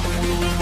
Thank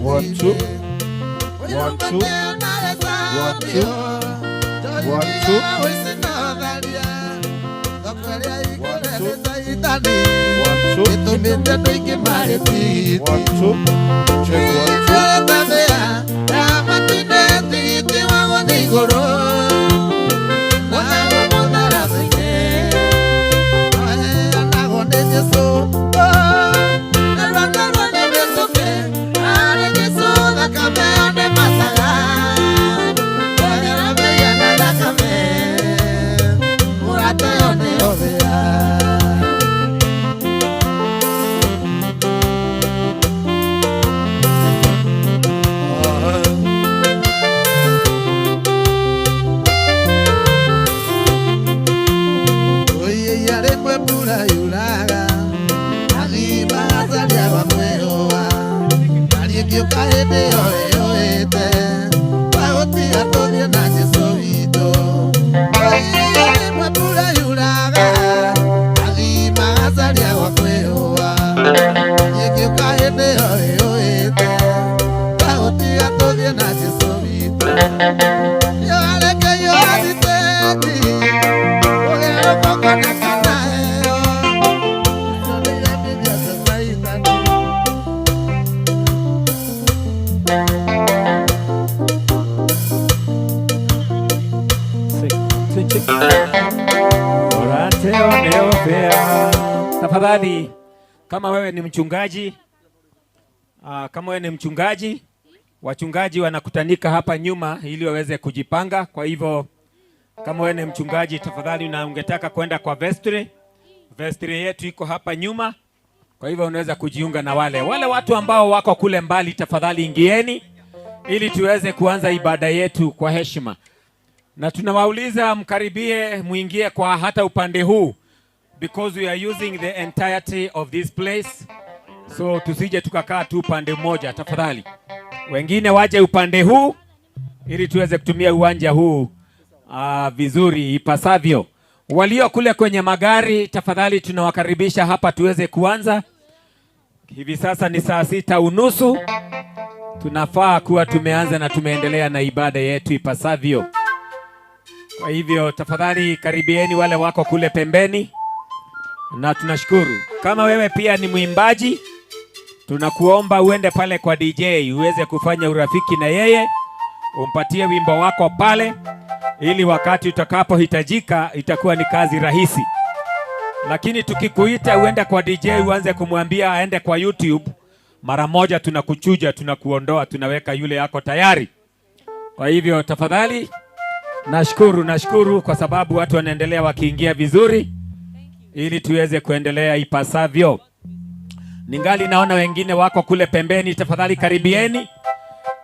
One, two. One, two. One, two. One, two. One, two. One, two. Check one, Tafadhali, kama wewe ni mchungaji, kama wewe ni mchungaji, wachungaji wanakutanika hapa nyuma ili waweze kujipanga. Kwa hivyo kama wewe ni mchungaji, tafadhali, na ungetaka kwenda kwa vestry, vestry yetu iko hapa nyuma. Kwa hivyo unaweza kujiunga na wale watu ambao wako kule mbali, tafadhali ingieni ili tuweze kuanza ibada yetu kwa heshima. Na tunawauliza mkaribie, muingie kwa hata upande huu because we are using the entirety of this place, so tusije tukakaa tu upande mmoja, tafadhali. Wengine waje upande huu ili tuweze kutumia uwanja huu vizuri ipasavyo. Walio kule kwenye magari, tafadhali tunawakaribisha hapa tuweze kuanza. Hivi sasa ni 6:30, tunafaa kuwa tumeanza na tumeendelea na ibada yetu ipasavyo. Kwa hivyo tafadhali karibieni wale wako kule pembeni, na tunashukuru. Kama wewe pia ni mwimbaji, tunakuomba uende pale kwa DJ uweze kufanya urafiki na yeye, umpatie wimbo wako pale, ili wakati utakapohitajika itakuwa ni kazi rahisi. Lakini tukikuita uende kwa DJ uanze kumwambia aende kwa YouTube, mara moja tunakuchuja, tunakuondoa, tunaweka yule yako tayari. Kwa hivyo tafadhali, nashukuru kwa sababu watu wanaendelea wakiingia vizuri ili tuweze kuendelea ipasavyo. Ningali naona wengine wako kule pembeni, tafadhali karibieni.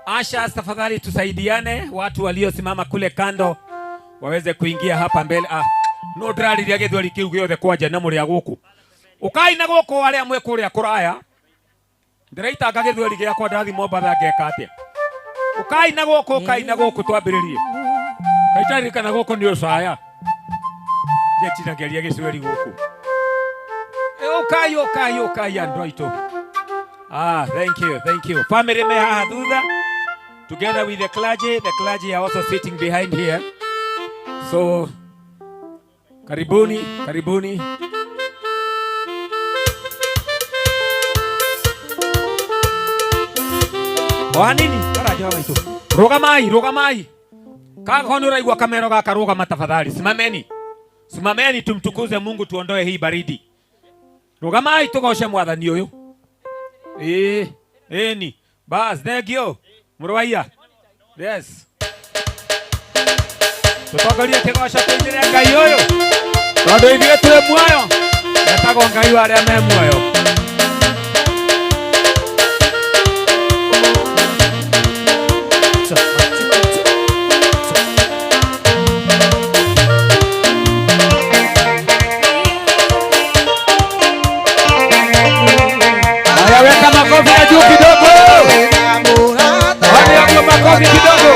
Asha, tafadhali tusaidiane, watu waliosimama kule kando waweze kuingia hapa mbele. No ndĩrarĩria gĩthweri kĩu gĩothe kwanja na mũrĩ a gũkũ. Ũkai na gũkũ arĩa mwĩ kũrĩa kũraya. Ndĩraitanga gĩthweri gĩakwa ndathi Mombatha ngeka atĩa? Ũkai na gũkũ, ũkai na gũkũ twambĩrĩrie. Kaitaririkana gũkũ nĩ ũcaya. Njecirageria gĩcweri gũkũ. Ũkai, ũkai, ũkai andũ aitũ. Ah, thank you, thank you. Family me haha thutha. Together with the clergy. The clergy are also sitting behind here. So, karibuni, karibuni. Oanini, karaja waitu. Rugamai, rugamai. Kaka nĩ ũraigua kamero gaka, rũgama tafadhali. Simameni. Simameni tumtukuze Mungu, tuondoe hii baridi. Rugamai tugoce mwathani ũyũ. Ĩĩ, ĩni. Bas, thank you. Mũrũaiya. Yes. Tũtongorie kĩgoco tũinĩre Ngai ũyũ. Tondũ ithuĩ twĩ muoyo. Etagwo Ngai wa arĩa me muoyo. Haya, weka makofi ya juu kidogo. Wale makofi kidogo.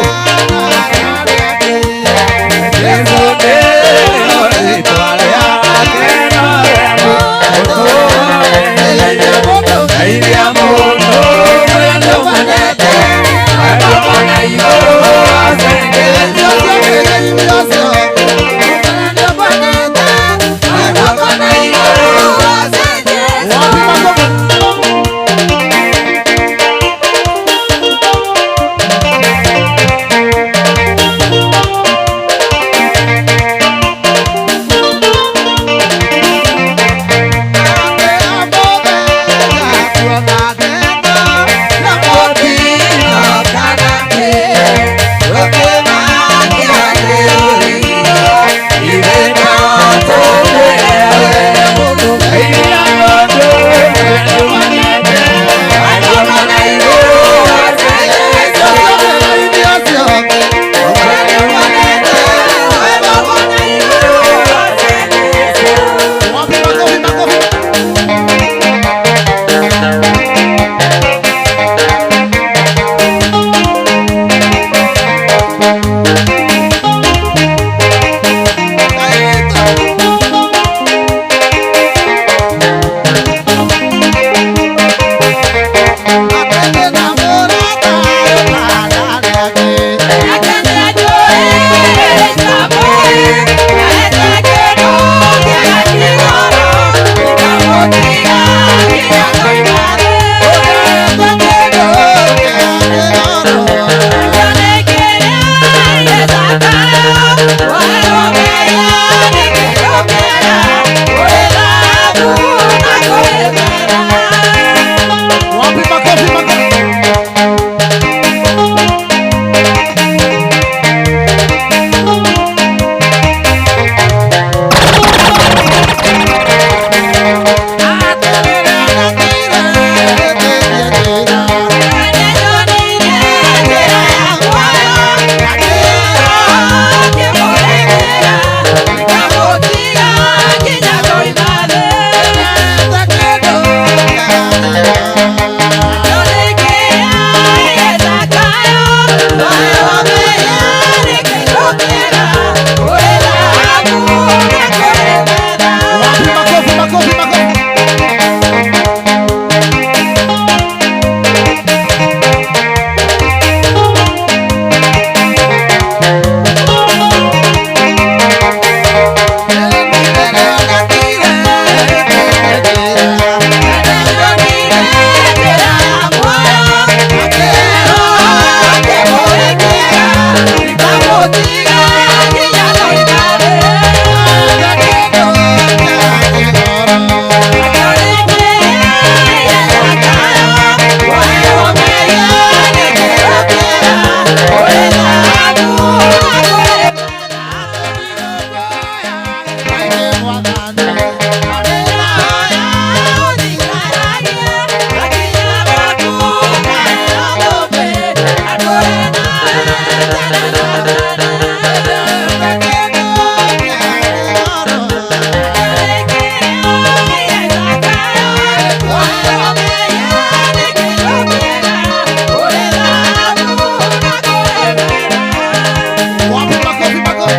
Wapi makofi, makofi.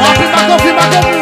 Wapi makofi, makofi?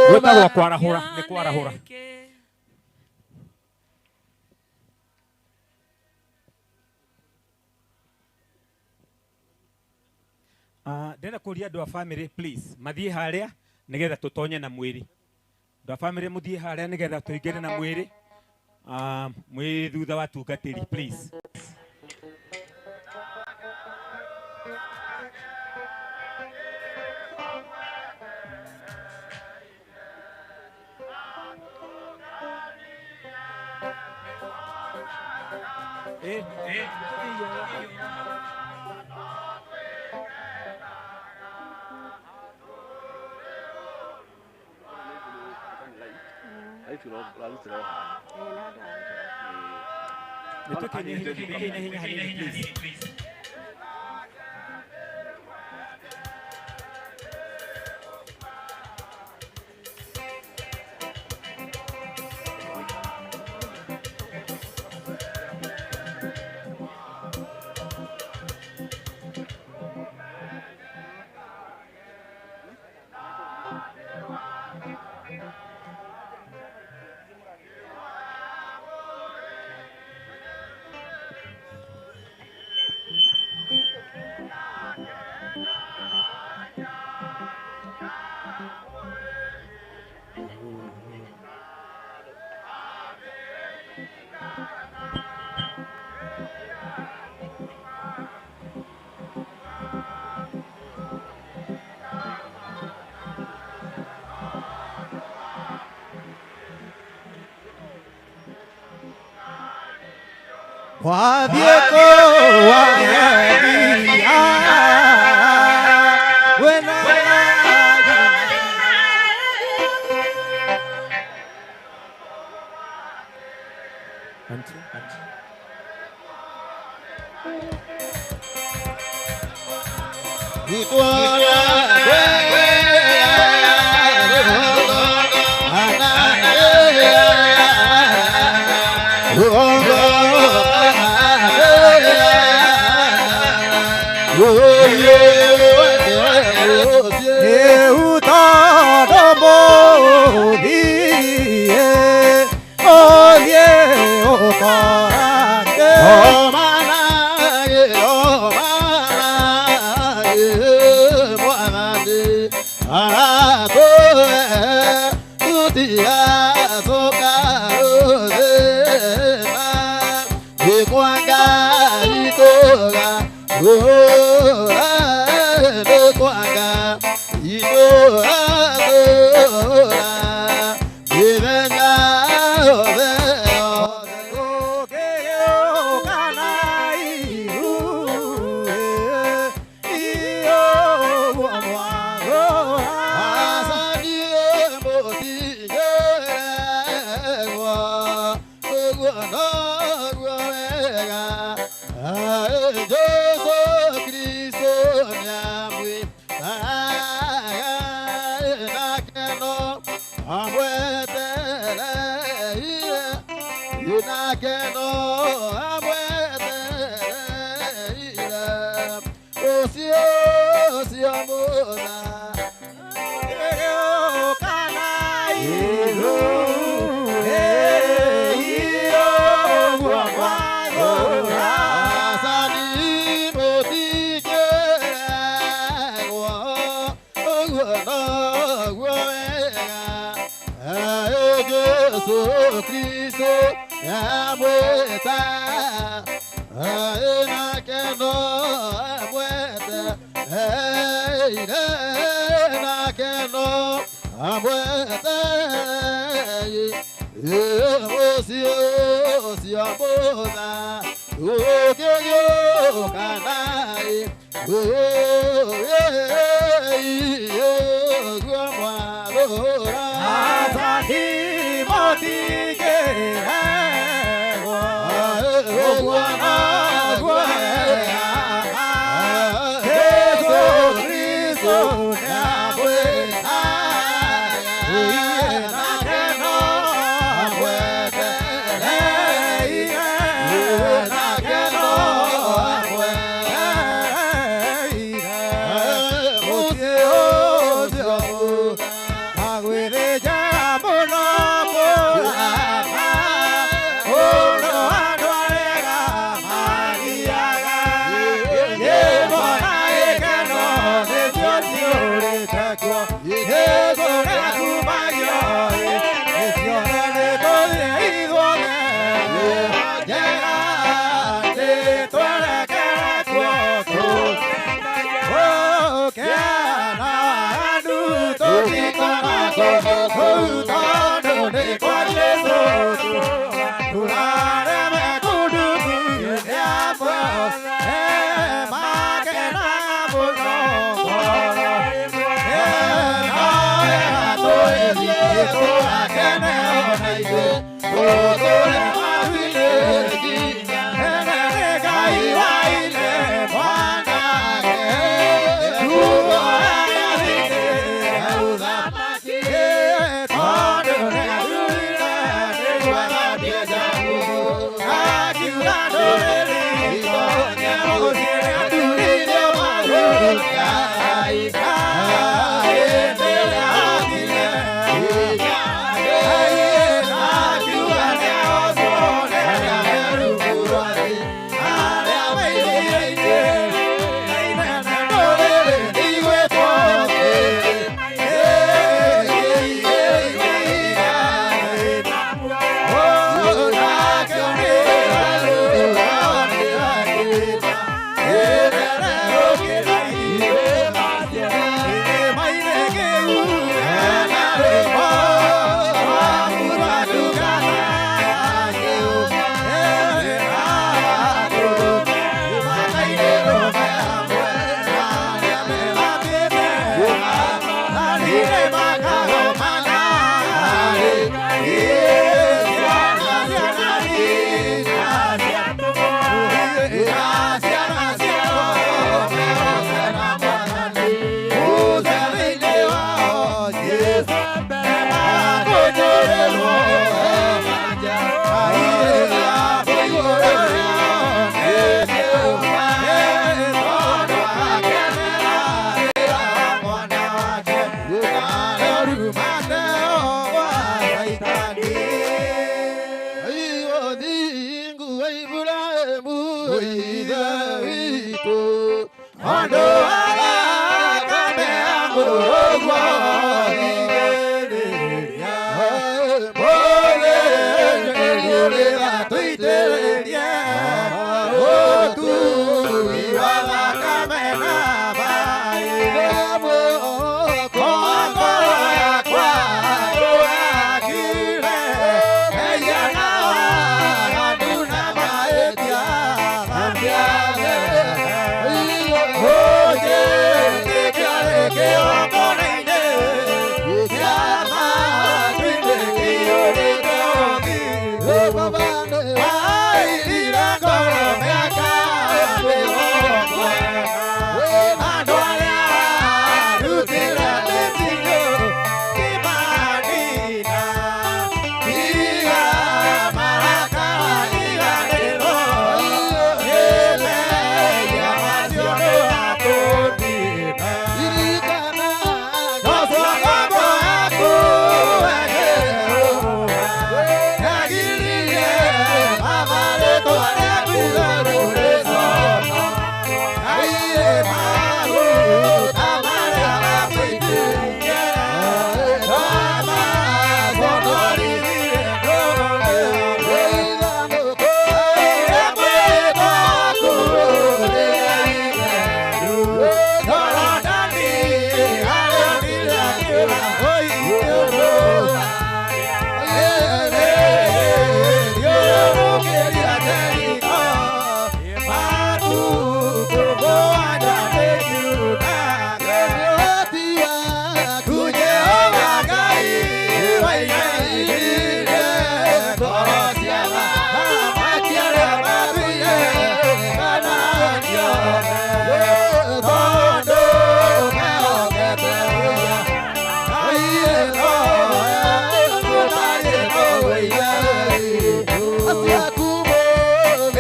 Gwĩtagwo kwarahũra, nĩ kwarahũra. Ndĩrenda kũria andũ a family please mathiĩ harĩa nĩgetha tũtonye na mwĩrĩ. Andũ a family mũthiĩ harĩa nĩgetha tũingĩre na mwĩrĩ. Mwĩ thutha wa tungatĩri please. Please. Ithe witũ andũ athakame ya mũrũguo rigĩrĩria mũthĩnjĩri tũitĩrĩrie ũtui wa thakame na maĩ ngoro yakwa ndũgakire mehia na waganu na mahĩtia ũnjĩtĩkia kĩgongona-inĩ kĩa matu-inĩ kĩiyũrĩte ũthingu wairire ngoro mĩaka mĩrongo andũ arĩa arutire mĩcigo kĩmanina tiga marakara riganĩrwo nĩ mehia macio ndũgatũnina Joshua ngombo yaku yagiririe Baba rĩtwa rĩaku igũrũ rĩcoka Ngai maguta marĩa makũitĩrĩirie ndamaconoririe ndũrĩrĩ mwĩtwa waku rĩrĩa itheru Jorodani arĩonire akĩũra ũiyũrũka thiũrũrũkĩria Jeriko matukũ mũgwanja nĩkiunanga Jehova Ngai wainainirie ngoro cia athamaki arĩa matũire Kanaani othe tondũ mehokete ũrĩa Ngai nowe ũtariĩ kũu Ithe witũ.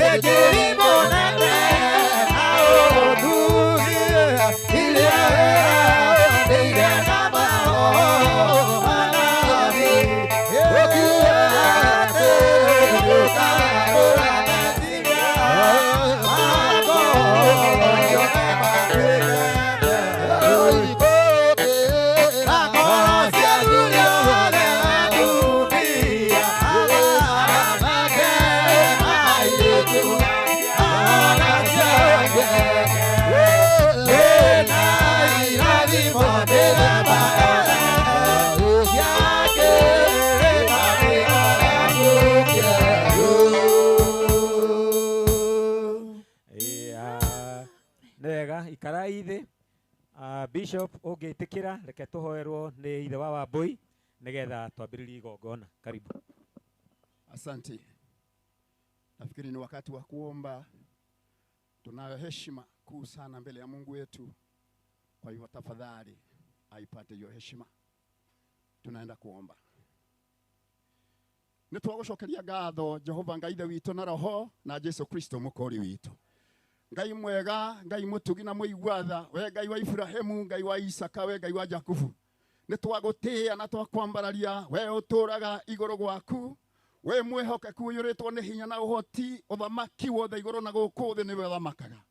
Ĩkĩri mũnene na ũtugi iria wĩranĩire na maroho manabii ũkiuga atĩ ndũkagarũra meciria mako yothe matuĩke na ngoro ciaku ciothe atumia anake na airĩtu ana ciake ĩna irathimo mĩthemba yothe cia kĩrĩkanĩro gĩaku kĩerũ. Nĩ wega ikarai thĩ. Bishop ũngĩtĩkĩra reke tũhoerwo nĩ ithe wa Wambui nĩgetha twambĩrĩrie igongona. Karibu. Asante. Nafikiri ni wakati wa kuomba. Tunayo heshima kuu sana mbele ya Mungu wetu. Kwa hivyo tafadhali aipate hiyo heshima. Tunaenda kuomba. Nĩ twagũcokeria ngatho Jehova Ngai ithe witũ na roho na Jesu Kristo mũkũũri witũ. Ngai mwega, Ngai mũtugi na mũigua tha, we Ngai wa Ibrahimu, Ngai wa Isaka, we Ngai wa Jakubu. Nĩ twagũtĩĩa na twakwambararia, we ũtũũraga igũrũ gwaku, we mwĩhokeku ũiyũrĩtwo nĩ hinya na ũhoti, ũthamaki wothe igũrũ na gũkũ thĩ nĩwe ũthamakaga.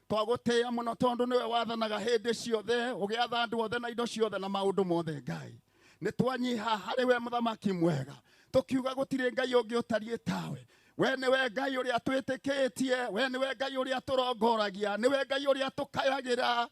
Twagũtĩĩa mũno tondũ nĩwe wathanaga hĩndĩ ciothe, ũgĩatha andũ othe na indo ciothe na maũndũ mothe Ngai. Nĩ twanyiha harĩ we mũthamaki mwega, tũkiuga gũtirĩ Ngai ũngĩ ũtariĩ tawe. We nĩwe Ngai ũrĩa twĩtĩkĩtie, we nĩwe Ngai ũrĩa tũrongoragia, nĩwe Ngai ũrĩa tũkayagĩra,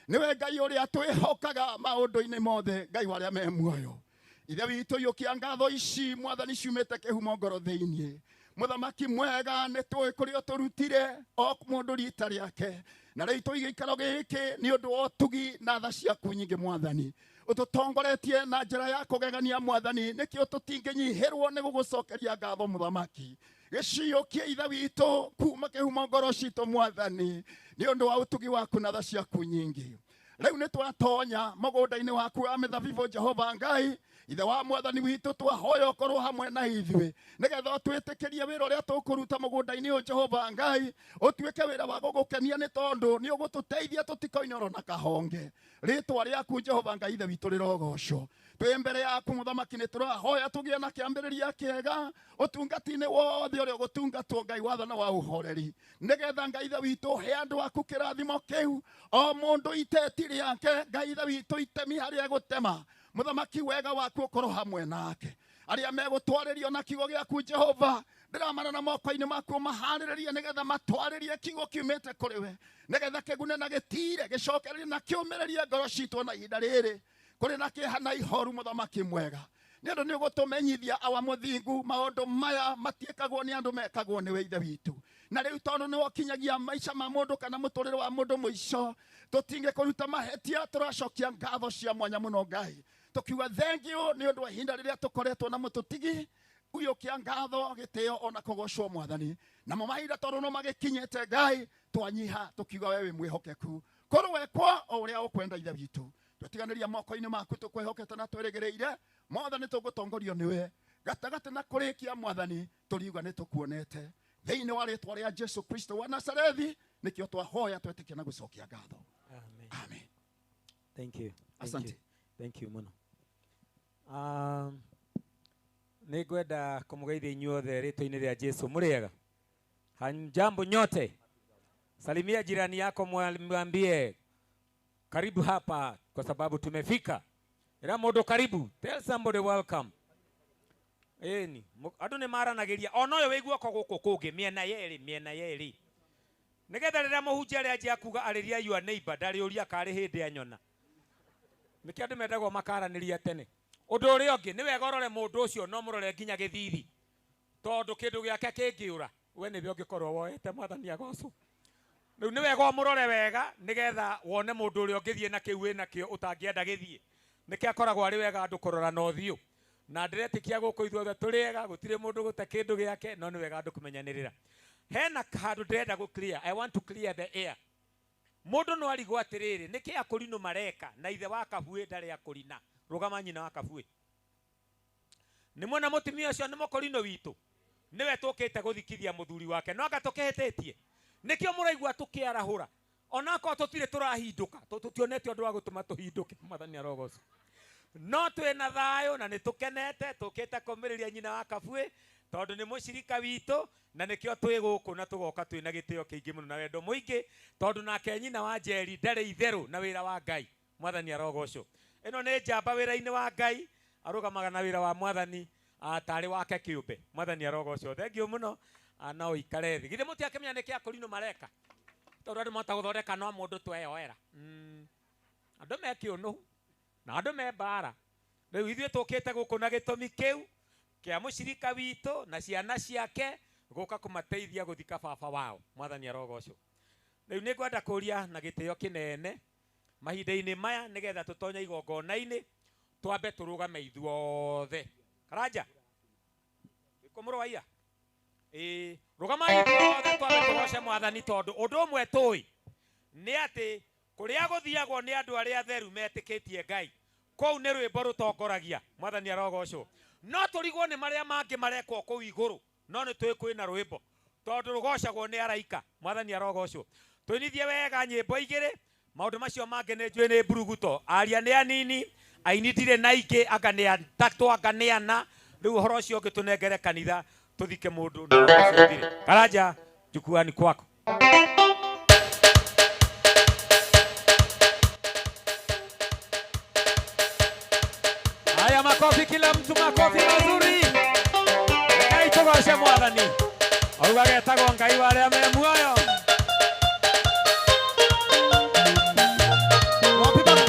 nĩwe Ngai ũrĩa twĩhokaga maũndũ-inĩ mothe, Ngai wa arĩa me muoyo. Ithe witũ iyũkia ngatho ici mwathani ciumĩte kĩhumo ngoro thĩinĩ. Mũthamaki mwega nĩ tũĩ kũrĩa ũtũrutire o mũndũ rita rĩake, na rĩu tũi gĩikaro gĩkĩ nĩ ũndũ wa ũtugi na tha ciaku nyingĩ mwathani. Ũtũtongoretie na njĩra ya kũgegania mwathani, nĩkĩo tũtingĩnyihĩrwo nĩ gũgũcokeria ngatho mũthamaki. Gĩciũkie ithe witũ kuma kĩhumo ngoro citũ mwathani, nĩ ũndũ wa ũtugi waku na tha ciaku nyingĩ. Rĩu nĩ twatonya mũgũnda-inĩ waku wa mĩthabibũ Jehova Ngai, Ithe wa Mwathani witũ, twahoya ũkorwo hamwe na ithuĩ, nĩgetha ũtwĩtĩkĩrie wĩra ũrĩa tũkũruta mũgũnda-inĩ ũyũ. Jehova Ngai, ũtuĩke wĩra wa gũgũkenia, nĩ tondũ nĩ ũgũtũteithia tũtikoinorwo na kahonge. Rĩtwa rĩaku, Jehova Ngai Ithe witũ, rĩrogocwo. Twĩ mbere yaku, Mũthamaki, nĩ tũrahoya tũgĩe na kĩambĩrĩria kĩega ũtungati-inĩ wothe ũrĩa ũgũtungatwo, Ngai wathana wa ũhoreri, nĩgetha Ngai Ithe witũ he andũ aku kĩrathimo kĩu, o mũndũ iteti rĩake, Ngai Ithe witũ, itemi harĩa egũtema. Mũthamaki, wega waku ũkorwo hamwe nake. Arĩa megũtwarĩrio na kiugo gĩaku, Jehova, ndĩramana na moko-inĩ maku, maharĩrĩrie nĩgetha matwarĩrie kiugo kiumĩte kũrĩ we, nĩgetha kĩgune na gĩtire, gĩcokererie na kĩũmĩrĩrie ngoro citũ na ihinda rĩrĩ kũrĩ na kĩeha na ihoru. Mũthamaki mwega, nĩ ũndũ nĩ ũgũtũmenyithia, awa mũthingu, maũndũ maya matiĩkagwo nĩ andũ, mekagwo nĩwe, Ithe witũ. Na rĩu tondũ nĩ wokinyagia maica ma mũndũ kana mũtũrĩre wa mũndũ mũico, tũtingĩkũruta mahĩtia. Tũracokia ngatho cia mwanya mũno, Ngai, tũkiuga thank you nĩ ũndũ wa ihinda rĩrĩa tũkoretwo na mũtũtigi. Uyũkia ngatho, gĩtĩo ona kũgocwo, Mwathani. Namo mahinda tondũ no magĩkinyĩte, Ngai, twanyiha tũkiuga we wĩ mwĩhokeku, korwo wekwo o ũrĩa ũkwenda. Ithe witũ, twatiganĩria moko-inĩ maku, tũkwĩhokete na twĩrĩgĩrĩire. Mwathani, tũgũtongorio nĩwe gatagatĩ na kũrĩkia. Mwathani, tũriuga nĩ tũkuonete thĩinĩ wa rĩtwa rĩa Jesu Kristo wa Nazarethi nĩkĩo twahoya, twetĩkia na gũcokia ngatho. Amen. Amen. Thank you. Thank Asante. you. Thank you mũno. Nĩ ngwenda kũmũgeithia inyuothe rĩtwa-inĩ rĩa Jesu. Mũrĩega? Hamjambo nyote. Salimia jirani yako, mwambie karibu hapa kwa sababu tumefika. Ĩra mũndũ karibu. Tell somebody welcome. Ĩni, andũ nĩ maranagĩria ona ũyũ wĩ guoko gũkũ kũngĩ mĩena yerĩ, mĩena yerĩ. Nĩgetha rĩrĩa mũhunjia arĩanjia kuga arĩria your neighbor, ndarĩũria karĩ hĩndĩ anyona. Nĩkĩo andũ mendagwo makaranĩria tene. Ũndũ ũrĩa ũngĩ, nĩ wega ũrore mũndũ ũcio, no mũrore nginya gĩthithi, tondũ kĩndũ gĩake kĩngĩũra, we nĩwe ũngĩkorwo woete. Mwathani agocwo. Rĩu nĩ wega ũmũrore wega, nĩgetha wone mũndũ ũrĩa ũngĩthiĩ na kĩu wĩna kĩo ũtangĩenda gĩthiĩ. Nĩkĩo akoragwo arĩ wega andũ kũrora na ũthiũ. Na ndĩretĩkia gũkũ ithuothe tũrĩ ega, gũtirĩ mũndũ gũte kĩndũ gĩake, no nĩ wega andũ kũmenyanĩrĩra. Hena handũ ndĩrenda gũ clear. I want to clear the air. Mũndũ no arigwo atĩrĩrĩ, nĩkĩ akũrinũ mareka na ithe wa kabuĩ ndarĩ akũrina? Rũgama, nyina wa kabuĩ. Nĩ mwona mũtumia ũcio nĩ mũkũrinũ witũ, nĩwe tũkĩte gũthikithia mũthuri wake, no anga tũkĩhĩtĩtie? Nĩkĩo mũraigua tũkĩarahũra, onakorwo tũtirĩ tũrahindũka, tũtionete ũndũ wa gũtũma tũhindũke. Mwathani arogocwo. No twĩna thayũ na nĩ tũkenete, tũkĩte kũmĩrĩria nyina wa kabuĩ tondũ nĩ mũcirika witũ, na nĩkĩo twĩ gũkũ na tũgoka twĩna gĩtĩo kĩingĩ mũno na wendo mũingĩ, tondũ nake nyina wa Njeri ndarĩ itherũ na wĩra wa Ngai. Mwathani arogocwo. Ĩno nĩ njamba wĩra-inĩ wa Ngai, arũgamaga na wĩra wa Mwathani tarĩ wake kĩũmbe. Mwathani arogocwo. Thank you mũno. No ũikare thĩ. Githĩ mũtiakĩmenya nĩkĩ akũrinũ mareka? Tondũ andũ mahota gũthondeka no mũndũ tweyoera. Andũ me kĩũnũhu na andũ me mbara. Rĩu ithuĩ tũkĩte gũkũ na gĩtũmi kĩu kĩa mũcirika witũ na ciana ciake, gũka kũmateithia gũthika baba wao. Mwathani arogocwo. Rĩu nĩ ngwenda kũria na gĩtĩo kĩnene mahinda-inĩ maya, nĩgetha tũtonye igongona-inĩ, twambe tũrũgame ithuothe. Karanja kũmũrwaia, ĩĩ, rũgamai ithuothe, twambe tũgoce Mwathani, tondũ ũndũ ũmwe tũĩ nĩ atĩ kũrĩa gũthiagwo nĩ andũ arĩa atheru metĩkĩtie Ngai, kũu nĩ rwĩmbo rũtongoragia. Mwathani arogocwo. No tũrigwo nĩ marĩa mangĩ marekwo kũu igũrũ, no nĩ tũĩ kwĩna rwĩmbo, tondũ rũgocagwo nĩ araika. Mwathani arogocwo. Tũinithie wega nyĩmbo igĩrĩ. Maũndũ macio mangĩ nĩ njũĩ nĩ mburuguto, aria nĩ anini, aini ndirĩ na ingĩ, anga nĩ atatũ, anga nĩ ana. Rĩu ũhoro ũcio ũngĩ tũnengere kanitha, tũthike mũndũ na ũhoro ũcio ũthire. Karanja, jukwani kwako. Haya, makofi kila mtu, makofi mazuri. Ngai, tũgoce Mwathani. Auga getagwo Ngai wa arĩa me muoyo. Wapi baba?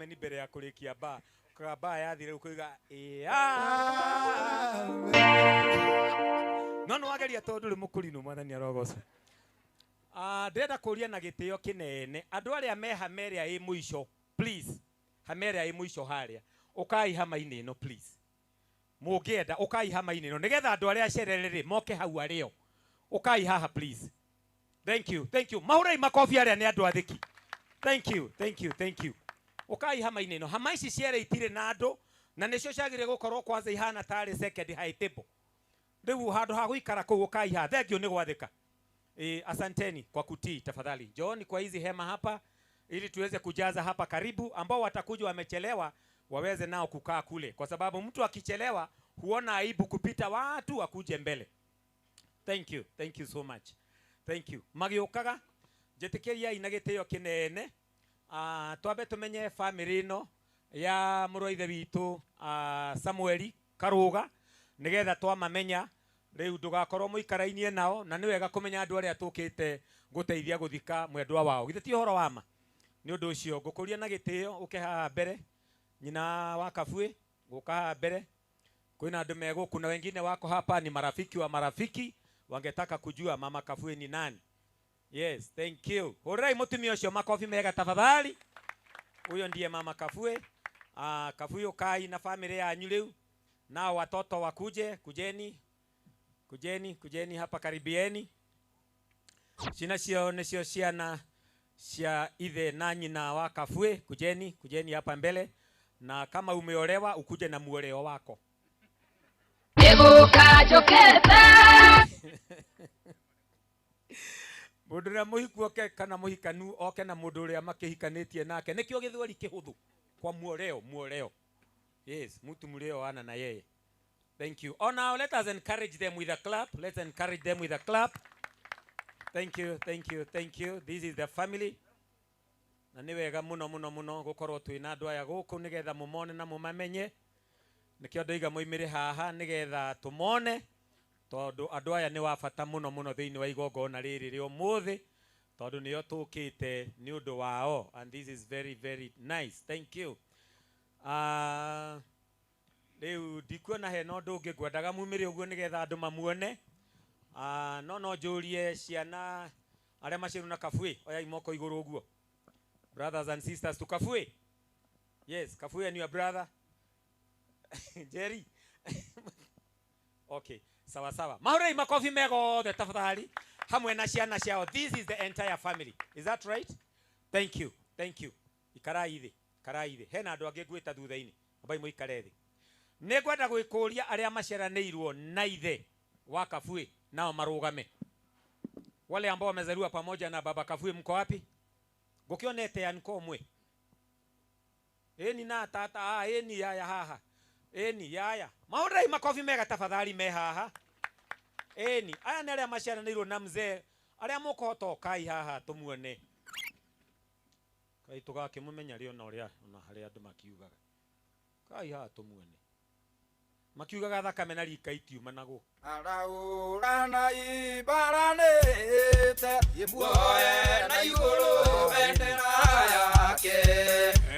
Ameni mbere ya kũrĩkia ba kaga ba yathire ũkoiga ĩ no nĩ wageria tondũ rĩ mũkũrinũ mwathani arogoca. Ndĩrenda kũria na gĩtĩo kĩnene andũ arĩa me hama ĩrĩa ĩ mũico, please, hama ĩrĩa ĩ mũico harĩa, ũkai hama-inĩ ĩno please, mũngĩenda ũkai hama-inĩ ĩno nĩgetha andũ arĩa acerere rĩ moke hau arĩo, ũkai haha please. Thank you, thank you. Mahũrei makobi arĩa nĩ andũ athĩki. Thank you, thank you, thank you. Ũkai hama-inĩ ĩno, hama ici cierĩ itirĩ na andũ na nĩcio ciagĩrĩire gũkorwo kwanza ihana tarĩ second high table. Rĩu handũ ha gũikara kũu ũkai haha. Thank you nĩ gwathĩka. Asanteni kwa kutii tafadhali. Njooni kwa hizi hema hapa ili tuweze kujaza hapa karibu, ambao watakuja wamechelewa waweze nao kukaa kule, kwa sababu mtu akichelewa huona aibu kupita watu wakuje mbele. Thank you, thank you so much. Thank you. Magĩũkaga njĩtĩkĩriai na gĩtĩo kĩnene. Twambe tũmenye family ĩno ya mũrũ wa ithe witũ, Samueli Karũga, nĩgetha twamamenya rĩu ndũgakorwo mũikarainie nao, na nĩ wega kũmenya andũ arĩa tũkĩte gũteithia gũthika mwendwa wao. Githĩ ti ũhoro wa ma? Nĩ ũndũ ũcio ngũkũria na gĩtĩo ũke haha mbere, nyina wa Kabuĩ gũka haha mbere. Kwĩna andũ me gũkũ na wengine wako hapa ni marafiki wa marafiki, wangetaka kujua mama Kabuĩ ni nani. Yes, thank you. Hũrĩrai mũtumia ũcio makobi mega tafadhali. Huyo ndiye mama Kabuĩ. Kabuĩ ũkai na family yanyu rĩu. Nao watoto wakuje, kujeni. Kujeni, kujeni hapa karibieni. Cina cio nĩcio ciana cia ithe na nyina wa Kabuĩ. Kujeni, kujeni hapa mbele. Na kama umeolewa ukuje na muoleo wako. Mũndũ ũrĩa mũhiku oke kana mũhikanu oke na mũndũ ũrĩa makĩhikanĩtie nake. Nĩkĩo gĩthweri kĩhũthũ kwa muoleo, muoleo. Yes, mtu mlio ana na yeye. Thank you. Oh, now let us encourage them with a clap. Let's encourage them with a clap. Thank you, thank you, thank you. This is the family. Na nĩ wega mũno mũno mũno gũkorwo twĩna andũ aya gũkũ nĩgetha mũmone na mũmamenye. Nĩkĩo ndoiga moimĩre haha nĩgetha tũmone, tondũ andũ aya nĩ wa bata mũno mũno thĩinĩ wa igongona rĩrĩ rĩa ũmũthĩ, tondũ nĩo tũkĩte nĩ ũndũ wao. And this is very, very nice. Thank you. Rĩu ndikuona hena ũndũ ũngĩ ngwendaga mumĩre ũguo nĩgetha andũ mamuone. No no njũrie ciana arĩa maciarwo na Kabuĩ, oyai moko igũrũ ũguo. Brothers and sisters to Kabuĩ. Yes, Kabuĩ and your brother. Jerry. Okay, sawa sawa. Mahũrei makobi mega othe tafadhali hamwe na ciana ciao. This is the entire family. Is that right? Thank you. Thank you. Ikarai thĩ, ikarai thĩ. Hena andũ angĩ ngwĩta thutha-inĩ. Ambai mũikare thĩ. Nĩ ngwenda gwĩkũria arĩa maciaranĩirwo na ithe wa Kabuĩ nao marũgame. Wale ambao wamezaliwa pamoja na baba Kabuĩ mko wapi? Ngũkĩonete ya nko mwe. Ĩni na tata, ĩni yaya haha. Ĩni yaya. Mahũrei makobi mega tafadhali me haha. Ĩni, aya nĩ arĩa maciaranĩirwo na mzee, arĩa mũkũhota ũkai haha tũmuone. Kai tũgakĩmũmenya rĩ ona ũrĩa ona harĩa andũ makiugaga. Kai haha tũmuone. Makiugaga thakame na rika itiumanagwo. Araũrana ibaranĩte, muoe na igũrũ bendera yake.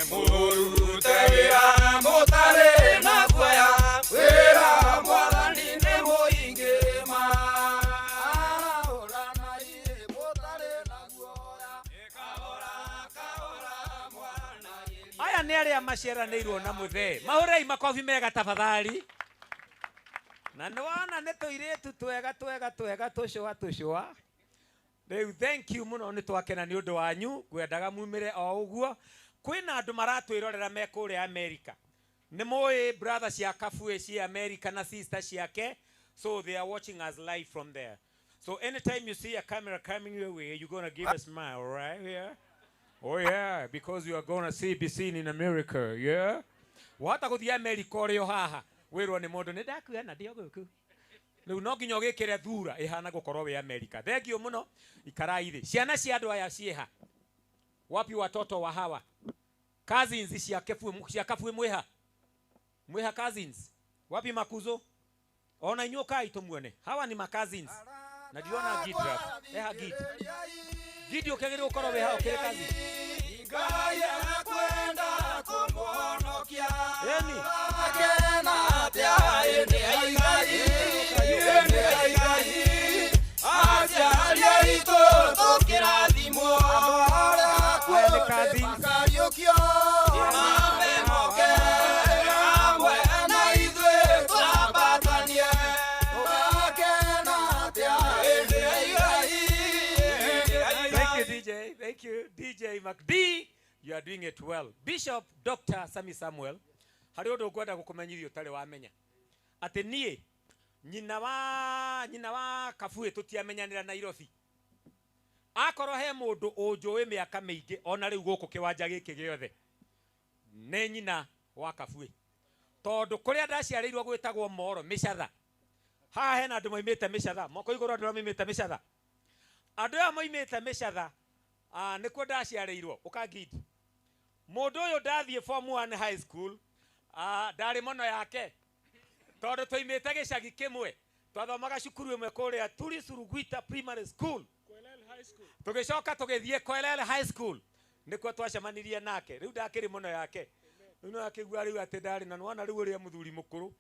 Mũrute wĩra mũtarĩ na guoya, wĩra mwathani nĩ mũingĩ ma. Araũrana mũtarĩ na guoya, kahora kahora mwana. Aya nĩ arĩa maciaranĩirwo na mũthee. Mahũrei makobi mega tafadhali. Na nĩ wona nĩ tũirĩtu twega twega twega tũcũa tũcũa. Rĩu thank you mũno, nĩ twakena nĩ ũndũ wanyu, ngwendaga mumĩre o ũguo. Kwĩna andũ maratwĩrorera me kũrĩa America. Nĩ mũĩ brother cia Kabuĩ cia America na sister ciake, so they are watching us live from there. So anytime you see a camera coming your way, you're going to give a smile, right? Yeah. Oh yeah, because you are going to be seen in America, yeah? Wahota gũthiĩ America ũrĩ o haha, wĩrwo nĩ mũndũ, nĩ ndakuona ndĩ o gũkũ. Rĩu no nginya ũgĩkĩre thura ĩhana gũkorwo wĩ America. Thank you mũno. Ikarai thĩ. Ciana cia andũ aya ciĩha? Wapi watoto wa hawa? Cousins cia Kabuĩ, cia Kabuĩ mwĩha? Mwĩha cousins? Wapi makuzo? Ona inyuĩ ũkai tũmuone. Hawa ni ma cousins. Na ndiona Gidi hapa. Eha Gidi. Gidi ũkĩagĩrĩirwo gũkorwo wĩ haha ũkĩrĩ cousin. Ngai akwenda kũ Ĩni. Aya nĩ cousins. Thank you, DJ. Thank you, DJ McD. You are doing it well. Bishop Dr. Sami Samuel, harĩ ũndũ ngwenda gũkũmenyithia ũtarĩ wamenya. Atĩ niĩ nyina wa Kabuĩ tũtiamenyanĩra Nairobi. Akorwo he mũndũ ũnjũĩ mĩaka mĩingĩ ona rĩu gũkũ kĩwanja gĩkĩ gĩothe nĩ nyina wa Kabuĩ. Tondũ kũrĩa ndaciarĩirwo gwĩtagwo Moro Mĩcatha. Haha hena andũ moimĩte Mĩcatha. Moko igũrũ andũ arĩa moimĩte Mĩcatha. Andũ aya moimĩte Mĩcatha nĩkuo ndaciarĩirwo ũkangindi. Mũndũ ũyũ ndathiĩ form 1 high school, ndarĩ mono yake tondũ tũimĩte gĩcagi kĩmwe, twathomaga cukuru ĩmwe kũrĩa Turi Suruguita Primary School, tũgĩcoka tũgĩthiĩ Koelele High School, nĩkuo twacemanirie nake. Rĩu ndakĩrĩ mũno yake, rĩu no akĩigua rĩu atĩ ndarĩ na nĩwona rĩu ũrĩa mũthuri mũkũrũ.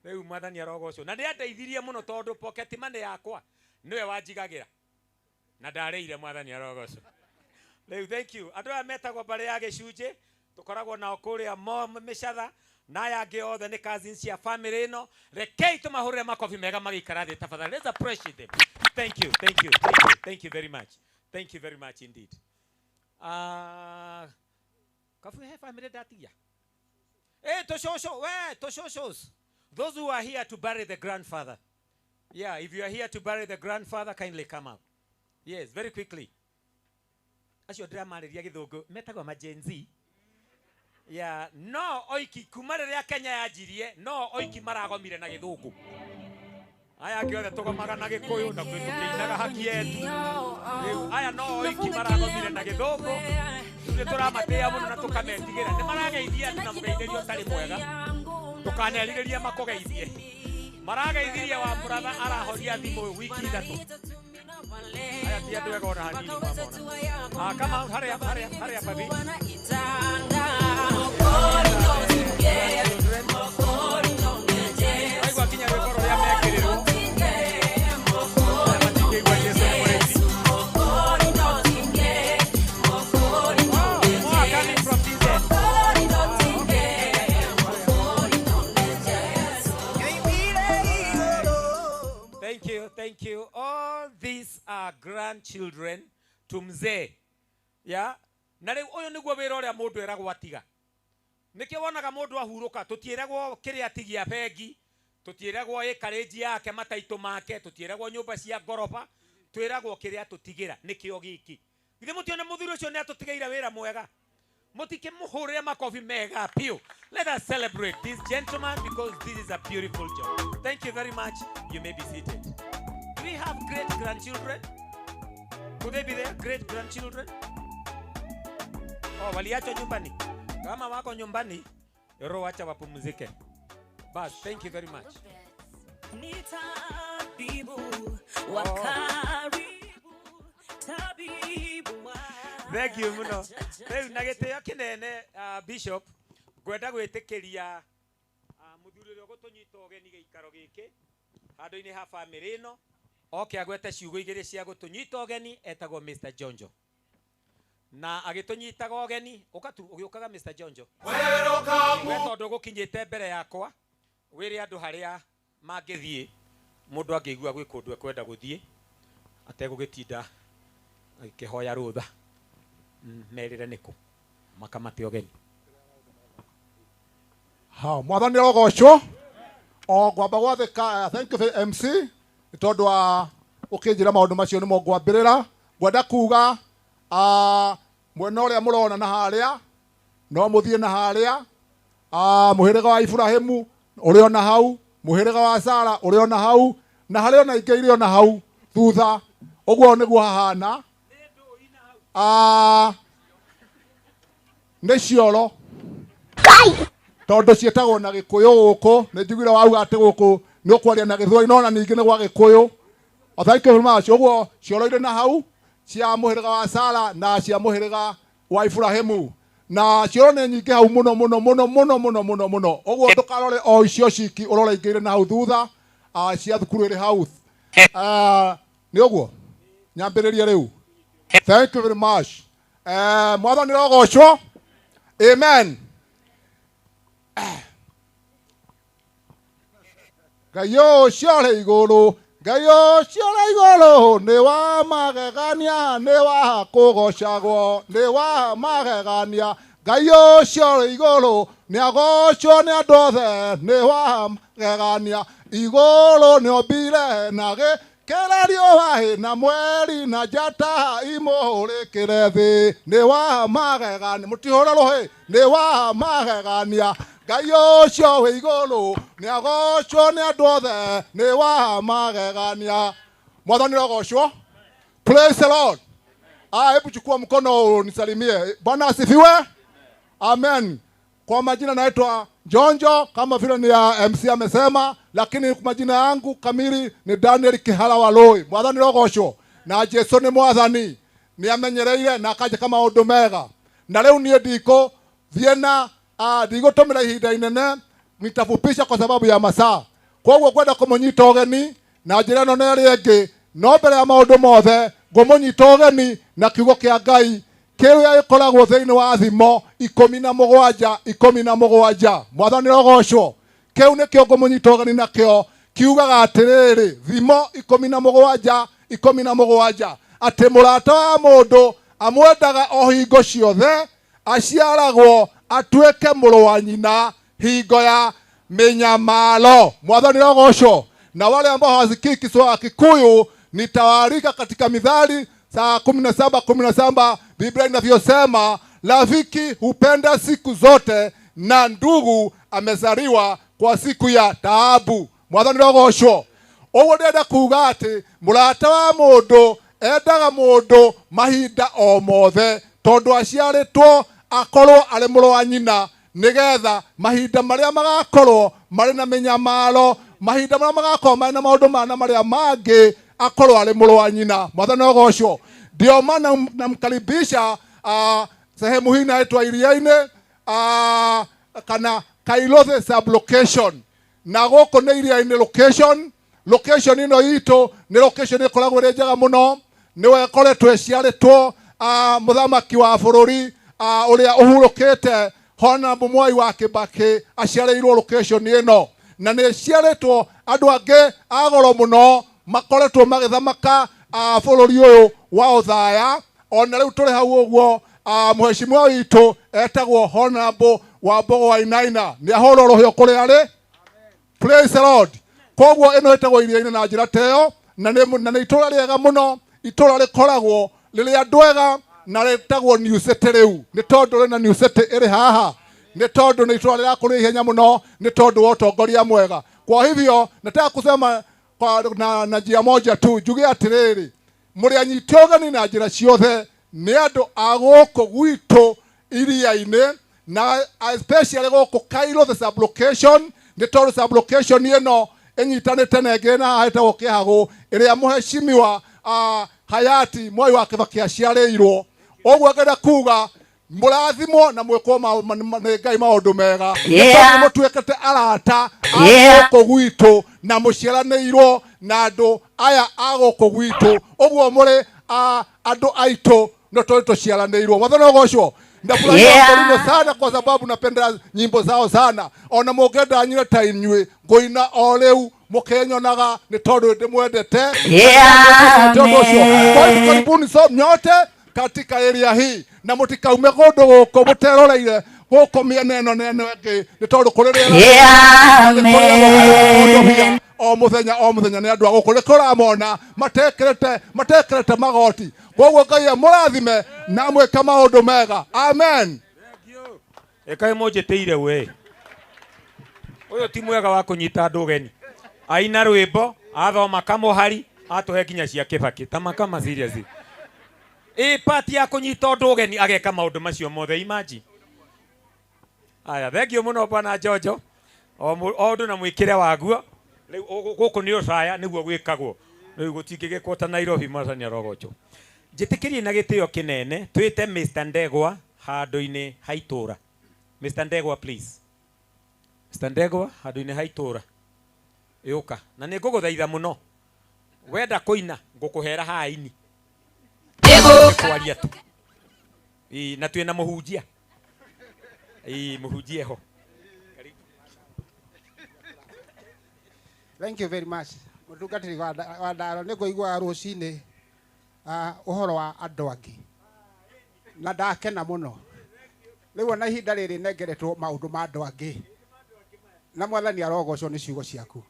Rĩu Mwathani arogocwo na nĩandeithirie mũno tondũ pocket money yakwa nĩwe wanjigagĩra na ndarĩire. Mwathani arogocwo. Rĩu thank you. Andũ aya metagwo mbarĩ ya gĩcunjĩ, tũkoragwo nao kũrĩa mo Mĩcatha, na aya angĩ othe nĩ cousins cia family ĩno. Rekei tũmahũrĩre makobi mega magĩikara thĩ tafadhali. Let's appreciate them. Thank you, thank you, thank you, thank you very much. Thank you very much indeed. Kabu he family ndatigia. Toshosho, we toshoshos, those who are here to bury the grandfather. Yeah, if you are here to bury the grandfather, kindly come up. Yes, very quickly. Acio ndĩramarĩria gĩthũngũ metagwo ma Gen Z. Yeah, no oiki kuma rĩrĩa Kenya yanjirie, no oiki maragomire na gĩthũngũ. Aya angĩ othe tũgomaga na gĩkũyũ na tũkĩinaga haki yetu. Rĩu aya no oiki maragomire na gĩthũngũ. Nĩ tũramatĩĩa mũno na tũkametigĩra. Nĩ marageithia andũ na mũgeithĩrio ũtarĩ mwega. Ndũkanerirĩrie makũgeithie. Marageithirie wa mũratha arahoria thimũ wiki 3. Aya ti andũ ega ona hanini mamona. Ah, come on, hurry up, hurry up, hurry up, baby. Aigua kinya rwĩmbo rũrĩa mekĩrĩrwo. Aya matingĩigua Jesũ nĩ mũrĩithi. Oh, more are coming from this end. Ah, okay. Thank you, thank you. All these are grandchildren to mzee. Yeah? Na rĩu ũyũ nĩguo wĩra ũrĩa mũndũ eragwo atiga. Nĩkĩo wonaga mũndũ ahurũka, tũtiĩragwo kĩrĩa atigia bengi, tũtiĩragwo ĩkarĩnji yake, mataitũ make, tũtiĩragwo nyũmba cia ngoroba, twĩragwo kĩrĩa tũtigĩra nĩkĩo gĩkĩ. Githĩ mũtione mũthuri ũcio nĩ atũtigĩire wĩra mwega? Mũtikĩmũhũrĩre makobi mega piũ. Let us celebrate this gentleman because this is a beautiful job. Thank you very much. You may be seated. Do we have great grandchildren? Could they be there? Great grandchildren? Oh, waliachwa nyumbani. Kama wako nyumbani, roho wacha wapumzike. Bas, thank you very much. Ni tabibu wa karibu, tabibu wa Thank you muno. Rĩu na gĩtĩo kĩnene, Bishop, ngwenda gwĩtĩkĩria mũthuri ũrĩa ũgũtũnyita ũgeni gĩikaro gĩkĩ handũ-inĩ ha famĩlĩ ĩno oke agwete ciugo igĩrĩ cia gũtũnyita ũgeni. Etagwo Mr. Jonjo na agĩtũnyitaga ũgeni ũka tu ũgĩũkaga. Mr. Jonjo, we tondũ gũkinyĩte mbere yakwa, wĩre andũ harĩa mangĩthiĩ mũndũ angĩigua gwĩ kũndũ ekwenda gũthiĩ ategũgĩtinda agĩkĩhoya rũtha. Merĩre nĩkũ makamate ũgeni. Ha, Mwathani arogocwo. O ngwamba gwathĩka, thank you MC nĩ tondũ wa ũkĩnjĩra maũndũ macio nĩmo ngwambĩrĩra. Ngwenda kuga mwena ũrĩa mũrona na harĩa no mũthiĩ na harĩa mũhĩrĩga wa Iburahĩmu ũrĩ ona hau, mũhĩrĩga wa Sara ũrĩ ona hau, na harĩ ona ingĩ irĩ ona hau thutha. Ũguo nĩguo hahana. Nĩ cioro tondũ ciĩtagwo na gĩkũyũ gũkũ. Nĩ njiguire wauga atĩ gũkũ nĩ ũkwaria na gĩthweri, no na ningĩ nĩ gwa gĩkũyũ. O thank you very much. Ũguo cioro irĩ na hau cia mũhĩrĩga wa Sara na cia mũhĩrĩga wa Iburahĩmu. Na cioro nĩ nyingĩ hau mũno mũno mũno mũno mũno mũno mũno. Ũguo ndũkarore o icio ciki, ũrore ingĩ irĩ na hau thutha, cia thukuru ĩrĩ hau. Nĩ ũguo nyambĩrĩrie rĩu. Thank you very much. Mwathani rogocwo. Amen. Ngai ũcio ũrĩ igũrũ, Ngai ũcio ũrĩ igũrũ, nĩ wa magegania, nĩ wa kũgocagwo, nĩ wa magegania. Ngai ũcio ũrĩ igũrũ, nĩ agocwo nĩ andũ othe, nĩ wa magegania. Igũrũ nĩombire na gĩkĩra riũa, na mweri na njata imũhũrĩkĩre thĩ, nĩ wa magegania. Mũtihũre rũhĩ, nĩ wa magegania. Ngai ũcio wĩ igũrũ, nĩ agocwo nĩ andũ othe, nĩ wa magegania. Mwathani rogocwo. Praise the Lord. Hebu chukua mkono unisalimie. Bwana asifiwe. Amen. Kwa majina naitwa Njonjo kama vile ni ya MC amesema, lakini majina yangu kamili ni Daniel Kihara Waloi. Mwathani rogocwo. Na Jesu nĩ mwathani, nĩ amenyereire na akanjĩka maũndũ mega. Na rĩu niĩ ndikũ thiĩ na ndigũtũmĩra ihinda inene, nitafupisha kwa sababu ya masaa. Koguo ngwenda kũmũnyita ũgeni na njĩra ĩno na ĩrĩa ĩngĩ, no mbere ya maũndũ mothe ngũmũnyita ũgeni na kiugo kĩa Ngai kĩrĩa gĩkoragwo thĩinĩ wa Thimo 17 17. Mwathani rogocwo. Kĩu nĩkĩo ngũmũnyita ũgeni nakĩo, kiugaga atĩrĩrĩ, Thimo 17 17, atĩ mũrata wa mũndũ amwendaga o hingo ciothe, aciaragwo atuĩke mũrũ wa nyina hingo ya minyamalo. Mwathani rogocwo. Na wale ambao hawasikii Kiswahili Kikuyu, nitawaalika katika Mithali saa 17 17, Biblia inavyosema, rafiki hupenda siku zote na ndugu amezaliwa kwa siku ya taabu. Mwathani rogocwo. Ũguo ndĩrenda kuga atĩ mũrata wa mũndũ endaga mũndũ mahinda o mothe, tondũ aciarĩtwo akorwo arĩ mũrũ wa nyina, nĩgetha mahinda marĩa magakorwo marĩ na mĩnyamaro, mahinda marĩa magakorwo marĩ na maũndũ mana marĩa mangĩ, akorwo arĩ mũrũ wa nyina. Mwathani rogocwo. Ndio maana namkaribisha sehemu hii inaitwa Iriaini, kana Kairothe sub-location. Na gũkũ nĩ Iriaini location. Location ĩno itũ nĩ location ĩkoragwo ĩrĩ njega mũno, nĩwe ĩkoretwo ĩciarĩtwo mũthamaki wa bũrũri ũrĩa ũhurũkĩte Honorable Mwai wa Kibaki aciarĩirwo location ĩno, na nĩ ĩciarĩtwo andũ angĩ a goro mũno makoretwo magĩthamaka bũrũri ũyũ wa Othaya. Ona rĩu tũrĩ hau ũguo, mheshimiwa witũ etagwo Honorable Wambogo Wainaina, nĩ ahũrwo rũhĩ kũrĩa arĩ. Praise the Lord. Koguo ĩno ĩtagwo Iriainĩ na njĩra ta ĩyo, na nĩ itũra rĩega mũno, itũra rĩkoragwo rĩrĩ andũ ega, na rĩtagwo New City rĩu, nĩ tondũ rĩna New City ĩrĩ haha, nĩ tondũ nĩ itũra rĩrakũrĩa ihenya mũno, nĩ tondũ wa ũtongoria mwega. Kwa hivyo nataka kusema kwa, na njia moja tu, njuge atĩrĩrĩ, mũrĩ anyite ũgeni na njĩra ciothe nĩ andũ a gũkũ gwitũ Iriainĩ, na especially gũkũ Kairothe sub-location, nĩ tondũ sub-location ĩno ĩnyitanĩte na ĩngĩ na haha ĩtagwo Kĩhagũ, ĩrĩa mheshimiwa hayati Mwai wa Kibaki aciarĩirwo. Ũguo ngenda kuga mũrathimwo na mwĩkwo nĩ Ngai maũndũ mega. Nĩ tondũ mũtuĩkĩte arata a gũkũ gwitũ na mũciaranĩirwo na andũ aya a gũkũ gwitũ, ũguo mũrĩ andũ aitũ no tondũ tũciaranĩirwo. Mwathani ũgocwo. Ndafurahia Wakorino sana kwa sababu napenda nyimbo zao sana. Ona mũngĩenda nyine ta inyuĩ, ngũina o rĩu mũkĩnyonaga nĩ tondũ ndĩmwendete. Tondũ ũcio, kwa hivyo karibuni so nyote katika area hii, na mũtikaume kũndũ gũkũ mũteroreire gũkũ mĩena ĩno na ĩno ĩngĩ, nĩ tondũ kũrĩ rĩera o mũthenya o mũthenya nĩ andũ a gũkũ nĩ kũramona matekĩrĩte magoti. Koguo Ngai amũrathime na amwĩke maũndũ mega. Amen. Ĩkai mũnjĩtĩire we. Ũyũ ti mwega wa kũnyita andũ ũgeni. Aina rwĩmbo, athoma kamũhari, atũhe nginya cia Kibaki. Ta makama serious. Ĩ part ya kũnyita ũndũ ũgeni ageka maũndũ macio mothe, imagine. Aya, thank you mũno bwana Jojo. O ũndũ na mwĩkĩre waguo. Rĩu gũkũ nĩ Othaya nĩguo gwĩkagwo. Rĩu gũtingĩgĩkwo ta Nairobi, Mwathani arogocwo. Njĩtĩkĩrie na gĩtĩo kĩnene twĩte Mr. Ndegwa handũ-inĩ ha itũra. Mr. Ndegwa please. Mr. Ndegwa handũ-inĩ ha itũra. Yũka na nĩ ngũgũthaitha mũno. Wenda kũina ngũkũhera haini. Kwaria tu. Ĩ na twĩna mũhunjia. Ĩ mũhunjia ho. Thank you very much. Mũtungatĩri wa ndaro nĩ ngũiguaga rũcinĩ ũhoro wa andũ angĩ na ndakena mũno. Rĩu ona ihinda rĩrĩ nengeretwo maũndũ ma andũ angĩ na mwathani arogocwo nĩ ciugo ciaku.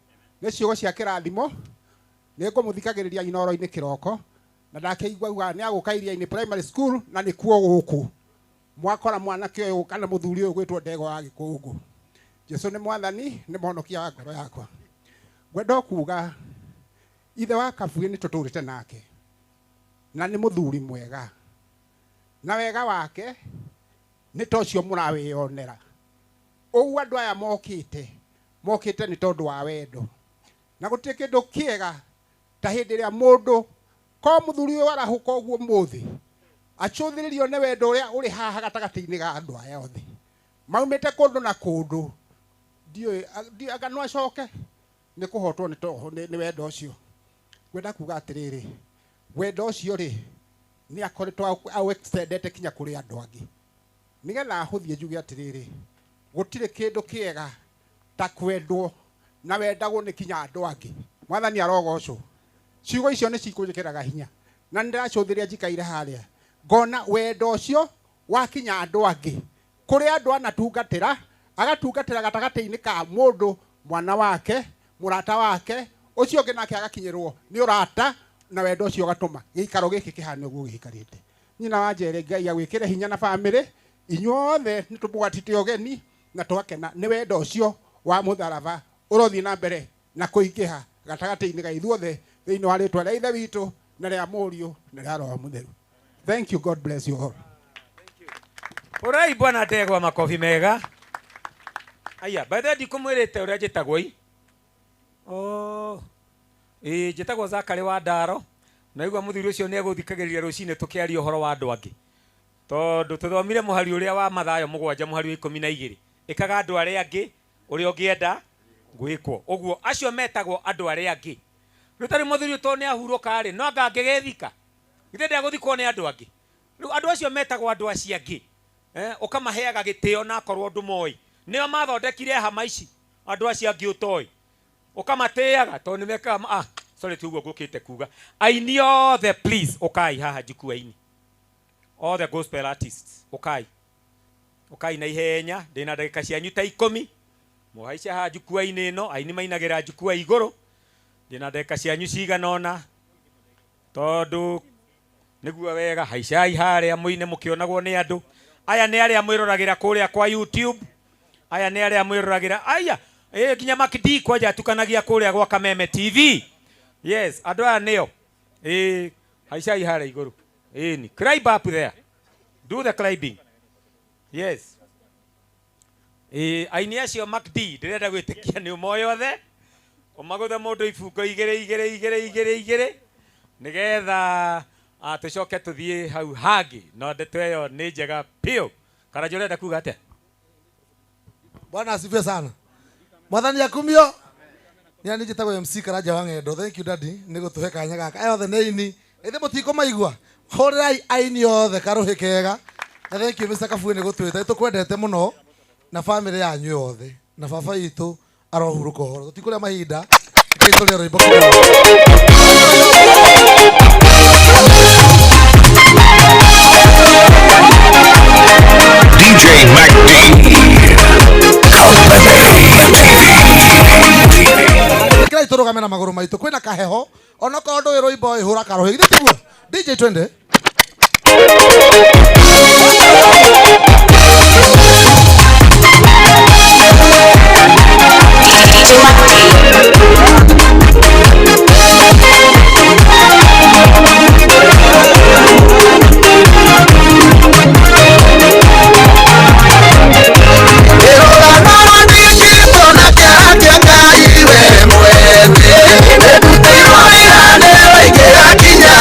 Nĩ ciugo cia kĩrathimo. Nĩ ngũmũthikagĩrĩria Inoro-inĩ kĩroko na ndakĩigua uga nĩ agũka Iria-inĩ primary school na nĩkuo gũkũ mwakora mwanake ũyũ kana mũthuri ũyũ gwĩtwo Ndegwa wa Gĩkũngũ. Jesu nĩ mwathani, nĩ mũhonokia wa ngoro yakwa. Ngwenda kuga ithe wa Kabuĩ nĩ tũtũrĩte nake na nĩ mũthuri mwega na wega wake nĩ ta ũcio mũrawĩyonera. Ũguo andũ aya mokĩte mokĩte nĩ tondũ wa wendo na gũtirĩ kĩndũ kĩega ta hĩndĩ ĩrĩa mũndũ ko mũthuri ũyũ arahũka ũguo mũthĩ acũthĩrĩrio nĩ wendo ũrĩa ũrĩ haha gatagatĩ-inĩ ga andũ aya othe maumĩte kũndũ na kũndũ. Ndiũĩ anga no acoke nĩ kũhotwo nĩ wendo ũcio. Ngwenda kuga atĩrĩrĩ, wendo ũcio rĩ nĩ akoretwo aũ-extendete kinya kũrĩ andũ angĩ nĩgetha ahũthie njuge atĩrĩrĩ, gũtirĩ kĩndũ kĩega ta kwendwo na wendagwo nĩ kinya andũ angĩ. Mwathani arogocwo. Ciugo icio nĩ cikũnjĩkĩraga hinya na nĩ ndĩracũthĩrĩria njikaire harĩa ngona wendo ũcio wakinya andũ angĩ kũrĩ andũ anatungatĩra agatungatĩra gatagatĩ-inĩ ka mũndũ mwana wake mũrata wake ũcio ũngĩ nake agakinyĩrwo nĩ ũrata na wendo ũcio ũgatũma gĩikaro gĩkĩ kĩhane ũguo gĩikarĩte. Nyina wa Njere, Ngai agwĩkĩre hinya na bamĩrĩ inyuothe nĩ tũmũgwatĩte ũgeni na twakena nĩ wendo ũcio wa mũtharaba ũrothiĩ na mbere na kũingĩha gatagatĩ-inĩ ga ithuothe thĩinĩ wa rĩtwa rĩa Ithe witũ na rĩa Mũriũ na rĩa Roho Mũtheru. Thank you. God bless you all. Ũrai bwana Ndegwa makobi mega. Aya, by the way ndikumwĩrĩte ũrĩa njĩtagwo i. Oh. Ĩ njĩtagwo Zakari wa Ndaro. Na igua mũthuri ũcio nĩ egũthikagĩrĩria rũcinĩ tũkĩaria ũhoro wa andũ angĩ. Tondũ tũthomire mũhari ũrĩa wa Mathayo 7 mũhari wa 12. Ĩkaga andũ arĩa angĩ ũrĩa ũngĩenda gwĩkwo. Ũguo acio metagwo andũ arĩa angĩ. Rĩu tarĩ mũthuri ũyũ tondũ nĩ ahurũka rĩ, no anga angĩgĩthika. Githĩ ndegũthikwo nĩ andũ angĩ. Rĩu andũ acio metagwo andũ acio angĩ. Ũkamaheaga gĩtĩo na akorwo ndũmoĩ. Nĩo mathondekire hama ici andũ acio angĩ ũtoĩ. Ũkamatĩaga tondũ nĩ mekaga sorry ti ũguo ngũkĩte kuga. Aini othe please ũkai haha jukwa-inĩ. All the gospel artists ũkai. Ũkai na ihenya ndĩna ndagĩka cianyu ta 10. Mũhaice haha jukwa-inĩ ĩno aini mainagĩra jukwa igũrũ. Ndĩna ndagĩka cianyu cigana ũna tondũ nĩguo wega haicai harĩa mũine mũkĩonagwo nĩ andũ. Aya nĩ arĩa mwĩroragĩra kũrĩa kwa YouTube. Aya nĩ arĩa mwĩroragĩra aya nginya Makdi kwanja atukanagia kũrĩa gwa Kameme TV. Yes, andũ aya nĩo. Haicai harĩa igũrũ. Ni climb up there. Do the climbing. Yes. Aini acio Makdi ndĩrenda gwĩtĩkia nĩ ũmoĩ othe. Ũmagũthe mũndũ ibungo igĩrĩ igĩrĩ igĩrĩ igĩrĩ igĩrĩ nĩgetha tũcoke tũthiĩ hau hangĩ. No ndeto ĩyo nĩ njega biũ. Karanja ũrenda kuga atĩa? Bwana asifiwe sana. Mwathani akumio. Ni ani njĩtagwo MC Karanja wa Ng'endo. Thank you daddy nĩ gũtũhe kanya gaka. Aya othe nĩ aini. Ithe mũtikũmaigua. Hũrĩrai aini othe karũhĩ kega. Na thank you Mr. Kabuĩ nĩ gũtwĩta. Nĩtũkwendete mũno na famĩlĩ yanyu yothe. Na baba witũ arohurũka ũhoro. Tũtikũrĩa mahinda. Rekei tũrĩe rwĩmbo kidogo. DJ MacD. Kira itũrũgame na magũrũ maitũ kwĩna kaheho onokorwo ndũĩ rwĩmbo ĩ hũra karũhĩ githĩ tiguo DJ twende. DJ MacD. Kinya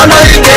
Thank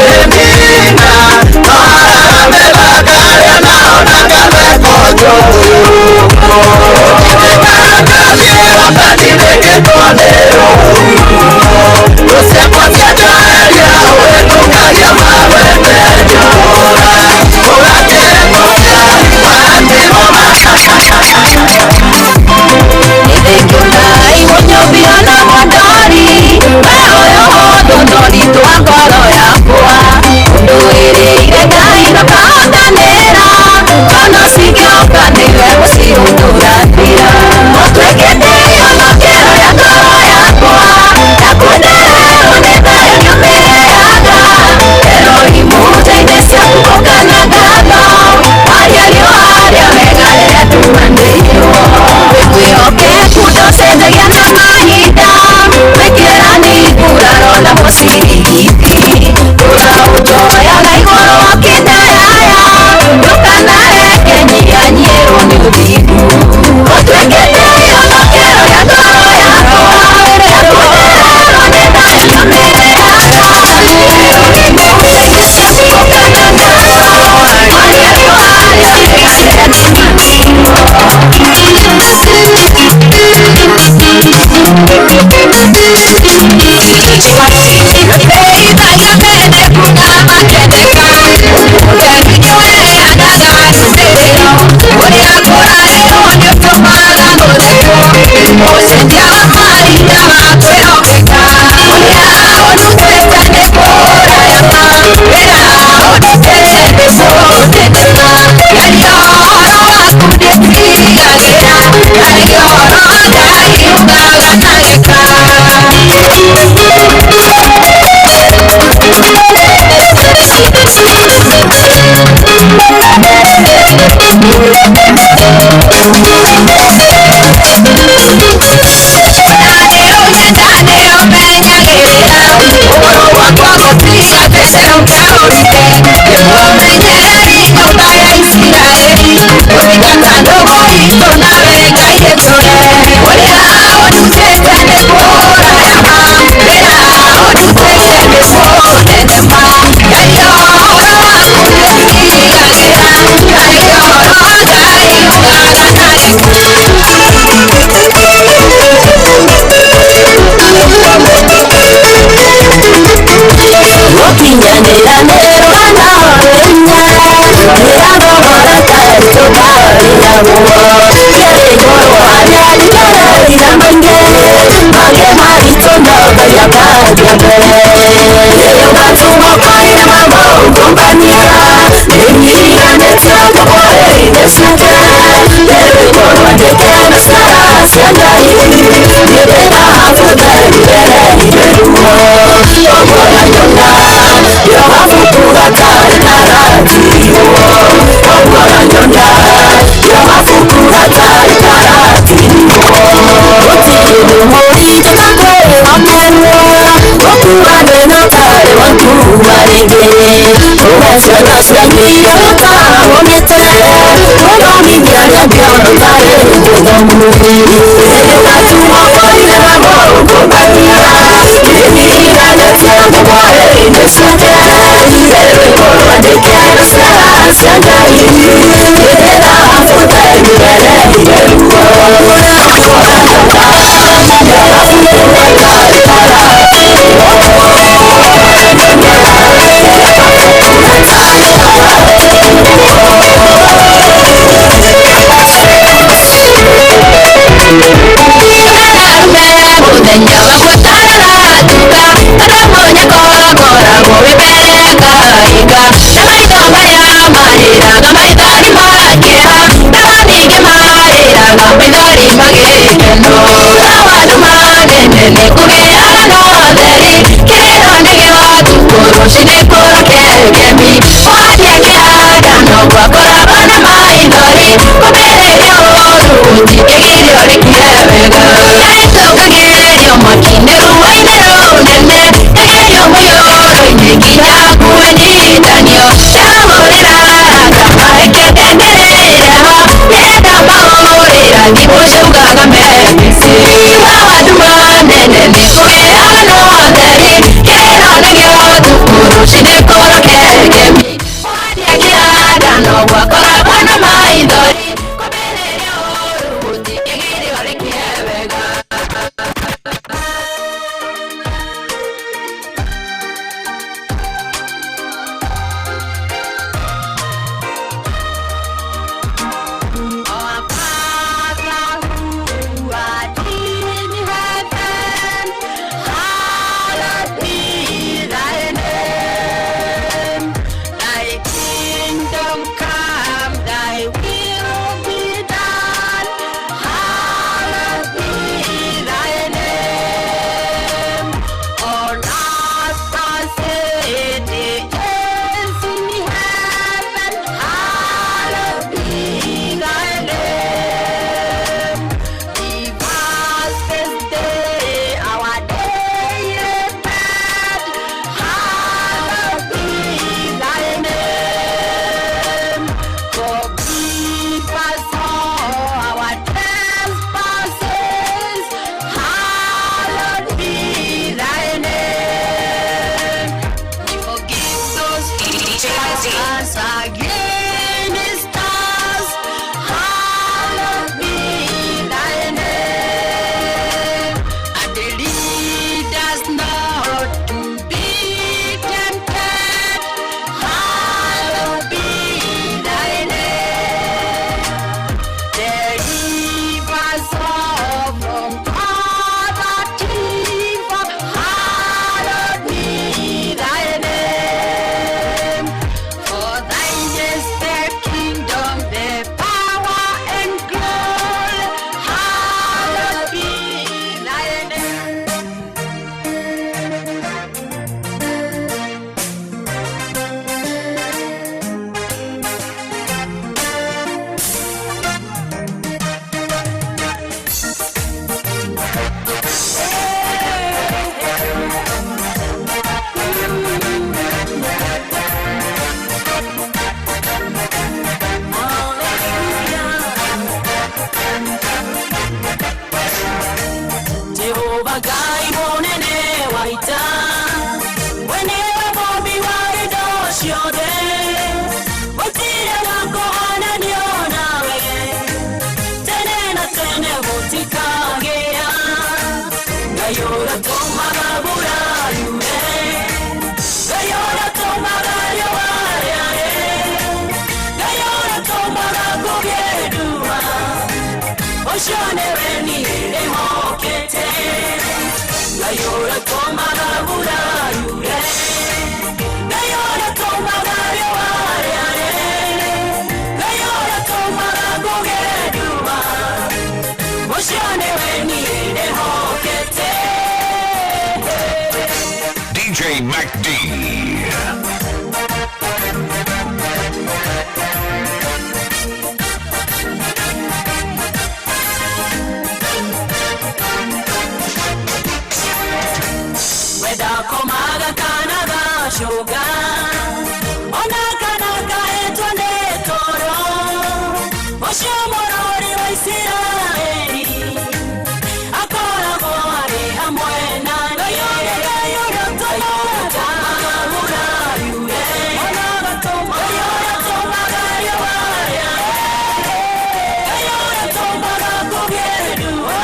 you. Ũcio nĩwe niĩ ndĩhokete. Ngai ũrĩa ũtũmaga mbura yure, Ngai ũrĩa ũtũmaga riũa rĩare, Ngai ũrĩa ũtũmaga kũgĩe nduma, ũcio nĩwe niĩ ndĩhokete. DJ Mac D. Wendakomaga kana gacũga, ona kana kahetwo nĩ toro, ũcio mũrori wa Isiraeli akoragwo arĩ hamwe na Ngai ũrĩa Ngai ũrĩa ũtũmaga mbura yure, ona agatũma Ngai ũrĩa ũtũmaga riũa rĩare, Ngai ũrĩa ũtũmaga kũgĩe nduma,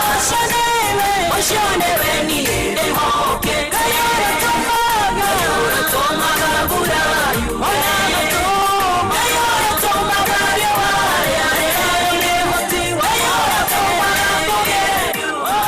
ũcio nĩwe niĩ ndĩhokete. Ngai ũrĩa ũtũmaga mbura yure, ona agatũma Ngai ũrĩa ũtũmaga riũa rĩare, Ngai ũrĩa ũtũmaga kũgĩe nduma.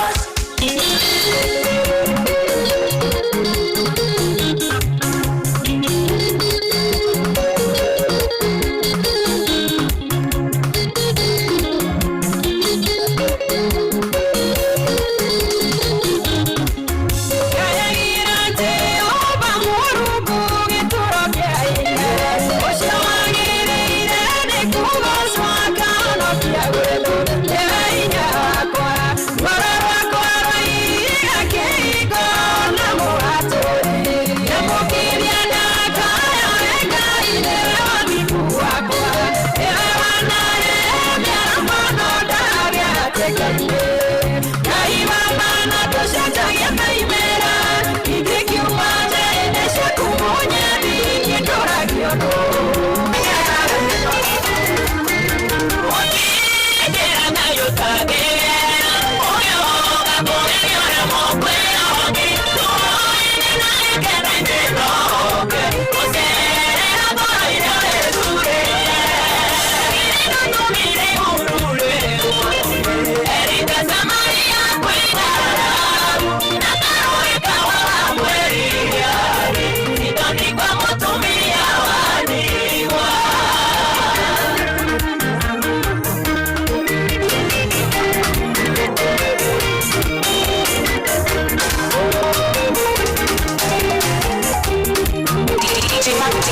DJ Mac D.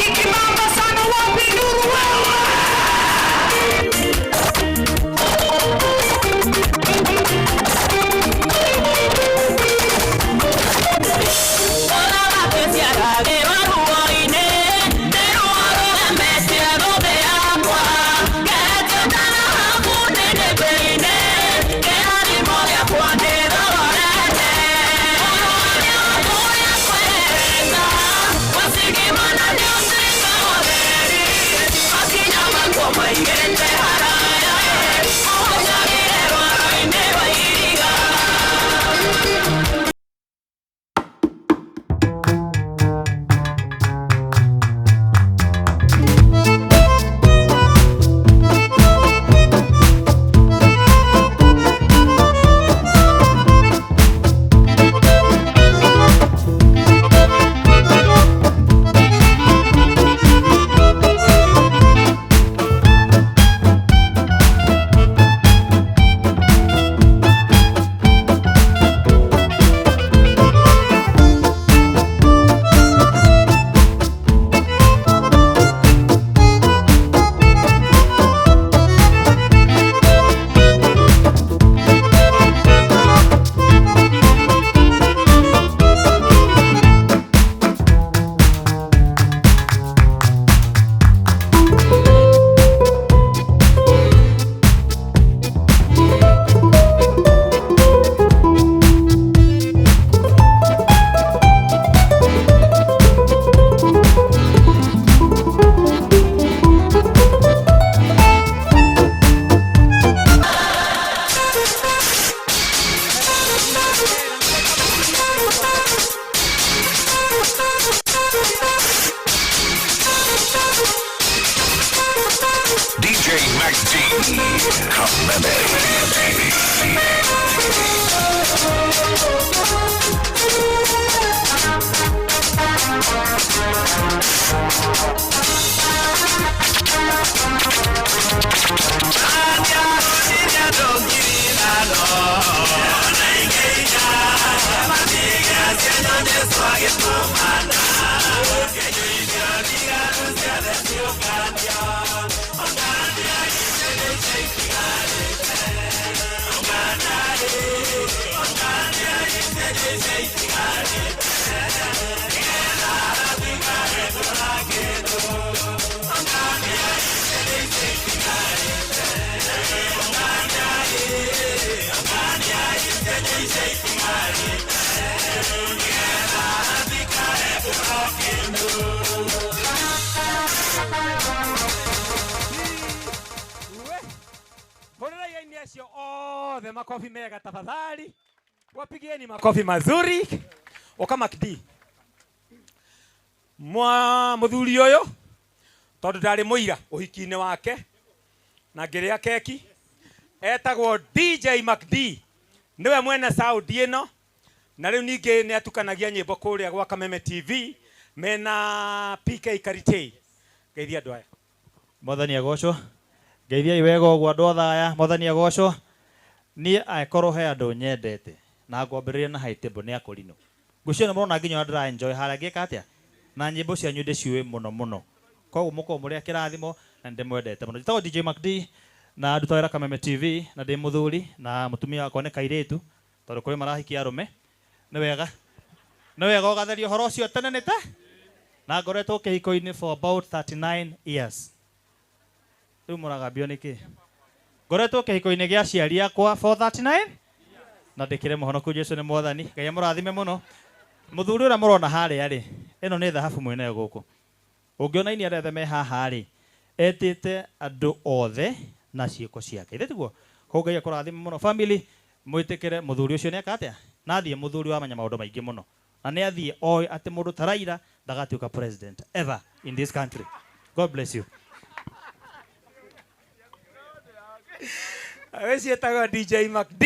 Ikibamba sana wapi nduru wewe? Kameme. Hũrĩrai aini acio othe makobi mega tafadhali. Wapigieni makofi mazuri. Oka Macd. Mwa muthuri uyu tondu ndari muira uhiki-inĩ wake na ngĩrĩa keki etagwo DJ Macd, niwe mwene sound ĩno, na rĩu ningĩ nĩ atukanagia nyĩmbo kũrĩa gwa Kameme TV mena PK Karitei. Geithia andũ aya. Mwathani agocwo. Ngeithiai wega ũguo andũ othe aya. Mwathani agocwo. Niĩ angĩkorwo he andũ nyendete na ngwambĩrĩria na high table nĩ akorino. Ngũcio nĩ mũrona nginya ndĩra enjoy harĩa ngĩka atĩa na nyĩmbo cianyu ndĩciũĩ mũno mũno. Koguo mũkorwo mũrĩ a kĩrathimo na nĩndĩmwendete mũno. Njĩtagwo DJ Macd na ndutaga wĩra Kameme TV na ndĩ mũthuri na mũtumia wakwa nĩ kairĩtu tondũ kũrĩ marahikia arũme. Nĩ wega. Nĩ wega ũgatheria ũhoro ũcio tene nĩ te? Na ngoretwo kĩhiko-inĩ for about 39 years. Rĩu mũragambio nĩkĩ? Ngoretwo kĩhiko-inĩ gĩa aciari akwa for 39 na ndĩkĩrĩ mũhonoku. Jesu nĩ mwathani. Ngai amũrathime mũno. Mũthuri ũrĩa mũrona harĩa rĩ, ĩno nĩ thahabu mwĩnayo gũkũ. Ũngĩona ini arĩa othe me haha rĩ, etĩte andũ othe na ciĩko ciake. Ithe tiguo? Koguo Ngai akũrathime mũno. Family, mwĩtĩkĩre mũthuri ũcio nĩ eka atĩa? Na athiĩ mũthuri wamenya maũndũ maingĩ mũno. Na nĩ athiĩ oĩ atĩ mũndũ ta Raila ndagatuĩka president ever in this country. God bless you. Wĩciĩ etagwo DJ Macd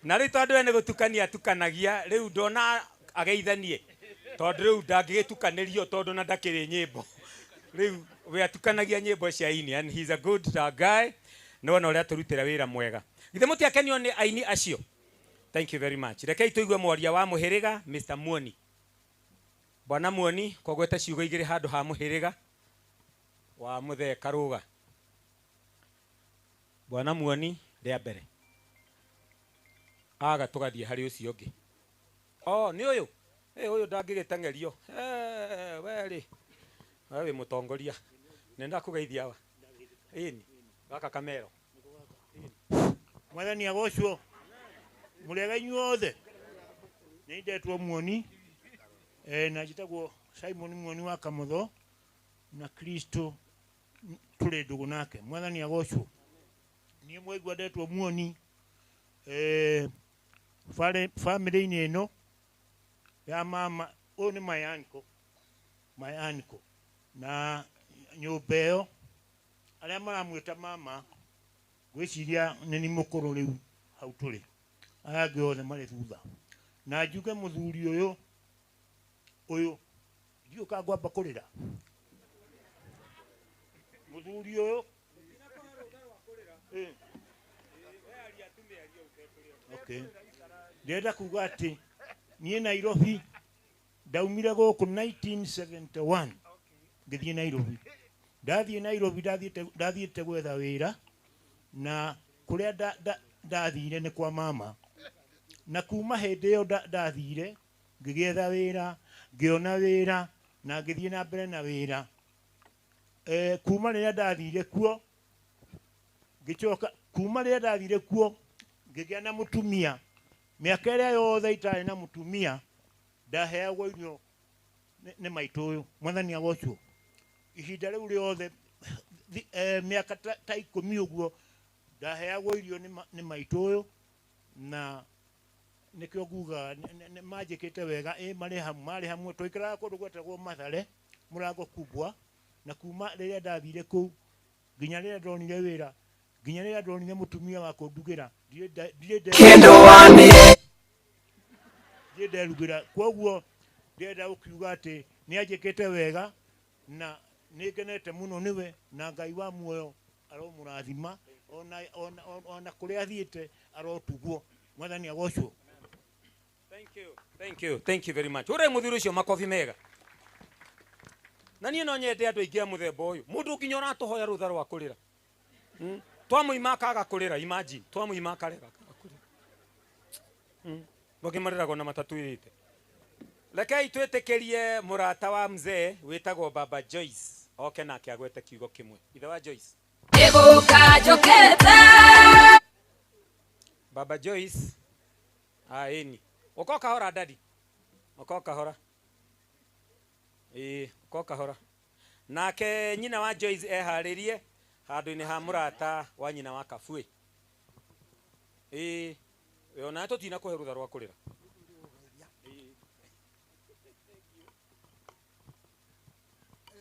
na rĩu tondũ we nĩ gũtukania atukanagia rĩu ndona ageithanie tondũ rĩu ndangĩgĩtukanĩrio tondũ na ndakĩrĩ nyĩmbo rĩu we atukanagia nyĩmbo cia ini and he's a good guy. Nĩ wona ũrĩa atũrutĩra wĩra mwega. Githĩ mũtiakenio nĩ aini acio? Thank you very much. Rekei tũigue mwaria wa mũhĩrĩga Mr. Muoni. Bwana Muoni kogwete ciugo igĩrĩ handũ ha mũhĩrĩga wa Mũthee Karũga. Bwana Muoni rĩa mbere aga tũgathiĩ harĩ ũcio ũngĩ. Oh, nĩ ũyũ. Ũyũ ndangĩgĩteng'erio. We rĩ, we wĩ mũtongoria. Nĩ ndakũgeithia awa. Ĩni, gaka kamero. Mwathani agocwo. Mũrĩega inyuothe. Nĩ ndetwo Muoni. Na njĩtagwo Simon Muoni wa Kamotho na Kristo tũrĩ ndũgũ nake. Mwathani agocwo. Niĩ mwaigua ndetwo Muoni. Family-inĩ ĩno ya mama, ũyũ nĩ my uncle. My uncle. Na nyũmba ĩyo arĩa maramwĩta mama ngwĩciria nĩ ni mũkũrũ rĩu hau tũrĩ, aya angĩ othe marĩ thutha. Na njuge mũthuri ũyũ ũyũ ndiũĩ kana ngwamba kũrĩra. Mũthuri ũyũ okay. Ndĩrenda kuga atĩ niĩ Nairobi ndaumire gũkũ 1971 ngĩthiĩ Nairobi. Ndathiĩ Nairobi ndathiĩte gwetha wĩra na kũrĩa ndathire nĩ kwa mama. Na kuma hĩndĩ ĩyo ndathire ngĩgĩetha wĩra, ngĩona wĩra na ngĩthiĩ na mbere na wĩra. Kuma rĩrĩa ndathire kuo ngĩcoka, kuma rĩrĩa ndathire kuo ngĩgĩa na mũtumia. Mĩaka ĩrĩa yothe itarĩ na mũtumia ndaheagwo irio nĩ maitũ ũyũ. Mwathani agocwo. Ihinda rĩu rĩothe mĩaka ta ikũmi ũguo ndaheagwo irio nĩ maitũ ũyũ, na nĩkĩo ngugaga manjĩkĩte wega. Marĩ hamwe twaikaraga kũndũ gwetagwo Mathare mũrango kubwa, na kuma rĩrĩa ndathire kũu nginya rĩrĩa ndonire wĩra Nginya rĩrĩa ndonire mũtumia wa kũndugĩra ndirĩ Kĩndũ wanĩe. Ndirĩ nderugĩra. Koguo ndĩrenda gũkiuga atĩ nĩ anjĩkĩte wega na nĩ ngenete mũno nĩwe, na Ngai wa muoyo aromũrathima ona kũrĩa athiĩte arotugwo. Mwathani agocwo. Thank you. Thank you. Thank you very much. Ure muthuri ucio makobi mega. Na niĩ no nyende andũ aingĩ a mũthemba ũyũ. Mũndũ nginya ũratũhoya rũtha rwa kũrĩra. Twamũima akaga kũrĩra, imagine. Twamũima akarega kũrĩra. Mũngĩ marĩraga ona matatwĩrĩte. Rekei twĩtĩkĩrie mũrata wa mzee wĩtagwo Baba Joyce oke nake agwete kiugo kĩmwe. Ithe wa Joyce. Nĩgũka njũkĩte. Baba Joyce. Ah, ĩni. Ũka kahora daddy. Ũka kahora. Ĩĩ, ũka kahora. Nake nyina wa Joyce eharĩrie handũ-inĩ ha mũrata wa nyina wa Kabue. Ĩĩ, ona tũtinakũhe rũtha rwa kũrĩra.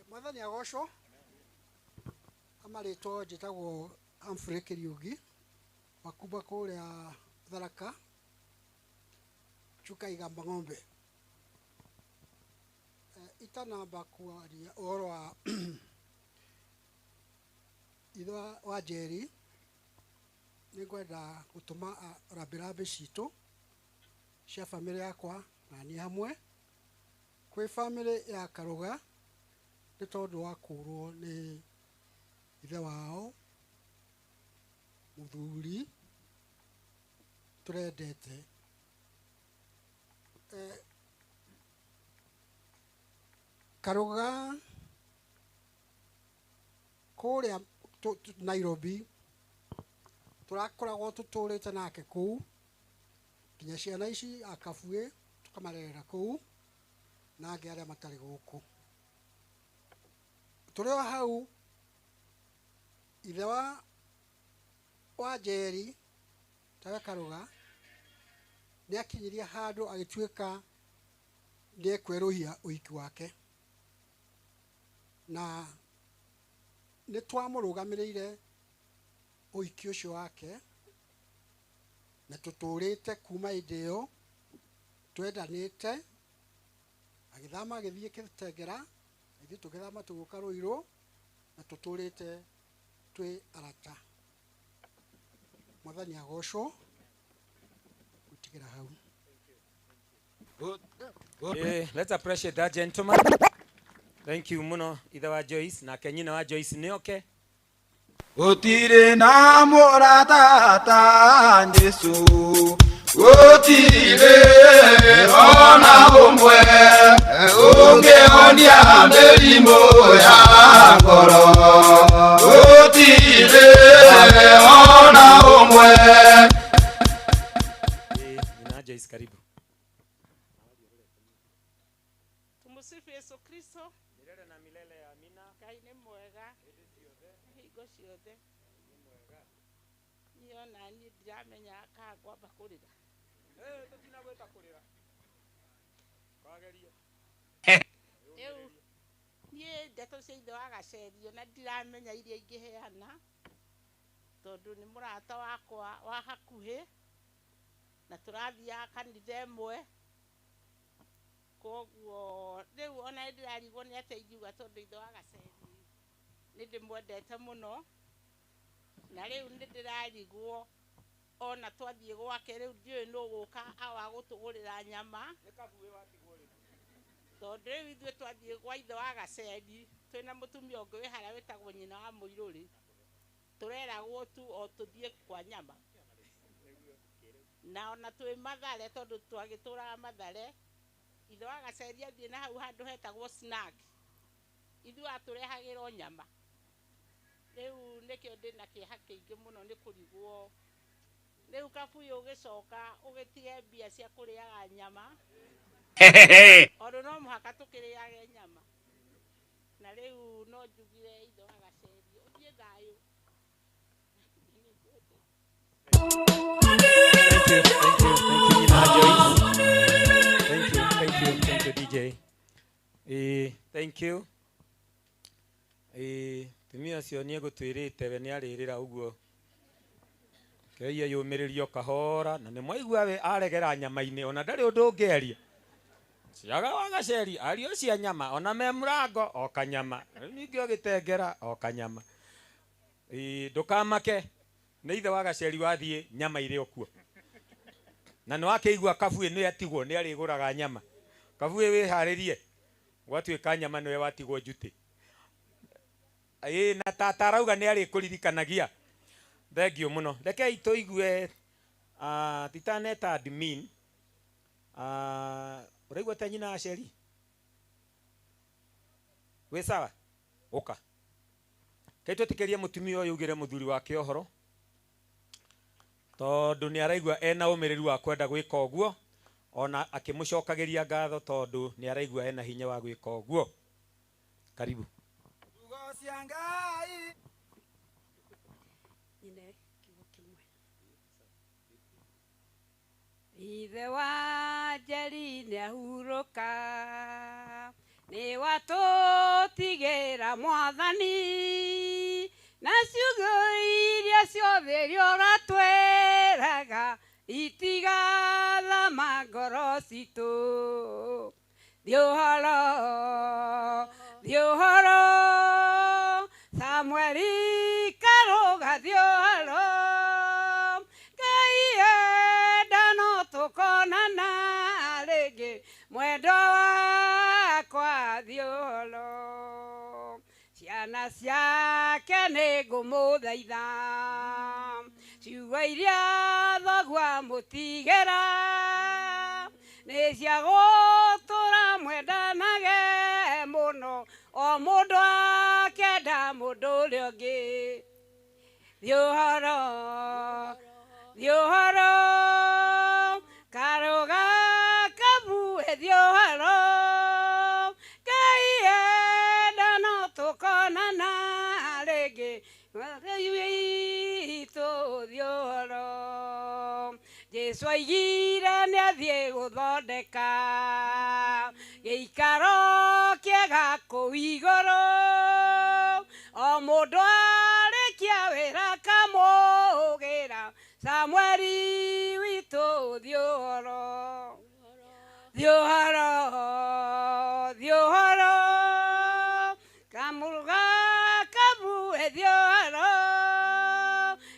Mwathani agocwo. Amarĩtwo njĩtagwo Humphrey Kĩriũgi wa kuma kũrĩa Tharaka Chuka Igamba Ng'ombe. Itanamba kwaria ũhoro wa ithe wa Njeri, nĩngwenda gũtũma rambirambi citũ cia bamĩrĩ yakwa na niĩ hamwe kwĩ bamĩrĩ ya Karũga nĩ tondũ wa kũrwo nĩ ithe wao mũthuri tũrendete. Karũga kũrĩa Nairobi tũrakoragwo tũtũrĩte nake kũu nginya ciana ici akabue tũkamarerera kũu na angĩ arĩa matarĩ gũkũ. Tũrĩ o hau ithe wa Njeri tawe Karũga nĩ akinyirie handũ agĩtuĩka nĩ ekwerũhia ũhiki wake na nĩ twamũrũgamĩrĩire ũhiki ũcio wake na tũtũrĩte kuma hĩndĩ ĩyo twendanĩte. Agĩthama agĩthiĩ Gĩtengera, ithuĩ tũgĩthama tũgĩũka Ruiru na tũtũrĩte twĩ arata. Mwathani agocwo. Gũtigĩra hau. Let's appreciate that gentleman. Thank you muno ithe wa Joyce nake nyina wa Joyce nĩoke. Gũtirĩ na mũrata ta Jesũ, gũtirĩ ona ũmwe ũngĩhonia mĩrimũ ya ngoro, gũtirĩ ona ũmwe. Nyina wa Joyce, karibu. Tumusifu Yesu Kristo. Milele na milele, amina. Ngai nĩ mwega hingo ciothe. Niĩ ona niĩ ndiramenya kana ngwamba kũrĩra. Tũtinagwĩta kũrĩra. Kwageria. Rĩu niĩ ndeto cia ithe wa Gacerio na ndiramenya iria ingĩheana tondũ nĩ mũrata wakwa wa hakuhĩ na tũrathiaga kanitha ĩmwe, koguo rĩu ona nĩ ndĩrarigwo nĩ atĩa ingiuga tondũ ithe wa Gaceri nĩ ndĩmwendete mũno na rĩu nĩ ndĩrarigwo ona twathiĩ gwake rĩu ndiũĩ nũ ũgũka awa gũtũgũrĩra nyama tondũ rĩu ithuĩ twathiĩ gwa ithe wa Gaceri twĩna mũtumia ũngĩ wĩ harĩa wĩtagwo nyina wa Mũirũrĩ, tũreragwo tu o tũthiĩ kwa nyama na ona twĩ Mathare tondũ twagĩtũraga Mathare, ithe wa Gaceri athiĩ na hau handũ hetagwo snack, ithuĩ atũrehagĩra o nyama. Rĩu nĩkĩo ndĩna kĩeha kĩingĩ mũno nĩ kũrigwo rĩu Kabuyu ũgĩcoka ũgĩtige mbia cia kũrĩaga nyama tondũ no mũhaka tũkĩrĩage nyama na rĩu no njugire ithe wa Gaceri ũthiĩ thayũ. Thank you, thank you, thank you, Nyina Joyce. Thank you, thank you, thank you, DJ. Thank you. Tumia ũcio nĩ egũtwĩrĩte we nĩ arĩrĩra ũguo. Keiye yũmĩrĩrio kahora na nĩ mwaigua we aregera nyama-inĩ ona ndarĩ ũndũ ũngĩaria. Ciaga wa Gaceri ario cia nyama ona me mũrango o kanyama. Rĩu ningĩ ũgĩtengera o kanyama. Ĩĩ ndũkamake nĩ ithe wa Gaceri wathiĩ nyama irĩ o kuo. Na nĩ wakĩigua Kabuĩ nĩ atigwo nĩ arĩgũraga nyama. Kabuĩ wĩharĩrie gwatuĩka nyama nĩwe watigwo njutĩ. Ĩĩ na tata arauga nĩ arĩkũririkanagia. Thank you mũno. Rekei tũigue titaneta admin. Ũraigua ta nyina Aceri? Wĩ sawa? Ũka. Kai twĩtĩkĩrie mũtumia ũyũ augĩre mũthuri wake ũhoro tondũ nĩ araigua ena ũmĩrĩru wa kwenda gwĩka ũguo ona akĩmũcokagĩria ngatho tondũ nĩ araigua ena hinya wa gwĩka ũguo. Karibu. Nyine kiugo kĩmwe. Ithe wa Njeri nĩahurũka nĩ watũtigĩra Mwathani na ciugo iria ciothe iria ũratwĩraga itigathama ngoro citũ. Thiĩ ũhoro, thiĩ ũhoro, Samueli Karũga thiĩ ũhoro, Ngai enda no tũkonana rĩngĩ mwendwa wakwa thiĩ ũhoro. Ciana ciake nĩ ngũmũthaitha ciugo iria thoguo amũtigĩra nĩ cia gũtũra mwendanage mũno o mũndũ akenda mũndũ ũrĩa ũngĩ. Thiĩ ũhoro, thiĩ ũhoro, Karũga Kabuĩ thiĩ ũhoro, Ngai enda no tũkonana rĩngĩ witũ thiĩ ũhoro. Jesũ aigire nĩ athiĩ gũthondeka gĩikaro kĩega kũu igũrũ o mũndũ arĩkia wĩra akamũgĩra Samueli witũ thiĩ ũhoro, thiĩ ũhoro, thiĩ ũhoro, Kamũruga Kabuĩ thiĩ ũhoro,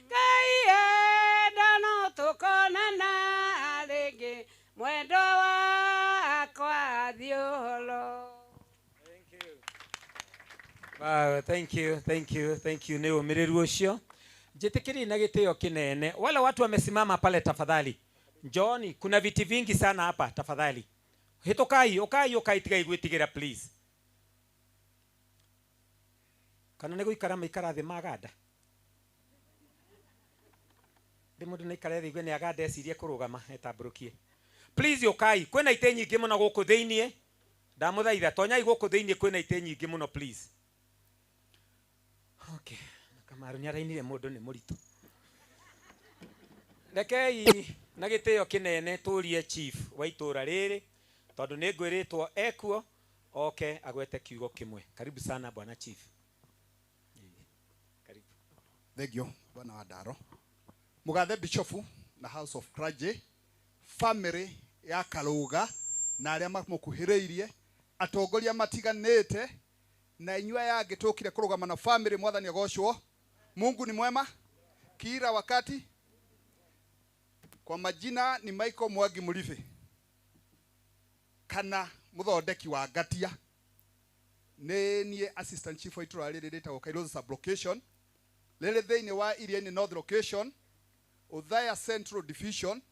Ngai enda no tũkonana rĩngĩ mwendwa wakwa thiĩ ũhoro. Wow, thank you, thank you, thank you. Nĩ ũmĩrĩru ũcio. Njĩtĩkĩrie na gĩtĩo kĩnene. Wale watu wamesimama pale tafadhali. Njooni, kuna viti vingi sana hapa tafadhali. Hĩtũkai, ũkai, ũkai tigai gwĩtigĩra please. Kana nĩ gũikara maikara thĩ maganda. Ndĩ mũndũ nĩ aikare thĩ igue nĩ aganda ecirie kũrũgama etambũrũkie. Please ũkai, kwĩna itĩ nyingĩ mũno gũkũ thĩiniĩ. Ndamũthaitha, tonyai gũkũ thĩiniĩ kwĩna itĩ nyingĩ mũno please. Okay, Kamaru nĩ arainire mũndũ nĩ mũritũ. Rekei na gĩtĩo kĩnene tũrie chief wa itũra rĩrĩ tondũ nĩ ngwĩrĩtwo ekuo oke agwete kiugo kĩmwe. Karibu sana bwana chief. Karibu. Thank you bwana wa Ndaro. Mũgathe Bishofu na House of Clergy, family ya Karũga na arĩa mamũkuhĩrĩirie, atongoria matiganĩte na inyuĩ aya angĩ tũkire kũrũgama na family. Mwathani agocwo. Mungu ni mwema kila wakati. Kwa majina ni Michael Mwangi Mũribĩ kana mũthondeki wa ngatia. Nĩ niĩ assistant chief wa itũra rĩrĩ rĩtagwo Kairoso sub-location rĩrĩ thĩinĩ wa Iriainĩ North location, Othaya Central Division,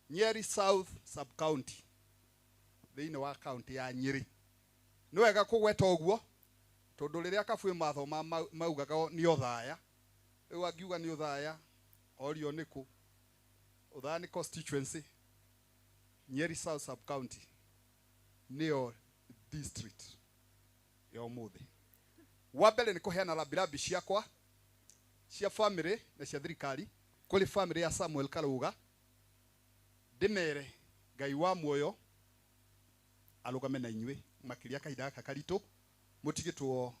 Nyeri South sub-county thĩinĩ wa county ya Nyeri. Nĩ wega kũgweta ũguo tondũ rĩrĩa Kabuĩ mathoma maugaga nĩ Othaya, rĩu angiuga nĩ Othaya orio nĩ kũ? Othaya nĩ constituency, Nyeri South sub-county nĩyo district ya ũmũthĩ. Wa mbere nĩ kũheana rambirambi ciakwa cia family na cia thirikari kũrĩ family ya Samuel Karũga, ndĩmere Ngai wa muoyo arũgame na inyuĩ makĩria kahinda gaka karitũ mũtigĩtwo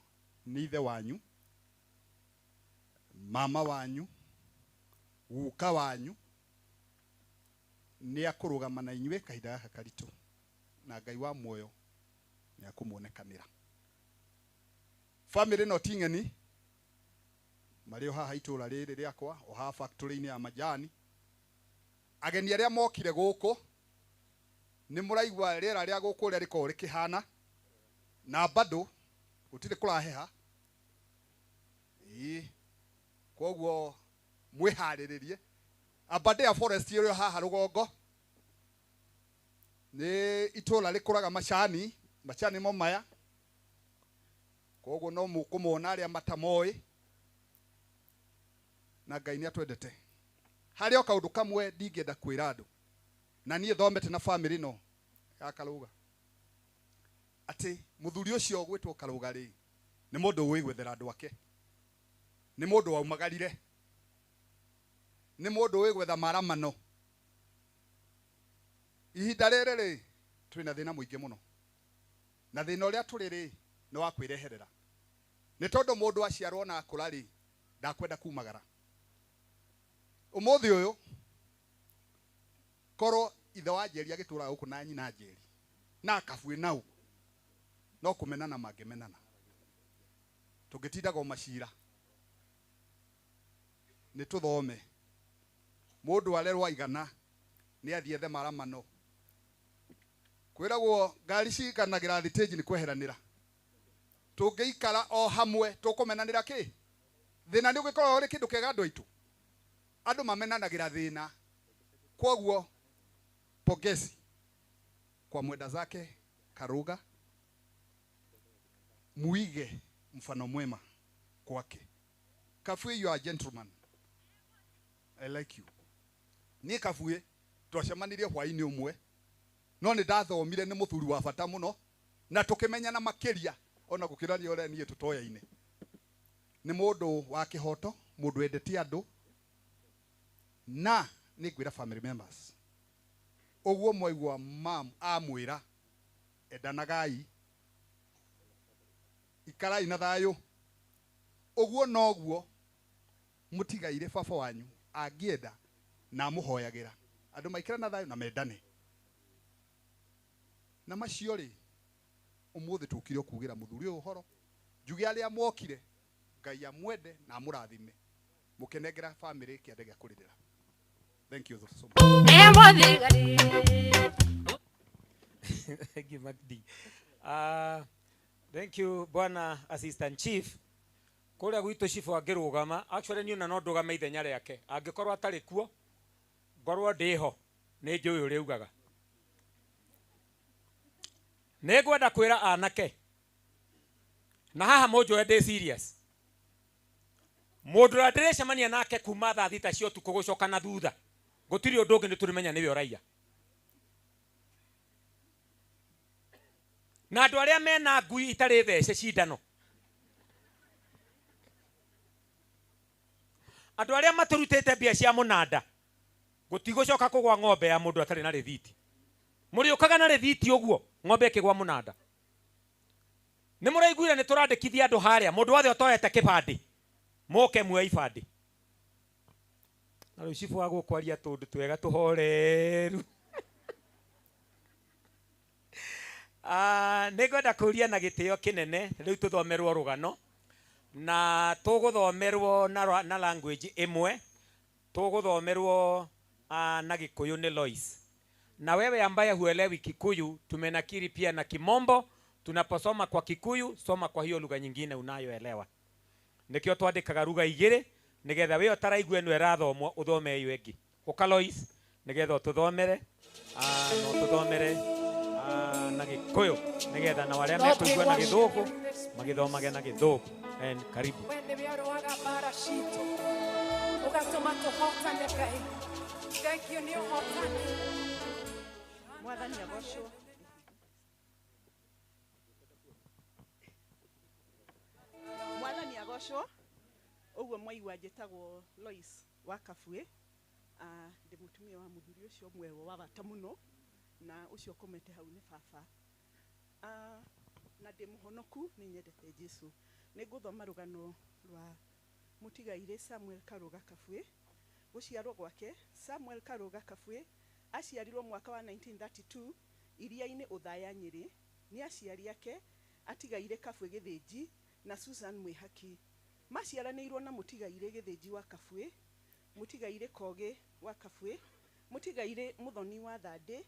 nĩ ithe wanyu, mama wanyu, Guka wanyu nĩ akũrũgama na inyuĩ kahinda gaka karitũ, na Ngai wa muoyo nĩ akũmuonekanĩra. Family no ti ng'eni, marĩ o haha itũra rĩrĩ rĩakwa, o haha factory-inĩ ya majani. Ageni arĩa mokire gũkũ nĩ mũraigua rĩera rĩa gũkũ ũrĩa rĩkoragwo rĩkĩhana, na bado gũtirĩ kũraheha. Ĩĩ, koguo mwĩharĩrĩrie. Aberdare Forest ĩrĩ haha rũgongo, nĩ itũra rĩkũraga macani, macani mo maya, koguo no mũkũmona arĩa matamoĩ, na Ngai nĩ atwendete. Harĩ o kaũndũ kamwe ndingĩenda kwĩra andũ, na niĩ thomete na family no ya Karũga, atĩ mũthuri ũcio ũgwĩtwo Karũga rĩ, nĩ mũndũ ũĩ gwethera andũ ake, nĩ mũndũ waumagarire, nĩ mũndũ ũĩ gwetha maramano. Ihinda rĩrĩ rĩ, twĩna thĩna mũingĩ mũno, na thĩna ũrĩa tũrĩ rĩ, nĩ wa kwĩreherera, nĩ tondũ mũndũ aciarwo na akũra rĩ, ndakwenda kumagara. Ũmũthĩ ũyũ korwo ithe wa Njeri agĩtũraga gũkũ na nyina Njeri na Kabuĩ nau, no kũmenana mangĩmenana, tũngĩtindaga macira. Nĩ tũthome, mũndũ arerwo aigana nĩ athiĩ ethe maramano. Kwĩragwo ngari cikanagĩra thitĩnji nĩ kweheranĩra. Tũngĩikara o hamwe tũkũmenanĩra kĩ? Thĩna nĩ ũgĩkoragwo ũrĩ kĩndũ kĩega andũ aitũ, andũ mamenanagĩra thĩna. Koguo pongezi kwa mwenda zake Karũga, muige mfano mwema kwake. Kabuĩ, you are a gentleman, I like you. Niĩ Kabuĩ twacemanirie hwaĩ-inĩ ũmwe, no nĩ ndathomire nĩ mũthuri wa bata mũno, na tũkĩmenyana makĩria ona gũkĩra ũrĩa niĩ tũtoyaine. Nĩ mũndũ wa kĩhoto, mũndũ wendete andũ, na nĩ ngwĩra family members ũguo mwaigua mam amwĩra, endanagai, ikarai na thayũ. Ũguo noguo mũtigaire baba wanyu angĩenda na amũhoyagĩra andũ maikare na thayũ na mendane. Na macio rĩ, ũmũthĩ tũkire o kugĩra mũthuri ũyũ ũhoro, njuge arĩa mokire Ngai amwende na amũrathime, mũkĩnengera family kĩande gĩa kũrĩrĩra. Thank you so much. Thank you, Magdi. Thank you, Bwana Assistant Chief. Kũrĩa gwitũ chief angĩrũgama, actually niĩ ona no ndũgame ithenya rĩake, angĩkorwo atarĩ kuo, ngorwo ndĩho, nĩ njũĩ ũrĩa ugaga. Nĩ ngwenda kwĩra anake, na haha mũnjoe ndĩ serious, mũndũ ũrĩa ndĩrecemania nake kuma thaa 6 cia ũtukũ gũcoka na thutha, gũtirĩ ũndũ ũngĩ nĩ tũrĩmenya nĩwe ũraiya. Na andũ arĩa mena ngui itarĩ thece cindano, andũ arĩa matũrutĩte mbia cia mũnanda, gũtigũcoka kũgwa ng'ombe ya mũndũ atarĩ na rĩthiti. Mũrĩũkaga na rĩthiti ũguo ng'ombe ĩkĩgwa mũnanda. Nĩ mũraiguire nĩ tũrandĩkithia andũ harĩa, mũndũ wothe ũtoete kĩbandĩ mũke muoe ibandĩ. Na rĩu cibũ wa gũkwaria tũndũ twega tũhoreru. Nĩ ngwenda kũria na gĩtĩo kĩnene rĩu tũthomerwo rũgano, na tũgũthomerwo na language ĩmwe, tũgũthomerwo na Gĩkũyũ nĩ Lois. Na wewe ambaye huelewi Kikuyu, tumenakiri pia na Kimombo. Tunaposoma kwa Kikuyu, soma kwa hiyo lugha nyingine unayoelewa. Nikio twandĩkaga lugha igĩrĩ nigetha we ũtaraigua ĩno ĩrathomwo ũthome ĩyo ĩngĩ. Ũka Lois nigetha ũtũthomere, no ũtũthomere na Gĩkũyũ nigetha na arĩa mekũigua na Gĩthũngũ magĩthomage na Gĩthũngũ. And karibu. Thank you, nĩ ũhotani. Mwathani agocwo. Mwathani agocwo. Ũguo mwaigua njĩtagwo Lois wa Kabuĩ. Ndĩ mũtumia wa mũthuri ũcio ũmwe wa bata mũno, na ũcio ũkomete hau nĩ baba. Na ndĩ mũhonoku, nĩ nyendete Jesũ. Nĩ ngũthoma rũgano rwa mũtigairĩ Samuel Karũga Kabuĩ, Gũciarwo gwake, Samuel Karũga Kabwe aciarirwo mwaka wa 1932 iria-inĩ Ũthaya, Nyĩrĩ, nĩ aciari ake atigaire Kabwe Gĩthĩnji na Susan Mwĩhaki. Maciaranĩirwo na mũtigairĩ Gĩthĩnji wa Kabwe, mũtigairĩ Kogĩ wa Kabwe, mũtigairĩ Mũthoni wa Thandĩ,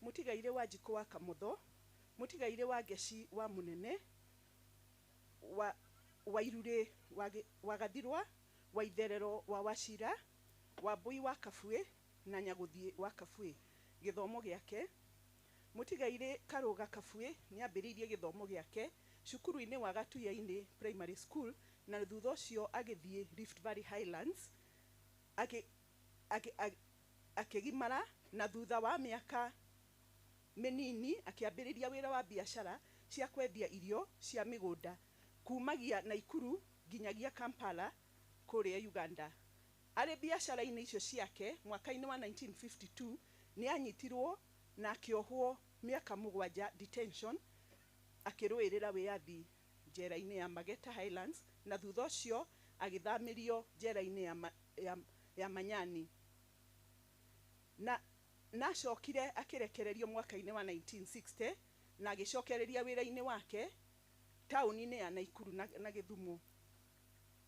mũtigairĩ wa Njikũ wa Kamotho, mũtigairĩ wa Ngeci wa Mũnene, wa Wairurĩ wa Gathirwa, wa Itherero wa Wachira, wa Mbui wa Kabwe na Nyagũthiĩ wa Kabwe. Gĩthomo gĩake, mũtigairĩ Karũga Kabwe nĩ ambĩrĩirie gĩthomo gĩake cukuru-inĩ wa Gatuya-inĩ Primary School, na thutha ũcio agĩthiĩ Rift Valley Highlands akĩgimara, na thutha wa mĩaka mĩnini akĩambĩrĩria wĩra wa biacara cia kwendia irio cia mĩgũnda kumagia Naikuru nginyagia Kampala kũrĩa Uganda. Arĩ biacara-inĩ icio ciake, mwaka-inĩ wa 1952 nĩ anyitirwo na akĩohwo mĩaka 7 detention akĩrũĩrĩra wĩyathi njera-inĩ ya Mageta Highlands, na thutha ũcio agĩthamĩrio njera-inĩ ya Manyani. Na nacokire akĩrekererio mwaka-inĩ wa 1960 na agĩcokereria wĩra-inĩ wake taũni-inĩ ya Naikuru na Gĩthumo.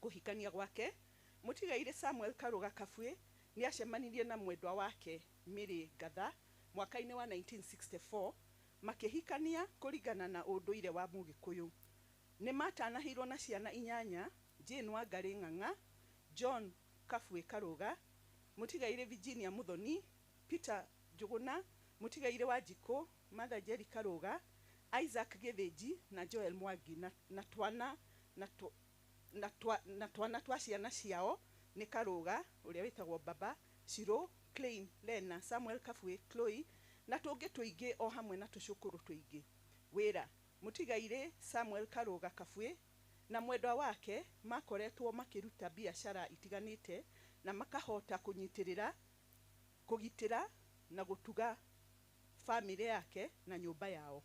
Kũhikania gwake, mũtigairĩ Samuel Karũga Kabwe nĩ acemanirie na mwendwa wake Mary Ngatha mwaka-inĩ wa 1964, makĩhikania kũringana na ũndũire wa Mũgĩkũyũ. Nĩ matanahĩirwo na ciana 8, Jane Wangarĩ Ng'ang'a, John Kabwe Karũga, mũtigairĩ Virginia Muthoni, Peter Njũgũna, mũtigairĩ wa Njikũ, Martha Njeri Karũga, Isaac Gĩthĩnji na Joel Mwangi, na twana twa ciana ciao nĩ Karũga ũrĩa wĩtagwo Baba, Shiro, Klein, Lena, Samuel Kabwe, Chloe na tũngĩ tũingĩ o hamwe na tũcũkũrũ tũingĩ. Wĩra, mũtigairĩ Samuel Karũga Kabwe na mwendwa wake makoretwo makĩruta biacara itiganĩte na makahota kũnyitĩrĩra, kũgitĩra na gũtuga bamĩrĩ yake na nyũmba yao.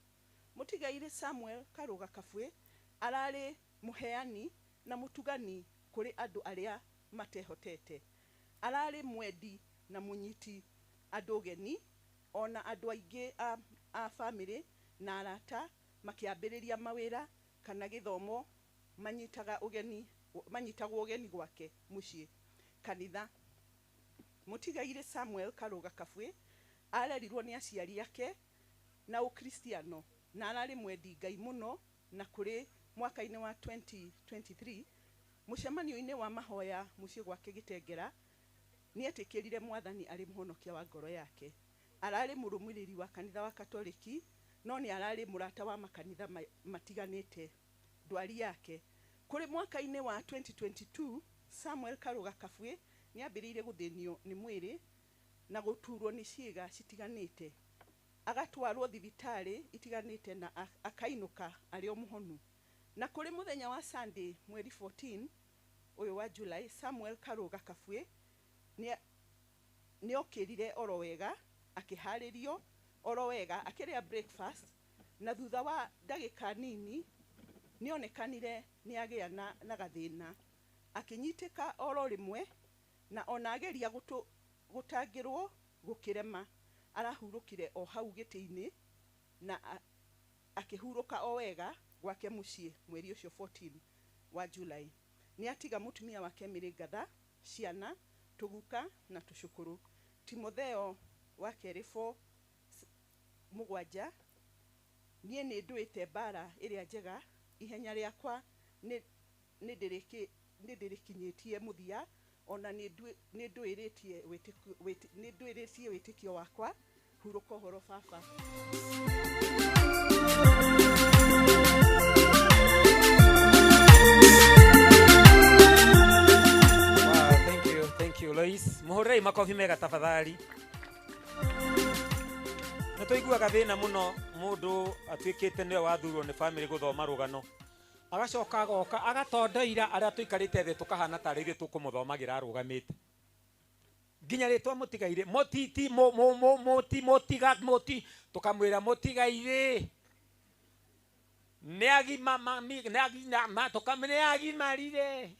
Mũtigairĩ Samuel Karũga Kabwe ararĩ mũheani na mũtugani kũrĩ andũ arĩa matehotete. Ararĩ mwendi na mũnyiti andũ ũgeni, ona andũ aingĩ a bamĩrĩ na arata makĩambĩrĩria mawĩra kana gĩthomo manyitagwo ũgeni gwake mũciĩ. Kanitha, mũtigairĩ Samuel Karũga Kabwe arerirwo nĩ aciari ake na ũkristiano na ararĩ mwendi Ngai mũno, na kũrĩ mwaka-inĩ wa 2023 mũcemanio-inĩ wa mahoya mũciĩ gwake Gĩtengera nĩ etĩkĩrire Mwathani arĩ mũhonokia wa ngoro yake. Ararĩ mũrũmĩrĩri wa kanitha wa Katoliki, no nĩ ararĩ mũrata wa makanitha matiganĩte. Ndwari yake, kũrĩ mwaka-inĩ wa 2022 Samuel Karũga Kabwe nĩ ambĩrĩirie gũthĩnio nĩ mwĩrĩ na gũturwo nĩ ciĩga citiganĩte, agatwarwo thibitarĩ itiganĩte na akainũka arĩ o mũhonu. Na kũrĩ mũthenya wa Sunday mweri 14 ũyũ wa July, Samuel Karũga Kabwe nĩ okĩrire oro wega, akĩharĩrio oro wega, akĩrĩa breakfast, na thutha wa ndagĩka nini nĩonekanire nĩ agĩa na gathĩna, akĩnyitĩka oro rĩmwe, na ona ageria gũtangĩrwo gũkĩrema, arahurũkire o hau gĩtĩ-inĩ na akĩhurũka o wega gwake mũciĩ mweri ũcio 14 wa July. Nĩ atiga mũtumia wake Mary Ngatha, ciana, tũguka na tũcũkũrũ. Timotheo wa kerĩ 4:7, niĩ nĩ ndũĩte mbara ĩrĩa njega, ihenya rĩakwa nĩ ndĩrĩkinyĩtie mũthia, ona nĩ ndũĩrĩtie wĩtĩkio wakwa. Hurũka ũhoro baba. Thank you, Lois. Muhurei makofi mega tafadhali. Nĩ tũiguaga thĩna mũno mũndũ atuĩkĩte nĩwe wathurwo nĩ family gũthoma rũgano, agacoka agoka agatondoira arĩa tũikarĩte thĩ tũkahana tarĩ ithuĩ tũkũmũthomagĩra arũgamĩte, nginya rĩtwa mũtigairĩ mũtiti mũti mũtiga mũti, tũkamwĩra mũtigairĩ nĩ agima mami nĩ agimarire.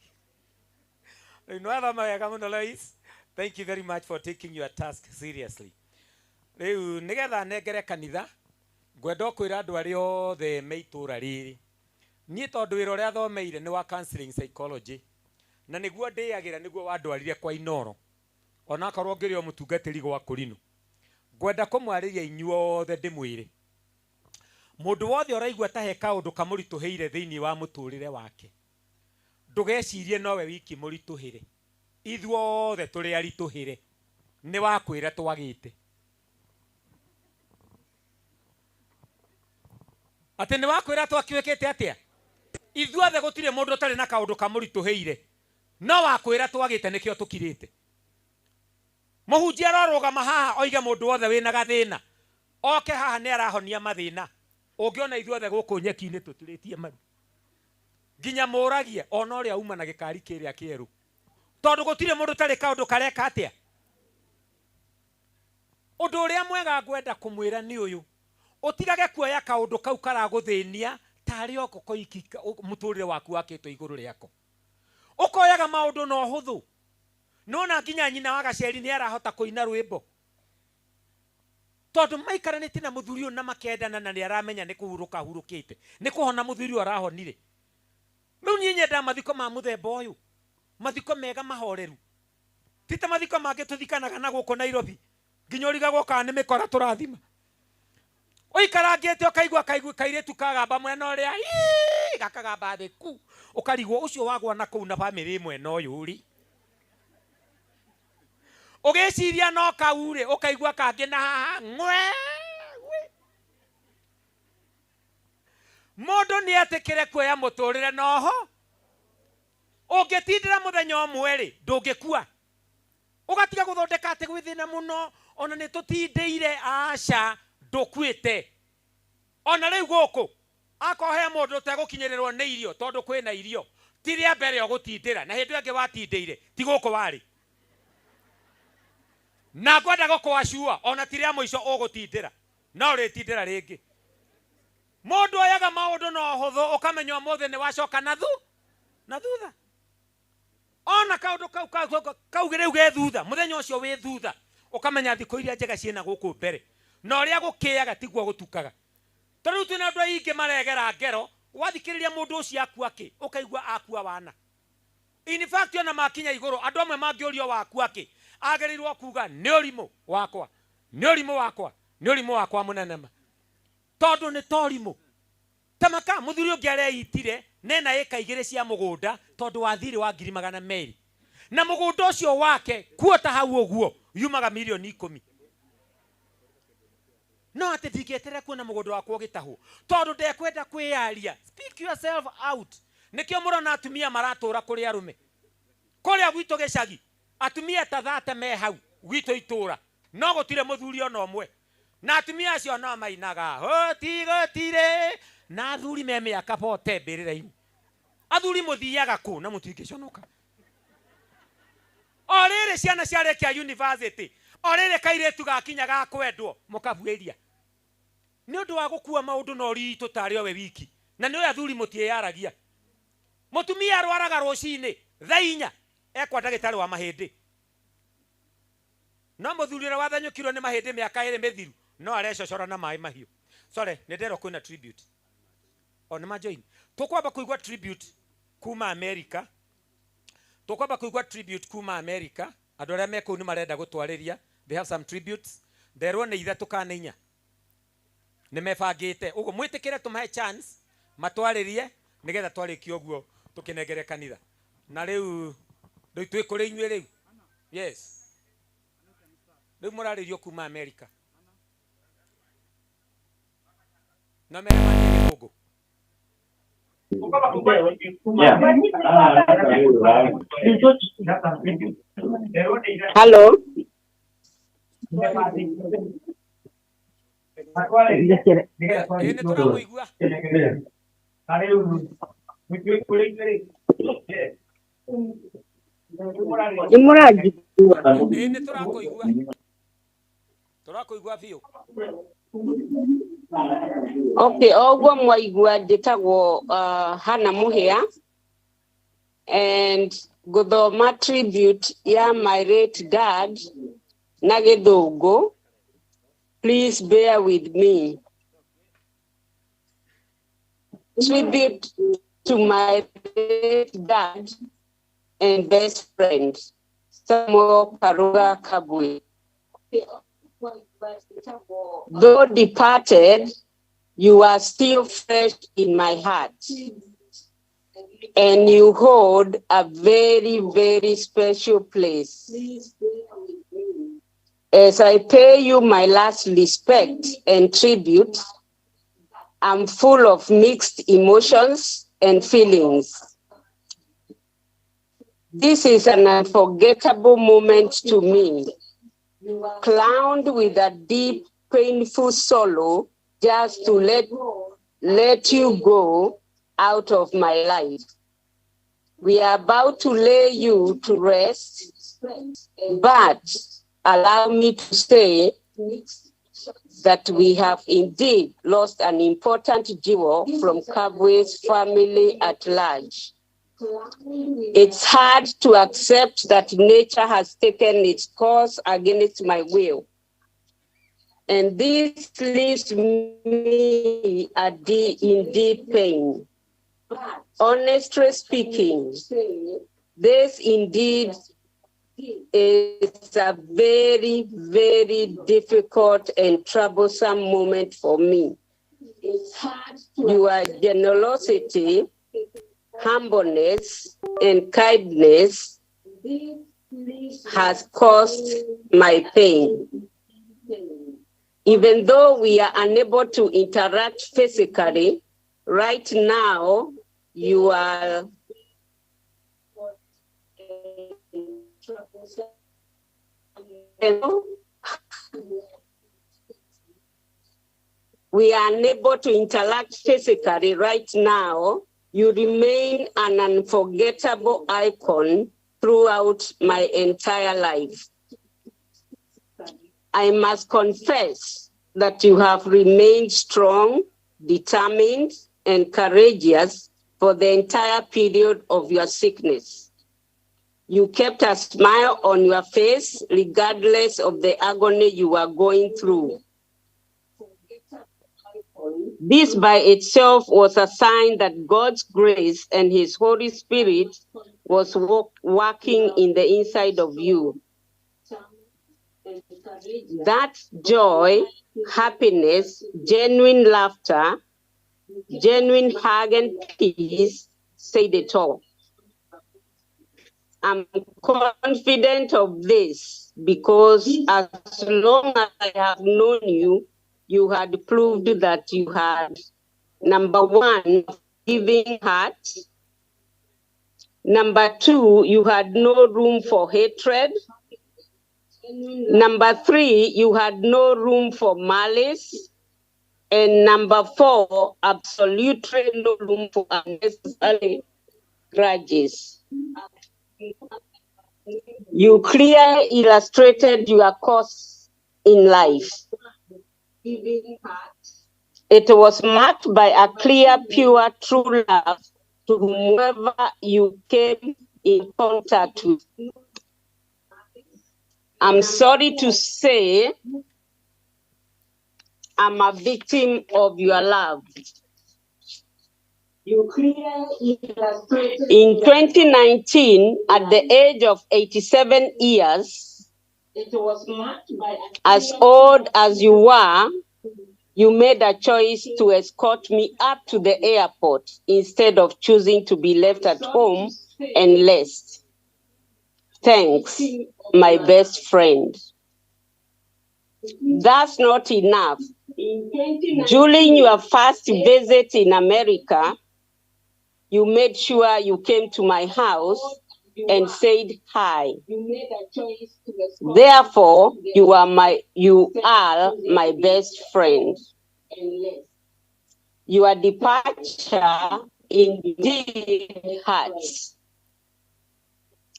Rĩu nĩ wathoma wega mũno Lois. Thank you very much for taking your task seriously. Rĩu nĩgetha nengere kanitha, ngwenda kwĩra andũ arĩa othe me itũũra rĩrĩ, niĩ tondũ wĩra ũrĩa thomeire nĩ wa counseling psychology, na nĩguo ndĩagĩra, nĩguo wandwarire kwa Inoro, onakorwo ngĩrĩ o mũtungatĩri gwa Kũrinũ. Ngwenda kũmwarĩria inyuothe ndĩmwĩre, mũndũ wothe ũraigua ta he kaũndũ kamũritũhĩire thĩinĩ wa mũtũrĩre wake, ndũgecirie nowe wiki mũritũhĩre, ithuothe tũrĩ aritũhĩre, nĩ wakwĩra twagĩte. Atĩ nĩ wakwĩra twakĩwĩkĩte atĩa? Ithuothe gũtirĩ mũndũ ũtarĩ na kaũndũ kamũritũhĩire, no wakwĩra twagĩte nĩkĩo tũkirĩte. Mũhunjia arorũgama haha oige mũndũ wothe wĩna gathĩna oke haha nĩ arahonia mathĩna. Ũngĩona ithuothe gũkũ nyeki-inĩ tũturĩtie maru, nginya mũragie ona ũrĩa uma na gĩkari kĩrĩa kĩerũ, tondũ gũtirĩ mũndũ ũtarĩ kaũndũ kareka atĩa. Ũndũ ũrĩa mwega ngwenda kũmwĩra nĩ ũyũ, ũtigage kuoya kaũndũ kau karagũthĩnia tarĩ oko koiki mũtũrĩre waku wakĩtwo igũrũ rĩako. Ũkoyaga maũndũ na ũhũthũ. Nona nginya nyina wa Gaceri nĩ arahota kũina rwĩmbo, tondũ maikaranĩtie na mũthuri ũyũ na makendana, na nĩ aramenya nĩ kũhurũka ahurũkĩte, nĩ kũhona mũthuri ũyũ arahonire. Rĩu niĩ nyendaga mathiko ma mũthemba ũyũ, mathiko mega mahoreru, ti ta mathiko mangĩ tũthikanaga na gũkũ Nairobi nginya ũrigagwo kana nĩ mĩkora tũrathima. Ũikarangĩte ũkaigua kairĩtu kagamba mwena ũrĩa, ii, gakagamba thĩ ku, ũkarigwo ũcio wagwa na kũu na bamĩrĩ mwena ũyũ rĩ. Ũgĩciria no kau rĩ, ũkaigua kangĩ na haha ng'we. Mũndũ nĩ etĩkĩre kuoya mũtũrĩre noho. Ũngĩtindĩra mũthenya ũmwe rĩ, ndũngĩkua. Ũgatiga gũthondeka atĩ gwĩ thĩna mũno, ona nĩ tũtindĩire, aca, ndũkuĩte. Ona rĩu gũkũ akorwo he mũndũ ũtegũkinyĩrĩrwo nĩ irio tondũ kwĩna irio, ti rĩa mbere ũgũtindĩra, na hĩndĩ ĩyo ĩngĩ watindĩire ti gũkũ warĩ. Na ngwenda gũkũacua ona ti rĩa mũico ũgũtindĩra, no ũrĩtindĩra rĩngĩ. Mũndũ oyaga maũndũ na ũhũthũ, ũkamenya ũmũthĩ nĩ wacoka na thutha. Ona kaũndũ kau kau rĩu ge thutha, mũthenya ũcio wĩ thutha, ũkamenya thikũ iria njega ciĩna gũkũ mbere. Na ũrĩa gũkĩaga tiguo gũtukaga. Ta rĩu twĩna andũ aingĩ maregera ngero, wathikĩrĩria mũndũ ũcio akua kĩ, ũkaigua akua wana. In fact ona makinya igũrũ, andũ amwe mangĩũrio wakua kĩ, agĩrĩirwo kuga nĩ ũrimũ wakwa, nĩ ũrimũ wakwa, nĩ ũrimũ wakwa mũnene ma, tondũ nĩ ta ũrimũ. Tamaka mũthuri ũngĩ areitire nena ĩka 2 cia mũgũnda tondũ wa thirĩ wa 200,000, na mũgũnda ũcio wake kuo ta hau ũguo yumaga mirioni 10. No atĩ ndingĩeterera kuona mũgũnda wakwa ũgĩtahwo tondũ ndekwenda kwĩyaria. Speak yourself out. Nĩkĩo mũrona atumia maratũra kũrĩ arũme. Kũrĩa gwitũ gĩcagi atumia ta 30 me hau gwitũ itũra, no gũtirĩ mũthuri ona ũmwe, na atumia acio no mainaga gũtirĩ, na athuri me mĩaka 40 mbĩrĩra-inĩ. Athuri mũthiaga kũ na mũtingĩconoka? O rĩrĩ ciana ciarĩkia university, o rĩrĩ kairĩtu gakinya ga kwendwo mũkabuĩria nĩ ũndũ wa gũkua maũndũ na ũritũ tarĩ owe wiki. Na nĩ ũyũ athuri mũtiĩyaragia. Mũtumia arwaraga rũcinĩ thaa 4 ekwa ndagĩtarĩ wa mahĩndĩ, no mũthuri ũrĩa wathanyũkirwo nĩ mahĩndĩ mĩaka 2 mĩthiru no arecocora na maĩ mahiũ. Sorry, nĩ nderwo kwĩna tribute. O nĩ majoin. Tũkwamba kũigua tribute kuma America. Tũkwamba kũigua tribute kuma America. Andũ arĩa me kũu nĩ marenda gũtwarĩria. They have some tributes. Nderwo nĩ 3 kana 4. Nĩ mebangĩte. Ũguo mwĩtĩkĩre tũmahe chance matwarĩrie nĩgetha twarĩkie ũguo tũkĩnengere kanitha. Na rĩu twĩ kũrĩ inyuĩ rĩu. Yes. Rĩu mũrarĩrio kuma America. No mere marie gĩthũngũ. Hello. Ĩĩ nĩ tũramũigua. Nĩ mũranjigua? Ĩĩ nĩ tũrakũigua. Tũrakũigua biũ. Okay, o ũguo mwaigua njĩtagwo Hannah Mũhĩa, and Ngũthoma tribute ya my late dad na Gĩthũngũ. Please bear with me. Tribute to my late dad and best friend, Samuel Karuga Kabwe. Though departed, you are still fresh in my heart, and you hold a very, very special place. As I pay you my last respect and tribute, I'm full of mixed emotions and feelings. This is an unforgettable moment to me, crowned with a deep, painful sorrow just to let you go out of my life. We are about to lay you to rest, but allow me to say that we have indeed lost an important jewel from Kabwe's family at large. It's hard to accept that nature has taken its course against my will. And this leaves me in deep pain. Honestly speaking, this indeed is a very, very difficult and troublesome moment for me. Your generosity, humbleness, and kindness has caused my pain. Even though we are unable to interact physically, right now, you are we are unable to interact physically right now. You remain an unforgettable icon throughout my entire life. I must confess that you have remained strong, determined, and courageous for the entire period of your sickness. You kept a smile on your face regardless of the agony you were going through. This by itself was a sign that God's grace and His Holy Spirit was working in the inside of you. That joy, happiness, genuine laughter, genuine hug and peace said it all. I'm confident of this because as long as I have known you, you had proved that you had, number one, giving heart. Number two, you had no room for hatred. Number three, you had no room for malice. And number four, absolutely no room for unnecessary grudges. You clearly illustrated your course in life. It was marked by a clear, pure, true love to whomever you came in contact with. I'm sorry to say I'm a victim of your love. In 2019, at the age of 87 years, as old as you were, you made a choice to escort me up to the airport instead of choosing to be left at home and left. Thanks, my best friend. That's not enough. During your first visit in America, you made sure you came to my house and said hi. Therefore, you are my best friend. Your departure indeed hurts.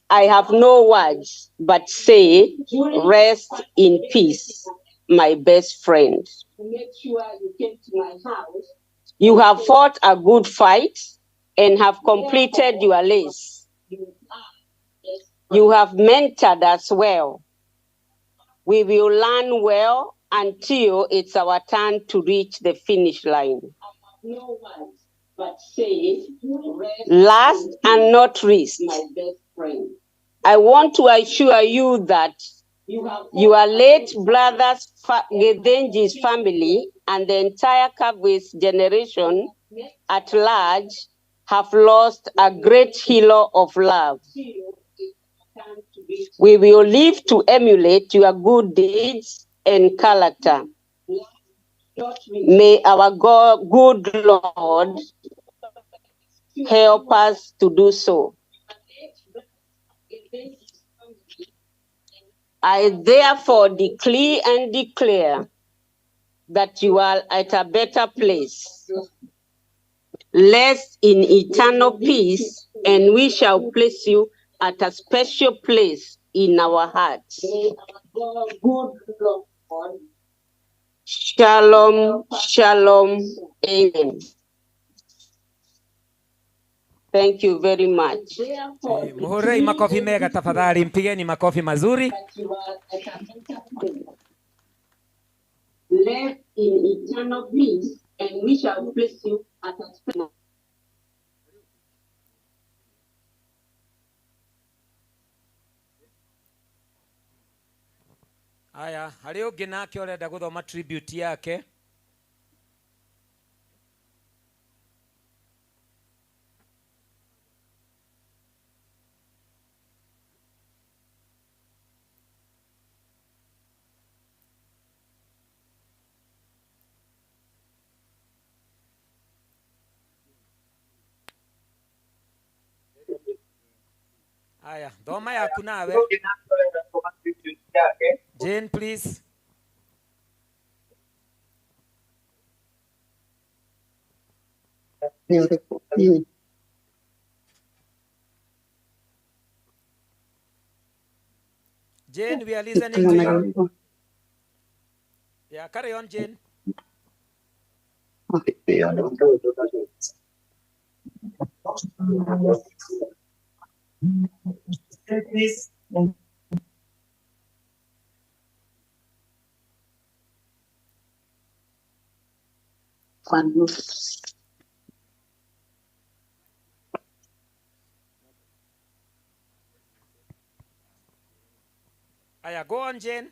I have no words but say, rest in peace, my best friend. You have fought a good fight and have completed your race. You have mentored us well. We will learn well until it's our turn to reach the finish line. Last and not least, I want to assure you that your late brother's Gethenji's family and the entire Kabwe's generation at large have lost a great hero of love. We will live to emulate your good deeds and character. May our God, good Lord help us to do so. I therefore decree and declare that you are at a better place. Rest in eternal peace, and we shall place you at a special place in our hearts. Shalom, shalom, amen. Thank you very much. Muhurei makofi mega tafadhali, mpigeni makofi mazuri. Rest in eternal peace, and we shall place you at a special. Aya, harĩ ũngĩ nake ũrenda gũthoma tribute yake? Aya, thoma yaku nawe. Jane, please. Jane, we are listening to you. Yeah, carry on, Jane. Aya, go on, Jane.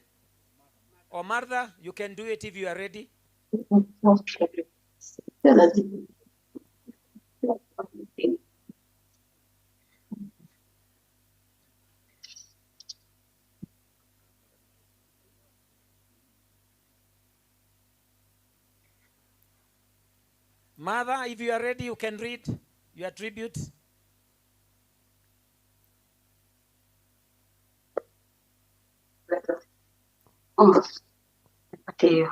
Or Martha, you can do it if you are ready. Martha, if you are ready, you can read your tribute. Oh, okay.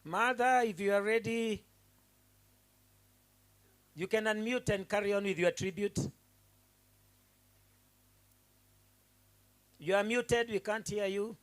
Martha, if you are ready, you can unmute and carry on with your tribute. You are muted, we can't hear you.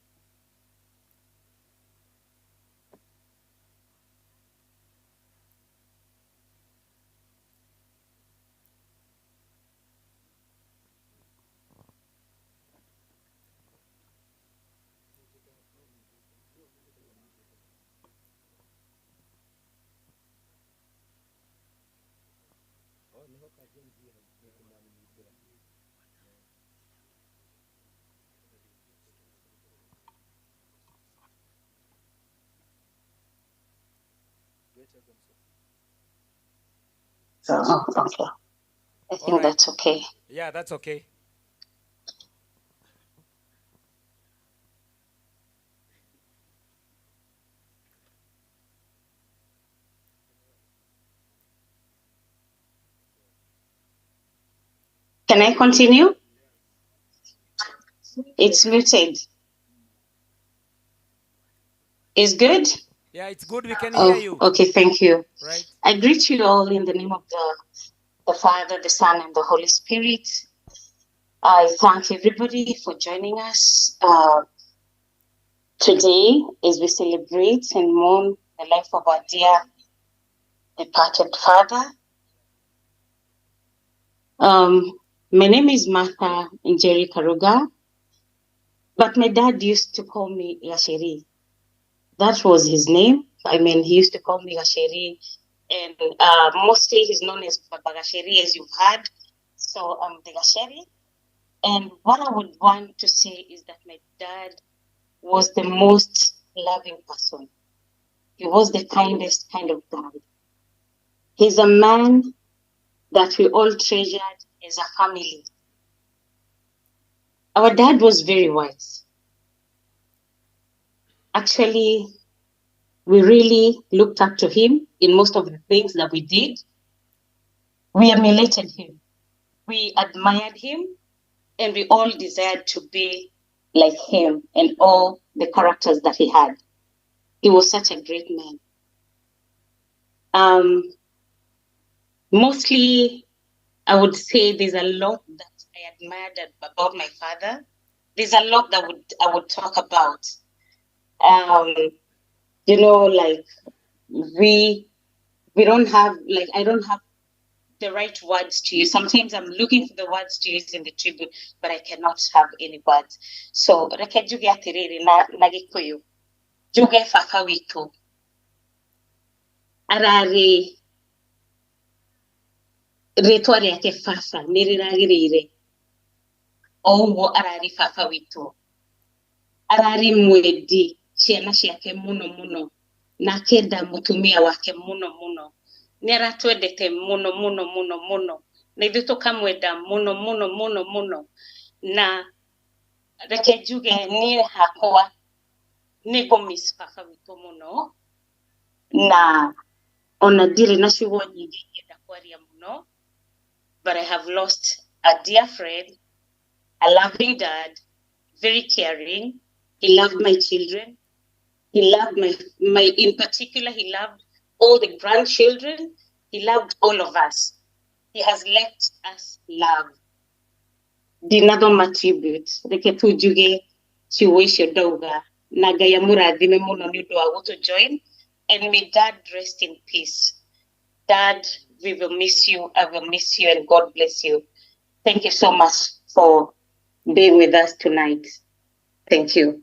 Oh, okay. I think All right. that's okay. Yeah, that's okay. Can I continue? It's muted. Is good? Yeah, it's good. We can Oh, hear you. okay, thank you. Right. I greet you all in the name of the Father, the Son, and the Holy Spirit. I thank everybody for joining us today as we celebrate and mourn the life of our dear departed father. My name is Martha Njeri Karuga, but my dad used to call me Gacheri. That was his name. I mean, he used to call me Gacheri, and mostly he's known as Baba Gacheri, as you've heard. So I'm the Gacheri. And what I would want to say is that my dad was the most loving person. He was the kindest kind of guy. He's a man that we all treasured as a family. Our dad was very wise. Actually, we really looked up to him in most of the things that we did. We emulated him. We admired him, and we all desired to be like him and all the characters that he had. He was such a great man. Mostly, I would say there's a lot that I admired about my father. There's a lot that I would talk about. You know, like we don't have, like, I don't have the right words to use. Sometimes I'm looking for the words to use in the tribute, but I cannot have any words. So reke njuge atiriri na Gikuyu, njuge baba witũ ararĩ rĩtwa rĩake baba nĩ rĩragĩrĩire o ũguo ararĩ baba witũ, ararĩ mwendi ciana ciake mũno mũno, na akenda mũtumia wake mũno mũno, nĩ aratwendete mũno mũno mũno mũno, na ithuĩ tũkamwenda mũno mũno mũno mũno. Na reke njuge niĩ hakwa nĩ ngũ-miss baba witũ mũno, na ona ndirĩ na ciugo nyingĩ ingĩenda kwaria mũno, but I have lost a dear friend, a loving dad, very caring. He loved my children. He loved my in particular, he loved all the grandchildren. He loved all of us. He has left us love. Ndinathoma tribute reke tu njuge ciugo icio ndauga, na Ngai amũrathime mũno nĩ ũndũ wa gũtũ join, and may Dad rest in peace. Dad, we will miss you. I will miss you, and God bless you. Thank you so much for being with us tonight. Thank you.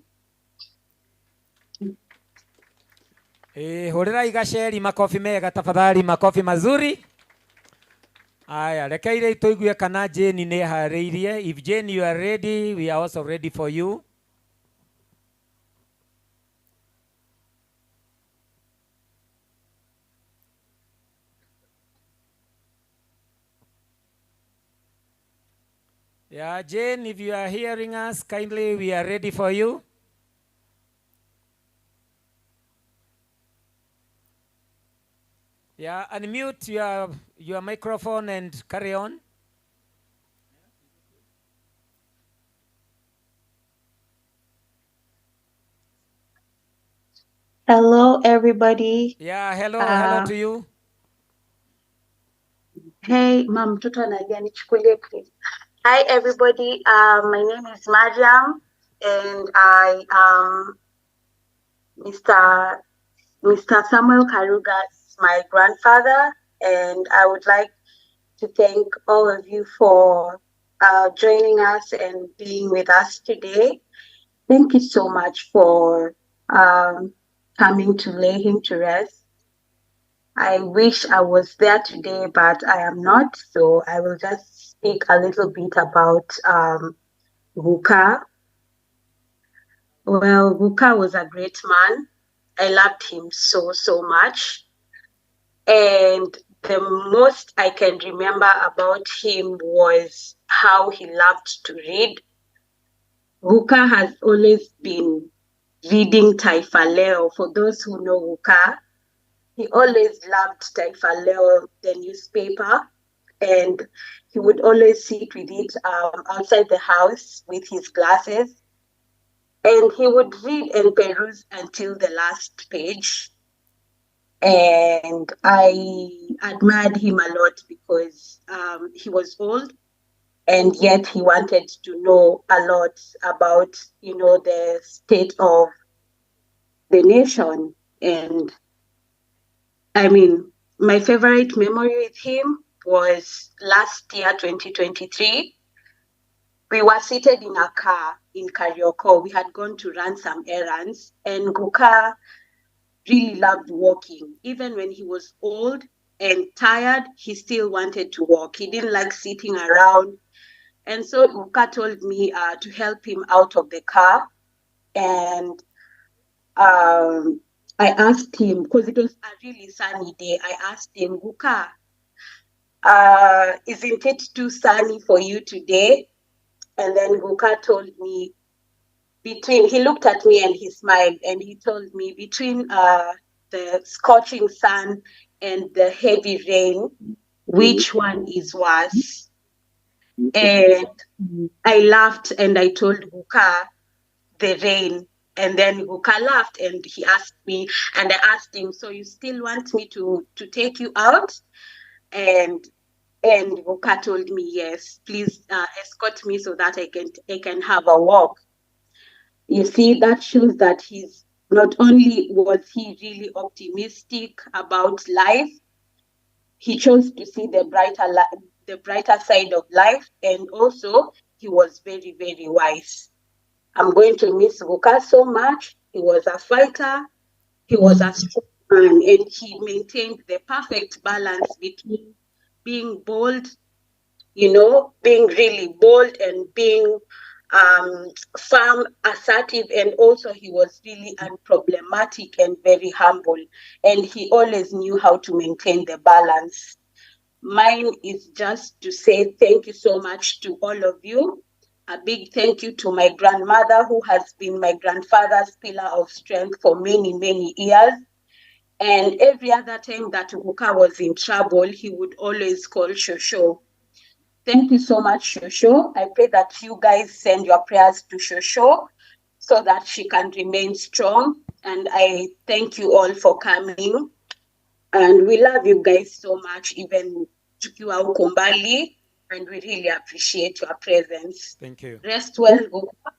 Hũrĩrai Gacheri makofi mega tafadhali, makofi mazuri. Aya, reke ire tũigue kana Jane nĩ eharĩirie. If Jane you are ready, we are also ready for you. Yeah, Jane, if you are hearing us, kindly, we are ready for you. Yeah, unmute your microphone and carry on. Hello, everybody. Yeah, hello, hello to you. Hey, mom, mtoto analia, nichukulie please. Hi, everybody. My name is Mariam, and I am Mr. Samuel Karuga is my grandfather, and I would like to thank all of you for joining us and being with us today. Thank you so much for coming to lay him to rest. I wish I was there today, but I am not, so I will just speak a little bit about Guka. Well, Guka was a great man. I loved him so, so much. And the most I can remember about him was how he loved to read. Guka has always been reading Taifa Leo. For those who know Guka, he always loved Taifa Leo, the newspaper, and he would always sit with it outside the house with his glasses. And he would read and peruse until the last page. And I admired him a lot because he was old and yet he wanted to know a lot about, you know, the state of the nation. And I mean, my favorite memory with him was last year, 2023. We were seated in a car in Karioko. We had gone to run some errands, and Guka really loved walking. Even when he was old and tired, he still wanted to walk. He didn't like sitting around. And so Guka told me to help him out of the car. And I asked him, because it was a really sunny day, I asked him, Guka, isn't it too sunny for you today? And then Guka told me, he looked at me and he smiled and he told me, between the scorching sun and the heavy rain, which one is worse? And I laughed and I told Guka the rain. And then Guka laughed and he asked me, and I asked him, so you still want me to take you out? And Guka told me, yes, please escort me so that I can have a walk. You see, that shows that he's not only was he really optimistic about life, he chose to see the brighter side of life, and also he was very, very wise. I'm going to miss Guka so much. He was a fighter, he was a strong man, and he maintained the perfect balance between being bold, you know, being really bold and being firm, assertive, and also he was really unproblematic and very humble, and he always knew how to maintain the balance. Mine is just to say thank you so much to all of you. A big thank you to my grandmother, who has been my grandfather's pillar of strength for many, many years. And every other time that Guka was in trouble, he would always call Shosho. Thank you so much, Shosho. I pray that you guys send your prayers to Shosho so that she can remain strong. And I thank you all for coming. And we love you guys so much, even tukiwa huko mbali, and we really appreciate your presence. Thank you. Rest well, Guka.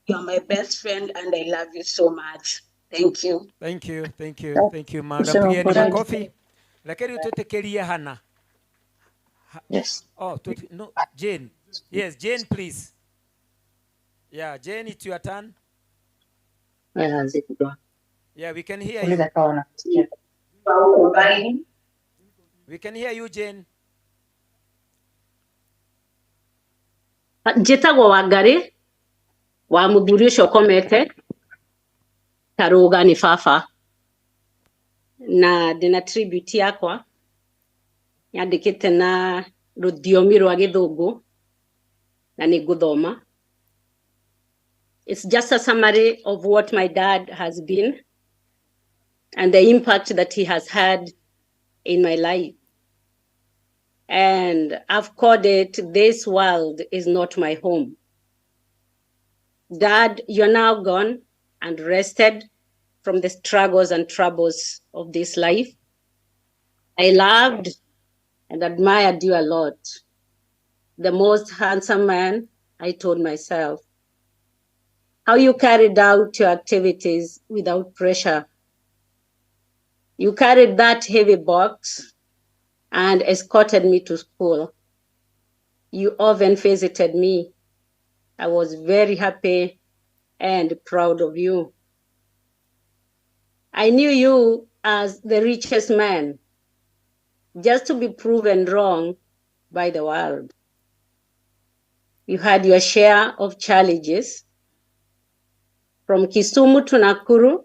You're my best friend, and I love you so much. Thank you. Thank you, thank you, thank you, madam. Pigieni makofi. Lakini tutekelie Hana. Yes. Oh, no, Jane. Yes, Jane, please. Yeah, Jane, it's your turn. Yeah, we can hear you. We can hear you, Jane. Njĩtagwo Wangari wa mũthuri ũcio ũkomete Karũga nĩ baba, na ndĩna tribute yakwa yandĩkĩte na rũthiomi rwa gĩthũngũ na nĩ ngũthoma. It's just a summary of what my dad has been and the impact that he has had in my life. And I've called it, This World Is Not My Home. Dad, you're now gone and rested from the struggles and troubles of this life. I loved and admired you a lot. The most handsome man, I told myself. How you carried out your activities without pressure. You carried that heavy box and escorted me to school. You often visited me. I was very happy and proud of you. I knew you as the richest man, just to be proven wrong by the world. You had your share of challenges, from Kisumu to Nakuru,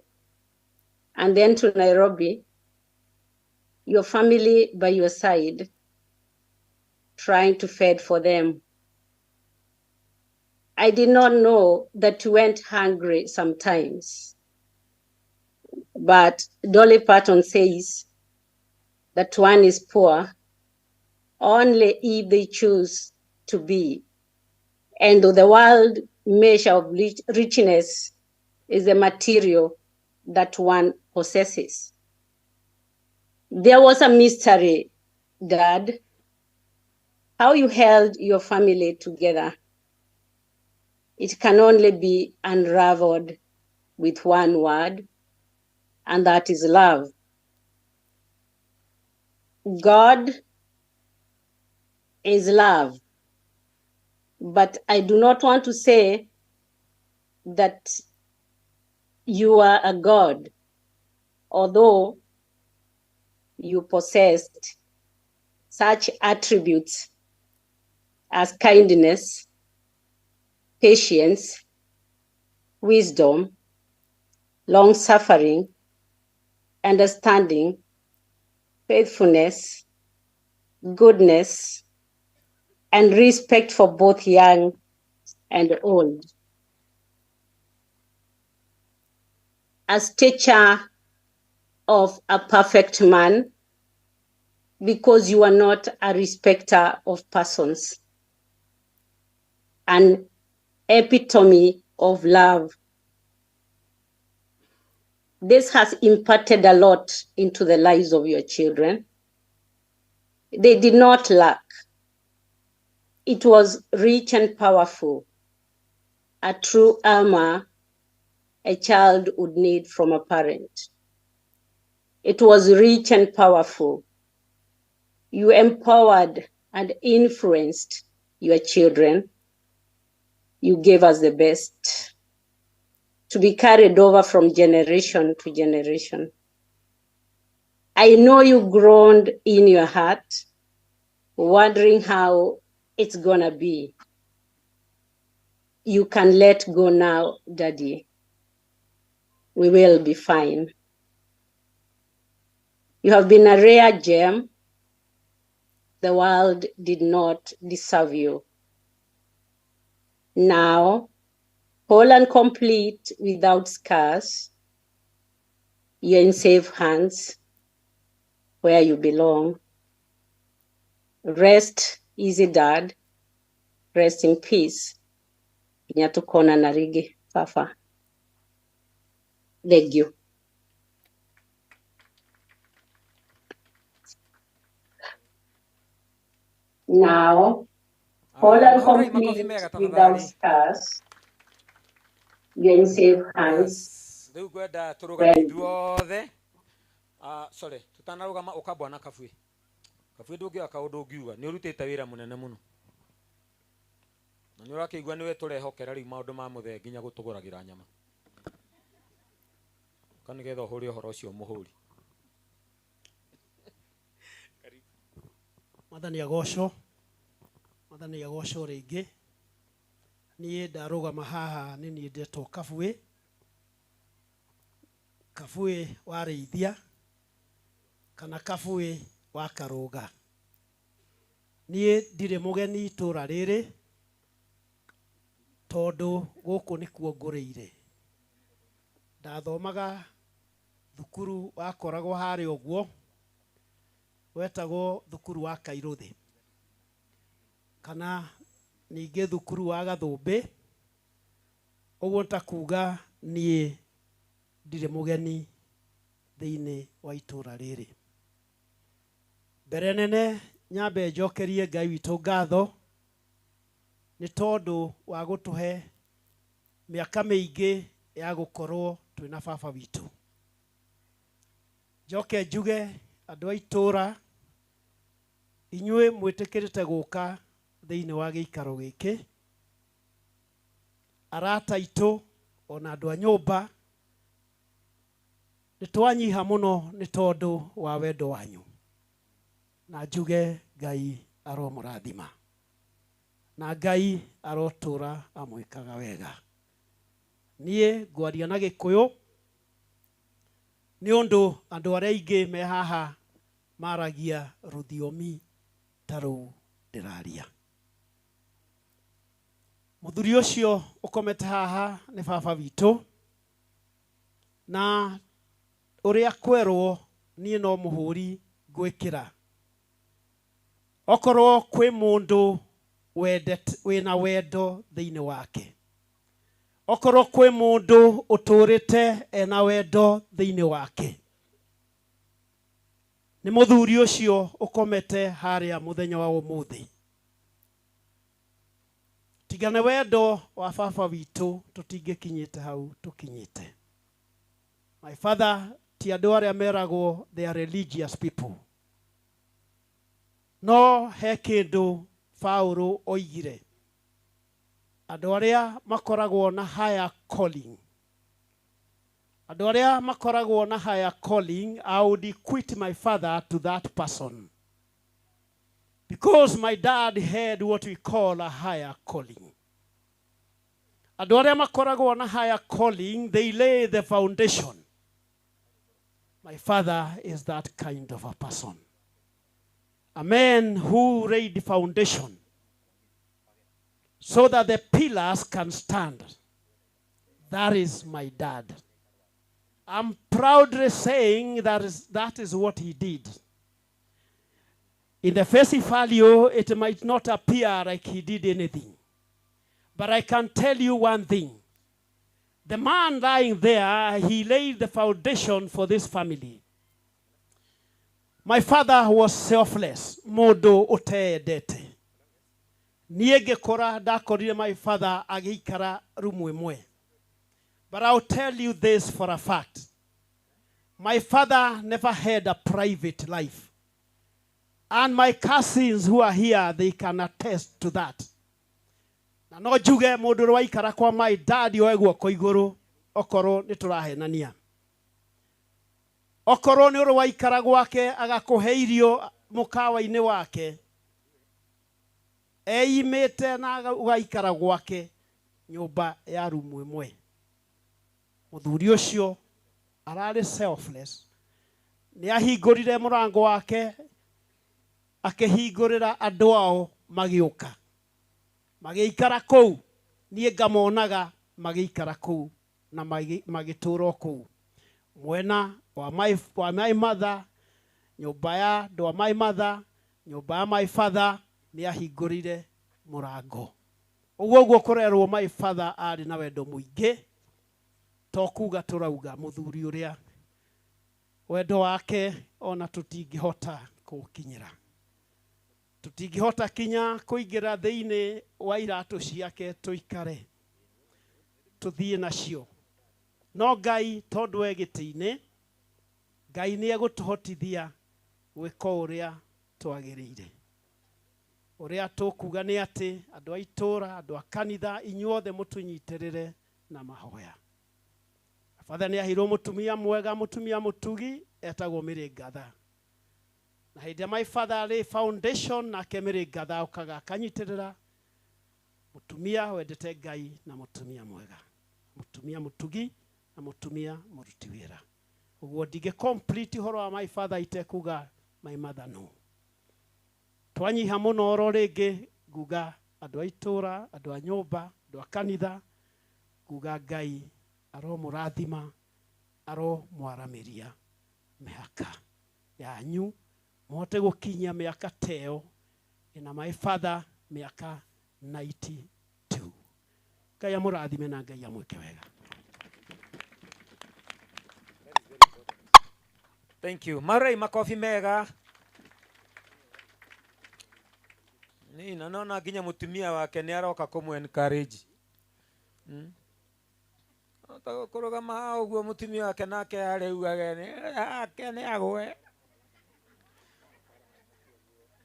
and then to Nairobi, your family by your side, trying to fend for them. I did not know that you went hungry sometimes. But Dolly Parton says that one is poor only if they choose to be. And the world measure of richness is the material that one possesses. There was a mystery, Dad, how you held your family together. It can only be unraveled with one word, and that is love. God is love. But I do not want to say that you are a God, although you possessed such attributes as kindness, patience, wisdom, long suffering, understanding, faithfulness, goodness, and respect for both young and old. A stature of a perfect man, because you are not a respecter of persons. An epitome of love. This has imparted a lot into the lives of your children. They did not lack. It was rich and powerful, a true armor a child would need from a parent. It was rich and powerful. You empowered and influenced your children. You gave us the best to be carried over from generation to generation. I know you groaned in your heart, wondering how it's gonna be. You can let go now, Daddy. We will be fine. You have been a rare gem. The world did not deserve you. Now, whole and complete without scars, you're in safe hands where you belong. Rest easy, Dad. Rest in peace. Nginya tukonana rĩngĩ, Baba. Thank you. Now, whole and Hũrai makobi complete mega without tafadhali. scars, you're in safe hands Rĩu ngwenda tũrũgame where ithuothe. Sorry, tũtanarũgama ũka bwana Kabui. Kabui ndũngĩoya kaũndũ ũngiuga, nĩ ũrutĩte wĩra mũnene mũno. Na nĩ ũrakĩigua nĩwe tũrehokera rĩu maũndũ ma mũthee nginya gũtũgũragĩra nyama. Ũka nĩgetha ũhũre ũhoro ũcio mũhũri. Mwathani agocwo, Mwathani agocwo rĩngĩ. Niĩ ndarũgama haha nĩ niĩ ndetwo Kabui, Kabui wa Rĩithia kana Kabui wa Karũga. Niĩ ndirĩ mũgeni itũra rĩrĩ tondũ gũkũ nĩkuo ngũrĩire. Ndathomaga thukuru wakoragwo harĩa ũguo wetagwo thukuru wa Kairũthĩ kana ningĩ thukuru wa Gathũmbĩ. Ũguo nĩ ta kuga niĩ ndirĩ mũgeni thĩinĩ wa itũra rĩrĩ. Mbere nene nyambe njokerie Ngai witũ ngatho nĩ tondũ wa gũtũhe mĩaka mĩingĩ ya gũkorwo twĩna baba witũ. Njoke njuge andũ a itũra, inyuĩ mwĩtĩkĩrĩte gũka thĩinĩ wa gĩikaro gĩkĩ, arata aitũ ona andũ a nyũmba, nĩ twanyiha mũno nĩ tondũ wa wendo wanyu, na njuge Ngai aromũrathima na Ngai arotũra amwĩkaga wega. Niĩ ngwaria na Gĩkũyũ nĩ ũndũ andũ arĩa aingĩ me haha maragia rũthiomi ta rũu ndĩraria. Mũthuri ũcio ũkomete haha nĩ baba witũ, na ũrĩa kwerwo niĩ no mũhũri ngwĩkĩra. Okorwo kwĩ mũndũ wĩna wendo thĩinĩ wake, Okorwo kwĩ mũndũ ũtũrĩte ena wendo thĩinĩ wake, nĩ mũthuri ũcio ũkomete harĩa mũthenya wa ũmũthĩ. Tiga nĩ wendo wa baba witũ tũtingĩkinyĩte hau tũkinyĩte. My father ti andũ arĩa meragwo they are religious people. No he kĩndũ Paulo oigire, andũ arĩa makoragwo na higher calling, andũ arĩa makoragwo na higher calling, I would equate my father to that person, because my dad had what we call a higher calling. Andũ arĩa makoragwo na higher calling, they lay the foundation. My father is that kind of a person, a man who laid the foundation so that the pillars can stand. That is my dad. I'm proudly saying that is what he did. In the face value, it might not appear like he did anything. But I can tell you one thing. The man lying there, he laid the foundation for this family. My father was selfless. Mũndũ ũteendete. Niĩ ngĩkũra ndakorire my father agĩikara rumu ĩmwe. But I'll tell you this for a fact. My father never had a private life. And my cousins who are here, they can attest to that. Na no njuge mũndũ ũrĩa waikara kwa my dad oe guoko igũrũ okorwo nĩ tũrahenania. Okorwo nĩ ũrĩ waikara gwake agakũhe irio mũkawa-inĩ wake, eimĩte na ũgaikara gwake nyũmba ya rumu ĩmwe. Mũthuri ũcio ararĩ selfless. Nĩ ahingũrire mũrango wake, akĩhingũrĩra andũ ao magĩũka, magĩikara kũu. Niĩ ngamonaga magĩikara kũu na magĩtũra kũu mwena wa my mother, nyũmba ya andũ a my mother, nyũmba ya my father. Nĩ ahingũrire mũrango. Ũguo ũguo kũrerwo my father arĩ na wendo mũingĩ, to kuga tũrauga mũthuri ũrĩa wendo wake ona tũtingĩhota kũũkinyĩra, tũtingĩhota kinya kũingĩra thĩinĩ wa iratũ ciake tũikare tũthiĩ nacio. No Ngai tondũ e gĩtĩ-inĩ, Ngai nĩ egũtũhotithia gwĩka ũrĩa twagĩrĩire. Ũrĩa tũkuga nĩ atĩ andũ a itũũra, andũ a kanitha, inyuothe mũtũnyitĩrĩre na mahoya. Father nĩ aheirwo mũtumia mwega, mũtumia mũtugi etagwo Mary Ngatha. Na hĩndĩ ĩrĩa my father arĩ foundation, nake Mary Ngatha okaga akanyitĩrĩra, mũtumia wendete Ngai na mũtumia mwega, mũtumia mũtugi na mũtumia mũruti wĩra. Ũguo ndingĩ complete ũhoro wa my father itekuga my mother no. Twanyiha mũno oro rĩngĩ nguga andũ a itũũra, andũ a nyũmba, andũ a kanitha, nguga Ngai aromũrathima, aromwaramĩria mĩhaka yanyu, mũhote gũkinyia mĩaka ta ĩyo ĩna my father mĩaka 92. Ngai amũrathime na Ngai amwĩke wega. Thank you. Marai makofi mega. Ni naona nginya mutumia wake ni aroka kũmũ encourage. Kũrũgama haha ũguo mutumia wake nake arĩugage ake nĩ agwe.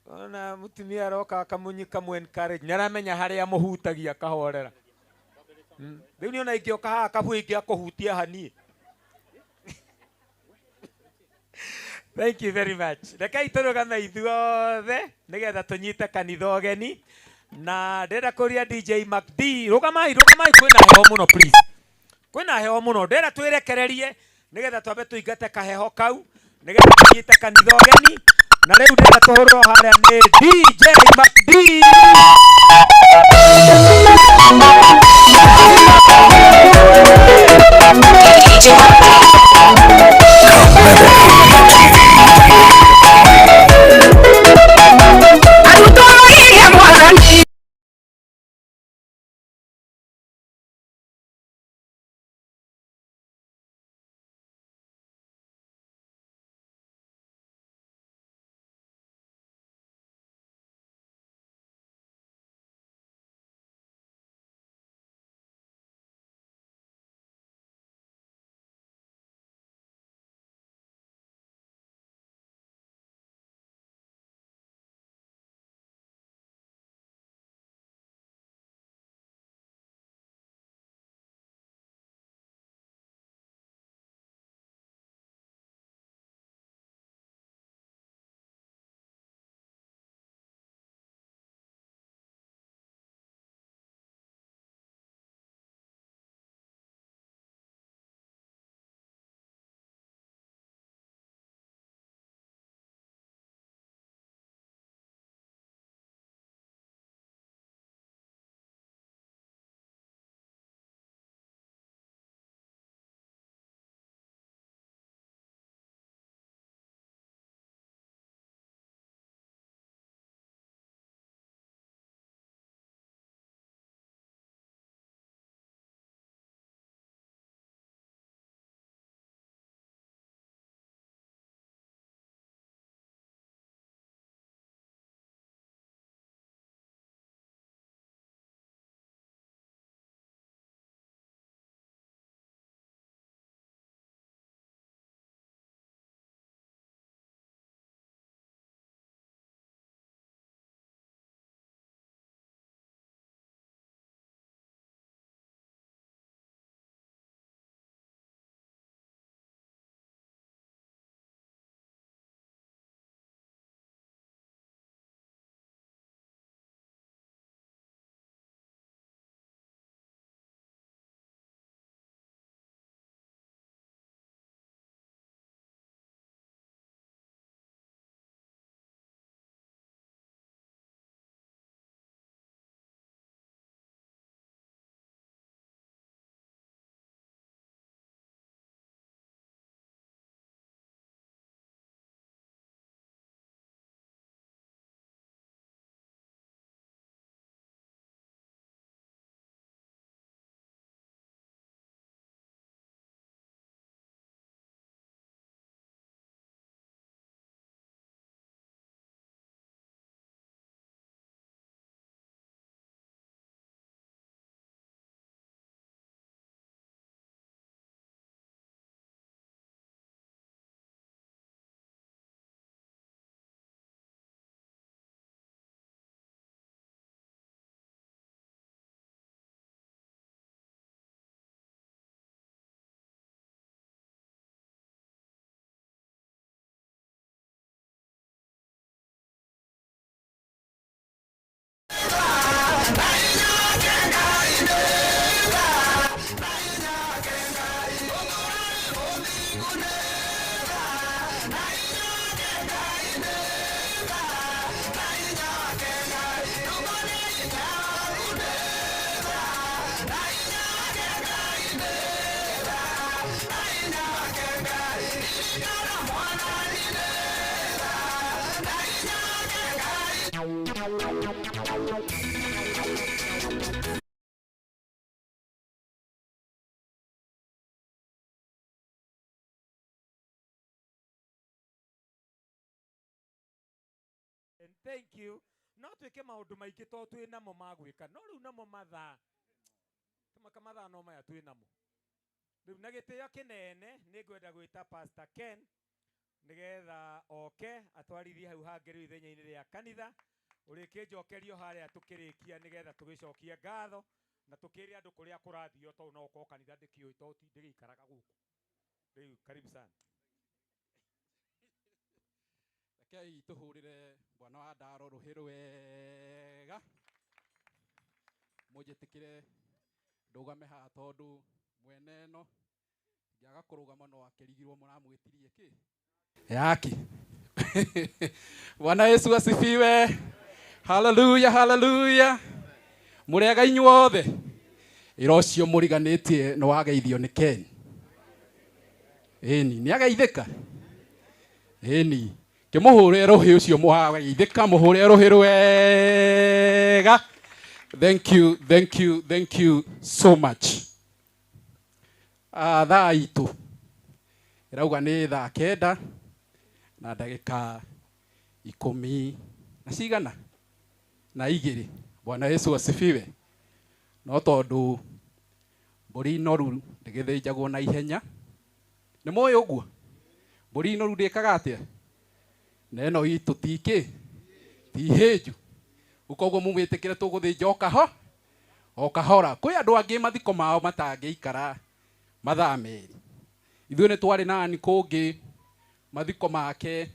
Ona mutumia aroka akamunyika mu encourage. Nĩ aramenya harĩa mũhutagia akahorera. Rĩu niĩ ona ingĩoka haha kabui ingĩakũhutia haniĩ. Thank you very much. Rekei tũrũgame ithuothe nĩgetha tũnyite kanitha ũgeni. Na ndĩrenda kũria DJ MacD, rũgamai, rũgamai, kwĩna heho mũno please. Kwĩna heho mũno, ndĩrenda twĩrekererie nĩgetha twambe tũingate kaheho kau nĩgetha tũnyite kanitha ũgeni. Na rĩu ndĩrenda tũhũrwo harĩa nĩ DJ MacD. And thank you. No twike maundu maingi to twi namo ma gwika no riu namo mathaa tumaka mathaa no maya twi namo riu na gitio kinene ni ngwenda gwita Pastor Ken nigetha oke atwarithie hau hangi riu ithenya-ini ria kanitha urikinjokerio haria tukirikia nigetha tugicokie ngatho na tukire andu kuria kurathio to no ukorwo kanitha ndikiui to ndigikaraga guku riu karibu sana. Rekei tuhurire bwana wa Ndaro ruhi rwega munjitikire ndugame haha tondu mwene eno ngiaga kurugama no akirigirwo muramwitirie ki yaki. Bwana Yesu asifiwe. Haleluya, haleluya. Murega inyuothe ira ucio muriganitie no wageithio ni Ken. Ĩni ni ageithika. Ĩni kimuhure ruhi ucio muhageithika muhure ruhi rwega. Thank you, thank you, thank you so much. Thaa itu irauga ni thaa 9 na ndagika 10 na cigana na 2. Bwana Yesu asifiwe. No tondu mburi noru ndigithinjagwo na ihenya ni moĩ ũguo mburi noru ndĩkaga atĩa na ĩno itũ ti kĩ ti hĩnju ukoguo mumwĩtĩkĩre tũgũthĩnja o kahora. Kwĩ andũ angĩ mathiko mao matangĩikara mathaa 2. Ithuĩ nĩ twarĩ na ani kũngĩ mathiko make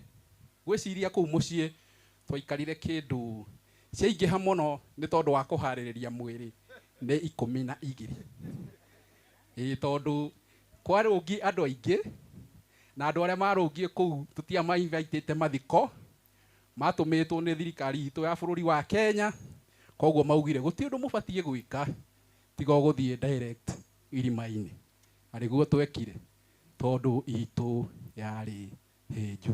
gwĩciria kũu mũciĩ twaikarire kĩndũ ciaingĩha mũno nĩ tondũ wa kũharĩrĩria mwĩrĩ nĩ 12. Ĩĩ tondũ kwarũngi andũ aingĩ na andũ arĩa marũngie kũu tũtiamainvaitĩte mathiko matũmĩtwo nĩ thirikari itũ ya bũrũri wa Kenya koguo maugire gũtirĩ ũndũ mũbatiĩ gwĩka tiga gũthiĩ direct irima-inĩ. Na nĩguo twekire tondũ itũ yarĩ hĩnju.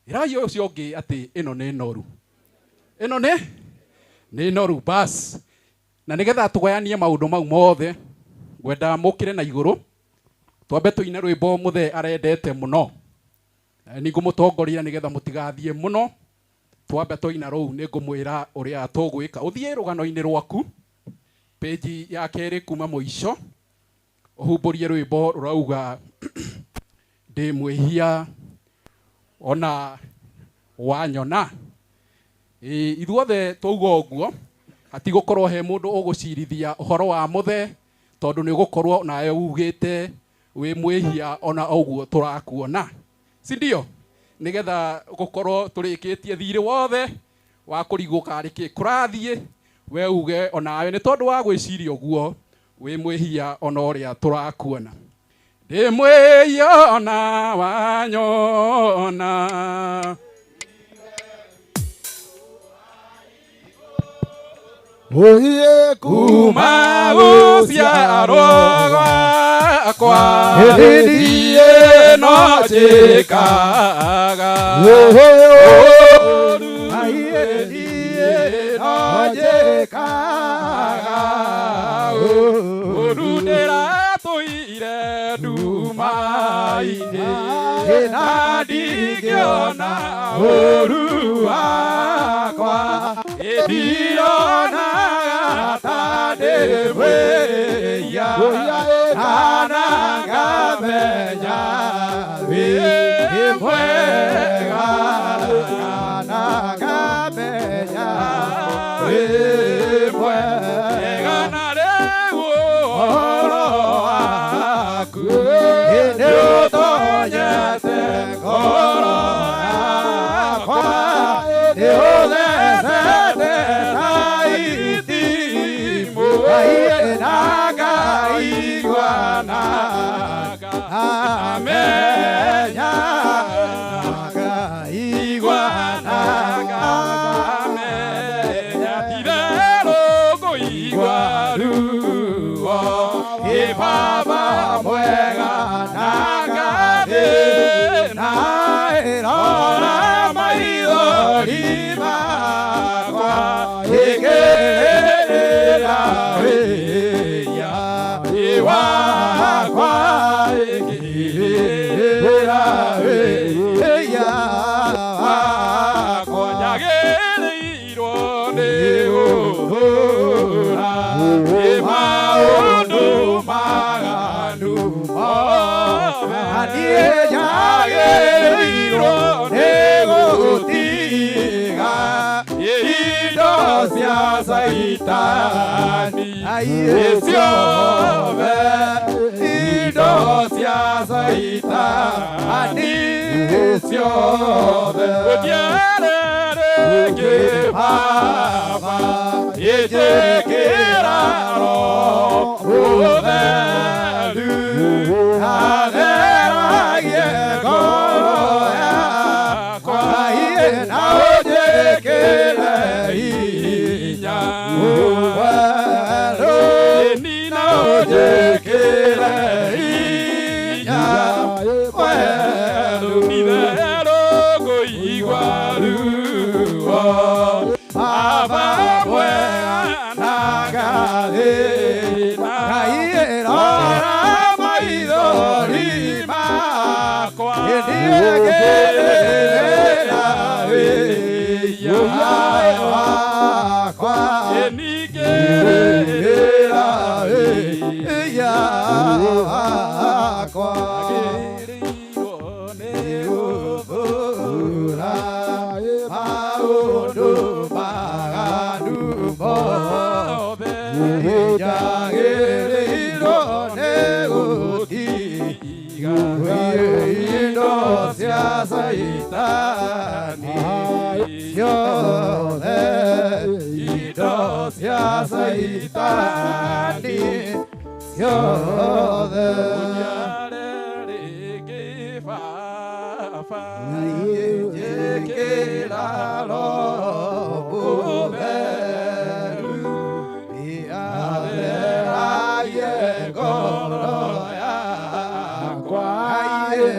Ĩrai ũcio ũngĩ atĩ ĩno nĩ noru, ĩno nĩ noru bas. Na nĩgetha tũgayanie maũndũ mau mothe ngwenda mũkĩre na igũrũ twambe tũine rwĩmbo mũthee arendete mũno. Nĩ ngũmũtongoria nĩgetha mũtigathiĩ mũno. Twambe tũina rũu nĩ ngũmwĩra ũrĩa tũgwĩka. Ũthiĩ rũgano-inĩ rwaku page ya 2 kuma mũico ũhumbũrie rwĩmbo rũrauga ndĩ mwĩhia ona wanyona. Ithuothe twauga ũguo hatigũkorwo he mũndũ ũgũcirithia ũhoro wa mũthee tondũ nĩ ũgũkorwo nawe ugĩte wĩ mwĩhia ona ũguo tũrakuona, si ndio? Nĩgetha gũkorwo tũrĩkĩtie thirĩ wothe wa kũrigwo karĩ kĩ kũrathiĩ we uge onawe nĩ tondũ wa gwĩciria ũguo wĩ mwĩhia ona ũrĩa tũrakuona. Ndĩ mwĩhia ona wanyona. Oye kuma gũciarwo gwakwa niĩ no njĩkaga ũũru, niĩ no njĩkaga ũũru, ndĩratũire nduma-inĩ na ndingĩona ũũru wakwa ndironaga ta ndĩ mwĩhia kana ngamenya wĩ mwega, kana ngamenya wĩ mwega. Na rĩu ũhoro waku nĩũtonyete ngoro yakwa, nĩũthecete ta itimũ na ngaiguana na Niĩ njagĩrĩirwo nĩ gũtiga indo cia Caitani ciothe, indo cia Caitani ciothe. Gũtiarĩ Baba ĩnjĩkĩra Roho Mũtheru atheragie ngoro yakwa na ũnjĩkĩre hinya werũ, na ũnjĩkĩre hinya werũ. Itherũ ngũigua ruo Baba mwega na ngathĩna, rora maithori makwa nĩngĩrĩra wĩya wakwa, nĩngĩrĩra wĩya wakwa. Nĩgũthũũra maũndũ maganu mothe, njagĩrĩirwo nĩ gũtiga indo cia Caitani ciothe, indo cia Caitani ciothe. Baba Njĩkĩra Roho Mũtheru atheragie ngoro yakwa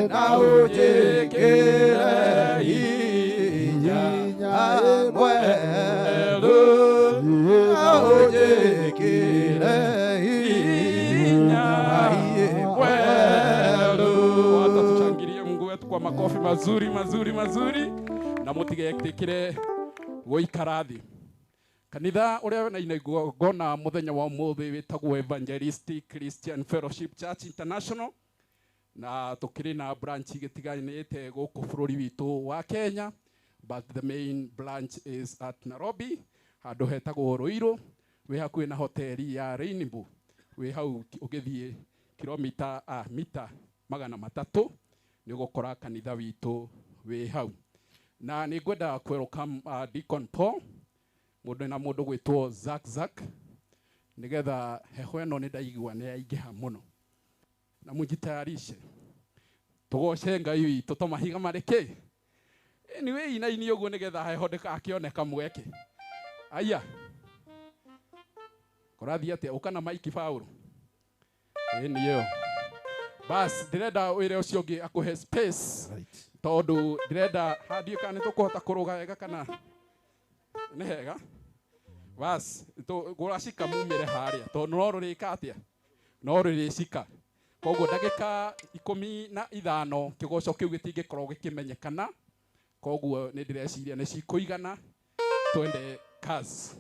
na ũnjĩkĩre hinya mwerũ, na ũnjĩkĩre hinya mwerũ. Hata tushangilie Mungu wetu kwa makofi mazuri mazuri mazuri, na mutigetikire guikara thi. Kanitha uria na igongona muthenya wa umuthi witagwo Evangelistic Christian Fellowship Church International, na tukiri na branch igitiganite guku bururi witu wa Kenya, but the main branch is at Nairobi, handu hetagwo Ruiru, wi hakuhi na hoteli ya Rainbow, wi hau ugithie kilomita mita 300 ni ugukora kanitha witu wi hau. Na ni ngwenda welcome Deacon Paul, mundu na mundu gwitwo Zack Zack, nigetha heho eno ni ndaigua ni yaingiha muno, na mujitayarishe tugoce Ngai witu to mahiga mariki. Anyway, inaini uguo nigetha heho ndikakioneka mweke. Aya, kurathie atia? Uka na maiki Paul. Ĩni ĩyo bas, ndirenda wire ucio ungi akuhe space, tondu ndirenda handiĩ kana nĩtũkũhota kũrũga wega kana nĩ hega. Bas gũracika mumĩre harĩa, tondu no rũrĩka atĩa, no rũrĩcika. Koguo ndagĩka 15 kĩgoco kĩu gĩtingĩkorwo gĩkĩmenyekana, koguo nĩ ndĩreciria nĩ cikũigana. Twende kazi.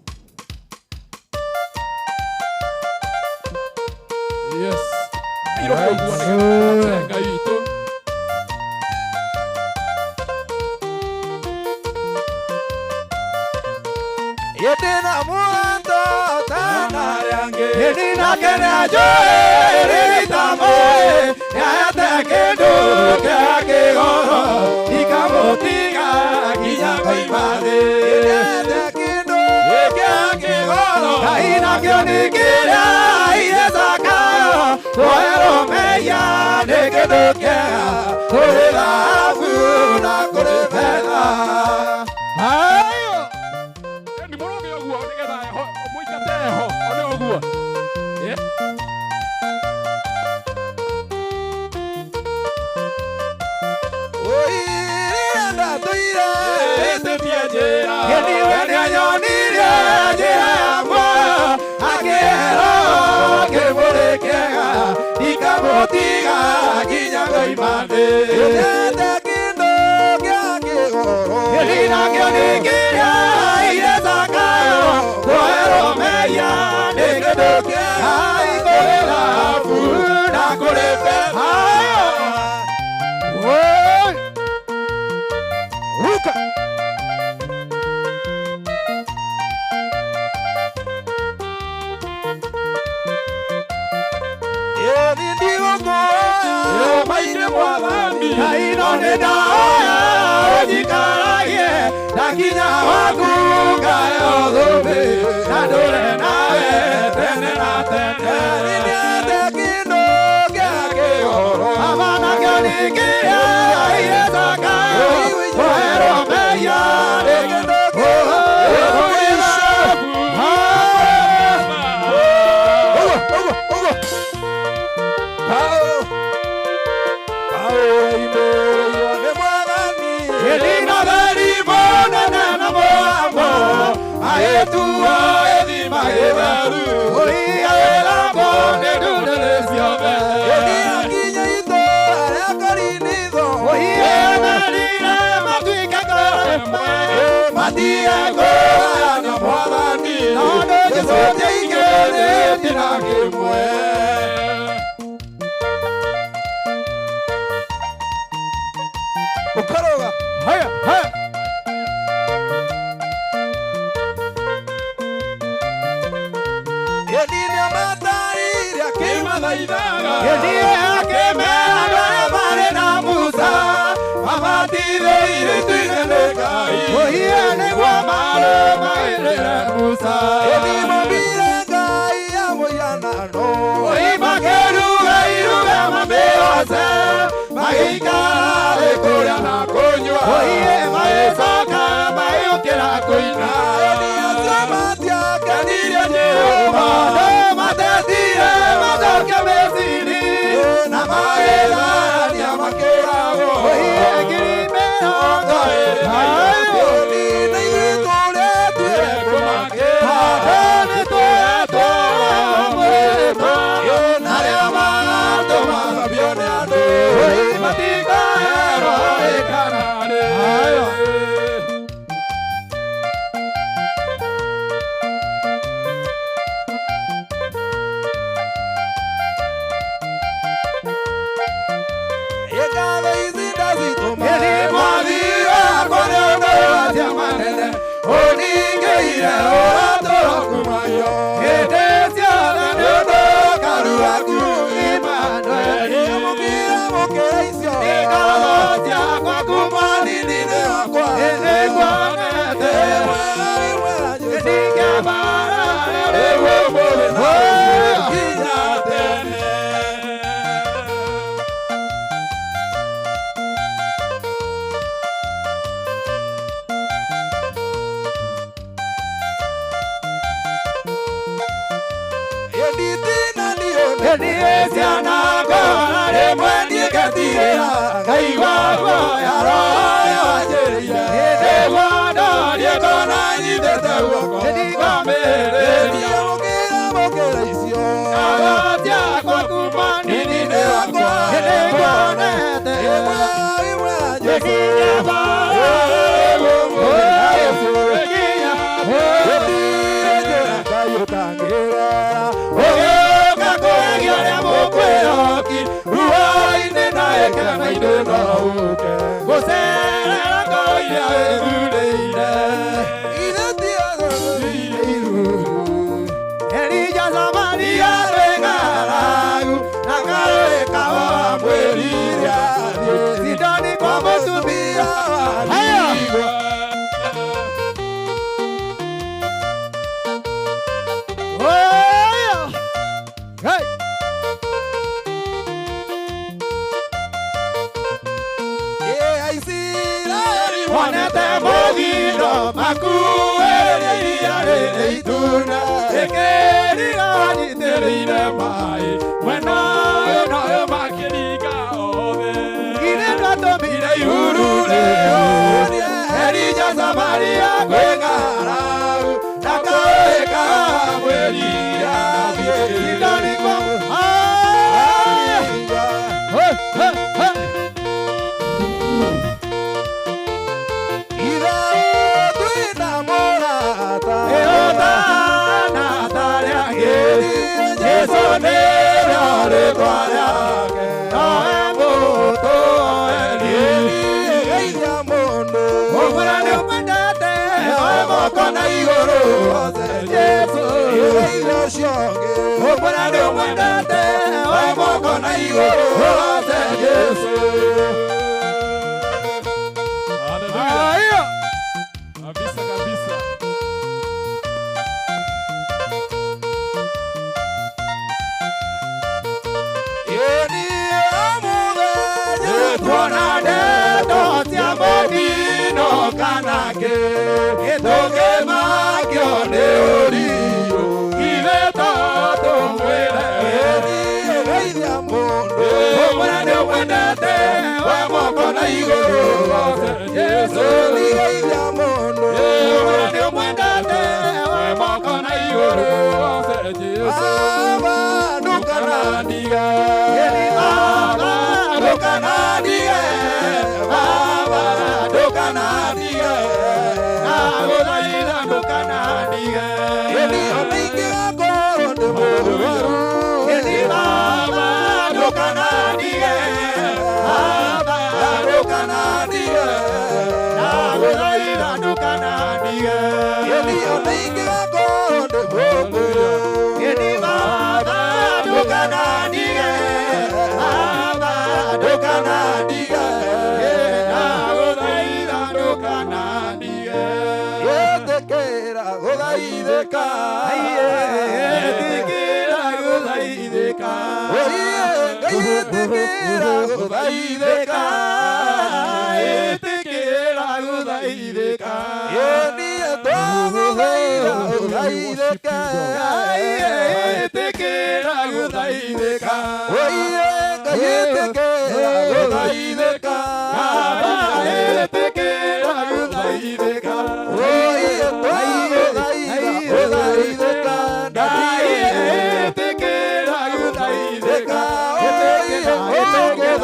Yes. Yedina mundo tana yange yedina kena joe ritamoe yate kedu kake goro ikamotiga kinya koimade yate kedu kake goro kaina kyonikira irezaka Toero meya nekedoke kore thabu na kore betha. Ayo ni muruge uguo nigetha muikate ho one uguo. Oi ndatũire ĩtĩtie njĩra gĩthiwe nĩanyonirie njĩra yakwa akĩhera kĩmũrĩkega ikamũtiga nginya ngoima thĩ. Nyendete kĩndũ kĩa kĩgoro gĩthinakĩo nĩ kĩrĩa irezakayo kũherwo mehia nĩ kĩndũ kĩega kũrĩ thahabu na kũrĩ betha. Mwathani Ngai no nĩ ndahoya ũnjikaragie ndakinya waku ngaheo thũmbĩ na ndũre nawe tene na tene. Nĩnyendete kĩndũ kĩa kĩoro Baba nakĩo nĩ kĩrĩa aire Zakayo kũherwo mehia Ukaroga. Haya, haya. Moko na igũrũ, Jesu. Tuona ndeto cia mũtino kana kĩ Gĩtũngĩmakio nĩ ũrirũ Ithe tũmwĩre Geithia mũndũ Ũmwĩre nĩ ũmwendete We moko na igũrũ Jesũ geithia mũndũ Ũmwĩre nĩ ũmwendete We moko na igũrũ Jesũ Baba ndũkanandige Baba ndũkanandige Baba ndũkanandige Ndagũthaitha ndũkanandige Ona ingĩgakorwo ndĩ mũrũaru Baba ndũkanandige Baba ndũkanandige Ndagũthaitha ndũkanandige Ona ingĩgakorwo ndĩ mũkũrũ Baba ndũkanandige Baba ndũkanandige Ndagũthaitha ndũkanandige Ĩtĩkĩra gũthaithĩka Ĩtĩkĩra gũthaithĩka Ĩtĩkĩra gũthaithĩka Ĩtĩkĩra gũthaithĩka Niĩ twagũthaitha gũthaithĩka Ĩtĩkĩra gũthaithĩka Ngai ĩtĩkĩra gũthaithĩka Baba ĩtĩkĩra gũthaithĩka Gũthaithĩka Ngai ĩtĩkĩra gũthaithĩka Ĩtĩkĩra gũthaithĩka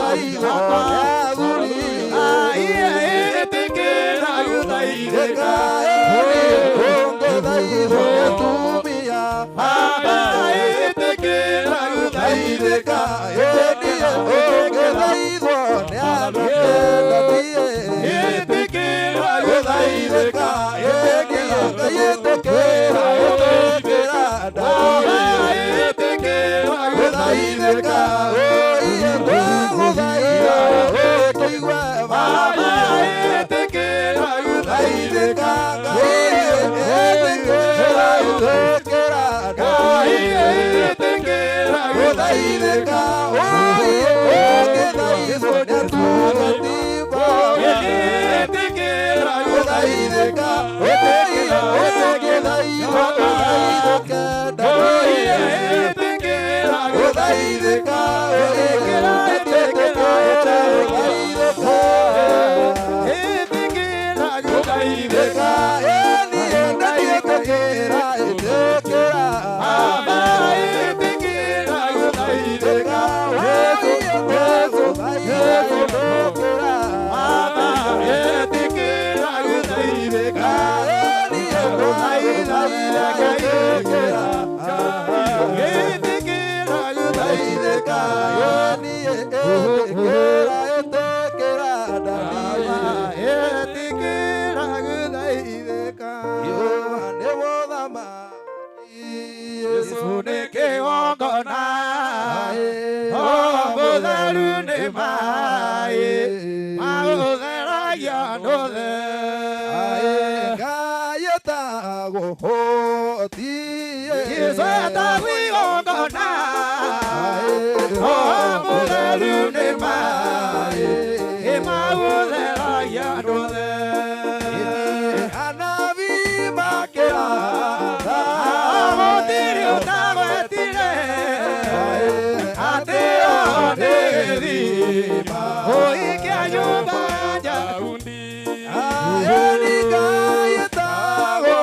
Baba ĩtĩkĩra gũthaithĩka Ĩtĩkĩra gũthaithĩka Ĩtĩkĩra gũthaithĩka Baba ĩtĩkĩra gũthaithĩka Ĩtĩkĩra gũthaithĩka Ĩtĩkĩra gũthaithĩka Ĩtĩkĩra gũthaithĩka Ĩtĩkĩra gũthaithĩka Baba ĩtĩkĩra gũthaithĩka Baba ĩtĩkĩra gũthaithĩka Ĩtĩkĩra gũthaithĩka Ĩtĩkĩra gũthaithĩka Jesũ nĩ kĩgongona Roho mũtheru nĩ maĩ magũtheragia andũ othe Ngai etagwo hoti Jesũ etagwo igongona Roho mũtheru nĩ maĩ magũtheragia andũ othe Anabii makĩratha gũtirĩ ũtagwetire atĩ Roho nĩ gĩthima ũikia nyũmba ya Daudi Nĩ Ngai etagwo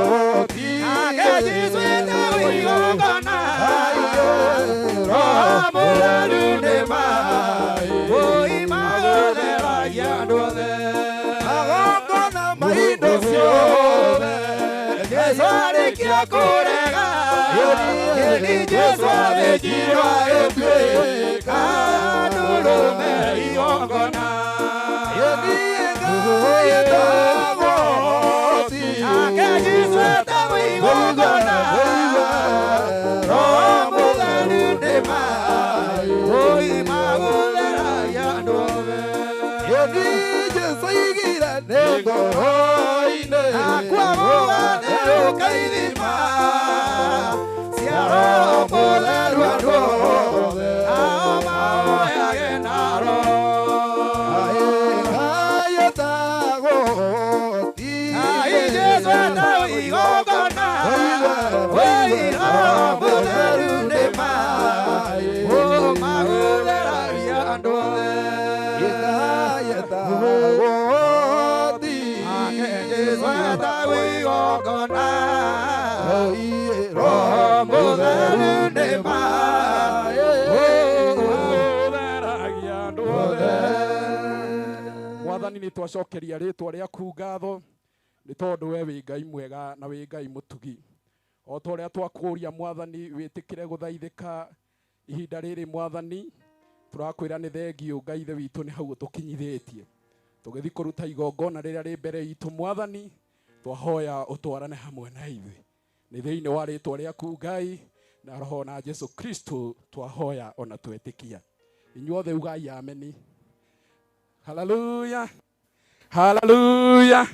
hoti Nake Jesũ etagwo igongona Roho mũtheru nĩ maĩ magũtheragia andũ othe Magongona ma indo ciothe Jesũ arĩkia kũrega Nĩ Jesũ athĩnjirwo agĩtuĩka ndũrũme igongona Ngai etagwo hoti Nake Jesũ etagwo igongona Roho mũtheru nĩ maĩ magũtheragia andũ othe Jesũ aigire nĩ ngoro-inĩ Akua gũgatherũka ithima cia Roho mũtheru andũ othe Ao mahoyage na Roho Mwathani nĩ twacokeria rĩtwa rĩaku ngatho nĩ tondũ we wĩ Ngai mwega na wĩ Ngai mũtugi. O ta ũrĩa twakũria Mwathani wĩtĩkĩre gũthaithĩka ihinda rĩrĩ Mwathani, tũrakwĩra nĩ thengio Ngai ithe witũ nĩ hau ũtũkinyithĩtie. Tũgĩthiĩ kũruta igongona rĩrĩa rĩ mbere itũ Mwathani, twahoya ũtwarane hamwe na ithuĩ. Nĩ thĩinĩ wa rĩtwa rĩaku Ngai na Roho na Jesu Kristo twahoya ona twetĩkia. Inyuothe ugai ameni. Hallelujah. Hallelujah.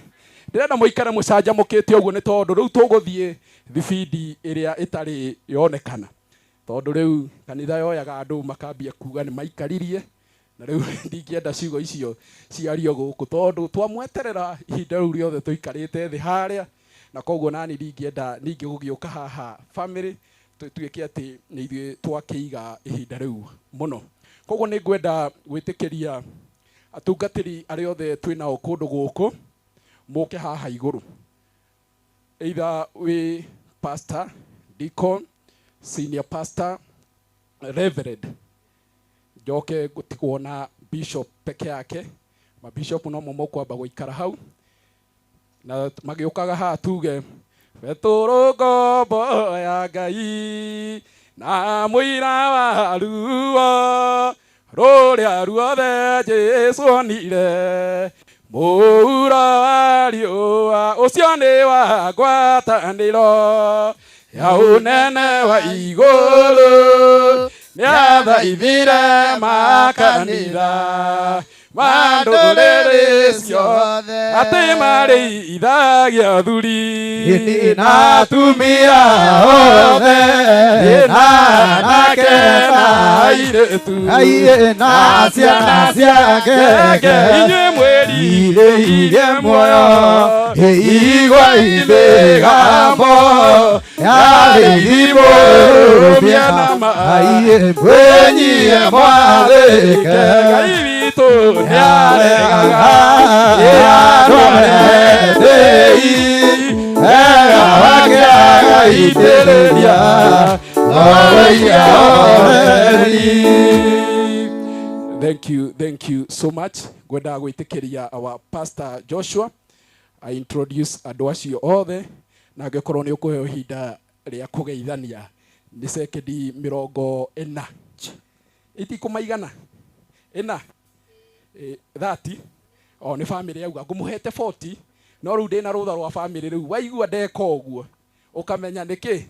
Ndĩrenda mũikare mũcanjamũkĩte ũguo nĩ tondũ rĩu tũgũthiĩ thibindi ĩrĩa ĩtarĩ yonekana. Tondũ rĩu kanitha yoyaga andũ makambia kuga nĩ maikaririe na rĩu ndingĩenda ciugo icio ciario gũkũ tondũ twamweterera ihinda rĩu rĩothe tũikarĩte thĩ harĩa na koguo nani ndingĩenda ningĩ gũgĩũka haha family tuĩke atĩ nĩ ithuĩ twakĩiga ihinda rĩu mũno. Koguo nĩ ngwenda gwĩtĩkĩria atungatĩri arĩa othe twĩ nao kũndũ gũkũ mũke haha igũrũ, either wĩ pastor, deacon, senior pastor, reverend, njoke gũtigwo na bishop peke yake. Mabishop no mo mokwamba gũikara hau na magĩũkaga haha tuge Petũrũ ngombo ya Ngai na mũira wa ruo rũrĩa ruothe Jesũ onire mũura wa riũa ũcio nĩ wa ngwatanĩro ya ũnene wa igũrũ nĩathaithire makanitha ma ndũrĩrĩ ciothe atĩ marĩithagia athuri na atumia othe na anake na airĩtu na ciana cia ngenge inyuĩ mwĩrirĩirie muoyo igua mĩgambo yarĩ mũrũmia na ma mwĩnyie mwathĩke Ngai witũ nĩaregaga andũ arĩa ega wake agaitĩrĩria Thank you so much. Ngwenda gwĩtĩkĩria our pastor Joshua I introduce andũ acio othe na angĩkorwo nĩ ũkũheo ihinda rĩa kũgeithania nĩ sekendi 40 itikũmaigana ĩna 30 o nĩ family yauga ngũmũhete 40 no rĩu ndĩna rũtha rwa family rĩu waigua ndeka ũguo ũkamenya nĩkĩ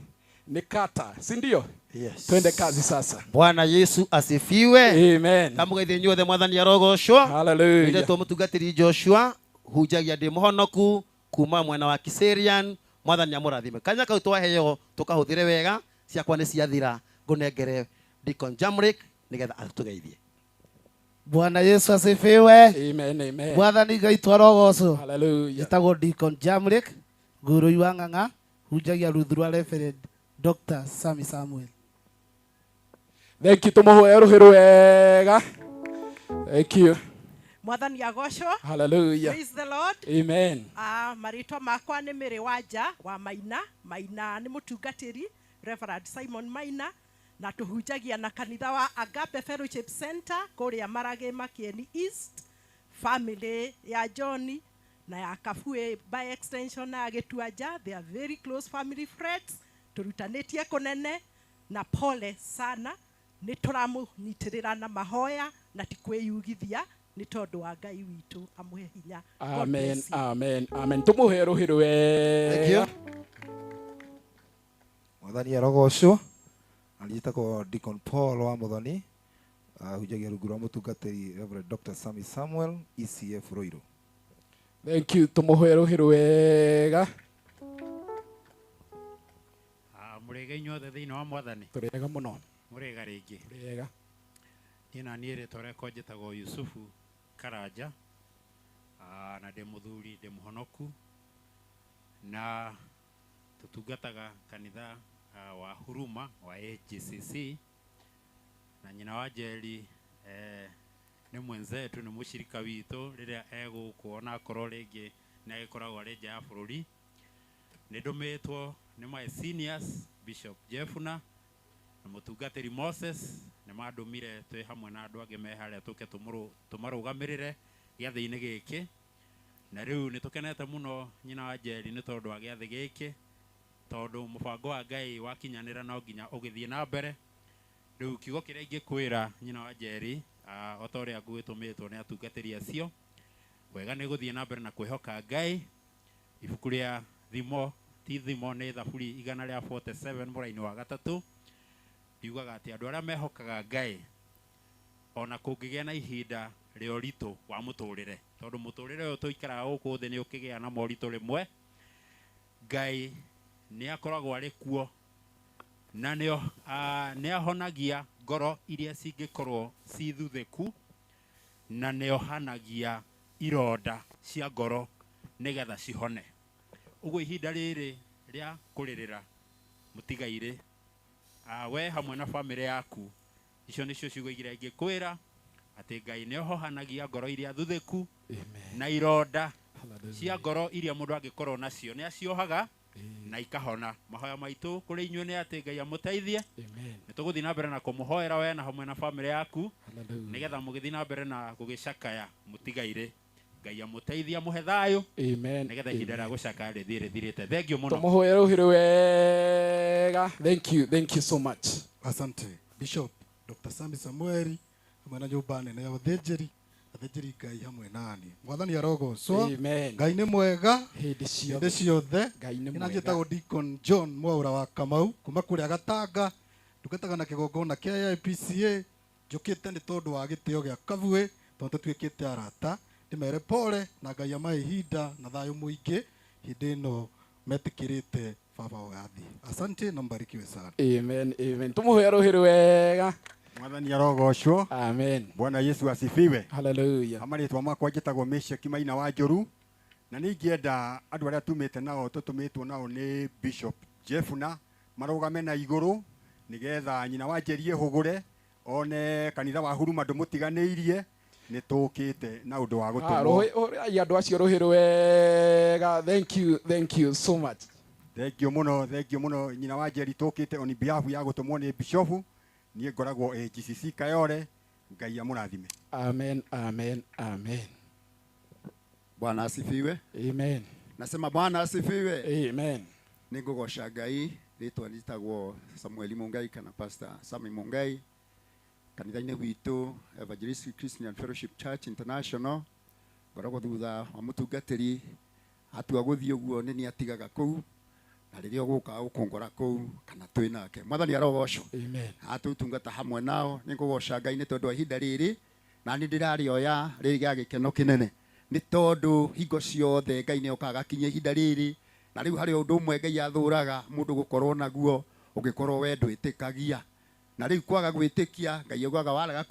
nĩ kata, si ndio? Yes. Twende kazi sasa. Bwana Yesu asifiwe. Amen. Ndamũgeithia inyuothe Mwathani arogocwo. Hallelujah. Ndetwo mũtungatĩri Joshua hunjagia ndĩ mũhonoku kuma mwena wa Kiserian. Mwathani amũrathime. Kanya kau twaheo tũkahũthĩre wega, ciakwa nĩ ciathira, ngũnengere Deacon Jamrick nĩgetha atũgeithie. Bwana Yesu asifiwe. Amen, amen. Mwathani Ngai twarogocwo. Hallelujah. Njĩtagwo Deacon Jamrick Ngũrũi wa Ng'ang'a, hunjagia ruthu rwa Reverend Dr. Sami Samuel. Thank you tũmũhoe rũhĩ rwega. Thank you. Mwathani agocwo. Hallelujah. Praise the Lord. Amen. Marĩtwa makwa nĩ Mĩrĩ Wanja wa Maina. Maina nĩ mũtungatĩri Reverend Simon Maina na tũhunjagia na kanitha wa Agape Fellowship Center kũrĩa Maragĩ Makieni East, family ya John na ya Kafue by extension na ya Gĩtuanja. They are very close family friends. Tũrutanĩtie kũnene na pole sana nĩ tũramũnyitĩrĩra na mahoya na ti kwĩyugithia nĩ tondũ wa Ngai witũ amũhe hinya. God Amen, bless you. amen, amen. Tũmũhe rũhĩ Thank you. rwega. Mwathani arogocwo. Na njĩtagwo Deacon Paul wa Muthoni, hunjagia rungu rwa mũtungatĩri Reverend Dr. Sami Samuel ECF Ruiru. Thank you. Tũmũhe rũhĩ rwega. Mũrĩega inyuothe thĩinĩ wa Mwathani. Tũrĩega mũno. Mũrĩega rĩngĩ. Tũrĩega. Niĩ na niĩ rĩtwa rĩakwa njĩtagwo Yusufu Karanja, na ndĩ mũthuri, ndĩ mũhonoku, na tũtungataga kanitha wa Huruma wa AGCC, na nyina wa Njeri nĩ mwenzetu, nĩ mũcirika witũ rĩrĩa egũkũ onakorwo rĩngĩ nĩ agĩkoragwo arĩ nja ya bũrũri. Nĩ ndũmĩtwo nĩ my seniors Bishop Jeffuna na mũtungatĩri Moses, nĩ mandũmire twĩ hamwe na andũ angĩ me harĩa tũke tũmarũgamĩrĩre gĩathĩ-inĩ gĩkĩ. Na rĩu nĩ tũkenete mũno nyina wa Njeri nĩ tondũ wa gĩathĩ gĩkĩ, tondũ mũbango wa Ngai wakinyanĩra no nginya ũgĩthiĩ na mbere. Rĩu kiugo kĩrĩa ingĩkwĩra nyina wa Njeri, o ta ũrĩa ngũgĩtũmĩtwo nĩ atungatĩri acio, wega nĩ gũthiĩ na mbere na kwĩhoka Ngai. Ibuku rĩa Thimo, ti Thimo, nĩ Thaburi 147 mũraini wa 3, riugaga atĩ andũ arĩa mehokaga Ngai ona kũngĩgĩa na ihinda rĩa ũritũ wa mũtũrĩre, tondũ mũtũrĩre ũyũ tũikaraga gũkũ thĩ nĩ ũkĩgĩa na moritũ rĩmwe, Ngai nĩ akoragwo arĩ kuo na nĩ ahonagia ngoro iria cingĩkorwo ci thuthĩku, na nĩ ohanagia ironda cia ngoro nĩgetha cihone. Ũguo ihinda rĩrĩ rĩa kũrĩrĩra mũtigairĩ, we hamwe na bamĩrĩ yaku, icio nĩcio ciugo iria ingĩkwĩra atĩ Ngai nĩ ohohanagia ngoro iria thuthĩku na ironda cia ngoro iria mũndũ angĩkorwo nacio nĩ aciohaga na ikahona. Mahoya maitũ kũrĩ inyuĩ nĩ atĩ Ngai amũteithie. Nĩ tũgũthiĩ na mbere na kũmũhoera we na hamwe na bamĩrĩ yaku, nĩgetha mũgĩthiĩ na mbere na gũgĩcakaya mũtigairĩ. Ngai amũteithie, amũhe thayũ, nĩgetha ihinda rĩa gũcakaya rĩthiĩ rĩthirĩte. Thank you mũno. Tũmũhoere rũhĩ wega. Thank you, thank you so much. Asante Bishop Dr. Sami Samueli hamwe na nyũmba nene ya athĩnjĩri Ngai hamwe nani. Mwathani arogocwo. Amen. Ngai nĩ mwega hĩndĩ ciothe. Hĩndĩ ciothe. Ngai nĩ Nĩ mwega. njĩtagwo Deacon John Mwaura wa Kamau kuma kũrĩa Gatanga, ndungataga na kĩgongona kĩa AIPCA. Njũkĩte nĩ tondũ wa gĩtĩo gĩa Kavue, tondũ tũtuĩkĩte arata. Ndĩmere pole na Ngai amahe ihinda na thayũ mũingĩ hĩndĩ ĩno metĩkĩrĩte baba wao athiĩ. Asante na mbarikiwe sana. Amen, amen. Tũmũhoe rũhĩ wega. Mwathani arogocwo. Amen. Bwana Yesu asifiwe. Hallelujah. Amarĩtwa makwa njĩtagwo Meshaki Maina wa Njũru, na nĩ ingĩenda andũ arĩa tumĩte nao tũtũmĩtwo nao nĩ Bishop Jefuna marũgame na igũrũ nĩgetha nyina wa Njeri ĩhũgũre one kanitha wa Huruma ndũmũtiganĩirie, nĩ tũkĩte na ũndũ wa gũtũmwo. Hũrai andũ acio rũhĩ wega. Thank you, thank you so much. Thank you mũno, thank you mũno nyina wa Njeri, tũkĩte on behalf ya gũtũmwo nĩ Bishop. Niĩ ngoragwo AGCC Kayore. Ngai amũrathime. Amen, amen, amen. Bwana asifiwe. Amen. Nasema Bwana asifiwe. Amen. Nĩngũgoca Ngai, rĩtwa rĩtagwo Samueli Mungai kana Pastor Sami Mungai, kanitha-inĩ witũ Evangelistic Christian Fellowship Church International. Ngoragwo thutha wa mũtungatĩri, atua gũthiĩ ũguo nĩ niĩ atigaga kũu, na rĩrĩa ũgũka ũkũngora kũu kana twĩ nake. Mwathani arogocwo. Amen. Atũtungata hamwe nao. Nĩngũgoca Ngai nĩ tondũ wa ihinda rĩrĩ, na nĩ ndĩrarĩoya rĩrĩ rĩa gĩkeno kĩnene, nĩ tondũ hingo ciothe Ngai nĩ okaga akinyia ihinda rĩrĩ. Na rĩu harĩ ũndũ ũmwe Ngai athũraga mũndũ gũkorwo naguo ũngĩkorwo we ndwĩtĩkagia. Na rĩu kwaga gwĩtĩkia, Ngai augaga warega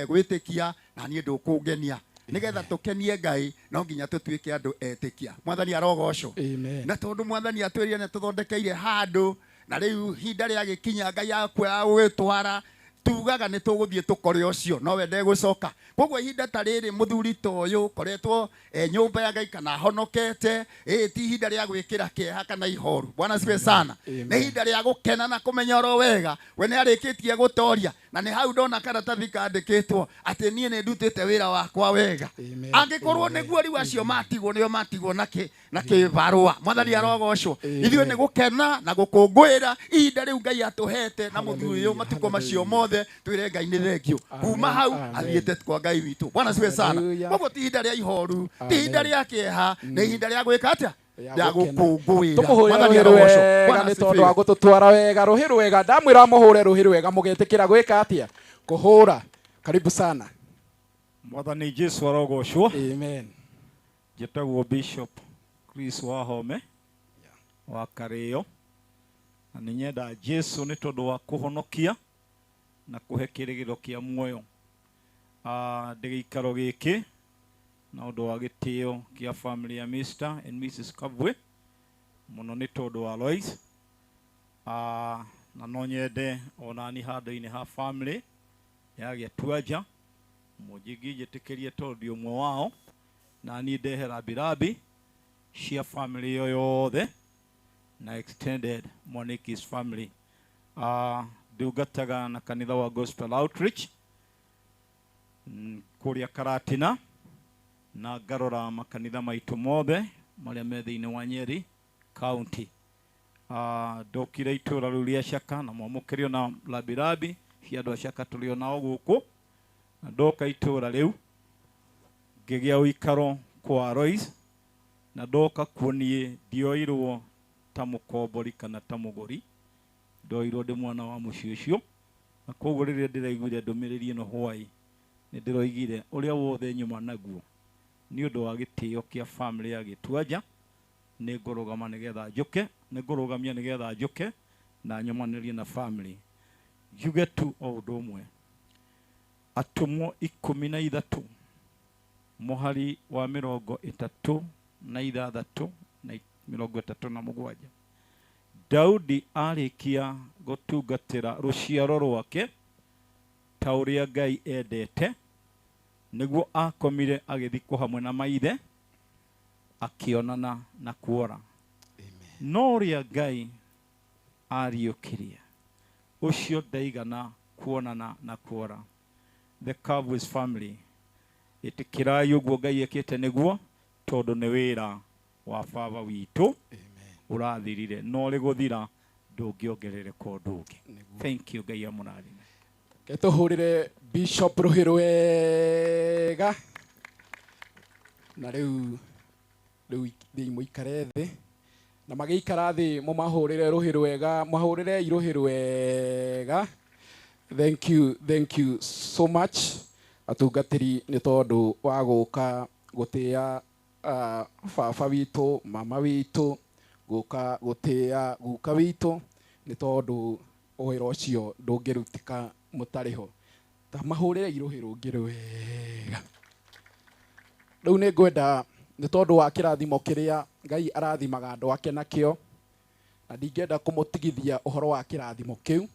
gwĩtĩkia na niĩ ndũkũngenia. Nĩgetha tũkenie Ngai no nginya tũtuĩke andũ etĩkia. Mwathani arogocwo. Amen. Na tondũ Mwathani atwĩrire nĩ tũthondekeire handũ, na rĩu ihinda rĩagĩkinya Ngai akuoya gũgĩtwara, tugaga nĩ tũgũthiĩ tũkore ũcio, nowe ndegũcoka. Koguo ihinda ta rĩrĩ mũthuri ta ũyũ ũkoretwo nyũmba ya Ngai kana ahonokete, ti ihinda rĩa gwĩkĩra kĩeha kana ihoru. Bwana asifiwe sana. Nĩ ihinda rĩa gũkena na kũmenya oro wega we nĩ arĩkĩtie gũtoria, na nĩ hau ndona karatathi kandĩkĩtwo atĩ niĩ nĩ ndutĩte wĩra wakwa wega. Angĩkorwo nĩguo rĩu acio matigwo nĩo matigwo na kĩbarũa. Mwathani arogocwo. Ithuĩ nĩ gũkena na gũkũngũĩra ihinda rĩu Ngai atũhete na mũthuri ũyũ matukũ macio mothe, twĩre Ngai nĩ thengio. Kuma hau athiĩte kwa Ngai witũ. Bwana asifiwe sana. Koguo ti ihinda rĩa ihoru, ti ihinda rĩa kĩeha, nĩ ihinda rĩa gwĩka atĩa? Rĩa gũkũngũĩra. Tũmũhũre Mwathani rũhĩ arogocwo. rwega Bwana nĩ tondũ wa asifiwe. gũtũtwara wega. Rũhĩ rwega, ndamwĩra mũhũre rũhĩ rwega, mũgetĩkĩra gwĩka atĩa? Kũhũra. Karibu sana. Mwathani Jesu arogocwo. Amen. Njĩtagwo Bishop Chris Wahome wa Karĩo, na nĩ nyenda Jesu nĩ tondũ wa kũhonokia na kũhe kĩrĩgĩrĩro kĩa muoyo. Ndĩ gĩikaro gĩkĩ na ũndũ wa gĩtĩo kĩa family ya Mr and Mrs Kavue, mũno nĩ tondũ wa Lois. Na no nyende onani handũ-inĩ ha family ya Gĩtuanja mũnjingĩnjĩtĩkĩrie tondũ ndĩ ũmwe wao, na niĩ ndehe rambirambi cia family ĩyo yothe na extended Mwanikis family. Ndungataga na kanitha wa Gospel Outreach kũrĩa Karatina, Na ngarora makanitha maitũ mothe marĩa me thĩinĩ wa Nyeri County. Ndokire itũra rĩu rĩa Shaka na mwamũkĩrio na rabirabi cia andũ a Shaka tũrĩ o nao gũkũ, na ndoka itũra rĩu ngĩgĩa ũikaro kwa Lois, na ndoka kuo niĩ ndioirwo ta mũkombori kana ta mũgũri, ndoirwo ndĩ mwana wa mũciĩ ũcio, na koguo rĩrĩa ndĩraiguire ndũmĩrĩri ĩno hwaĩ nĩ ndĩroigire ũrĩa wothe nyuma naguo nĩ ũndũ wa gĩtĩo kĩa family ya Gĩtuanja nĩ ngũrũgama nĩgetha njũke, nĩ ngũrũgamia nĩgetha njũke na nyũmanĩrie na family. Njuge tu o ũndũ ũmwe, atũmwo 13 mũhari wa 36 na 37, Daudi arĩkia gũtungatĩra rũciaro rwake ta ũrĩa Ngai endete, nĩguo akomire agĩthikwo hamwe na maithe akĩonana na kuora. No ũrĩa Ngai ariũkirie ũcio ndaigana kuonana na kuora. The Kabwe's family, ĩtĩkĩrai ũguo Ngai ekĩte nĩguo, tondũ nĩ wĩra wa baba witũ ũrathirire, no rĩgũthira ndũngĩongerereka ũndũ ũngĩ. Thank you, Ngai amũrathime. Reke tũhũrĩre Bishop rũhĩ rwega. Na rĩu thiĩ mũikare thĩ, na magĩikara thĩ mũmahũrĩre rũhĩ rwega, mũhũrĩre rũhĩ rwega. Thank you, thank you so much atungatĩri nĩ tondũ wa gũka gũtĩa baba witũ, mama witũ, gũka gũtĩa guka witũ, nĩ tondũ wĩra ũcio ndũngĩrutĩka mũtarĩ ho. Ta mahũrĩre rũhĩ rũngĩ rwega. Rĩu nĩ ngwenda nĩ tondũ wa kĩrathimo kĩrĩa Ngai arathimaga andũ ake nakĩo, na ndingĩenda kũmũtigithia ũhoro wa kĩrathimo kĩu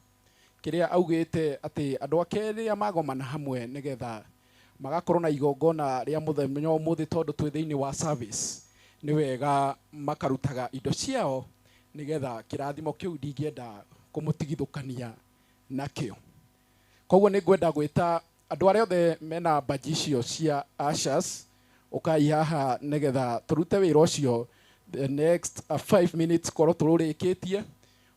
kĩrĩa augĩte atĩ andũ ake rĩrĩa magomana hamwe nĩgetha magakorwo na igongona rĩa mũthenya ũmũthĩ, tondũ twĩ thĩinĩ wa service, nĩ wega makarutaga indo ciao nĩgetha kĩrathimo kĩu ndingĩenda kũmũtigithũkania nakĩo. Koguo nĩ ngwenda gwĩta andũ arĩa othe mena baji icio cia ushers, ũkai haha nĩgetha tũrute wĩra ũcio the next 5 minutes korwo tũrũrĩkĩtie.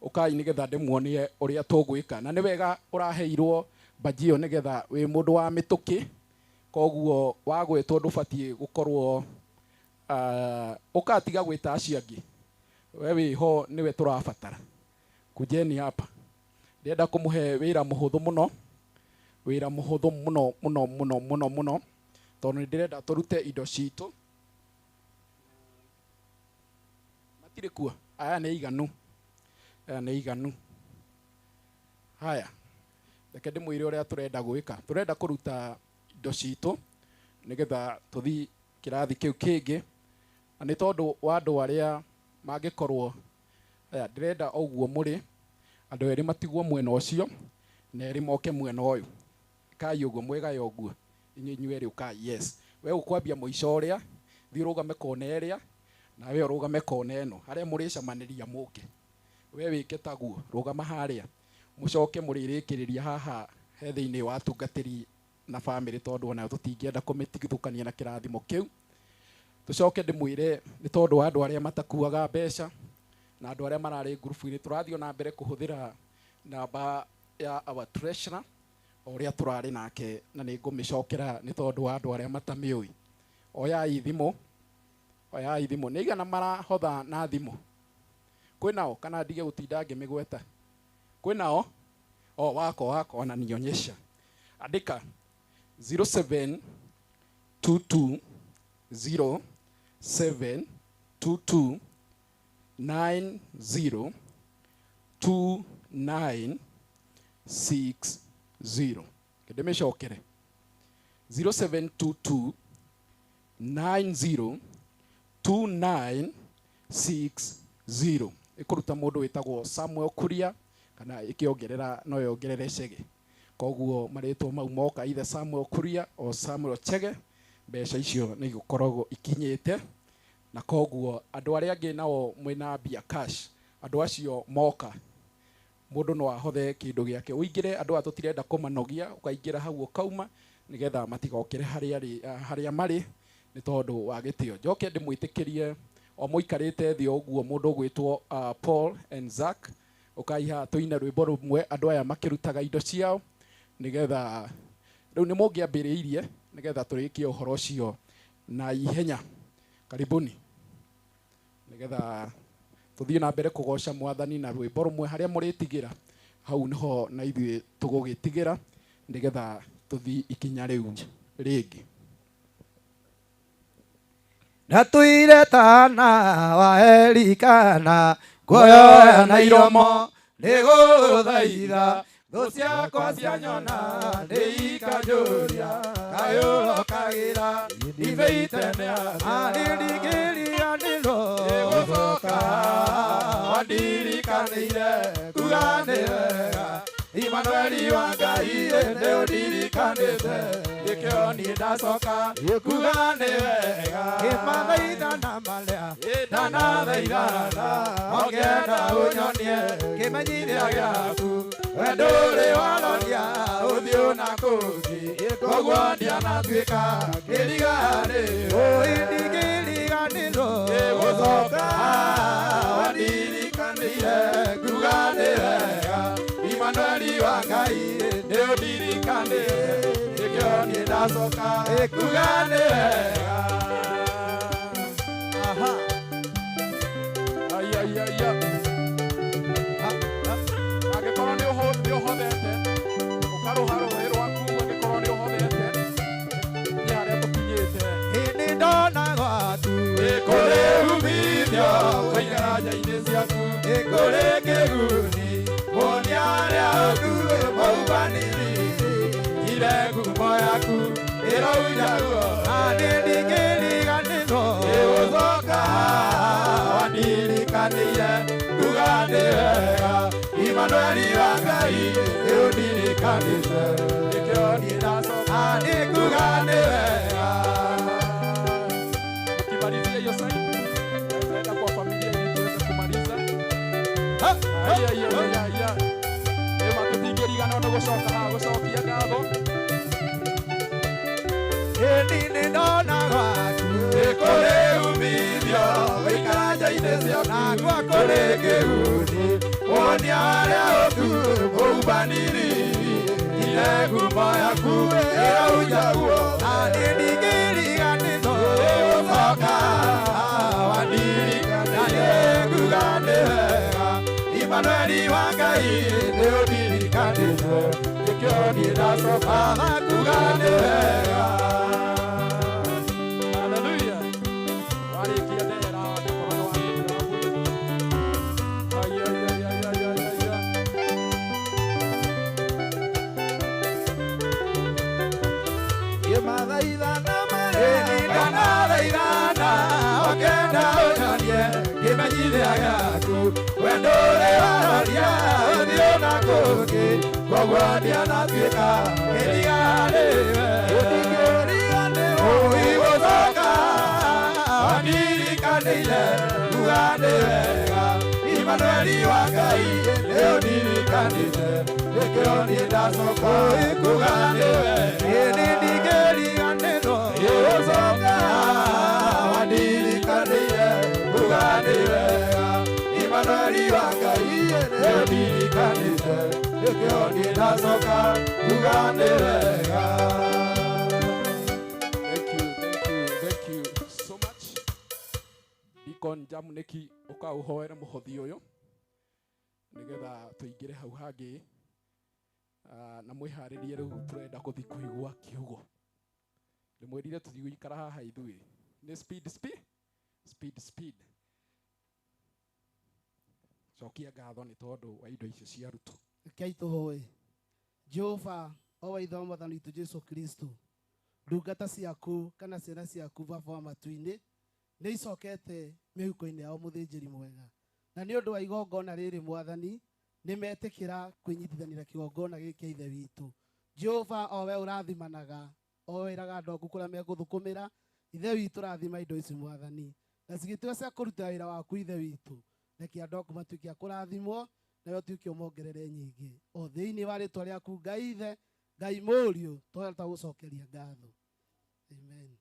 Ũkai nĩgetha ndĩmuonie ũrĩa tũgwĩka, na nĩ wega ũraheirwo baji ĩyo nĩgetha wĩ mũndũ wa mĩtũkĩ, koguo wagwĩtwo ndũbatiĩ gũkorwo ũkatiga gwĩta acio angĩ, we wĩho nĩwe tũrabatara. Kujeni hapa, ndĩrenda kũmũhe wĩra mũhũthũ mũno, wĩra mũhũthũ mũno mũno mũno mũno mũno, tondũ nĩ ndĩrenda tũrute indo citũ. Matirĩ kuo, aya nĩ iganu, aya nĩ iganu. Haya, reke ndĩmwĩre ũrĩa tũrenda gwĩka. Tũrenda kũruta indo citũ nĩgetha tũthiĩ kĩrathi kĩu kĩngĩ, na nĩ tondũ wa andũ arĩa mangĩkorwo, aya ndĩrenda ũguo mũrĩ andũ erĩ matigwo mwena ũcio na erĩ moke mwena ũyũ. Kai ũguo mwĩgaye ũguo, inyuĩ inyuĩ erĩ ũkai. Yes, we ũkwambia mũico ũrĩa, thiĩ ũrũgame kona ĩrĩa, na we ũrũgame kona ĩno, harĩa mũrĩcemanĩria mũke. We wĩke taguo, rũgama harĩa, mũcoke mũrĩrĩkĩrĩria haha he thĩinĩ wa atungatĩri na family, tondũ onayo tũtingĩenda kũmĩtigithũkania na kĩrathimo kĩu. Tũcoke ndĩmwĩre nĩ tondũ wa andũ arĩa matakuaga mbeca na andũ arĩa mararĩ ngurubu-inĩ, tũrathiĩ na mbere kũhũthĩra namba ya our treasurer o ũrĩa tũrarĩ nake, na nĩ ngũmĩcokera nĩ tondũ wa andũ arĩa matamĩũĩ. Oyai thimũ, oyai thimũ. Nĩ igana marahotha na thimũ? Kwĩnao kana ndige gũtinda ngĩmĩgweta? Kwĩnao? O wako wako ananionyesha. Andĩka 0722 0722 90 2960. Ndĩmĩcokere 0722 90 2960. Ĩkũruta mũndũ wĩtagwo Samuel Kuria, kana ĩkĩongerera no yongerere Chege. Koguo marĩtwa mau moka either Samuel Kuria o Samuel Chege, mbeca icio nĩ igũkoragwo ikinyĩte. Na koguo andũ arĩa angĩ nao mwĩna mbia cash, andũ acio moka mũndũ no ahothe kĩndũ gĩake. Ũingĩre, andũ aya tũtirenda kũmanogia, ũkaingĩra hau ũkauma nĩgetha matigokĩre harĩa marĩ, Nĩ tondũ wa gĩtĩo. Njoke ndĩmwĩtĩkĩrie o mũikarĩte thĩ o ũguo mũndũ ũgwĩtwo Paul and Zack ũkaiha tũine rwĩmbo rũmwe andũ aya makĩrutaga indo ciao nĩgetha rĩu nĩ mũngĩambĩrĩirie nĩgetha tũrĩkie ũhoro ũcio na ihenya. Karibuni nĩgetha tũthiĩ na mbere kũgoca mwathani na rwĩmbo rũmwe harĩa mũrĩtigĩra hau nĩho na ithuĩ tũgũgĩtigĩra nĩgetha tũthiĩ ikinya rĩu rĩngĩ. Natuire tana wa Elikana kuoya na iromo nĩgũthaitha thũ ciakwa cianyona nĩikanjũria kayũrokagĩra ndibĩite nĩndingĩriganĩrwo nĩgũcoka wandirikanĩire kuga nĩ wega Imanueli wa Ngai nĩũndirikanĩte nĩkĩo niĩ ndacoka kuga nĩ wega kĩmathaithana marĩa ndanathaithana ongenda ũnyonie kĩmenyithia gĩaku we ndũrĩ waroria ũthiũ na kũngĩ koguo ndianatuĩka kĩriganĩrwo ndingĩriganĩrwo nĩgũcoka wandirikanĩire kuga nĩ wega Imanueli wa Ngai nĩũndirikanĩte nĩkĩo niĩ ndacoka kuga nĩ wega. Aha. Ai ai ai ai. Angĩkorwo nĩ ũhothete ũkarũha rũhĩ rwaku angĩkorwo nĩ ũhothete nĩ harĩa tũkinyĩte. Nĩ ndona gwaku kũrĩ umithio kũikara nja-inĩ ciaku kũrĩ kĩguni muonia arĩa ũndũ maumanĩrĩire ire ngumo yaku ĩrauja ruo na nĩ ndingĩriganĩrwo nĩgũcoka wandirikanĩire kuga nĩ wega Imanueli wa Ngai nĩũndirikanĩte nĩkĩo niĩ ndacoka nĩ kuga nĩ wega. Ukimalizia hiyo side enda kwa familia ili tuweze kumaliza. Ai ai ai ai ai. Ema tũtingĩriganĩrwo nĩ gũcoka haha gũcokia ngatho. Ĩndĩ nĩ ndona gwaku kũrĩ umithio gũikara nja-inĩ ciaku nakwa kũrĩ kĩguni muonia arĩa ũtu ũmbanĩrĩire ire ngumo yaku ĩrauja ruo na nĩ ndingĩriganĩrwo nĩgũcoka wandirikanĩire kuga nĩ wega Imanueli wa Ngai nĩũndirikanĩte nĩkĩo niĩ ndacoka kuga nĩ wega. Haleluya. Warĩkia ndera angĩkorwo nĩ warĩkia wabũrũri. Ai ai ai ai ai ai ai. Kĩmathaithana marĩa ndanathaithana ongenda ũnyonie kĩmenyithia gĩaku we ndũrĩ waroria ũthiũ na kũngĩ koguo ndianatuĩka kĩriganĩwe ndingĩriganĩrwo ũgũcoka wandirikanĩire kuga nĩ wega Imanueli wa Ngai nĩũndirikanĩte nĩkĩo niĩ ndacoka kuga nĩ wega nĩ ndingĩriganĩrwo nĩgũcoka wandirikanĩire kuga nĩ wega Imanueli wa Ngai nĩũndirikanĩte nĩkĩo niĩ ndacoka kuga nĩ wega. Thank you, thank you, thank you so much. Deacon Jamneki ũkaũhoere mũhothi ũyũ nĩgetha tũingĩre hau hangĩ na mwĩharĩrie rĩu tũrenda gũthiĩ kũigua kiugo. Ndĩmwĩrire tũthiĩ gũikara haha ithuĩ nĩ speed speed speed speed. Cokia ngatho nĩ tondũ wa indo icio ciarutwo. Rekei tũhoe. Jehova o wa ithe wa mwathani witũ Jesu Kristo, ndungata ciaku kana ciana ciaku Baba wa matu-inĩ nĩ icokete mĩhuko-inĩ yao mũthĩnjĩri mwega, na nĩ ũndũ wa igongona rĩrĩ mwathani nĩ metĩkĩra kwĩnyitithania na kĩgongona gĩkĩ kĩa ithe witũ. Jehova o we ũrathimanaga, o we wĩraga andũ aku kũrĩa megũthũkũmĩra, ithe witũ rathima indo ici mwathani, na cigĩtuĩka cia kũruta wĩra waku ithe witũ. Reke andũ aku matuĩke a kũrathimwo nawe ũtuĩke ũmongerere nyingĩ, o thĩinĩ wa rĩtwa rĩaku Ngai Ithe, Ngai Mũriũ, twahota gũcokeria ngatho. Amen.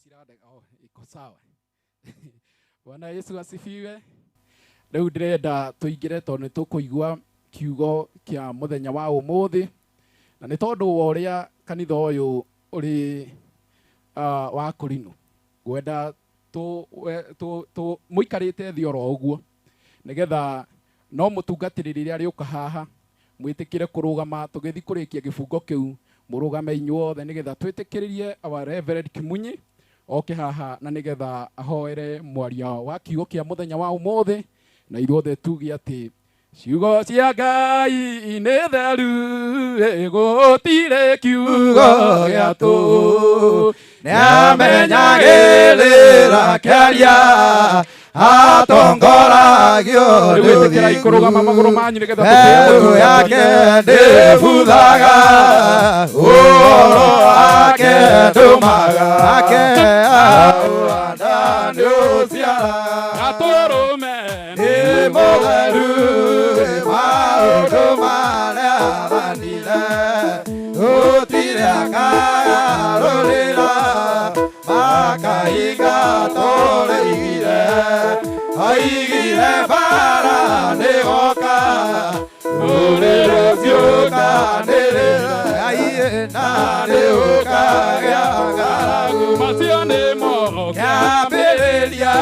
Cirande oh, iko sawa. Bwana Yesu asifiwe. Rĩu ndĩrenda tũingĩre tondũ nĩ tũkũigua kiugo kĩa mũthenya wa ũmũthĩ, na nĩ tondũ wa ũrĩa kanitha ũyũ ũrĩ wa kũrinũ, ngwenda mũikarĩte thĩ oro ũguo nĩgetha no mũtungatĩri rĩrĩa rĩũka haha mwĩtĩkĩre kũrũgama tũgĩthiĩ kũrĩkia gĩbungo kĩu, mũrũgame inyuothe nĩgetha twĩtĩkĩrĩrie our Reverend Kimunyi oke haha na nĩgetha ahoere mwaria wa kiugo kĩa mũthenya wa ũmũthĩ, na ithuothe tuge atĩ ciugo cia Ngai nĩ theru, gũtirĩ kiugo gĩa tũhũ. Nĩamenyagĩrĩra kĩaria atongoragio Rĩu ĩtĩkĩrai kũrũgama magũrũ manyu nĩgetha Mbeũ yake ndĩbuthaga, ũhoro wake ndũmaga, ake aũhanda nĩũciaraga. Gatũrũme nĩ mũtheru, maũndũ marĩa athanire gũtirĩ akagarũrĩra, makahinga tũrĩigire, oigire mbara nĩgoka, rũrĩrĩ rũciũkanĩrĩra, na nĩũkagĩa ng'aragu. Macio nĩmo kĩambĩrĩria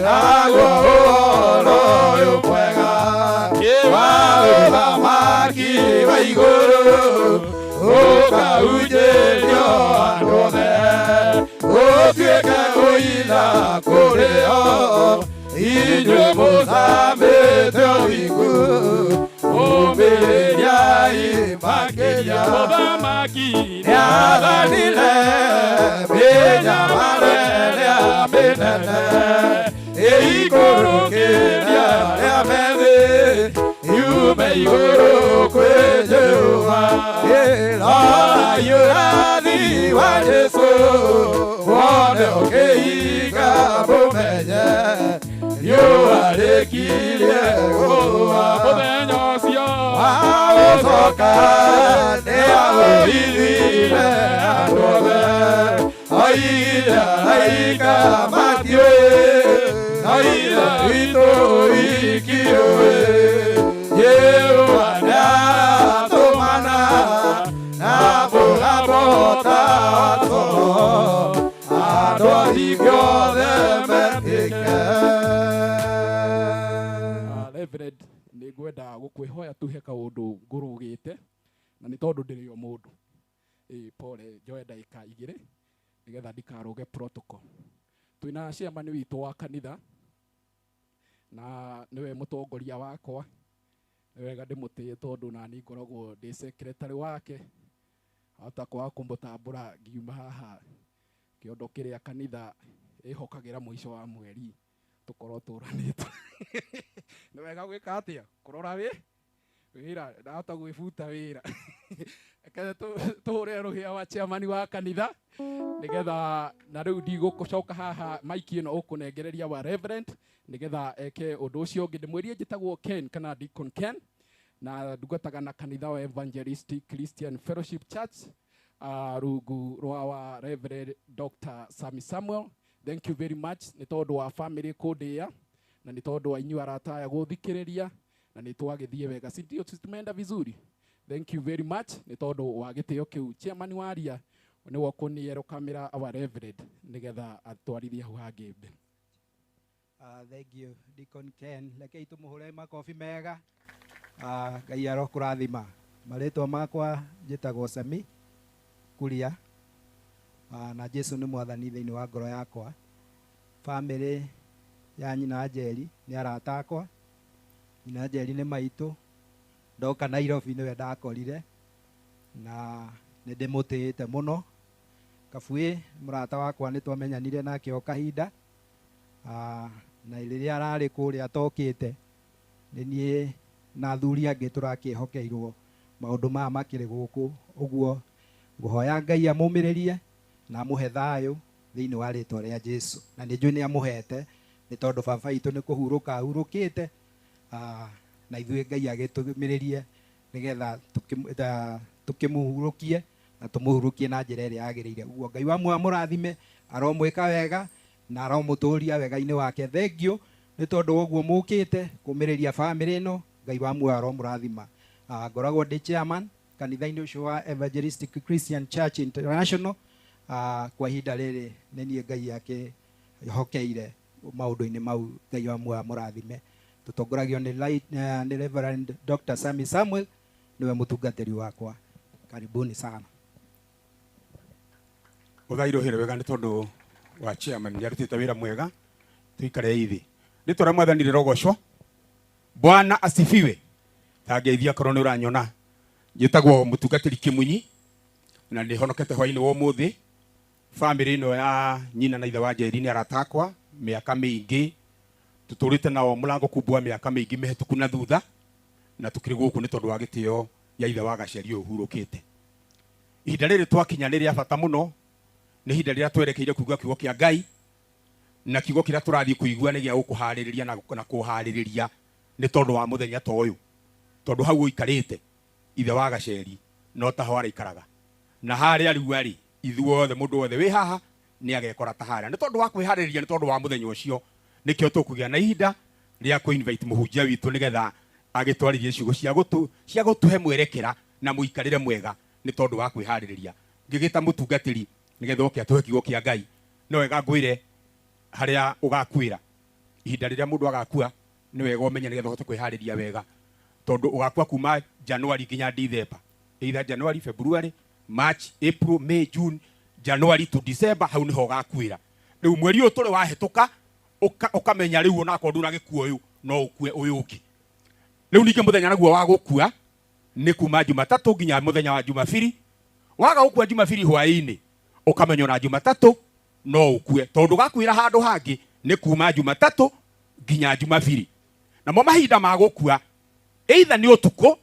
naguo ũhoro ũyũ mwega wa ũthamaki wa igũrũ ũkahunjĩrio andũ othe, ũtuĩke ũira kũrĩ o inyuĩ mũcamĩte ũthingu, ũmĩrĩriai makĩria. Mũthamaki nĩathanire mĩnyamaro ĩrĩa mĩnene ĩikũrũkĩria arĩa me thĩ, yume igũrũ kwĩ Jehova. Rorai ũrathi wa Jesũ wone ũkĩhinga, mũmenye riũa rĩkirie gũthũa. Mũthenya ũcio wa gũcoka nĩaũhithire andũ othe, oigire araika matiũĩ, no Ithe witũ wiki ũĩ. Jehova nĩaratũmana na mũgambo ta wa toro, andũ athingu othe metĩke. Reverend, nĩ ngwenda gũkwĩhoya tuhe kaũndũ ngũrũgĩte, na nĩ tondũ ndĩrĩ o mũndũ. Pole, njoe ndagĩka igĩrĩ nĩgetha ndikarũge protocol. Twĩna chairman witũ wa kanitha na nĩwe mũtongoria wakwa, nĩ wega ndĩmũtĩe tondũ nani ngoragwo ndĩ secretary wake, hota kwaga kũmũtambũra ngiuma haha kĩondo kĩrĩa kanitha ĩhokagĩra mũico wa mweri tũkorwo tũranĩte. Nĩ wega gwĩka atĩa kũrora wĩra, ndahota gwĩbuta wĩra. Reke tũhũre rũhĩa wa chairman wa kanitha nĩgetha na rĩu ndigũcoka haha maiki ĩno ũkũnengereria wa Reverend nĩgetha eke ũndũ ũcio ũngĩ. Ndĩmwĩrie njĩtagwo Ken kana Deacon Ken, na ndungataga na kanitha wa Evangelistic Christian Fellowship Church rungu rwa wa Reverend Dr. Sami Samuel. Thank you very much nĩ tondũ wa family kũndĩa na nĩ tondũ wa inyuĩ arata aya gũthikĩrĩria, na nĩ twagĩthiĩ wega, si ndio? Tumeenda vizuri. Thank you very much nĩ tondũ wa gĩtĩo kĩu. Chairman waria nĩwe ũkũnĩerũkamĩra our Reverend nĩgetha atwarithie hau hangĩ mbere. Thank you, Deacon Ken. Rekei tũmũhũre makobi mega. Ngai arokũrathima. Marĩtwa makwa njĩtagwo Sami Kuria, na Jesu nĩ mwathani thĩinĩ wa ngoro yakwa. Family ya nyina Njeri nĩ arata akwa. Nyina Njeri nĩ maitũ. Ndoka Nairobi nĩwe ndakorire na nĩ ndĩmũtĩĩte mũno. Kabuĩ mũrata wakwa nĩ twamenyanire nake o kahinda, na rĩrĩa ararĩ kũrĩa atokĩte nĩ niĩ na athuri angĩ tũrakĩhokeirwo maũndũ maya makĩrĩ gũkũ. Ũguo ngũhoya Ngai amũmĩrĩrie na amũhe thayũ thĩinĩ wa rĩtwa rĩa Jesu, na nĩ njũĩ nĩ amũhete nĩ tondũ baba witũ nĩ kũhurũka ahurũkĩte, na ithuĩ Ngai agĩtũmĩrĩrie nĩgetha tũkĩmũhurũkie na tũmũhurũkie na njĩra ĩrĩa yagĩrĩire. Ũguo Ngai wa muoyo amũrathime Aromwĩka wega na aromũtũria wega-inĩ wake. Thengiũ nĩ tondũ wa ũguo mũkĩte kũmĩrĩria bamĩrĩ ĩno. Ngai wa muoyo aromũrathima. Ngoragwo ndĩ chairman kanitha-inĩ ũcio wa Evangelistic Christian Church International. Kwa ihinda rĩrĩ nĩ niĩ Ngai akĩhokeire maũndũ-inĩ mau. Ngai wa muoyo amũrathime. Tũtongoragio nĩ Reverend Dr. Sami Samuel, nĩwe mũtungatĩri wakwa. Karibuni sana. Ũthairwo hĩrĩ wega nĩ tondũ wa chairman nĩ arutĩte wĩra mwega. Tuikare ithi rĩtwa rĩa Mwathani rĩrogocwo. Bwana asifiwe. Tangeithia korwo nĩ ũranyona. Njĩtagwo mũtungatĩri Kĩmunyi na nĩ honokete hwainĩ wa ũmũthĩ. Bamĩrĩ ĩno ya nyina na ithe wa Njeri nĩ arata akwa mĩaka mĩingĩ, tũtũrĩte nao mũrango kumbwa mĩaka mĩingĩ mĩhetũku na thutha, na tũkĩrĩ gũkũ nĩ tondũ wa gĩtĩo ya ithe wa Gaceri ũyũ ũhurũkĩte. Ihinda rĩrĩ twakinya nĩ rĩa bata mũno, nĩ ihinda rĩrĩa twerekeire kuigua kiugo kĩa Ngai, na kiugo kĩrĩa tũrathiĩ kũigua nĩ gĩa gũkũharĩrĩria na kũharĩrĩria nĩ tondũ wa mũthenya ta ũyũ, tondũ hau ũikarĩte ithe wa Gaceri no taho araikaraga, na harĩa rĩu arĩ ithuothe mũndũ wothe wĩ haha nĩ agekora ta harĩa nĩ tondũ wa kwĩharĩrĩria, nĩ tondũ wa mũthenya ũcio. Nĩkĩo tũkũgĩa na ihinda rĩa kũ-invite mũhunjia witũ nĩgetha agĩtwarĩrie ciugo cia gũtũhe mwerekera na mũikarĩre mwega nĩ tondũ wa kwĩharĩrĩria. Ngĩgĩta mũtungatĩri nĩgetha oke atũhe kiugo kĩa Ngai. No wega ngwĩre harĩa ũgakuĩra. Ihinda rĩrĩa mũndũ agakua nĩ wega ũmenye nĩgetha ũhote kwĩharĩria wega, tondũ ũgakua kuma January nginya December, either January, February, March, April, May, June, January to December, hau niho ũgakuĩra. Rĩu mweri ũyũ tũrĩ wahĩtũka, ũkamenya rĩu onakorwo ndũna gĩkuũ ũyũ no ũkue ũyũ ũngĩ. Rĩu ningĩ mũthenya naguo wa gũkua nĩ kuma Jumatatũ nginya mũthenya wa Jumabiri. Waga gũkua Jumabiri hwaĩ-inĩ, ũkamenya ona Jumatatũ no ũkue, tondũ ũgakuĩra handũ hangĩ nĩ kuma Jumatatũ nginya Jumabiri. Namo mahinda ma gũkua either nĩ ũtukũ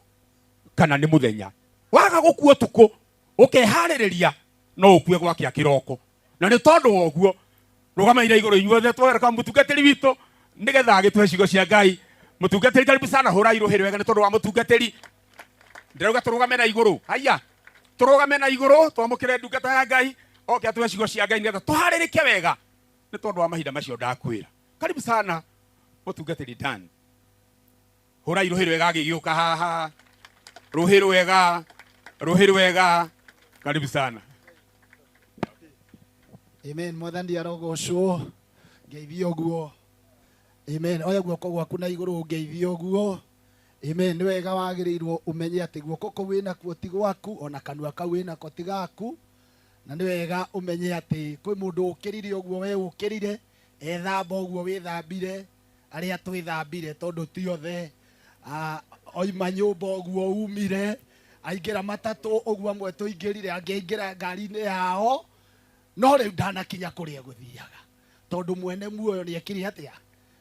kana nĩ mũthenya. Waga gũkua ũtukũ ũkeharĩrĩria no ũkue gwakĩa kĩroko. Na nĩ tondũ wa ũguo rũgamaire igũrũ inyuothe twereka mũtungatĩri witũ nĩgetha agĩtũhe ciugo cia Ngai. Mũtungatĩri karibu sana, hũrai rũhĩ rwega nĩ tondũ wa mũtungatĩri. Ndĩrauga tũrũgame na igũrũ, haya tũrũgame na igũrũ twamũkĩre ndungata ya Ngai oke atũhe ciugo cia Ngai nĩgetha tũharĩrĩke wega nĩ tondũ wa mahinda macio ndakwĩra. Karibu sana mũtungatĩri Dan. Hũrai rũhĩ rwega agĩgĩũka haha, rũhĩ rwega, rũhĩ rwega, karibu sana. Amen. Mwathani arogocwo. Ngeithio ũguo. Amen. Oya guoko gwaku na igũrũ ngeithio ũguo. Amen. Nĩ wega wagĩrĩirwo ũmenye atĩ guoko kũu wĩnakuo ti gwaku, ona kanua kau wĩnako ti gaku. Na nĩ wega ũmenye atĩ kwĩ mũndũ ũkĩrire ũguo we ũkĩrire, ethamba ũguo wĩthambire, arĩa twĩthambire tondũ ti othe. Oima nyũmba ũguo umire, aingĩra matatũ ũguo amwe tũingĩrire, angĩ aingĩra ngari-inĩ yao, no rĩu ndanakinya kũrĩa gũthiaga tondũ mwene muoyo nĩ ekire atĩa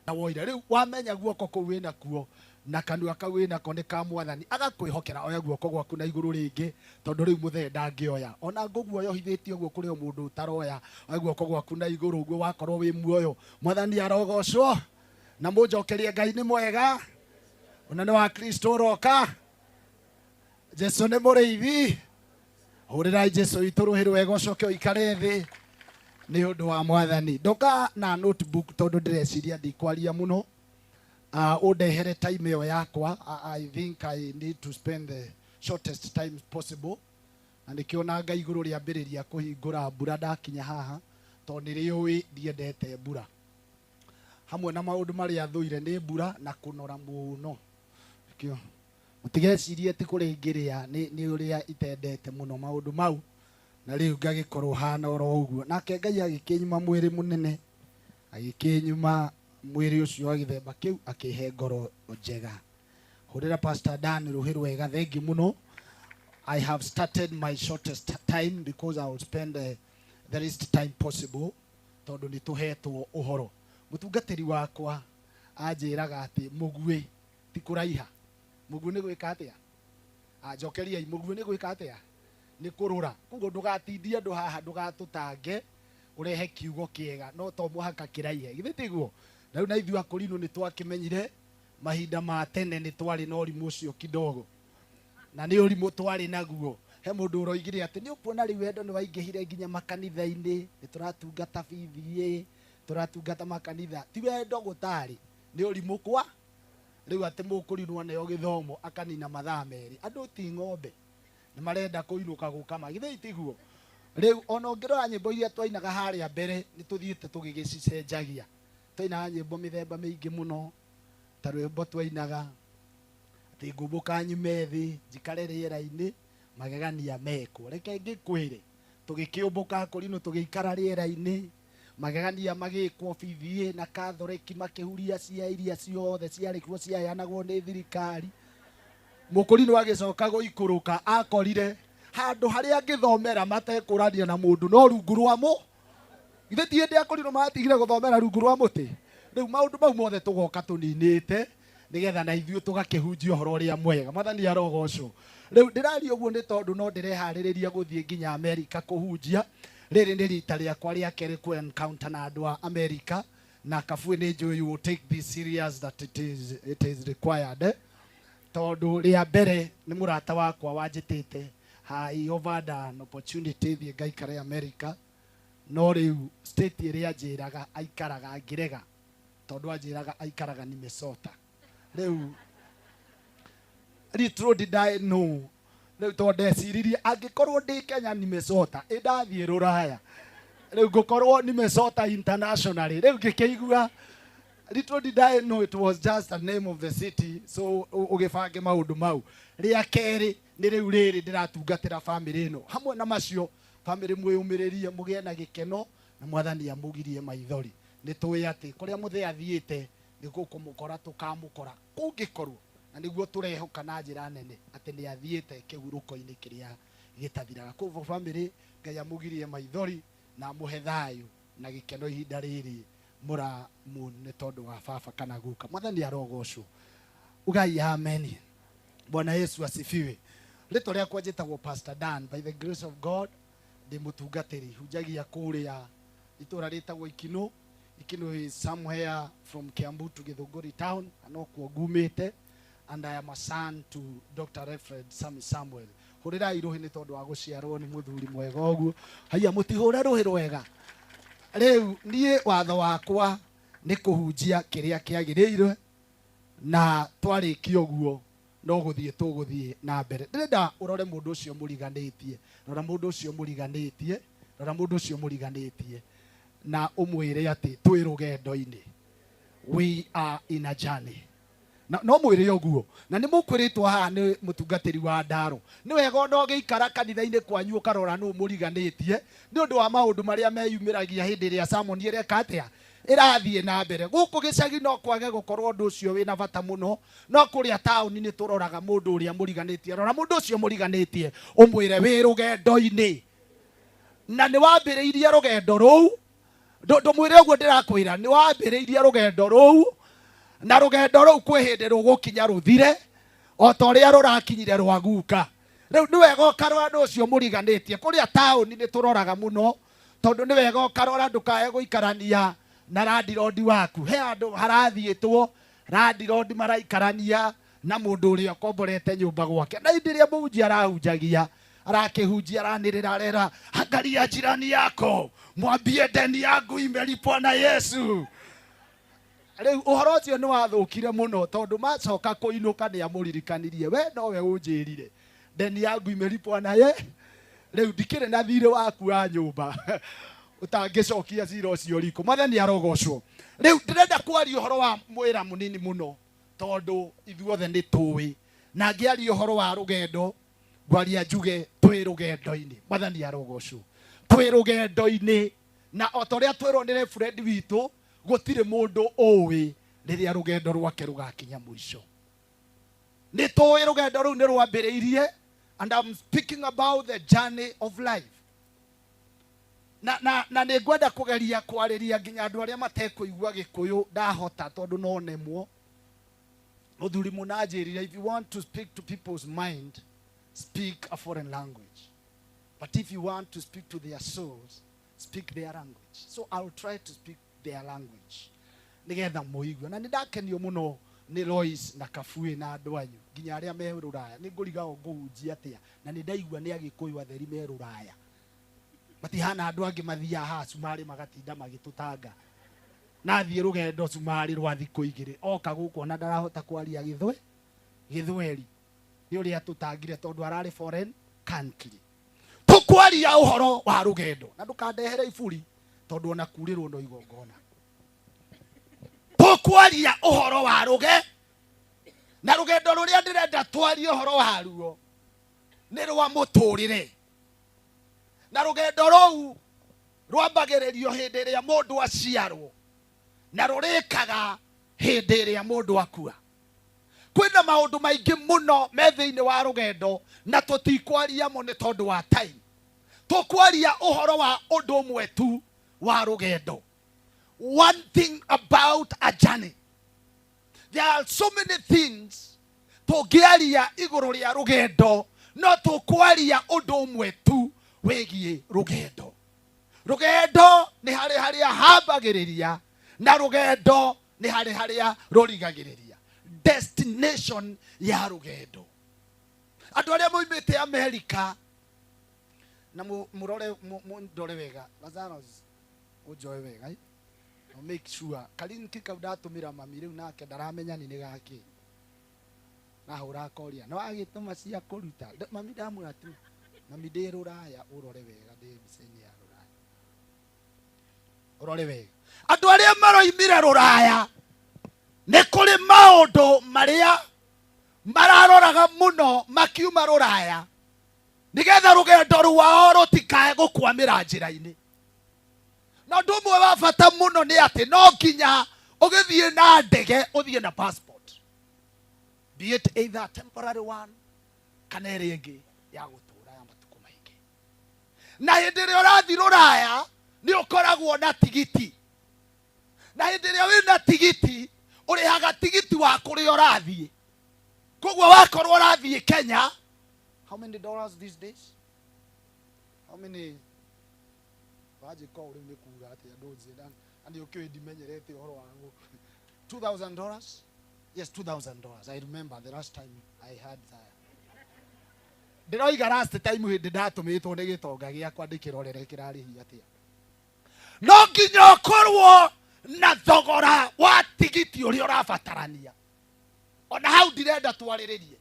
na woire. Rĩu wamenya guoko kũu wĩnakuo na kanua kau wĩnako nĩ ka Mwathani, agakwĩhokera. Oya guoko gwaku na igũrũ rĩngĩ tondũ rĩu mũthee ndangĩoya. Ona ngũguoya ũhithĩtie ũguo kũrĩ o mũndũ ũtaroya. Oya guoko gwaku na igũrũ ũguo wakorwo wĩ muoyo. Mwathani arogocwo na mũnjokerie Ngai nĩ mwega. Ũnene wa Kristo ũroka. Jesu nĩ mũrĩithi. Hũrĩrai Jesu witũ rũhĩ rwega ũcoke ũikare thĩ nĩ ũndũ wa Mwathani. Ndoka na notebook tondũ ndĩreciria ndikwaria mũno. Ũndehere time ĩyo yakwa. I think I need to spend the shortest time possible. Na nĩkĩo na Ngai igũrũ rĩambĩrĩria kũhingũra mbura ndakinya haha, tondũ nĩrĩũĩ ndiendete mbura. Hamwe na maũndũ marĩa thũire nĩ mbura na kũnora mũno. Nĩkĩo mũtigecirie ti kũrĩa ingĩrĩa, nĩ ũrĩa itendete mũno maũndũ mau, na rĩu ngagĩkorwo hana oro ũguo. Nake Ngai agĩkĩnyuma mwĩrĩ mũnene, agĩkĩnyuma mwĩrĩ ũcio wa gĩthemba kĩu, akĩhe ngoro njega. Hũrĩra Pastor Dan rũhĩ rwega, thengi mũno. I have started my shortest time because I will spend the least time possible tondũ nĩ tũhetwo ũhoro. Mũtungatĩri wakwa anjĩraga atĩ mũguĩ ti kũraiha. Mũguĩ nĩ gwĩka atĩa? Anjokeriai, mũguĩ nĩ gwĩka atĩa? Nĩ kũrũra. Koguo ndũgatindie andũ haha, ndũgatũtange, ũrehe kiugo kĩega, no to mũhaka kĩraihe. Githĩ tiguo? Na rĩu na ithuĩ akũrinũ nĩ twakĩmenyire mahinda ma tene nĩ twarĩ na ũrimũ ũcio kidogo. Na nĩ ũrimũ twarĩ naguo. He mũndũ ũroigire atĩ nĩ ũkuona rĩu wendo nĩ waingĩhire nginya makanitha-inĩ, nĩ tũratungata BBA, tũratungata makanitha. Ti wendo gũtarĩ, nĩ ũrimũ kwa rĩu atĩ mũkũrinwo nĩo gĩthomo akanina mathaa merĩ. Andũ ti ng'ombe, nĩ marenda kũinũka gũkama, githĩ tiguo? Rĩu ona ũngĩrora nyĩmbo iria twainaga harĩa mbere nĩ tũthiĩte tũgĩgĩcicenjagia. Twainaga nyĩmbo mĩthemba mĩingĩ mũno, ta rwĩmbo twainaga atĩ ngũmbũka nyume thĩ njikare rĩera-inĩ magegania mekwo. Reke ngĩkwĩre, tũgĩkĩũmbũka kũrinũ tũgĩikara rĩera-inĩ magegania magĩkwo BBA na Catholic makĩhuria cia iria ciothe ciarĩ kuo ciaheanagwo nĩ thirikari. Mũkũrinũ agĩcoka gũikũrũka akorire handũ harĩa angĩthomera matekũrania na mũndũ no rungu rwa mũ. Githĩ ti hĩndĩ akũrinũ matigire gũthomera rungu rwa mũtĩ? Rĩu maũndũ mau mothe tũgoka tũninĩte nĩgetha na ithuĩ tũgakĩhunjia ũhoro ũrĩa mwega. Mwathani arogocwo. Rĩu ndĩraria ũguo nĩ tondũ no ndĩreharĩrĩria gũthiĩ nginya Amerika kũhunjia. Rĩrĩ nĩ rita rĩakwa rĩa kerĩ kũ encounter na andũ a Amerika, na Kabue nĩ njũĩ you will take this serious that it is required. Tondũ rĩa mbere nĩ mũrata wakwa wanjĩtĩte, he offered an opportunity thiĩ ngaikare Amerika, no rĩu state ĩrĩa anjĩraga aikaraga ngĩrega, tondũ anjĩraga aikaraga Minnesota. Rĩu little did I know, rĩu tondũ ndeciririe angĩkorwo ndĩ Kenya Minnesota, ĩ ndathiĩ Rũraya, rĩu ngũkorwo Minnesota internationally. Rĩu ngĩkĩigua little did I know it was just a name of the city, so ũgĩbange maũndũ mau. Rĩa kerĩ nĩ rĩu rĩrĩ ndĩratungatĩra famĩlĩ ĩno, hamwe na macio famĩlĩ mwĩyũmĩrĩrie mũgĩe na gĩkeno na mwathani amũgirie maithori. Nĩ tũĩ atĩ kũrĩa mũthee athiĩte nĩ gũkũmũkora tũkamũkora kũngĩkorwo, na nĩguo tũrehoka na njĩra nene atĩ nĩ athiĩte kĩhurũko-inĩ kĩrĩa gĩtathiraga. Koguo famĩlĩ Ngai amũgirie maithori na amũhe thayũ na gĩkeno ihinda rĩrĩ mũramu nĩ tondũ wa baba kana guka. Mwathani arogocwo. Ugai amen. Bwana Yesu asifiwe. Rĩtwa rĩakwa njĩtagwo Pastor Dan, by the grace of God ndĩ mũtungatĩri, hunjagia kũrĩa itũra rĩtagwo Ikino. Ikino is somewhere from Kiambu to Githunguri town, na nokuo ngumĩte, and I am a son to Dr. Reverend Sammy Samuel. Hũrĩrai rũhĩ nĩ tondũ wa gũciarwo nĩ mũthuri mwega ũguo. Haiya, mũtihũre rũhĩ rwega. Rĩu niĩ watho wakwa nĩ kũhunjia kĩrĩa kĩagĩrĩire, na twarĩkia ũguo no gũthiĩ tũgũthiĩ na mbere. Ndĩrenda ũrore mũndũ ũcio mũriganĩtie, rora mũndũ ũcio mũriganĩtie, rora mũndũ ũcio mũriganĩtie, na ũmwĩre atĩ twĩ rũgendo-inĩ. We are in a journey. Na no mwĩre ũguo, na nĩ mũkwĩrĩtwo haha nĩ mũtungatĩri wa ndaro. Nĩ wega ona ũgĩikara kanitha-inĩ kwanyu ũkarora nũ mũriganĩtie, nĩ ũndũ wa maũndũ marĩa meyumĩragia hĩndĩ ĩrĩa sermon ĩreka atĩa ĩrathiĩ na mbere. Gũkũ gĩcagi no kwage gũkorwo ũndũ ũcio wĩna bata mũno, no kũrĩa taũni nĩ tũroraga mũndũ ũrĩa mũriganĩtie. Rora mũndũ ũcio mũriganĩtie ũmwĩre wĩ rũgendo-inĩ, na nĩ wambĩrĩirie rũgendo rũu. Ndũmwĩre ũguo ndĩrakwĩra, nĩ wambĩrĩirie rũgendo rũu, na rũgendo rũu kwĩ hĩndĩ rũgũkinya rũthire o ta ũrĩa rũrakinyire rwa guka. Rĩu nĩ wega ũkarora andũ ũcio mũriganĩtie. Kũrĩa taũni nĩ tũroraga mũno, tondũ nĩ wega ũkarora ndũkae gũikarania na landirondi waku. He handũ harathiĩtwo landirondi maraikarania na mũndũ ũrĩa ũkomborete nyũmba gwake, na hĩndĩ ĩrĩa mũhunjia arahunjagia arakĩhunjia aranĩrĩra arera, angalia jirani yako mwambie deni yangu imelipwa na Yesu. Rĩu ũhoro ũcio nĩ wathũkire mũno, tondũ macoka kũinũka nĩ amũririkanirie, we nowe ũnjĩrire deni yangu imelipwa na ye. Rĩu ndikĩrĩ na thirĩ waku wa nyũmba ũtangĩcokia cira ũcio riko. Mwathani arogocwo. Rĩu ndĩrenda kwaria ũhoro wa mwĩra mũnini mũno, tondũ ithuothe nĩ tũĩ, na ngĩaria ũhoro wa rũgendo ngwaria njuge twĩ rũgendo-inĩ. Mwathani arogocwo. Twĩ rũgendo-inĩ, na o ta ũrĩa twĩrwo nĩ reverend witũ, gũtirĩ mũndũ ũĩ rĩrĩa rũgendo rwake rũgakinya mũico. Nĩ tũĩ rũgendo rũu nĩ rwambĩrĩirie, and I'm speaking about the journey of life. Na nĩ ngwenda kũgeria kwarĩria nginya andũ arĩa matekũigua Gĩkũyũ ndahota, tondũ no nemwo. Mũthuri mũna anjĩrire, if you want to speak to people's mind, speak a foreign language. But if you want to speak to their souls, speak their language. So I'll try to speak their language. Nĩgetha mũigue. Na nĩ ndakenio mũno Nĩ Lois na Kabuĩ na andũ anyu nginya arĩa me rũraya. Nĩ ngũrigagwo ngũhunjia atĩa na nĩ ndaigua nĩ Agĩkũyũ atheri me rũraya, matihana andũ angĩ mathiaga haha cumarĩ magatinda magĩtũtanga. Nathiĩ rũgendo cumarĩ rwa thikũ 2, oka gũkũ ona ndarahota kwaria gĩthweri nĩ ũrĩa tũtangire tondũ ararĩ foreign country. Tũkwaria ũhoro wa rũgendo na ndũkandehere iburi tondũ ona kurĩrwo no igongona. Tũkwaria ũhoro wa rũge na rũgendo rũrĩa ndĩrenda twarie ũhoro waruo nĩ rwa mũtũrĩre, na rũgendo rũu rwambagĩrĩrio hĩndĩ ĩrĩa mũndũ aciarwo na rũrĩkaga hĩndĩ ĩrĩa mũndũ akua. Kwĩna maũndũ maingĩ mũno me thĩinĩ wa rũgendo na tũtikwaria mo nĩ tondũ wa time. Tũkwaria ũhoro wa ũndũ ũmwe tu wa rũgendo. One thing about a journey. There are so many things tũngĩaria igũrũ rĩa rũgendo, no tũkwaria ũndũ ũmwe tu wĩgiĩ rũgendo. Rũgendo nĩ harĩ harĩa hambagĩrĩria na rũgendo nĩ harĩ harĩa rũrigagĩrĩria. Destination ya rũgendo. Andũ arĩa moimĩte Amerika na mũrore, mũndore wega, Lazarus ũnjoe wega, eh? Na make sure karinki kau ndatũmĩra mami rĩu nake ndaramenya nĩ gakĩ. Nahũra akoria no agĩtũma cia kũruta. Mami ndamwĩra tu mami ndĩ rũraya, ũrore wega, ndĩ mbica-inĩ ya rũraya, ũrore wega. Andũ arĩa maroimire rũraya nĩ kũrĩ maũndũ marĩa mararoraga mũno makiuma rũraya nĩgetha rũgendo rwao rũtikae gũkwamĩra njĩra-inĩ. Na ũndũ ũmwe wa bata mũno nĩ atĩ no nginya ũgĩthiĩ na ndege ũthiĩ na passport, be it either a temporary one kana ĩrĩa ĩngĩ ya gũtũũra ya matukũ maingĩ. Na hĩndĩ ĩrĩa ũrathiĩ rũraya nĩ ũkoragwo na tigiti, na hĩndĩ ĩrĩa wĩna tigiti ũrĩhaga tigiti wa kũrĩa ũrathiĩ. Koguo wakorwo ũrathiĩ Kenya, how many dollars these days? How many? Wanjĩka ũũ rĩu nĩ kuga atĩa ndũnjĩra, na nĩ ũkĩũĩ ndimenyerete ũhoro wa $2,000? Yes, $2,000. I remember the last time I had that. Ndĩroiga last time hĩndĩ ndatũmĩtwo nĩ gĩtonga gĩakwa ndĩkĩrorere kĩrarĩhia atĩa. No nginya ũkorwo na thogora wa tigiti ũrĩa ũrabatarania. Ona hau ndirenda twarĩrĩrie.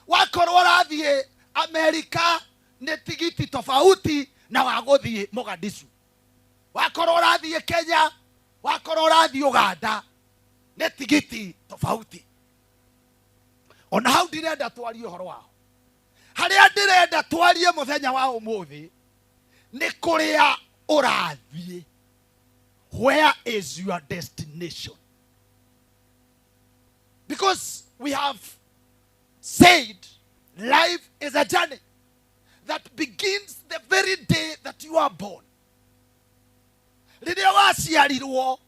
Wakorwo ũrathiĩ Amerika nĩ tigiti tofauti na wa gũthiĩ Mogadishu. Wakorwo ũrathiĩ Kenya, wakorwo ũrathiĩ Uganda nĩ tigiti tofauti. Ona hau ndirenda twarie ũhoro wao. Harĩa ndĩrenda twarie mũthenya wa ũmũthĩ nĩ kũrĩa ũrathiĩ. Where is your destination? Because we have said life is a journey that begins the very day that you are born. Rĩrĩa waciarirwo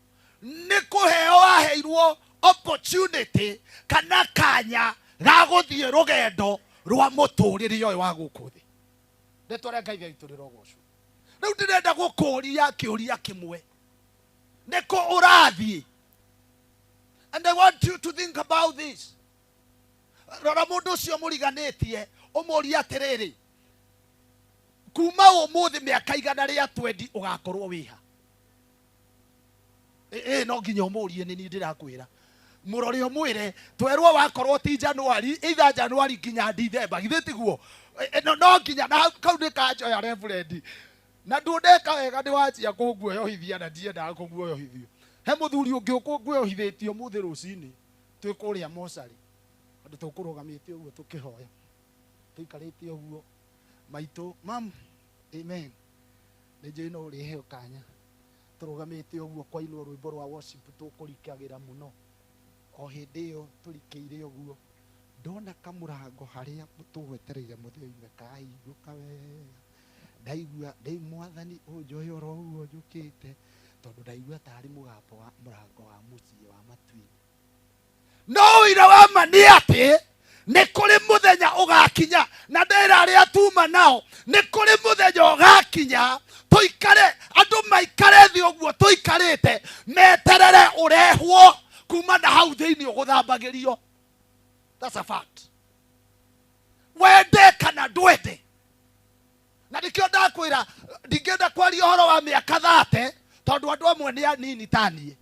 nĩ kũheo waheirwo opportunity kana kanya ga gũthiĩ rũgendo rwa mũtũrĩre ũyũ wa gũkũ thĩ. Rĩtwa rĩa Ngai witũ rĩrogocwo. Rĩu ndĩrenda gũkũria kĩũria kĩmwe, nĩ kũ ũrathiĩ? And I want you to think about this. Rora mũndũ ũcio mũriganĩtie ũmũrie atĩrĩrĩ, kuma ũmũthĩ mĩaka igana rĩa twendi ũgakorwo wĩha? Ĩ no nginya ũmũrie, nĩ niĩ ndĩrakwĩra. Mũrore ũmwĩre twerwo wakorwo ti Januari, either Januari nginya December, githĩ tiguo? No nginya na kau nĩ kanjoya reverend. Na ndũndeka wega nĩ wanjia kũnguoyohithia na ndiendaga kũguoyohithio. He mũthuri ũngĩ ũkũnguoyohithĩtie ũmũthĩ rũcinĩ twĩ kũrĩa mocarĩ, andũ tũkũrũgamĩte ũguo tũkĩhoya, tũikarĩte ũguo maitũ mam, amen, nĩ njũĩ no ũrĩheo kanya. Tũrũgamĩte ũguo kwainwo rwĩmbo rwa worship tũkũrikagĩra mũno, o hĩndĩ ĩyo tũrikĩire ũguo ndona kamũrango harĩa tũgwetereire mũthĩ oime kahingũka wega. Ndaigua ndĩ mwathani ũnjoe oro ũguo njũkĩte, tondũ ndaigua tarĩ mũgambo wa mũrango wa mũciĩ wa matu-inĩ. No ũira wa ma nĩ atĩ nĩ kũrĩ mũthenya ũgakinya, na ndĩra arĩa tuma nao, nĩ kũrĩ mũthenya ũgakinya tũikare, andũ maikare thĩ ũguo tũikarĩte, meterere ũrehwo Kuma na hau thĩinĩ ũgũthambagĩrio. That's a fact. Wende kana ndwende. Na nĩkĩo ndakwĩra ndingĩenda kwaria ũhoro wa mĩaka 30 tondũ andũ amwe nĩ anini ta niĩ.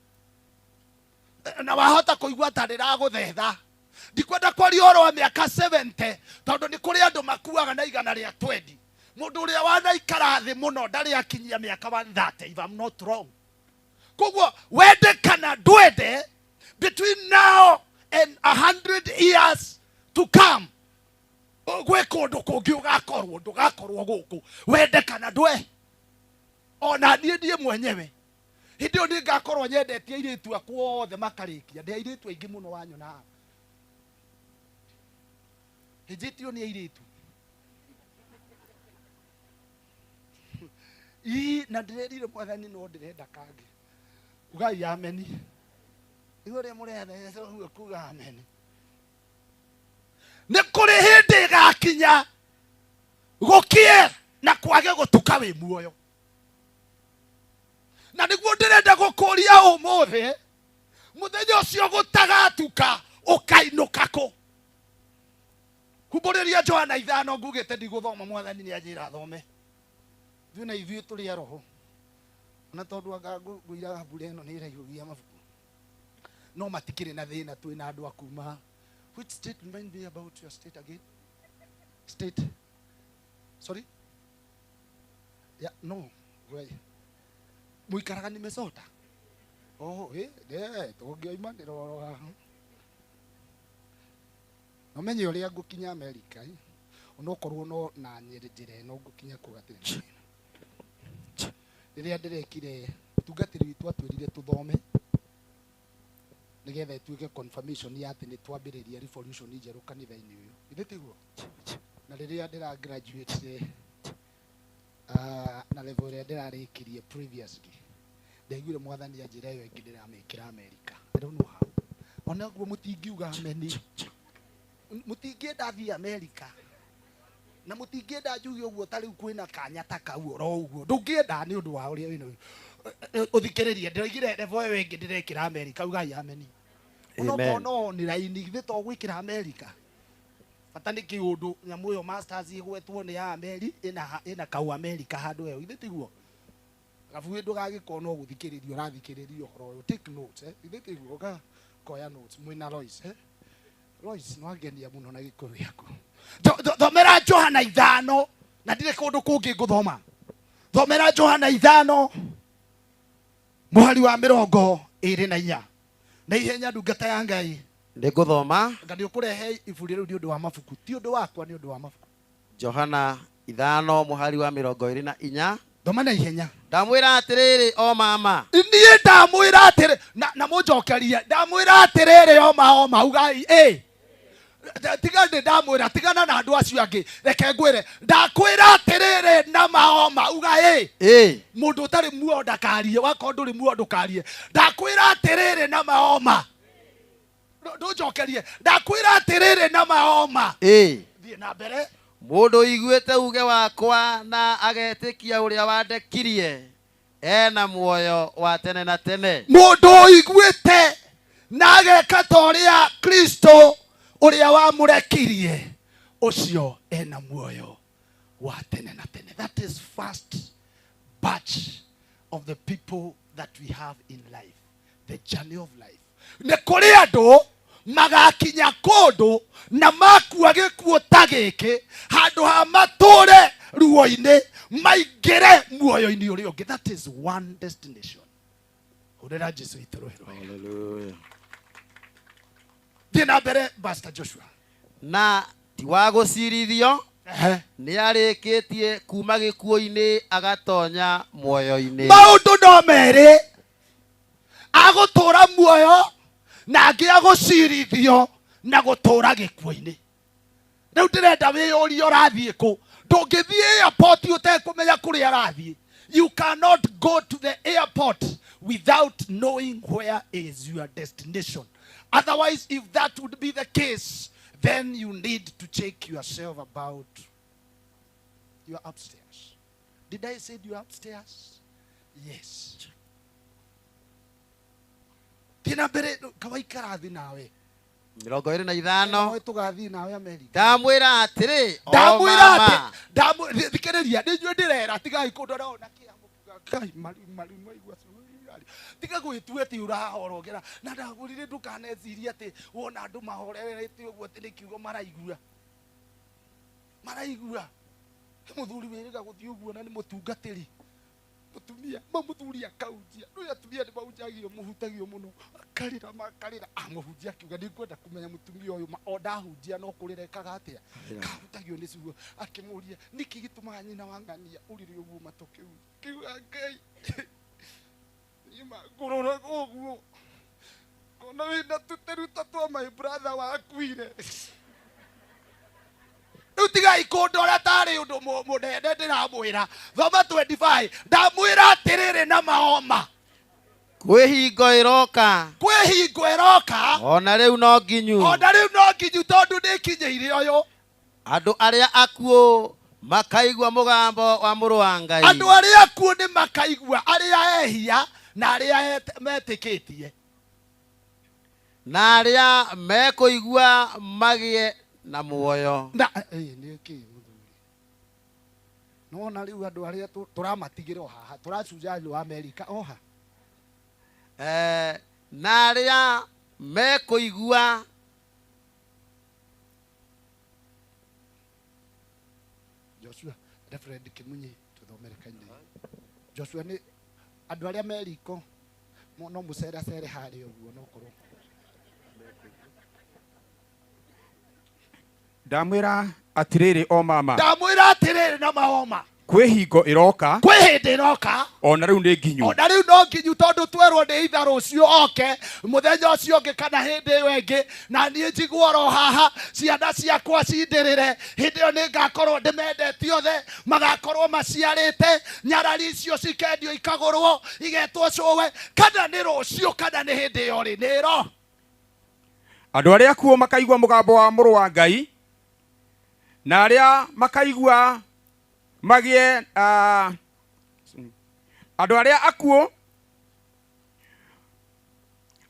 Na wahota kũigua ta ndĩragũthetha. Ndikwenda kwaria ũhoro wa mĩaka 70 tondũ nĩ kũrĩ andũ makuaga na 120. Mũndũ ũrĩa wanaikara thĩ mũno ndarĩ akinyia mĩaka 130 if I'm not wrong. Koguo wende kana ndwende, between now and 100 years to come, gwĩ kũndũ kũngĩ ũgakorwo, ndũgakorwo gũkũ, wende kana ndwe. Ona niĩ ndiĩ mwenyewe hĩndĩ ĩyo nĩngakorwo nyendetie airĩtu akwa othe makarĩkia. Ndĩ airĩtu aingĩ mũno wanyona haha, hĩnjĩtio nĩ airĩtu. Ii, na ndĩrerire mwathani no ndĩrenda kangĩ. Ugai ameni. Igũrũ rĩa mũrehe ũguo kuga ameni. Nĩ kũrĩ hĩndĩ ĩgakinya gũkie na kwage gũtuka wĩ muoyo. Na nĩguo ndĩrenda gũkũria ũmũthĩ, mũthenya ũcio gũtagatuka ũkainũka kũ? Humbũrĩria Johana 5 ngugĩte ndigũthoma, mwathani nĩ anjĩra thome. Ithuĩ na ithuĩ tũrĩ a roho. Ona tondũ anga ngũiraga mbura ĩno nĩ ĩraihũgia mabuku. No matikĩrĩ na thĩna, twĩ na andũ a kuma. Which state? Remind me about your state again. State. Sorry? Yeah, no. Wait. Mũikaraga Minnesota? Oh, tũngĩoima ndĩroro haha. No menye ũrĩa ngũkinya America, onokorwo no na njĩra ĩno ngũkinya kũu atĩrĩ. Rĩrĩa ndĩrekire mũtungatĩri witũ atwĩrire tũthome nĩgetha ĩtuĩke confirmation ya atĩ nĩ twambĩrĩria revolution njerũ kanitha-inĩ ũyũ. Githĩ tiguo? Na rĩrĩa ndĩra graduate na level ĩrĩa ndĩrarĩkirie previously, ndaiguire mwathani anjĩra ĩyo ĩngĩ ndĩramĩkĩra America. I don't know how. Ona guo mũtingiuga ameni. Mũtingĩenda thiĩ America. Na mũtingĩenda njuge ũguo ta rĩu kwĩna kanya ta kau oro ũguo. Ndũngĩenda nĩ ũndũ wa ũrĩa wĩna ũthikĩrĩrie. Ndĩroigire level ĩyo ĩngĩ ndĩrekĩra America, ugai ameni. Onokorwo no nĩ raini, githĩ to gwĩkĩra America? Bata nĩ kĩũndũ nyamũ ĩyo masters ĩgwetwo nĩ ya Ameri, ĩna kau America handũ ĩyo, githĩ tiguo? Gabuĩ ndũgagĩkorwo no gũthikĩrĩria ũrathikĩrĩria ũhoro ũyũ. Take notes, githĩ tiguo? Ũgakoya notes mwĩna Lois, Lois no angenia mũno na gĩkũyũ gĩaku. Thomera Johana 5 na ndirĩ kũndũ kũngĩ ngũthoma. Thomera Johana 5 mũhari wa 24. Na ihenya ndungata ya Ngai. Nĩngũthoma. Nga nĩũkũrehe iburi rĩu nĩ ũndũ wa mabuku, ti ũndũ wakwa, nĩ ũndũ wa mabuku. Johana 5 mũhari wa 24. Thoma na ihenya. Ndamwĩra atĩrĩrĩ o mama. Niĩ ndamwĩra atĩrĩ, na mũnjokerie, ndamwĩra atĩrĩrĩ o ma o ma, ugai ĩ. Tiga ndĩ ndamwĩra, tigana na andũ acio angĩ, reke ngwĩre, ndakwĩra atĩrĩrĩ na ma o ma, uga ĩ. Ĩ. Mũndũ ũtarĩ muoyo ndakarie, wakorwo ndũrĩ muoyo ndũkarie. Ndakwĩra atĩrĩrĩ na ma o ma. Ndũnjokerie, ndakwĩra atĩrĩrĩ na ma o ma. Ĩ. Thiĩ na mbere. Mũndũ ũiguĩte uge wakwa na agetĩkia ũrĩa wandekirie ena muoyo wa tene na tene. Mũndũ ũiguĩte na ageka ta ũrĩa Kristo ũrĩa wamũrekirie, ũcio ena muoyo wa tene na tene. That is first batch of the people that we have in life, the journey of life. Nĩ kũrĩ andũ magakinya kũndũ na makua gĩkuũ ta gĩkĩ, handũ ha matũre ruo-inĩ maingĩre muoyo-inĩ ũrĩa ũngĩ. That is one destination. Hũrĩra Jesu witũ rũhĩ rwega. Hallelujah. Thiĩ na mbere Pastor Joshua. Na ti wa gũcirithio, nĩarĩkĩtie kuma gĩkuũ-inĩ agatonya muoyo-inĩ. Maũndũ no merĩ, agũtũra muoyo na angĩ agũcirithio na gũtũra gĩkuũ-inĩ. Rĩu ndĩrenda wĩyũrie ũrathiĩ kũ. Ndũngĩthiĩ airport ũtekũmenya kũrĩa ũrathiĩ. You cannot go to the airport without knowing where is your destination. Otherwise, if that would be the case, then you need to check yourself about your upstairs. Did I say you upstairs? Yes. Thiĩ na mbere kawaikara thĩ nawe. 25. Tũgathiĩ nawe Amerika. Ndamwĩra atĩrĩ o Ndamwĩra mama. atĩ thikĩrĩria, nĩ inyuĩ ndĩrera, tigai kũndora ona kĩa mũkiuga Ngai maru maru maigua tiga gwĩtua atĩ ũrahorogera na ndagũrire. Ndũkanecirie atĩ wona andũ mahorerete ũguo atĩ nĩ kiugo maraigua maraigua. He mũthuri wĩrĩga gũthiĩ ũguo na nĩ mũtungatĩri mũtumia ma mũthuri akaunjia rĩu atumia nĩ mahunjagio mũhutagio mũno akarĩra makarĩra amũhunjia akiuga nĩ ngwenda kũmenya mũtumia ũyũ ma o ndahunjia no kũrĩra ekaga atĩa kahutagio nĩ ciugo. Akĩmũria nĩkĩ gĩtũmaga nyina wa ng'ania ũrĩre ũguo matũkĩu kiuga Ngai niĩ mangũrũraga ũguo ngona wĩna tũteruta twa my brother wakuire. Rĩu tigai kũndora tarĩ ũndũ mũnene ndĩramwĩra. Thoma 25. Ndamwĩra atĩrĩrĩ na mahoma. Kwĩ hingo ĩroka. Kwĩ hingo ĩroka. Ona rĩu no nginyu. Ona rĩu no nginyu tondũ nĩkinyĩire ũyũ. Andũ arĩa akuũ makaigua mũgambo wa mũrũ wa Ngai. Andũ arĩa akuũ nĩ makaigua, arĩa ehia na arĩa metĩkĩtie. Na arĩa mekũigua magĩe na muoyo. Na nĩ kĩ mũthuri nona rĩu andũ arĩa tũramatigĩra o haha tũracunja andũ a Amerika oha. Na arĩa mekũigua Joshua Reverend Kimunyi tuthomere kaine. Joshua nĩ andũ arĩa me riko no mũceracere harĩa ũguo no korwo. Ndamwĩra atĩrĩrĩ o mama. Ndamwĩra atĩrĩrĩ na mahoma. Kwĩ hingo ĩroka. Kwĩ hĩndĩ ĩroka. Ona rĩu nĩ nginyu. Ona rĩu no nginyu tondũ twerwo nĩ itha rũciũ oke mũthenya ũcio ũngĩ kana hĩndĩ ĩyo ĩngĩ na niĩ njiguo oro haha ciana ciakwa cindĩrĩre hĩndĩ ĩyo nĩ ngakorwo ndĩmendete othe magakorwo maciarĩte nyarari icio cikendio ikagũrwo igetwo cũwe kana nĩ rũciũ kana nĩ hĩndĩ ĩyo rĩ nĩ ĩro. Andũ arĩa akuũ makaigua mũgambo wa mũrũ wa Ngai na arĩa makaigua magĩe andũ arĩa akuũ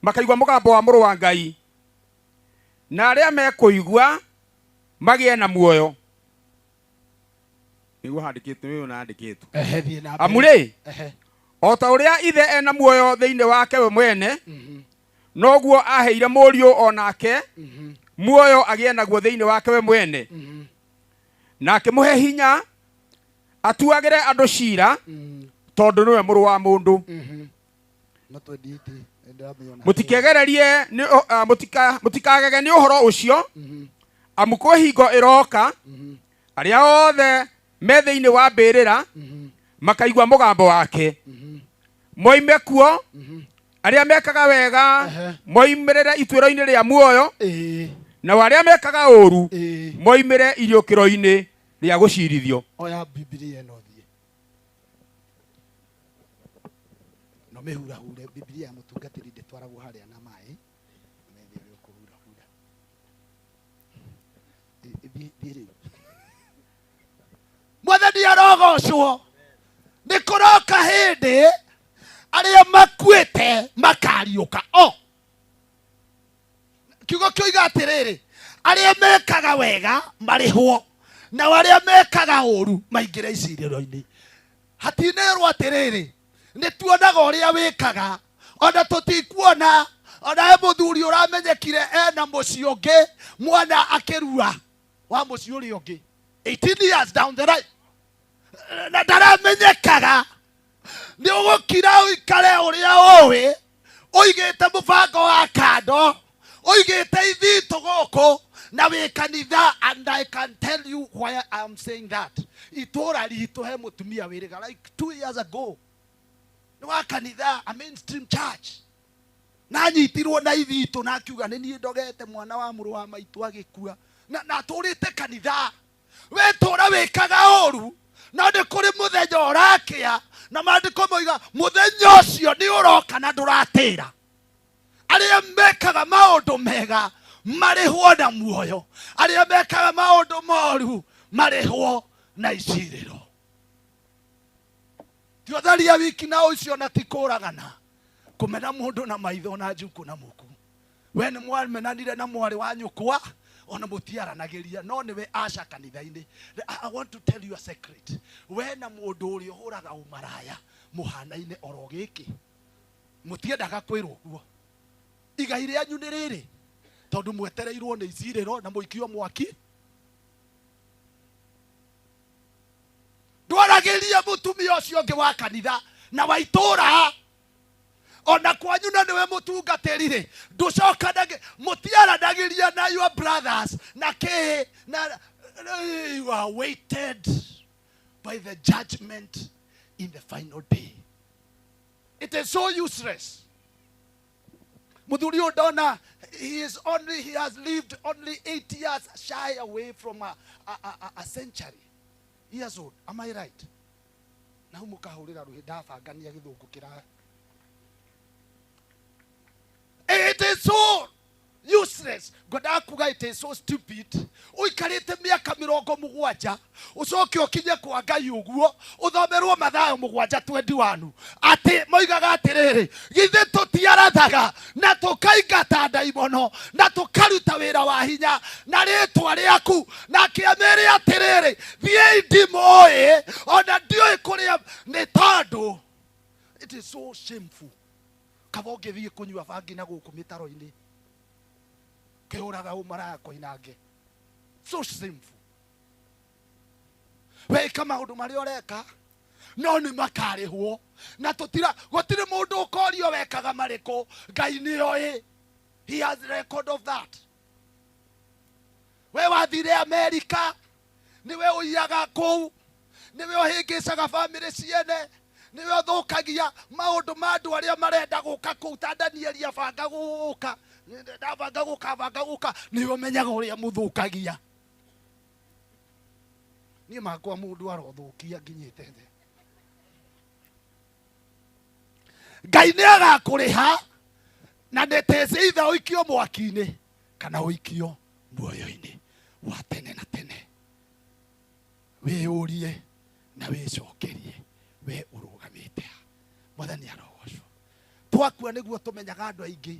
makaigua mũgambo wa mũrũ wa Ngai na arĩa mekũigua magĩe na muoyo. Nĩguo handĩkĩtwo, nĩguo nandĩkĩtwo. Ehe, thiĩ na mbere. Amu rĩ, Ehe. o ta ũrĩa ithe ena muoyo thĩinĩ wake we mwene, noguo aheire mũriũ o nake muoyo agĩe naguo thĩinĩ wake we mwene, na akĩmũhe hinya atuagĩre andũ cira, tondũ nĩwe mũrũ wa mũndũ. No 28, nĩndĩramĩona. Mũtikegererie nĩ mũtikagege nĩ ũhoro ũcio, amu kwĩ hingo ĩroka arĩa othe me thĩinĩ wa mbĩrĩra makaigua mũgambo wake moime kuo, arĩa mekaga wega moimĩrĩre ituĩro-inĩ rĩa muoyo, nao arĩa mekaga ũũru moimĩre iriũkĩro-inĩ rĩa gũcirithio. Oya Bibilia ĩno thiĩ no mĩhurahure. Bibilia ya mũtungatĩri ndĩtwaragwo harĩa na maĩ, methe ũrĩa ũkũhurahura. Thiĩ rĩu. Mwathani arogocwo. Nĩ kũroka hĩndĩ arĩa makuĩte makariũka. O kiugo kĩoiga atĩrĩrĩ, arĩa mekaga wega marĩhwo, nao arĩa mekaga ũũru maingĩre icirĩro-inĩ. Hatinerwo atĩrĩrĩ, nĩ tuonaga ũrĩa wĩkaga, ona tũtikuona. Ona he mũthuri ũramenyekire ena mũciĩ ũngĩ, mwana akĩrua wa mũciĩ ũrĩa ũngĩ 18 years down the line, na ndaramenyekaga. Nĩ ũgũkira ũikare ũrĩa ũĩ, ũigĩte mũbango wa kando, ũigĩte ithitũ gũkũ na wĩ kanitha. And I can tell you why I am saying that. Itũra ritũ he mũtumia wĩrĩga like 2 years ago, nĩ wa kanitha, a mainstream church, na anyitirwo na ithitũ na akiuga nĩ niĩ ndogete mwana wa mũrũ wa maitũ agĩkua, na atũrĩte kanitha. We tũra wĩkaga ũru, no nĩ kũrĩ mũthenya ũrakĩa, na maandĩko moiga mũthenya ũcio nĩ ũroka na ndũratĩra. Arĩa mekaga maũndũ mega marĩhwo na muoyo, arĩa mekaga maũndũ moru marĩhwo na icirĩro. Ti ũtharia wiki na ũcio na ti kũragana. Kũmena mũndũ na maitho na njukũ na mũku. We nĩ mwamenanire na mwarĩ wa nyũkwa ona mũtiaranagĩria no nĩwe aca kanitha-inĩ. I want to tell you a secret. We na mũndũ ũrĩa ũhũraga ũmaraya mũhanaine oro gĩkĩ. Mũtiendaga kwĩrwo ũguo. Igai rĩanyu nĩ rĩrĩ tondũ mwetereirwo nĩ icirĩro na mũikio mwaki. Ndwaragĩria mũtumia ũcio ũngĩ wa kanitha na wa itũũra ona kwanyu na nĩwe mũtungatĩri rĩ ndũcokanage mũtiaranagĩria na your brothers na kĩ na you are waited by the judgment in the final day. It is so useless. Muthuri ũyũ ndona he has lived only 8 years shy away from a century years old. Am I right? Na hau mũkahũrĩra rũhĩ ndabangania gĩthũngũ kĩra. It is so useless. Ngwendaga kuga it is so stupid. Ũikarĩte mĩaka mĩrongo mũgwanja ũcoke ũkinye kwa Ngai ũguo ũthomerwo Mathayo 7:21 atĩ moigaga atĩrĩrĩ githĩ tũtiarathaga na tũkaingata ndaimono na tũkaruta wĩra wa hinya na rĩtwa rĩaku na kĩamere atĩrĩrĩ thiĩi ndimũĩ ona ndiũĩ kũrĩa nĩ tondũ it is so shameful. Kaba ũngĩthiĩ kũnyua bangi na gũkũ mĩtaro-inĩ kĩhũraga ũmaraya koinange. So shameful. Weka maũndũ marĩa ũreka no nĩ makarĩhwo na tũtira gũtirĩ mũndũ ũkorio wekaga marĩkũ. Ngai nĩoĩ. He has record of that. We wathire America nĩwe ũiyaga kũu nĩwe ũhĩngĩcaga bamĩrĩ ciene nĩwe ũthũkagia maũndũ ma andũ arĩa marenda gũka kũu ta Danieli abanga gũka ndabanga gũka abanga gũka nĩwe ũmenyaga ũrĩa mũthũkagia. Niĩ makwa mũndũ arothũkia nginyĩte thĩ. Ngai nĩ agakũrĩha na ndetece itha ũikio mwaki-inĩ kana ũikio muoyo-inĩ wa tene na tene. Wĩyũrie na wĩcokerie we ũrũgamĩte ha. Mwathani arogocwo. Twakua nĩguo tũmenyaga andũ aingĩ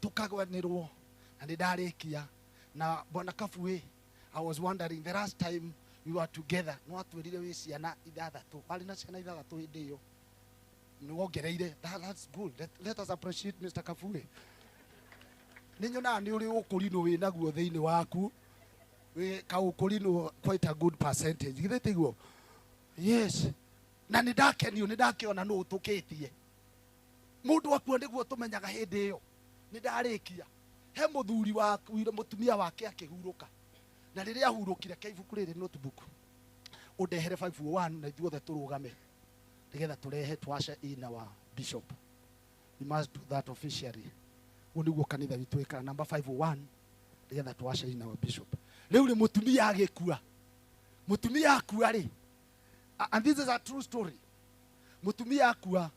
tũkagwanĩrwo na nĩ ndarĩkia na Bwana Kabue. I was wondering the last time we were together no atwĩrire wĩ ciana ithathatũ warĩ na ciana ithathatũ hĩndĩ ĩyo nĩ wongereire. That's good. Let us appreciate Mr. Kabue. Nĩ nyonaga nĩ ũrĩ ũkũrinũ wĩ naguo thĩinĩ waku wĩ kaũkũrinũ quite a good percentage githĩ tiguo? Yes. Na nĩ ndakenio nĩ ndakĩona nũ ũtũkĩtie mũndũ akua nĩguo tũmenyaga hĩndĩ ĩyo. Nĩ ndarĩkia he mũthuri wakuire mũtumia wake akĩhurũka na rĩrĩa ahurũkire ke ibuku rĩrĩ notebook ũndehere 501 na ithuothe tũrũgame nĩgetha tũrehe twashe ina wa bishop. We must do that officially. Ũguo nĩguo kanitha witũ wĩkaga number 501 nĩgetha twashe ina wa bishop. Rĩu rĩ mũtumia agĩkua mũtumia akua rĩ and this is a true story. Mũtumia akua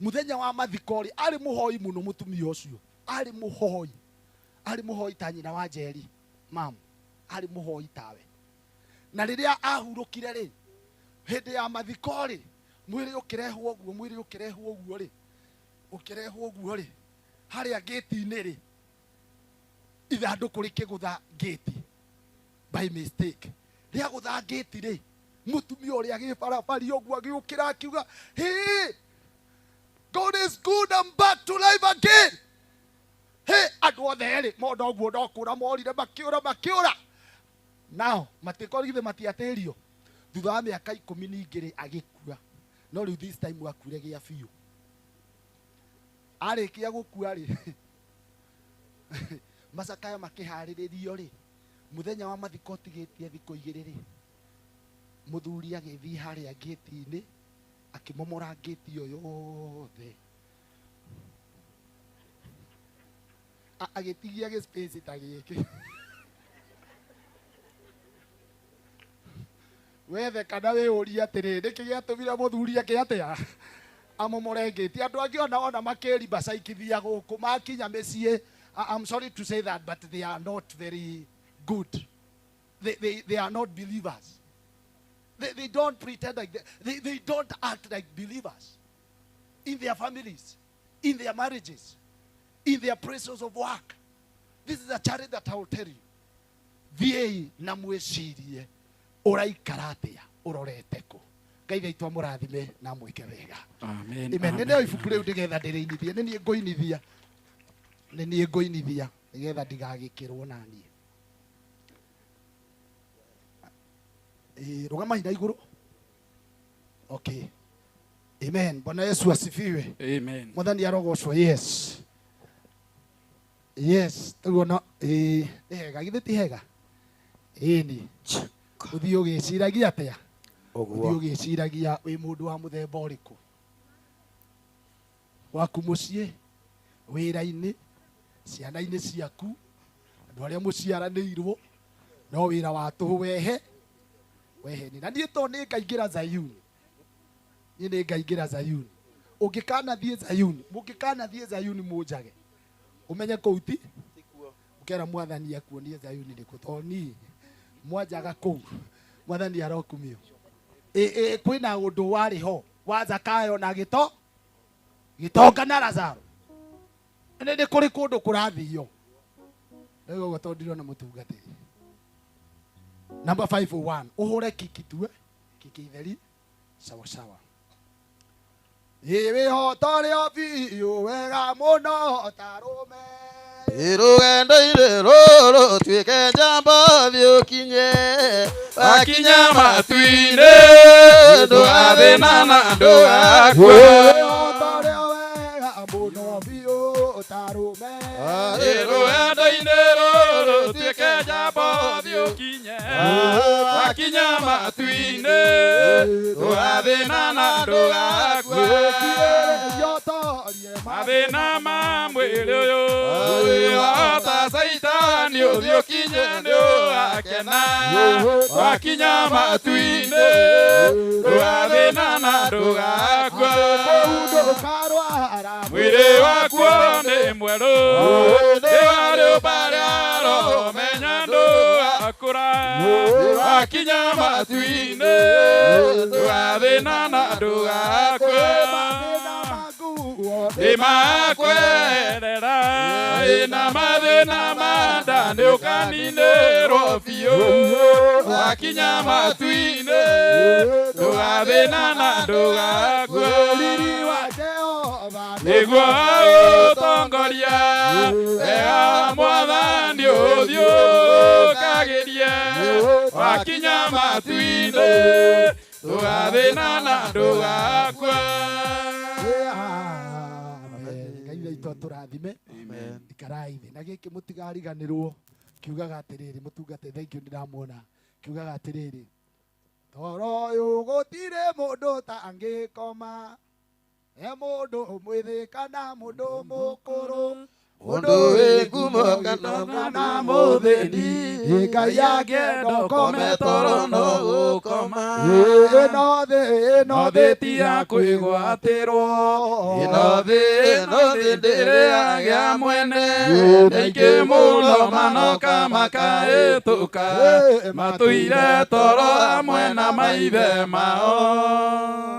mũthenya wa mathiko rĩ arĩ mũhoi mũno mũtumia ũcio arĩ mũhoi arĩ mũhoi ta nyina wa Njeri mam arĩ mũhoi tawe. Na rĩrĩa ahurũkire rĩ hĩndĩ ya mathiko rĩ mwĩrĩ ũkĩrehwo ũguo mwĩrĩ ũkĩrehwo ũguo rĩ ũkĩrehwo ũguo rĩ harĩa gate-inĩ rĩ ithandũkũ rĩkĩgũtha gate by mistake. Rĩagũtha gate rĩ mũtumia ũrĩa agĩbarabari ũguo agĩũkĩra akiuga hey, God is good, I'm back to life again. Hey, andũ othe rĩ mona ũguo no kũra morire makĩũra makĩũra. Nao matikorire matiatĩrio. Thutha wa mĩaka ikũmi ningĩ rĩ agĩkua. No rĩu this time akuire gĩa biũ. Arĩkia gũkua rĩ macakaya makĩharĩrĩrio rĩ mũthenya wa mathiko ũtigĩtie thikũ igĩrĩ rĩ mũthuri agĩthiĩ harĩa gate-inĩ akĩmomora gate ĩyo yothe agĩtigia gĩ space ta gĩkĩ. Wethe kana wĩyũrie atĩrĩ nĩkĩ gĩatũmire mũthuri ake atĩa amomore gate. Andũ angĩ ona ona makĩri mbacaikithia gũkũ makinya mĩciĩ. I'm sorry to say that, but they are not very good. They are not believers. They don't pretend like they don't act like believers. In their families, in their marriages, in their places of work. This is a challenge that I will tell you. Thiĩi na mwĩcirie ũraikara atĩa ũrorete kũ. Ngai witũ amũrathime na amwĩke wega. Amen. Amen. Nĩ neo ibuku rĩu nĩgetha ndĩrĩinithie. Nĩ niĩ ngũinithia. Nĩ niĩ ngũinithia nĩgetha ndigagĩkĩrwo na niĩ. Rũgamai na igũrũ. Okay. Amen. Bwana Yesu asifiwe. Amen. Mwathani arogocwo. Yes. Yes, tuona nĩ hega githĩ ti hega? Ĩni. Ũthiĩ ũgĩciragia atĩa? Ũthiĩ ũgĩciragia wĩ mũndũ wa mũthemba ũrĩkũ? Waku mũciĩ, wĩra-inĩ, ciana-inĩ ciaku, andũ arĩa mũciaranĩirwo, no wĩra wa tũhũ wehe weheni. Na niĩ to nĩ ngaingĩra Zayuni. Niĩ nĩ ngaingĩra Zayuni. Ũngĩkanathiĩ Zayuni, mũngĩkanathiĩ Zayuni mũnjage. Umenye kũu ti ukera mwathani akuonie Zayuni nĩkũ tondũ niĩ mwanjaga kũu mwathani arokumio. Kwĩna ũndũ warĩ ho wa Zakayo na gĩtonga na Lazaro. Nĩ kũrĩ kũndũ kũrathio. Rĩu ũguo tondũ ndirona mũtungatĩri. Number 501 ũhũre kiki tue kiki itheri sawa sawa. Wĩhotoreo biũ wega mũno ta rũme. Rũgendo-inĩ rũrũ tuĩke njamba thiĩ ũkinye wakinya matu-inĩ ndũgathĩna na ndũgakue. Wĩhotoreo wega mũno biũ ta rũme. Rũgendo-inĩ rũrũ tuĩke njamba thiĩ ũkinye wakinya matu-inĩ ndũgathĩna na ndũgakue. Mathĩna ma mwĩrĩ ũyũ wahota Caitani ũthiĩ ũkinye nĩ ũgakena wakinya matu-inĩ ndũgathĩna na ndũgakua. Mwĩrĩ wakuo nĩ mwerũ nĩ wa rĩũmba rĩa roho menya ndũgakũra wakinya matu-inĩ ndũgathĩna na ndũgakua. Nĩmakwerera ĩna mathĩna ma nda nĩũkaninĩrwo biũ wakinya matu-inĩ ndũgathĩna na ndũgakua. Nĩguo ũtongoria wega mwathani ũthiĩ ũkagĩrie wakinya matu-inĩ ndũgathĩna na ndũgakua. Tũrathime. Ikarai thĩ na gĩkĩ mũtigariganĩrwo kiugaga atĩrĩrĩ mũtungate thank you ndĩramuona kiugaga atĩrĩrĩ toro ũyũ gũtirĩ mũndũ tangĩkoma he mũndũ mwĩthĩ kana mũndũ mũkũrũ mũndũ wĩ ngumo kana mũthĩni Ngai angĩenda ũkome toro no gũkoma ĩno thĩ ĩno thĩ ti ya kwĩgwatĩrwo ĩno thĩ ndĩrĩ yagĩa mwene aingĩ mũno manoka makahĩtũka matũire toro hamwe na maithe mao.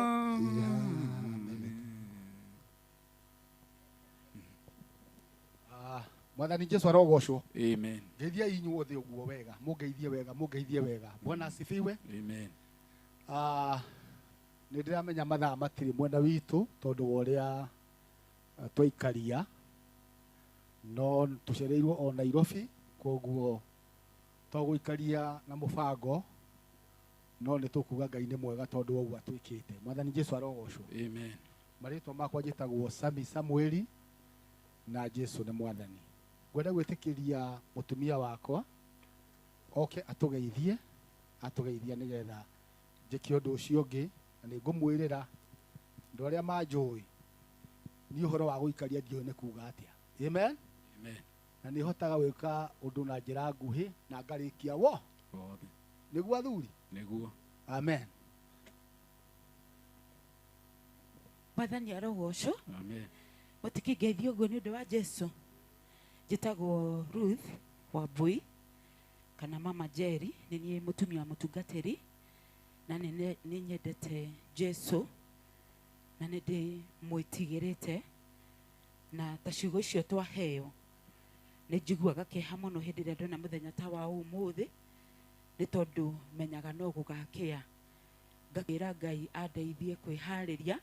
Mwathani Jesu arogocwo. Amen. Ngeithia inyuothe ũguo wega, mũngeithie wega, mũngeithie wega. Bwana asifiwe. Amen. Nĩ ndĩramenya mathaa matirĩ mwena witũ tondũ wa ũrĩa twaikaria no tũcereirwo o Nairobi koguo togũikaria na mũbango no nĩ tũkuga Ngai nĩ mwega tondũ wa ũguo atwĩkĩte. Mwathani Jesu arogocwo. Amen. Marĩtwa makwa njĩtagwo Sami Samueli na Jesu nĩ mwathani. Ngwenda gwĩtĩkĩria mũtumia wakwa oke atũgeithie atũgeithia nĩgetha njĩke ũndũ ũcio ũngĩ na nĩ ngũmwĩrĩra andũ arĩa manjũĩ niĩ ũhoro wa gũikaria ndiũĩ nĩ kuga atĩa. Amen. Amen. Na nĩ hotaga gwĩka ũndũ na njĩra nguhĩ na ngarĩkia wo wothe. Nĩguo athuri? Nĩguo. Amen. Mwathani arogocwo. Amen. Mũtikĩngeithie ũguo nĩ ũndũ wa Jesu. Njĩtagwo Ruth Wambui kana Mama Jerry, nĩ niĩ mũtumia wa mũtungatĩri na nĩ nyendete Jesu Na nĩ ndĩmwĩtigĩrĩte na ta ciugo icio twaheo nĩ njiguaga kĩeha mũno hĩndĩ ĩrĩa ndona mũthenya ta wa ũmũthĩ nĩ tondũ menyaga no gũgakĩa ngakĩra Ngai andeithie kwĩharĩria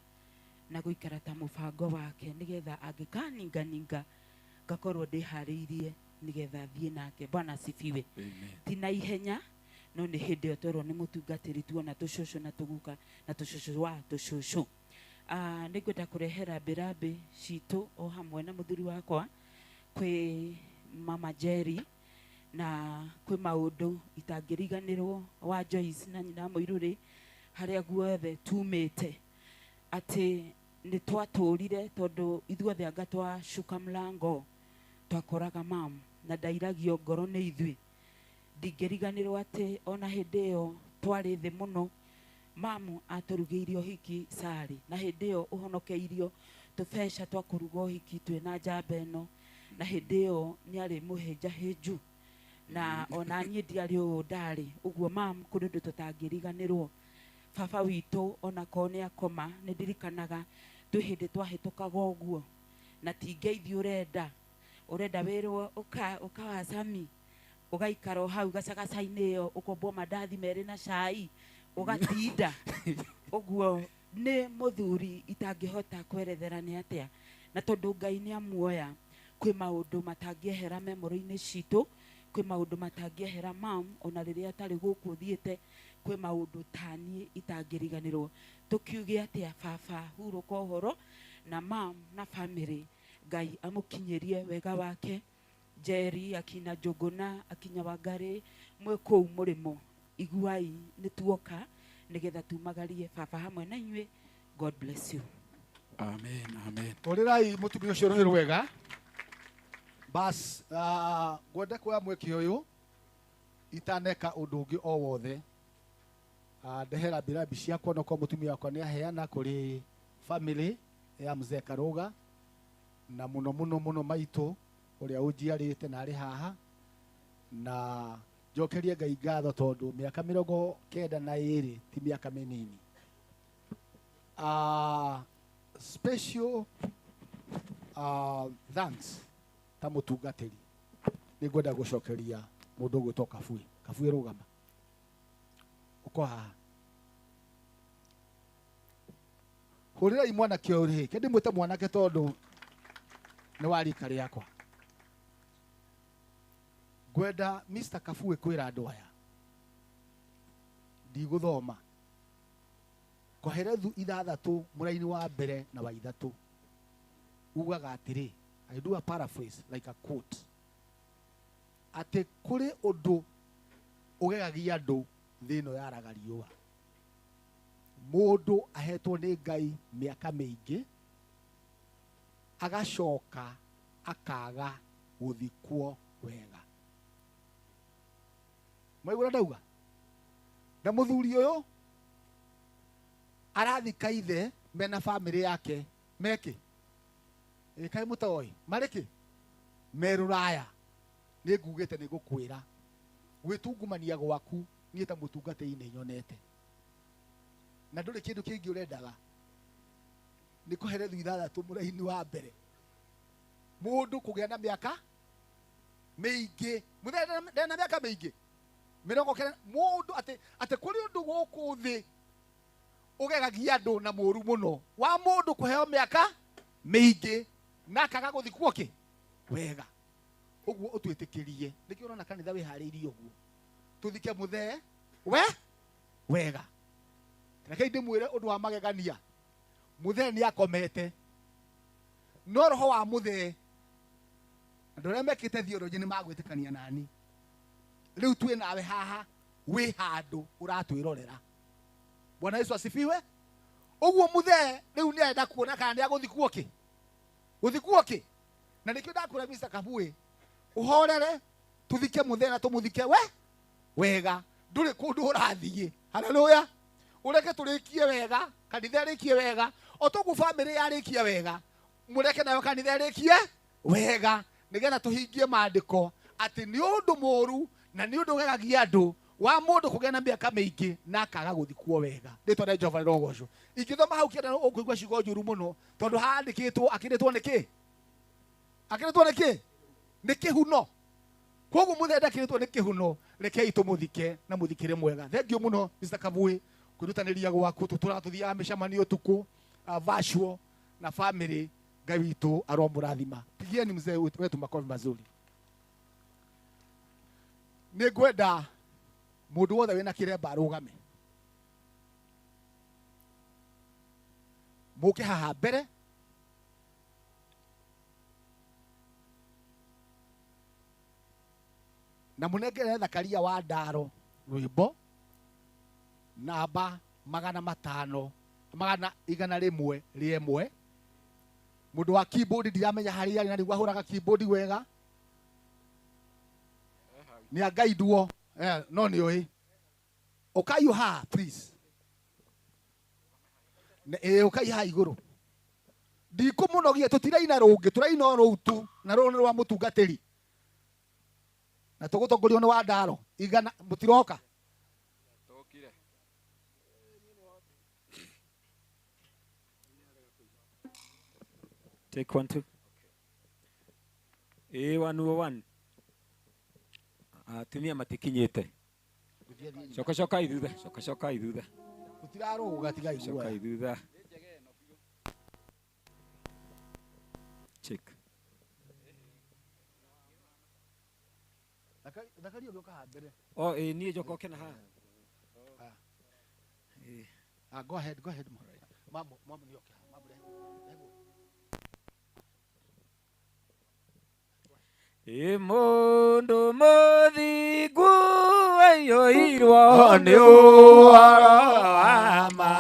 na gũikara ta mũbango wake nĩgetha angĩkaninganinga ngakorwo ndĩharĩirie nĩgetha thiĩ nake. Bwana asifiwe. Ti na ihenya no nĩ hĩndĩ ĩyo twerwo nĩ mũtungatĩri tuona tũcũcũ na tũguka na tũcũcũ wa tũcũcũ. Nĩ ngwenda kũrehera mbĩrambĩ citũ o hamwe na mũthuri wakwa kwĩ Mama Jerry na kwĩ maũndũ itangĩriganĩrwo wa Joyce na nyina Mũirũrĩ harĩa guothe tumĩte atĩ nĩ twatũrire tondũ ithuothe anga twacuka mlango twakoraga mam na ndairagio ngoro nĩ ithuĩ. Ndingĩriganĩrwo atĩ ona hĩndĩ ĩyo twarĩ thĩ mũno mamu atũrugĩire ũhiki carĩ na hĩndĩ ĩyo ũhonokeirio tũbeca twa kũruga ũhiki twĩna njamba ĩno na hĩndĩ ĩyo nĩarĩ mũhĩnjahĩnju na ona niĩ ndiarĩ ũũ ndarĩ ũguo mam kũrĩ ũndũ tũtangĩriganĩrwo. Baba witũ onakorwo nĩ akoma nĩ ndirikanaga twĩ hĩndĩ twahĩtũkaga ũguo na ti ngeithi ũrenda wĩrwo ũka wa Sami ũgaikara o hau gacagaca-inĩ ĩyo ũkombwo mandathi merĩ na cai ũgatinda ũguo nĩ mũthuri itangĩhota kwerethera nĩ atĩa na tondũ Ngai nĩ amuoya kwĩ maũndũ matangĩehera memoro-inĩ citũ kwĩ maũndũ matangĩehera mam ona rĩrĩa atarĩ gũkũ ũthiĩte kwĩ maũndũ taniĩ itangĩriganĩrwo. Tũkiuge atĩa baba hurũka ũhoro na mam na family Ngai amũkinyĩrie wega wake. Jerry akina Njũgũna akinya Wangari mwĩ kũu mũrĩmo iguai nĩ tuoka nĩgetha tumagarie baba hamwe na inyuĩ. God bless you. Amen, amen. Hũrĩrai mũtumia ũcio rũhĩ rwega. Bas ngwenda kuoya mweke ũyũ itaneka ũndũ ũngĩ o wothe ndehera mbĩrambi ciakwa no korwo mũtumia wakwa nĩ aheana kũrĩ family ya mzee Karuga na mũno mũno mũno maitũ ũrĩa ũnjiarĩte na arĩ haha na njokerie Ngai ngatho tondũ mĩaka 92 ti mĩaka mĩnini. Special thanks ta mũtungatĩri nĩ ngwenda gũcokeria mũndũ ũgwĩtwo Kabui. Kabui rũgama ũko haha hũrĩrai mwanake ũyũ rĩ kĩ ndĩmwĩte mwanake tondũ nĩ wa rika rĩakwa. Ngwenda Mr. Kabui kwĩra andũ aya ndigũthoma Koherethu 6 mũraini wa mbere na wa 3 ugaga atĩrĩ, I do a paraphrase like a quote, atĩ kũrĩ ũndũ ũgegagia andũ thĩ ĩno yaraga riũa. Mũndũ ahetwo nĩ Ngai mĩaka mĩingĩ agacoka akaga gũthikwo wega. Mwaigua ndauga na mũthuri ũyũ arathika ithe mena family yake meke ĩkaĩ mũtoĩ marĩ kĩ me rũraya. Nĩ ngugĩte nĩ ngũkwĩra gwĩtungumania gwaku niĩ ta mũtungatĩri nĩ nyonete na ndũrĩ kĩndũ kĩngĩ ũrendaga nĩ Koherethu 6 mũraini wa mbere mũndũ kũgĩa na mĩaka mĩingĩ mũthee ndena mĩaka mĩingĩ 90 mũndũ atĩ kũrĩ ũndũ gũkũ thĩ ũgegagia andũ na mũru mũno wa mũndũ kũheo mĩaka mĩingĩ na akaga gũthikwo kĩ wega. Ũguo ũtwĩtĩkĩrie nĩkĩo ũrona kanitha wĩharĩirie ũguo tũthike mũthee we wega. Rekei ndĩmwĩre ũndũ wa magegania mũthee nĩ akomete no roho wa mũthee andũ arĩa mekĩte theology nĩ magwĩtĩkania nani rĩu twĩ nawe haha wĩ handũ ũratwĩrorera. Bwana Yesu asifiwe. Ũguo mũthee rĩu nĩ arenda kuona kana nĩ agũthikwo kĩ gũthikwo kĩ na nĩkĩo ndakwĩra Mr. Kabui ũhorere tũthike mũthee na tũmũthike we wega ndũrĩ kũndũ ũrathiĩ. Haleluya. Ũreke tũrĩkie wega kanitha ĩrĩkie wega o toguo family yarĩkia wega mũreke nayo kanitha ĩrĩkie wega nĩgetha tũhingie maandĩko atĩ nĩ ũndũ mũru na nĩ ũndũ ũgegagia andũ Wa mundu kugĩa na mĩaka mĩingĩ na akaga gũthikwo wega. Rĩtwa rĩa Jehova rĩrogocwo. Ingĩthoma hau kĩanda ũkũigua ciugo njũru mũno tondũ handĩkĩtwo akĩrĩtwo nĩ kĩ? Akĩrĩtwo nĩ kĩ? Nĩ kĩhuno. Koguo mũthee ndakĩrĩtwo nĩ kĩhuno, rekei tũmũthike na mũthikĩre mwega. Thank you mũno Mr. Kavui kwĩrutanĩria gwaku. Tũtũra tũthiaga mĩcemanio ũtukũ virtual na family. Ngai witũ aromũrathima. Pigieni mzee wetu makofi mazuri. Nĩ ngwenda mũndũ wothe wĩna kĩremba arũgame. Mũke haha mbere. Na mũnengere Thakaria wa Ndaro rwĩmbo namba 500 101. Mũndũ wa keyboard ndiramenya harĩa arĩ na nĩguo ahũraga keyboard wega. Nĩ angaidwo no nĩ ũĩ. Ũkai haha please. Ũkai haha igũrũ. Ndikũmũnogia, tũtiraina rũngĩ, tũraina o rũu tu na rũrũ nĩ rwa mũtungatĩri. Na tũgũtongorio nĩ wa Ndaro igana mũtiroka. Take 1 2. A101. Atumia matikinyite. Coka coka ithutha, coka coka ithutha. Tũtirarũga tiga igua. Coka ithutha. Check. Thakaria ũgĩũka haha mbere. Oh, niĩ njoka ũke na haha. Go ahead, go ahead. Mamu, mamu nĩ oke haha. Mamu rehe. Mundu mũthingu aiyũirwo nĩ ũhoro wa ma,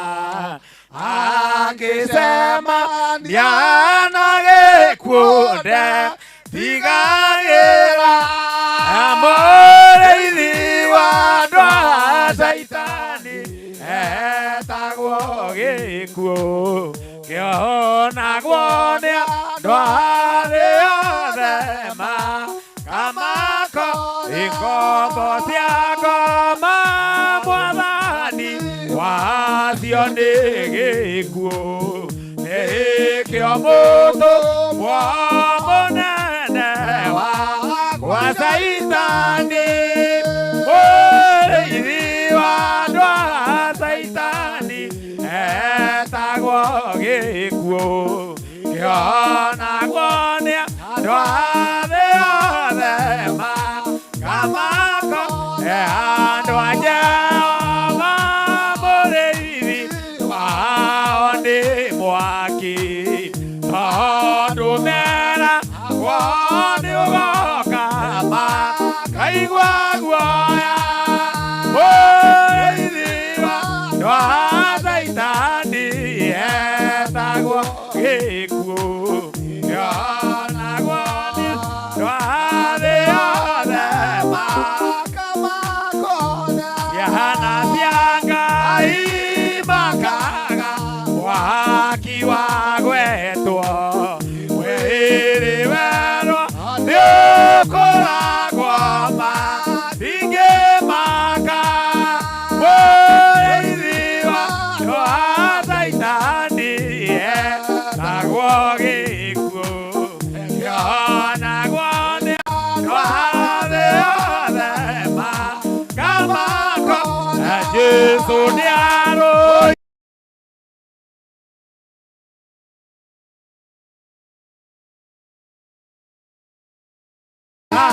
angĩcemania na gĩkuũ ndetigagĩra. Mũrĩithi wa andũ a Caitani etagwo gĩkuũ, kĩonagwo nĩ andũ arĩa othe makamako. Ngombo cia ngoma mwathani wacio nĩ gĩkuũ, nĩkĩo mũtũmwo mũnene wa Caitani, mũrĩithi wa andũ a Caitani etagwo gĩkuũ, kĩonagwo nĩ andũ arĩa othe makamako. Andũ a Jehova mũrĩithi wao nĩ mwaki, tondũ meragwo nĩ ũgoka makaigua guoya. Mũrĩithi wa andũ a Caitani etagwo gĩkuũ, kĩonagwo nĩ andũ arĩa othe makamako. Ciana cia Ngai makaga mwaki wa gwetwo, mwĩrĩ werwo nĩ ũkũragwo matingĩmaka. Mũrĩithi wa andũ a Caitani etagwo gĩkuũ, kĩonagwo nĩ andũ arĩa othe makamako. Jesũ nĩarũi na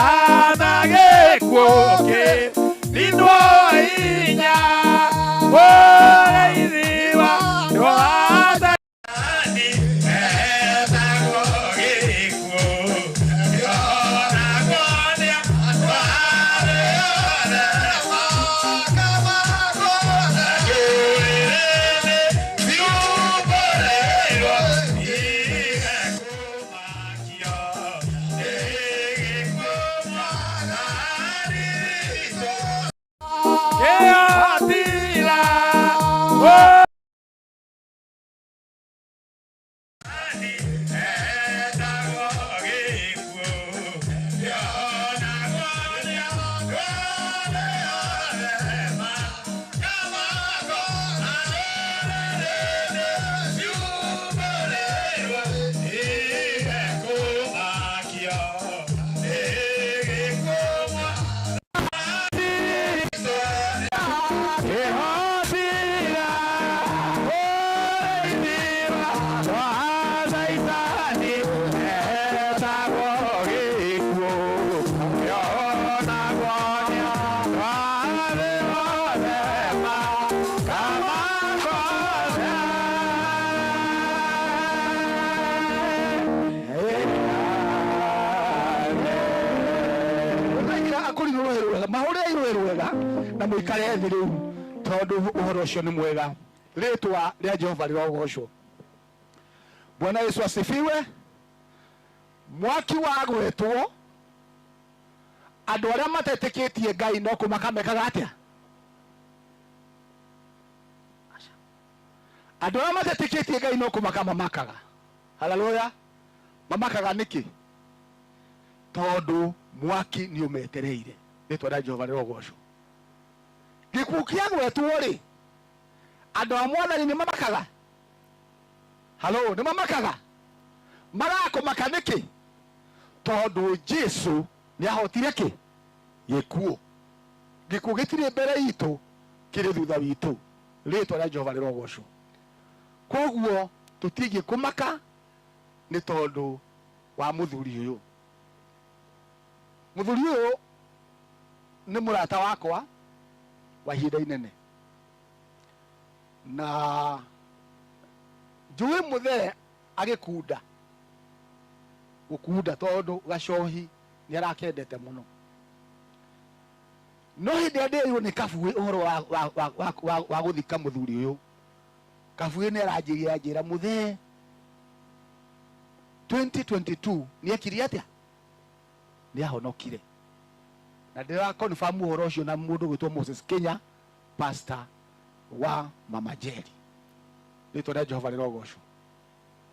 gĩkuũ kĩrindwo hinya. Mũrĩithi wa andũ a Caitani etagwo gĩkuũ, kĩonagwo nĩ andũ arĩa othe makamako. Rwega mahũrĩre rũĩ rwega na mũikare thĩ rĩu tondũ ũhoro ũcio nĩ mwega. Rĩtwa rĩa Jehova rĩrogocwo. Bwana Yesu asifiwe. Mwaki wa gwetwo andũ arĩa matetĩkĩtie Ngai no kũmaka mekaga atĩa? Andũ arĩa matetĩkĩtie Ngai no kũmaka mamakaga. Haleluya. Mamakaga nĩkĩ? Tondũ mwaki nĩ ũmetereire. Rĩtwa rĩa Jehova rĩrogocwo. Gĩkuũ kĩa gwetwo rĩ, andũ a Mwathani nĩ mamakaga? Halo, nĩ mamakaga? Marakũmaka nĩkĩ? Tondũ Jesu nĩ ahotire kĩ? Gĩkuũ. Gĩkuũ gĩtirĩ mbere itũ, kĩrĩ thutha witũ. Rĩtwa rĩa Jehova rĩrogocwo. Koguo tũtingĩ kũmaka nĩ tondũ wa mũthuri ũyũ. Mũthuri ũyũ nĩ mũrata wakwa wa ihinda inene, na njũĩ mũthee agĩkunda gũkunda tondũ gacohi nĩ arakendete mũno. No hĩndĩ ĩrĩa ndĩrirwo nĩ Kabuĩ ũhoro wa gũthika mũthuri ũyũ, Kabuĩ nĩ aranjĩrire anjĩra mũthee 2022 nĩ ekire atĩa? Nĩ ahonokire. Na ndĩra confirm ũhoro ũcio na mũndũ gwĩtwo Moses Kenya, pastor wa Mama Jerry. Rĩtwa rĩa Jehova rĩrogocwo.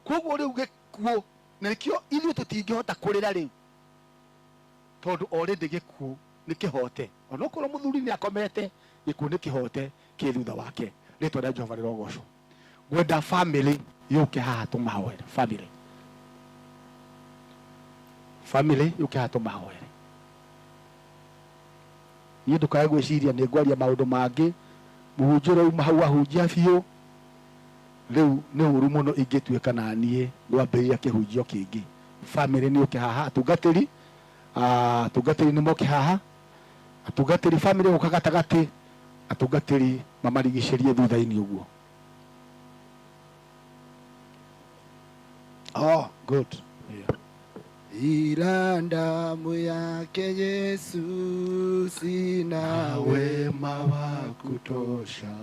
Koguo rĩu gĩkuũ na nĩkĩo ithuĩ tũtingĩhota kũrĩra rĩu, tondũ already gĩkuũ nĩ kĩhote. Onokorwo mũthuri nĩ akomete, gĩkuũ nĩ kĩhote kĩ thutha wake. Rĩtwa rĩa Jehova rĩrogocwo. Ngwenda family yũke haha tũmahoere. Family, family yũke haha tũmahoere. Niĩ ndũkae gwĩciria nĩ ngwaria maũndũ mangĩ. Mũhunjia ũrĩa uma hau ahunjia biũ, rĩu nĩ ũru mũno ingĩtuĩka na niĩ ngwambĩrĩria kĩhunjio kĩngĩ. Family nĩ ũke haha, atungatĩri, atungatĩri nĩ moke haha, atungatĩri family gũka gatagatĩ, atungatĩri mamarigicĩrie thutha-inĩ ũguo. Oh, good. Yeah. Ila damu yake Yesu sina wema wa kutosha,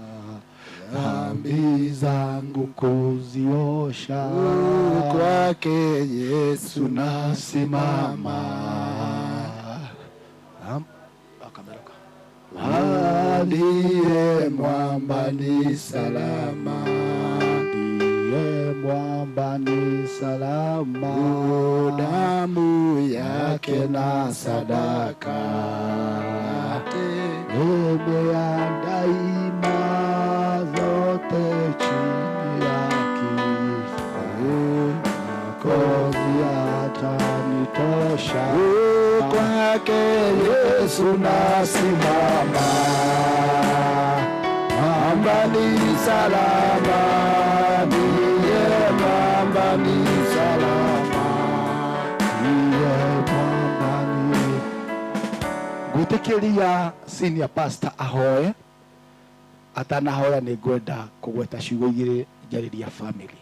dhambi zangu kuziosha, kwake Yesu nasimama. Aliye mwamba ni salama, ndiye mwamba ni salama, damu yake na sadaka imea daima zote chini ya kifo, Mwokozi atanitosha, kwake Yesu nasimama, mwamba ni salama, ndiye mwamba ni salama, ndiye mwamba ni. Gwĩtĩkĩria senior pastor ahoe. Atanahoya nĩ ngwenda kũgweta ciugo igĩrĩ njarĩria family.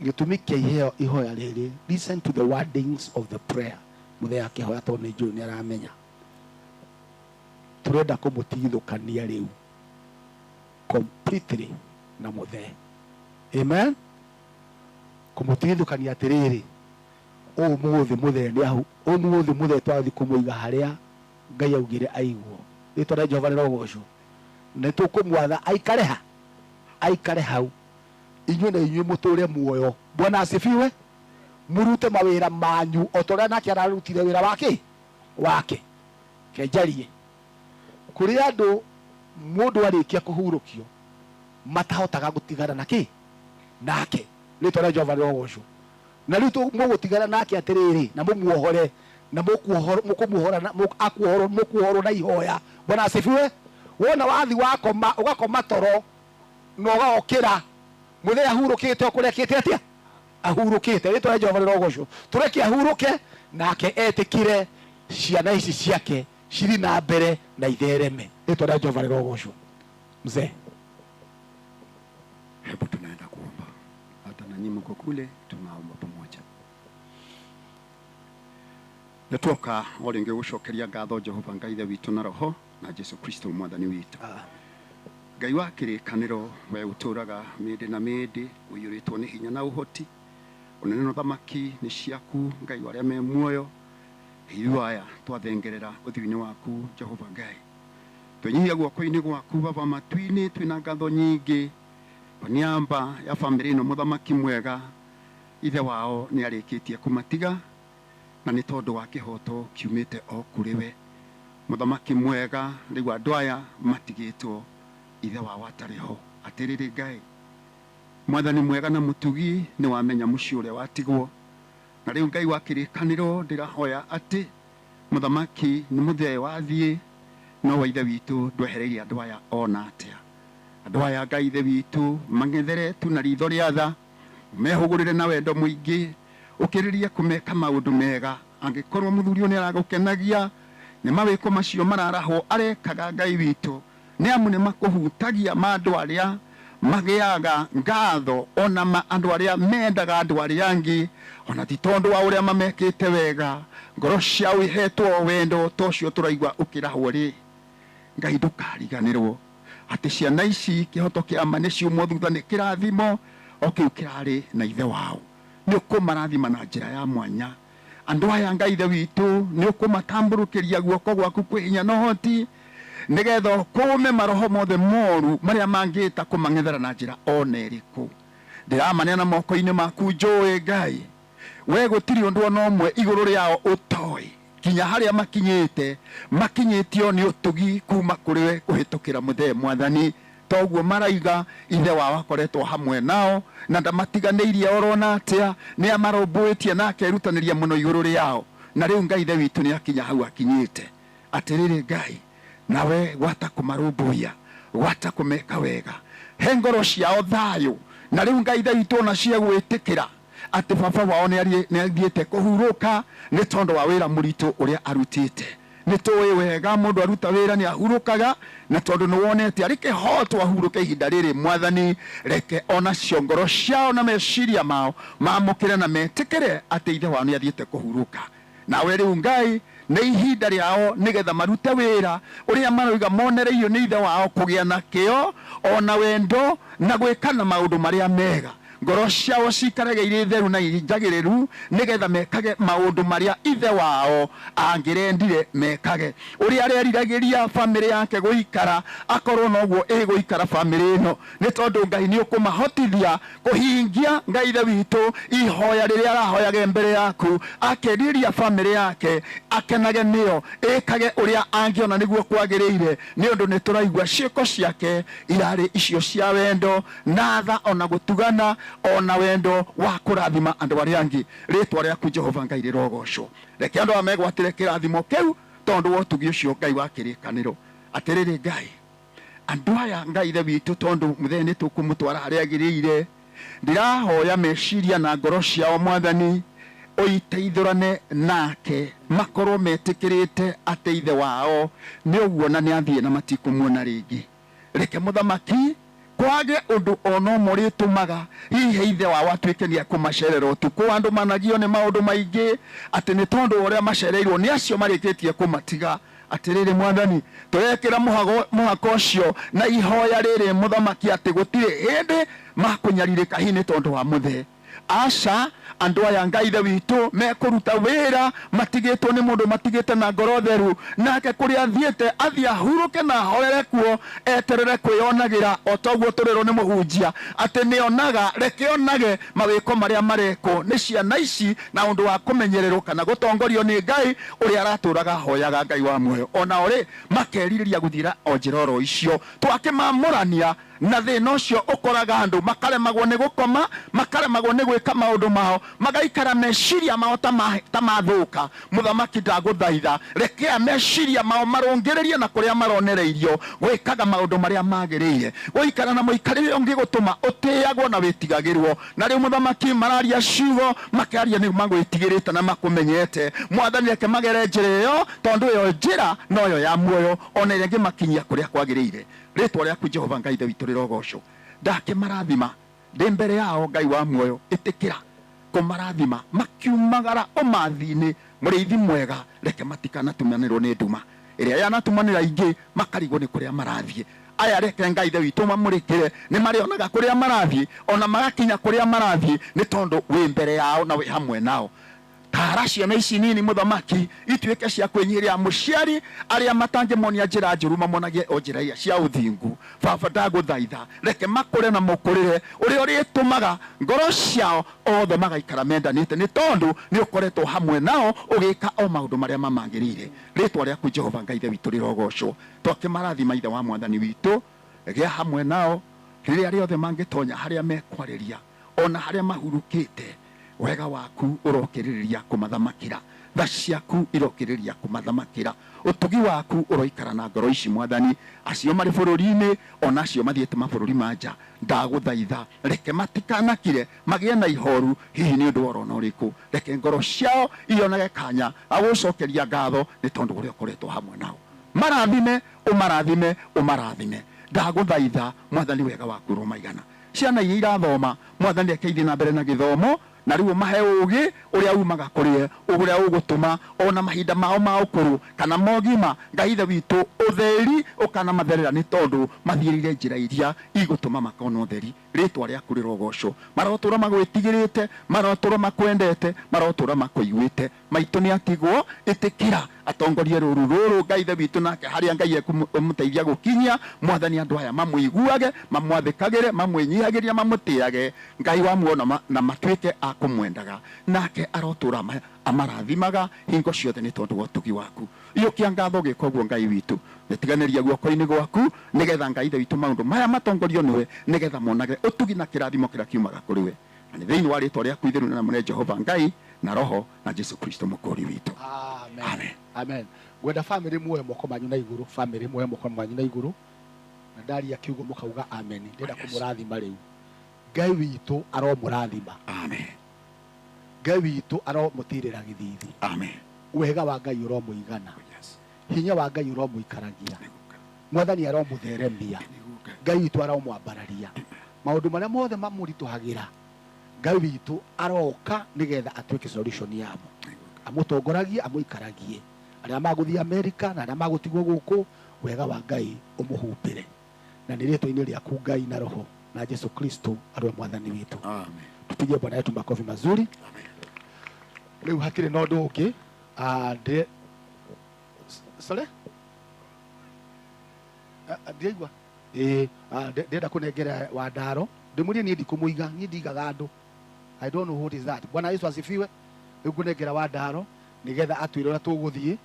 Gĩtũmi kĩa iheo ihoya rĩrĩ, listen to the wordings of the prayer. Mũthee akĩhoya tondũ nĩ njũĩ nĩ aramenya. Tũrenda kũmũtigithũkania rĩu completely na mũthee. Amen. Kũmũtigithũkania atĩrĩrĩ, ũmũthĩ mũthee nĩ ahu, ũmũthĩ mũthee twathiĩ kũmũiga harĩa Ngai augire aigwo. Rĩtwa rĩa Jehova rĩrogocwo. Nĩ tũkũmwatha aikare ha, aikare hau. Inyuĩ na inyuĩ mũtũre muoyo. Bwana asifiwe. Mũrute mawĩra manyu o ta ũrĩa nake ararutire wĩra wake wake. Kenjarie kũrĩ andũ mũndũ arĩkia kũhurũkio matahotaga gũtigana na kĩ nake. Rĩtwa rĩa Jehova rĩrogocwo. Na rĩu mũgũtigana nake atĩrĩrĩ, na mũmuohore, na mũkũmuohora, akuohorwo, mũkuohorwo na ihoya. Bwana asifiwe. Wona wathi wakoma ũgakoma toro na ũgokĩra mũthee ahurũkĩte ũkũrekĩte atĩa? Ahurũkĩte. Rĩtwa rĩa Jehova rĩrogocwo. Tũreke ahurũke nake etĩkĩre ciana ici ciake cirĩ na mbere na ithereme. Rĩtwa rĩa Jehova rĩrogocwo. Mzee, hebu tunaenda kuomba. Hata na nyinyi mko kule, tunaomba pamoja. Nĩ tuoka o rĩngĩ gũcokeria ngatho Jehova Ngai Ithe witũ na Roho na Jesu Kristo Mwathani witũ. Ngai wa kĩrĩkanĩro, we ũtũũraga mĩndĩ na mĩndĩ, ũiyũrĩtwo nĩ hinya na ũhoti, ũnene na ũthamaki nĩ ciaku, Ngai wa arĩa me muoyo. Ithuĩ aya twathengerera ũthiũ-inĩ waku Jehova Ngai, twenyihia guoko-inĩ gwaku Baba matu-inĩ, twĩna ngatho nyingĩ kwa niaba ya bamĩrĩ ĩno. Mũthamaki mwega, ithe wao nĩ arĩkĩtie kũmatiga, na nĩ tondũ wa kĩhoto kiumĩte o kũrĩ we. Mũthamaki mwega, rĩu andũ aya matigĩtwo ithe wao atarĩ ho. Atĩrĩrĩ Ngai, Mwathani mwega na mũtugi, nĩ wamenya mũciĩ ũrĩa watigwo, na rĩu Ngai wa kĩrĩkanĩro, ndĩrahoya atĩ mũthamaki nĩ mũthee wathiĩ, no wa ithe witũ ndwehereirie andũ aya ona atĩa. Andũ aya Ngai ithe witũ mang'ethere tu na ritho rĩa tha, mehũgũrĩre na wendo mũingĩ, ũkĩrĩrie kũmeka maũndũ mega. Angĩkorwo mũthuri ũyũ nĩ aragũkenagia nĩ mawĩko macio mararahwo arekaga, Ngai witũ, nĩ amu nĩ makũhutagia ma andũ arĩa magĩaga ngatho, ona ma andũ arĩa mendaga andũ arĩa angĩ, ona ti tondũ wa ũrĩa mamekĩte wega, ngoro ciao ihetwo wendo ta ũcio tũraigua ũkĩrahwo rĩ. Ngai ndũkariganĩrwo atĩ ciana ici kĩhoto kĩa ma nĩ ciumwo thutha nĩ kĩrathimo o kĩu kĩrarĩ na ithe wao. Nĩ ũkũmarathima na njĩra ya mwanya andũ aya, Ngai ithe witũ, nĩ ũkũmatambũrũkĩria guoko gwaku kwĩ hinya na ũhoti, nĩgetha ũkũme maroho mothe moru marĩa mangĩta kũmang'ethera na njĩra ona ĩrĩkũ. Ndĩramaneana moko-inĩ maku, njũĩ Ngai we gũtirĩ ũndũ ona ũmwe igũrũ rĩao ũtoĩ, kinya harĩa makinyĩte makinyĩtio nĩ ũtugi kuma kũrĩ we kũhĩtũkĩra mũthee Mwathani. Toguo maraiga ithe wao akoretwo hamwe nao na ndamatiganĩirie orona atĩa, nĩ amarũmbũĩtie na akerutanĩria mũno igũrũ rĩao, na rĩu Ngai ithe witũ nĩ akinya hau akinyĩte. Atĩrĩrĩ Ngai, nawe gwata kũmarũmbũiya, gwata kũmeka wega, he ngoro ciao thayũ, na rĩu Ngai ithe witũ ona cia gwĩtĩkĩra atĩ baba wao nĩ athiĩte kũhurũka nĩ tondũ wa wĩra mũritũ ũrĩa arutĩte. Nĩ tũĩ wega mũndũ aruta wĩra nĩ ahurũkaga, na tondũ nĩ wonete arĩ kĩhoto ahurũke ihinda rĩrĩ, Mwathani, reke onacio ngoro ciao na meciria mao mamũkĩre na metĩkĩre atĩ ithe wao nĩ athiĩte kũhurũka. Nawe rĩu Ngai, nĩ ihinda rĩao nĩgetha marute wĩra ũrĩa maroiga monereirio nĩ ithe wao, kũgĩa na kĩo ona wendo na gwĩkana maũndũ marĩa mega. Ngoro ciao ciikarage irĩ theru na irĩ njagĩrĩru, nĩgetha mekage maũndũ marĩa ithe wao angĩrendire mekage. Ũrĩa areriragĩria bamĩrĩ yake gũikara, akorwo noguo ĩgũikara bamĩrĩ ĩno, nĩ tondũ Ngai nĩ ũkũmahotithia kũhingia, Ngai ithe witũ, ihoya rĩrĩa arahoyage mbere yaku, akerirĩria bamĩrĩ yake akenage nĩyo, ĩkage ũrĩa angĩona nĩguo kwagĩrĩire, nĩ ũndũ nĩ tũraigua ciĩko ciake irarĩ icio cia wendo na tha ona gũtugana ona wendo wa kũrathima andũ arĩa angĩ. Rĩtwa rĩaku Jehova Ngai rĩrogocwo. Reke andũ aya megwatĩre kĩrathimo kĩu tondũ wa ũtugi ũcio Ngai wa kĩrĩkanĩro. Atĩrĩrĩ Ngai, andũ aya Ngai ithe witũ, tondũ mũthenya nĩ tũkũmũtwara harĩa agĩrĩire, ndĩrahoya meciria na ngoro ciao Mwathani ũiteithũrane nake, makorwo metĩkĩrĩte atĩ ithe wao nĩ ũguo na nĩ athiĩ na matikũmuona rĩngĩ. Reke mũthamaki kwage ũndũ ona ũmwe ũrĩtũmaga hihi ithe wao atuĩke nĩ ekũmacerera ũtukũ. Andũ managio nĩ maũndũ maingĩ atĩ nĩ tondũ wa ũrĩa macereirwo nĩ acio marĩkĩtie kũmatiga. Atĩrĩrĩ Mwathani, tũrekĩra mũhaka ũcio na ihoya rĩrĩ mũthamaki atĩ gũtirĩ hĩndĩ makũnyarirĩka hihi nĩ tondũ wa mũthee. Aca, andũ aya Ngai ithe witũ mekũruta wĩra matigĩtwo nĩ mũndũ matigĩte na ngoro theru, nake kũrĩa athiĩte athiĩ ahurũke na ahorere kuo, eterere kwĩyonagĩra o ta ũguo tũrĩrwo nĩ mũhunjia atĩ nĩonaga. Reke onage mawĩko marĩa marekwo nĩ ciana ici na ũndũ wa kũmenyererwo kana gũtongorio nĩ Ngai ũrĩa aratũraga ahoyaga Ngai wa muoyo. Onao rĩ makerirĩria gũthiĩra o njĩra oro icio. Twakĩmamũrania na thĩna ũcio ũkoraga andũ makaremagwo nĩ gũkoma, makaremagwo nĩ gwĩka maũndũ mao, magaikara meciria mao ta mathũka. Mũthamaki, ndagũthaitha rekea meciria mao marũngĩrĩrie na kũrĩa maronereirio gwĩkaga maũndũ marĩa magĩrĩire, gũikara na mũikarĩre ũngĩgũtũma ũtĩagwo na wĩtigagĩrwo. Na rĩu mũthamaki mararia ciugo makaria nĩ magwĩtigĩrĩte na makũmenyete. Mwathani, reke magere njĩra ĩyo, tondũ ĩyo njĩra noyo ya muoyo, ona ĩrĩa ĩngĩmakinyia kũrĩa kwagĩrĩire. Rĩtwa rĩaku Jehova Ngai ithe witũ rĩrogocwo. Ndakĩmarathima ndĩ mbere yao, Ngai wa muoyo, ĩtĩkĩra kũmarathima makiumagara ũmathi-inĩ. Mũrĩithi mwega, reke matikanatumanĩrwo nĩ nduma ĩrĩa yanatumanĩra aingĩ makarigwo nĩ kũrĩa marathiĩ. Aya reke Ngai Ithe witũ mamũrĩkĩre, nĩ marĩonaga kũrĩa marathiĩ, ona magakinya kũrĩa marathiĩ, nĩ tondũ wĩ mbere yao na wĩ hamwe nao. Taara ciana ici nini, Mũthamaki, ituĩke cia kwĩnyihĩria mũciari, arĩa matangĩmonia njĩra njũru mamonagie o njĩra iria cia ũthingu. Baba, ndagũthaitha, reke makũre na mũkũrĩre ũrĩa ũrĩtũmaga ngoro ciao othe magaikara mendanĩte, nĩ tondũ nĩ ũkoretwo hamwe nao ũgĩka o maũndũ marĩa mamagĩrĩire. Rĩĩtwa rĩaku Jehova Ngai Ithe witũ rĩrogocwo. Twakĩmarathima Ithe wa Mwathani witũ, gĩa hamwe nao rĩrĩa rĩothe mangĩtonya harĩa mekwarĩria, o na harĩa mahurũkĩte. Wega waku ũrokĩrĩrĩria kũmathamakĩra, tha ciaku irokĩrĩrĩria kũmathamakĩra, ũtugi waku ũroikara na ngoro ici, Mwathani, acio marĩ bũrũri-inĩ o na acio mathiĩte mabũrũri ma nja. Ndagũthaitha, reke matikanakire magĩe na ihoru hihi nĩ ũndũ wa orona ũrĩkũ. Reke ngoro ciao ionage kanya ga gũgũcokeria ngatho nĩ tondũ ũrĩa ũkoretwo hamwe nao. Marathime, ũmarathime, ũmarathime. Ndagũthaitha, Mwathani, wega waku ũromaigana. Ciana iria irathoma, Mwathani, reke ithiĩ na mbere na gĩthomo, na rĩu ũmahe ũũgĩ ũrĩa uumaga kũrĩ we, ũrĩa ũgũtũma o na mahinda mao ma ũkũrũ kana ma ũgima, Ngai Ithe witũ, ũtheri ũkanamatherera nĩ tondũ mathiĩrĩire njĩra iria igũtũma makona ũtheri. Rĩĩtwa rĩaku rĩrogocwo. Marotũũra magwĩtigĩrĩte, marotũũra makwendete, marotũũra makũiguĩte. Maitũ nĩ atigwo, ĩtĩkĩra atongorie rũru rũrũ, Ngai Ithe witũ, nake harĩa Ngai ekũmũteithia gũkinyia, Mwathani, andũ aya mamũiguage, mamwathĩkagĩre, mamwĩnyihagĩrie, mamũtĩage, Ngai wa muoyo, na matuĩke a kũmwendaga, nake arotũũra amarathimaga hingo ciothe nĩ tondũ wa ũtugi waku. Iyũkia ngatho ũgĩka ũguo, Ngai witũ. Nĩtiganĩria guoko-inĩ gwaku, nĩgetha Ngai Ithe witũ maũndũ maya matongorio nĩwe, nĩgetha monage ũtugi na kĩrathimo kĩrĩa kiumaga kũrĩ we. Na nĩ thĩinĩ wa rĩĩtwa rĩaku itheru na rĩamũre Jehova Ngai, na Roho, na Jesu Kristo Mũkũũri witũ. Amen. Amen. Amen. Ngwenda family muoe moko manyu na igũrũ, family muoe moko manyu na igũrũ, na ndaria kiugo mũkauga amen. Ndĩrenda kũmũrathima rĩu. Ngai witũ aromũrathima. Amen. Ngai witũ aromũtirĩra gĩthithi. Amen. Wega wa Ngai ũromũigana. Hinya wa Ngai ũromũikaragia. Mwathani aromũtheremia. Ngai witũ aromwambararia. Maũndũ marĩa mothe mamũritũhagĩra, Ngai witũ aroka nĩgetha atuĩke solution yamo. Amũtongoragie, amũikaragie. Arĩa magũthiĩ Amerika na arĩa magũtigwo gũkũ, wega wa Ngai ũmũhumbĩre. Na nĩ rĩtwa-inĩ rĩaku Ngai na Roho na Jesu Kristo arĩ we Mwathani witũ. Amen. Tupigie Bwana wetu makofi mazuri. Rĩu hatirĩ na ũndũ ũngĩ. Ah, ndĩ sorry? Ah, ah, ndiraigua. Ĩĩ, ah, ndĩrenda kũnengera Wandaro. Ndĩmwĩrire niĩ ndikũmũiga, niĩ ndigaga andũ. I don't know what is that. Bwana Yesu asifiwe. Rĩu ngũnengera Wandaro nĩgetha atwĩre ũrĩa tũgũthiĩ.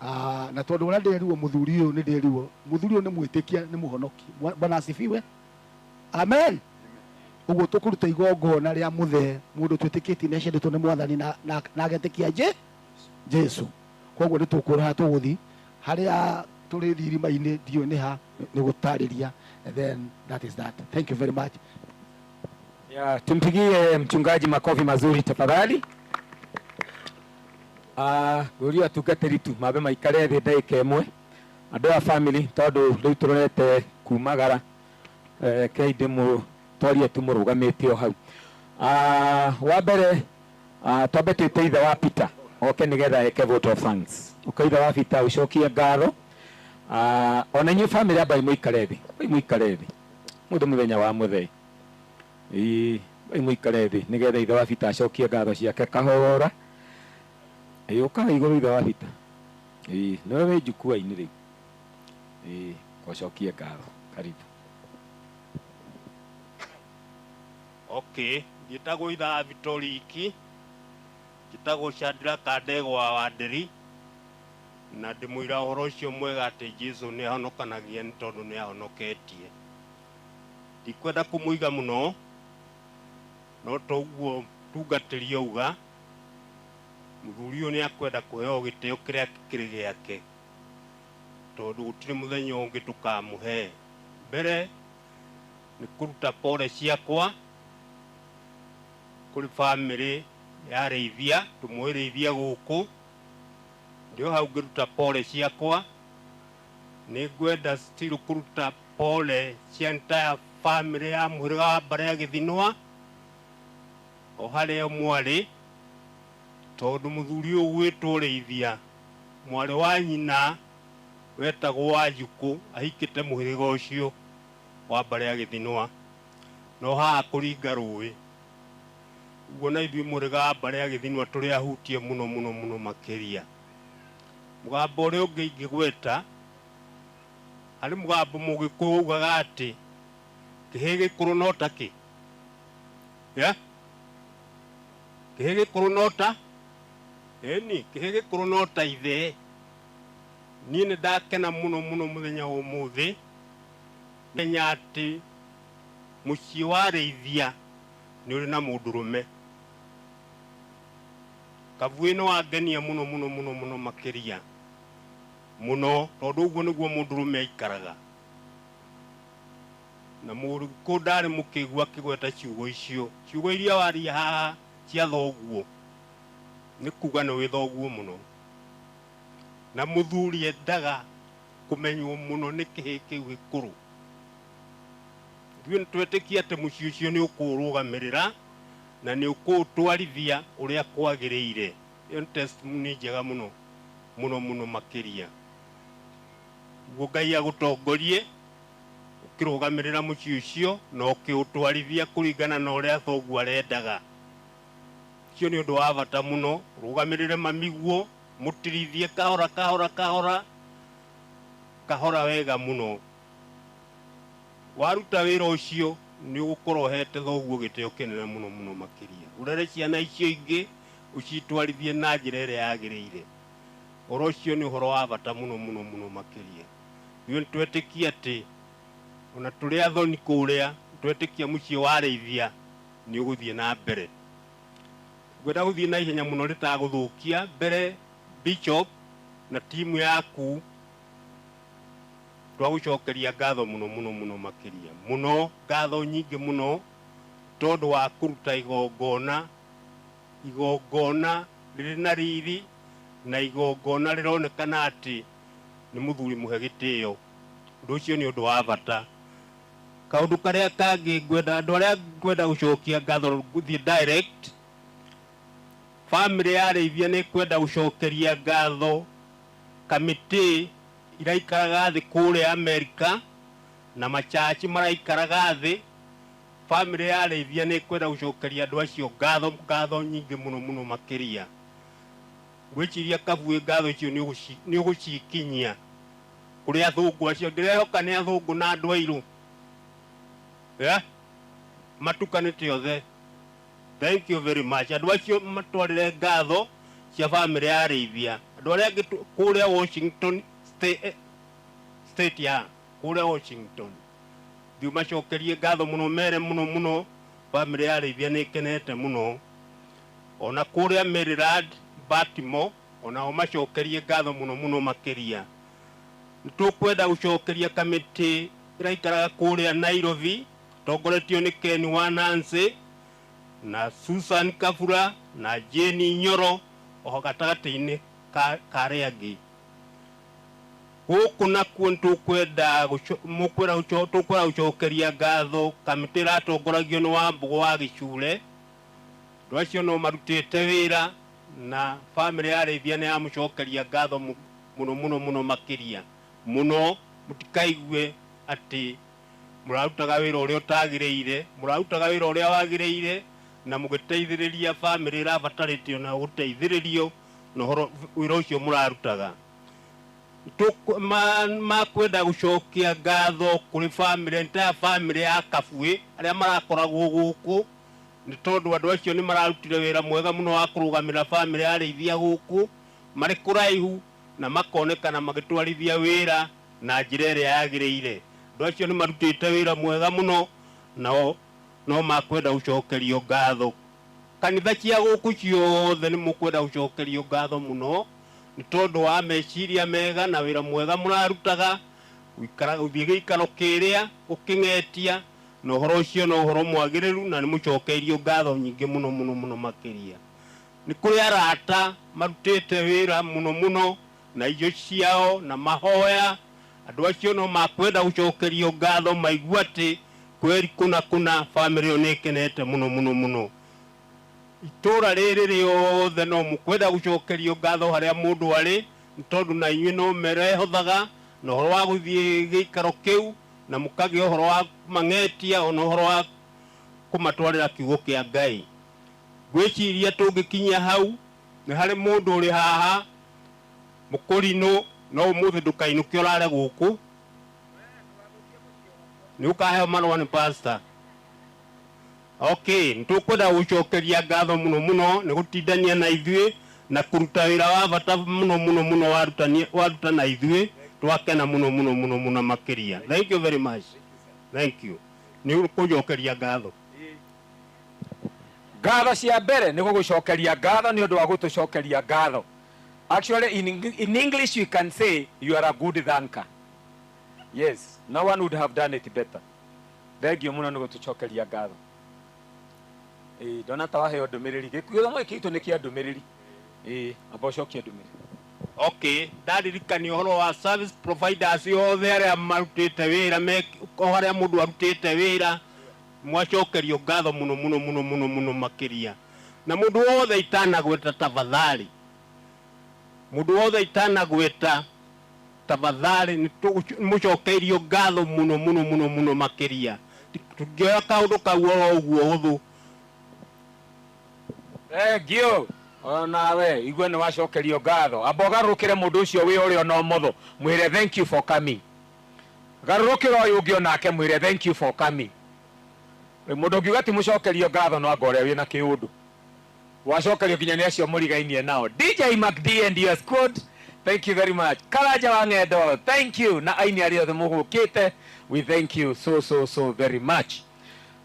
Ah, na tondũ ũrĩa ndĩrirwo mũthuri ũyũ nĩ ndĩrirwo. Mũthuri ũyũ nĩ mwĩtĩkia, nĩ mũhonoki. Bwana asifiwe. Amen. Ũguo tũkũruta igongona rĩa mũthee, mũndũ twĩtĩkĩtie nĩ aciarĩtwo nĩ Mwathani na agetĩkia Jesu. Koguo nĩ tũkwĩra harĩa tũgũthiĩ, harĩa tũrĩthiĩ irima-inĩ ndiũĩ nĩ ha, nĩ gũtarĩria. And then that is that. Thank you very much. Yeah, tumpigie mchungaji makofi mazuri tafadhali. Ngũria atungatĩri tu mambe maikare thĩ ndagĩka ĩmwe, andũ a family, tondũ rĩu tũrorete kumagara, kei ndĩmũtwarie tu mũrũgamĩte o hau. Wa mbere, twambe twĩte ithe wa Peter oke nĩgetha eke vote of thanks. Ũka ithe wa Peter ũcokie ngatho. Ona inyuĩ family ambai mũikare thĩ, ambai mũikare thĩ mũthĩ mũthenya wa mũthee. Ĩĩ, ambai mũikare thĩ nĩgetha ithe wa Peter acokie ngatho ciake kahora. Ĩĩ, ũka igũrũ ithe wa Peter. Ĩĩ, nĩwe wĩ jukwaa-inĩ rĩu. Ĩĩ, ũcokie ngatho. Karibu. Okay, njĩtagwo ithe wa Vitoriki, njĩtagwo Shadrack Ndegwa wa Nderi, na ndĩmũira ũhoro ũcio mwega atĩ Jesu nĩ ahonokanagia nĩ tondũ nĩ ahonoketie. Ndikwenda kũmũiga mũno, no toguo tungatĩri auga, mũthuri ũyũ nĩ akwenda kũheo gĩtĩo kĩrĩa kĩrĩ gĩake, tondũ gũtirĩ mũthenya ũngĩ tũkamũhe. Mbere nĩ kũruta pole ciakwa kũrĩ family ya Rĩithia, tũmũĩ Rĩithia gũkũ. Ndĩ o hau ngĩruta pole ciakwa, nĩ ngwenda still kũruta pole cia entire family ya mũhĩrĩga wa mbarĩ ya Gĩthinwa, o harĩa mwarĩ, Tondũ mũthuri ũyũ ũgwĩtwo Rĩithia, mwarĩ wa nyina wetagwo Wanjukũ ahikĩte mũhĩrĩga ũcio wa mbarĩ ya Gĩthinwa, no haha kũringa rũĩ. Ũguo na ithuĩ mũhĩrĩga wa mbarĩ ya Gĩthinwa tũrĩ ahutie mũno mũno mũno makĩria. Mũgambo ũrĩa ũngĩ ingĩgweta, harĩ mũgambo Mũgĩkũyũ ugaga atĩ kĩhĩĩ gĩkũrũ no ta kĩ? Yeah? Kĩhĩĩ gĩkũrũ no ta? Ĩni, kĩhĩĩ gĩkũrũ no ta ithe. Niĩ nĩ ndakena mũno mũno mũthenya wa ũmũthĩ menya atĩ mũciĩ wa Rĩithia nĩ ũrĩ na mũndũrũme. Kabuĩ nĩ wangenia mũno mũno mũno mũno makĩria mũno, tondũ ũguo nĩguo mũndũrũme aikaraga. Na Mũgĩkũyũ ndarĩ mũkĩgu akĩgweta ciugo icio. Ciugo iria waria haha cia thoguo nĩ kuga nĩ wĩ thoguo mũno. Na mũthuri endaga kũmenywo mũno nĩ kĩhĩĩ kĩu gĩkũrũ. Ithuĩ nĩ twetĩkia atĩ mũciĩ ũcio nĩ ũkũũrũgamĩrĩra na nĩ ũkũũtwarithia ũrĩa kwagĩrĩire. Ĩyo nĩ testimony njega mũno mũno mũno makĩria. Ũguo Ngai agũtongorie ũkĩrũgamĩrĩra mũciĩ ũcio na ũkĩũtwarithia kũringana na ũrĩa thoguo arendaga. Ũcio nĩ ũndũ wa bata mũno, ũrũgamĩrĩre mamiguo, mũtirithie kahora kahora kahora kahora wega mũno. Waruta wĩra ũcio nĩ ũgũkorwo ũhete thoguo gĩtĩo kĩnene mũno mũno makĩria. Ũrere ciana icio ingĩ ũcitwarithie na njĩra ĩrĩa yagĩrĩire. Ũhoro ũcio nĩ ũhoro wa bata mũno mũno mũno makĩria. Ithuĩ nĩ twetĩkia atĩ ona tũrĩ athoni kũrĩa, twetĩkia mũciĩ wa Arĩithia nĩ ũgũthiĩ na mbere. Ngwenda gũthiĩ na ihenya mũno rĩtagũthũkia. Mbere Bishop na timu yaku twagũcokeria ngatho mũno mũno mũno makĩria mũno, ngatho nyingĩ mũno tondũ wa kũruta igongona, igongona rĩrĩ na riri na igongona rĩronekana atĩ nĩ mũthuri mũhe gĩtĩo. Ũndũ ũcio nĩ ũndũ wa bata. Kaũndũ karĩa kangĩ ngwenda andũ arĩa ngwenda gũcokia ngatho gũthiĩ direct, family ya Arĩithia nĩ kwenda gũcokeria ngatho kamĩtĩ iraikaraga thĩ kũrĩa Amerika na machachi maraikaraga thĩ. Family ya Arĩithia nĩ kwenda gũcokeria andũ acio ngatho, ngatho nyingĩ mũno mũno makĩria. Ngwĩciria Kabuĩ ngatho icio nĩ ũgũcikinyia kũrĩ athũngũ acio. Ndĩrehoka nĩ athũngũ na andũ airũ, yeah? Matukanĩte othe. Thank you very much. Andũ acio matwarĩre ngatho cia family ya Arĩithia. Andũ arĩa angĩ kũrĩa Washington State ya kũrĩa Washington, thiĩ ũmacokerie ngatho mũno, mere mũno mũno family ya Arĩithia nĩ ĩkenete mũno. Ona kũrĩa Maryland, Baltimore, onao macokerie ngatho mũno mũno makĩria. Nĩ tũkwenda gũcokeria kamĩtĩ ĩraikaraga kũrĩa Nairobi, tongoretio nĩ Ken wa Nancy na Susan Kabura na Jane Nyoro, oho gatagatĩ-inĩ ka arĩa angĩ. Gũkũ nakuo nĩ tũkwenda tũkwenda gũcokeria ngatho kamĩtĩ ĩratongoragio nĩ Wambũgũ wa Gĩcure. Andũ acio no marutĩte wĩra na family ya Arĩithia nĩ yamũcokeria ngatho mũno mũno mũno makĩria mũno. Mũtikaigue atĩ mũrarutaga wĩra ũrĩa ũtagĩrĩire, mũrarutaga wĩra ũrĩa wagĩrĩire na mũgĩteithĩrĩria family ĩrabatarĩtio na gũteithĩrĩrio na ũhoro wĩra ũcio mũrarutaga. Makwenda gũcokia ngatho kũrĩ family, entire family ya Kabuĩ arĩa marakoragwo gũkũ, nĩ tondũ andũ acio nĩ mararutire wĩra mwega mũno wa kũrũgamĩrĩra family ya Arĩithia gũkũ marĩ kũraihu na makonekana magĩtwarithia wĩra na njĩra ĩrĩa yagĩrĩire. Andũ acio nĩ marutĩte wĩra mwega mũno, nao no makwenda gũcokerio ngatho. Kanitha cia gũkũ ciothe nĩ mũkwenda gũcokerio ngatho mũno nĩ tondũ wa meciria mega na wĩra mwega mũrarutaga, gũthiĩ gĩikaro kĩrĩa gũkĩng'etia, na ũhoro ũcio no ũhoro mwagĩrĩru na nĩ mũcokeirio ngatho nyingĩ mũno mũno mũno makĩria. Nĩ kũrĩ arata marutĩte wĩra mũno mũno na irio ciao na mahoya. Andũ acio no makwenda gũcokerio ngatho maigua atĩ kweri kũna kũna family ĩyo nĩ ĩkenete mũno mũno mũno. Itũra rĩrĩ rĩothe no mũkwenda gũcokerio ngatho harĩa mũndũ arĩ, nĩ tondũ na inyuĩ no merehothaga na ũhoro wa gũthiĩ gĩikaro kĩu, na mũkagĩa ũhoro wa kũmang'etia ona ũhoro wa kũmatwarĩra kiugo kĩa Ngai. Ngwĩciria tũngĩkinyia hau, nĩ harĩ mũndũ ũrĩ haha mũkũrinũ, no ũmũthĩ ndũkainũke ũrare gũkũ, nĩ ũkaheo marũa nĩ pastor. Okay, nĩ tũkwenda gũcokeria ngatho mũno mũno nĩ gũtindania na ithuĩ na kũruta wĩra wa bata mũno mũno mũno waruta na ithuĩ, twakena mũno mũno mũno mũno makĩria. Thank you very much. Thank you. Nĩ kũnjokeria ngatho. Ngatho cia mbere nĩ gũgũcokeria ngatho nĩ ũndũ wa gũtũcokeria ngatho. Actually, in English you can say you are a good thanker. Yes, no one would have done it better. Thank you mũno nĩ gũtũcokeria ngatho. Ĩĩ, ndona ta waheo ndũmĩrĩri. Gĩthomo gĩkĩ gitũ nĩ kĩa ndũmĩrĩri. Ĩĩ, amba ũcokie ndũmĩrĩri. Okay, ndaririkania ũhoro wa service providers othe arĩa marutĩte wĩra, o harĩa mũndũ arutĩte wĩra, mwacokerio ngatho mũno mũno mũno mũno mũno makĩria. Na mũndũ wothe itanagweta tafadhali, mũndũ wothe itanagweta tafadhali, nĩ mũcokeirio ngatho mũno mũno mũno mũno makĩria. Tũngĩoya kaũndũ kau oro ũguo ũhũthũ. Thank you. Onawe igua nĩ wacokerio ngatho. Amba ũgarũrũkĩre mũndũ ũcio wĩ ũrĩa ona ũmotho, mwĩre thank you for coming. Garũrũkĩra ũyũ ũngĩ onake mwĩre thank you for coming. Mũndũ ũngiuga ti mũcokerio ngatho no anga ũrĩa wĩna kĩũndũ. Wacokerio nginya nĩ acio mũrigainie nao. DJ MacD and your squad, thank you very much. Karanja wa Ng'endo, thank you. Na aini arĩa othe mũgũkĩte, we thank you so so so very much.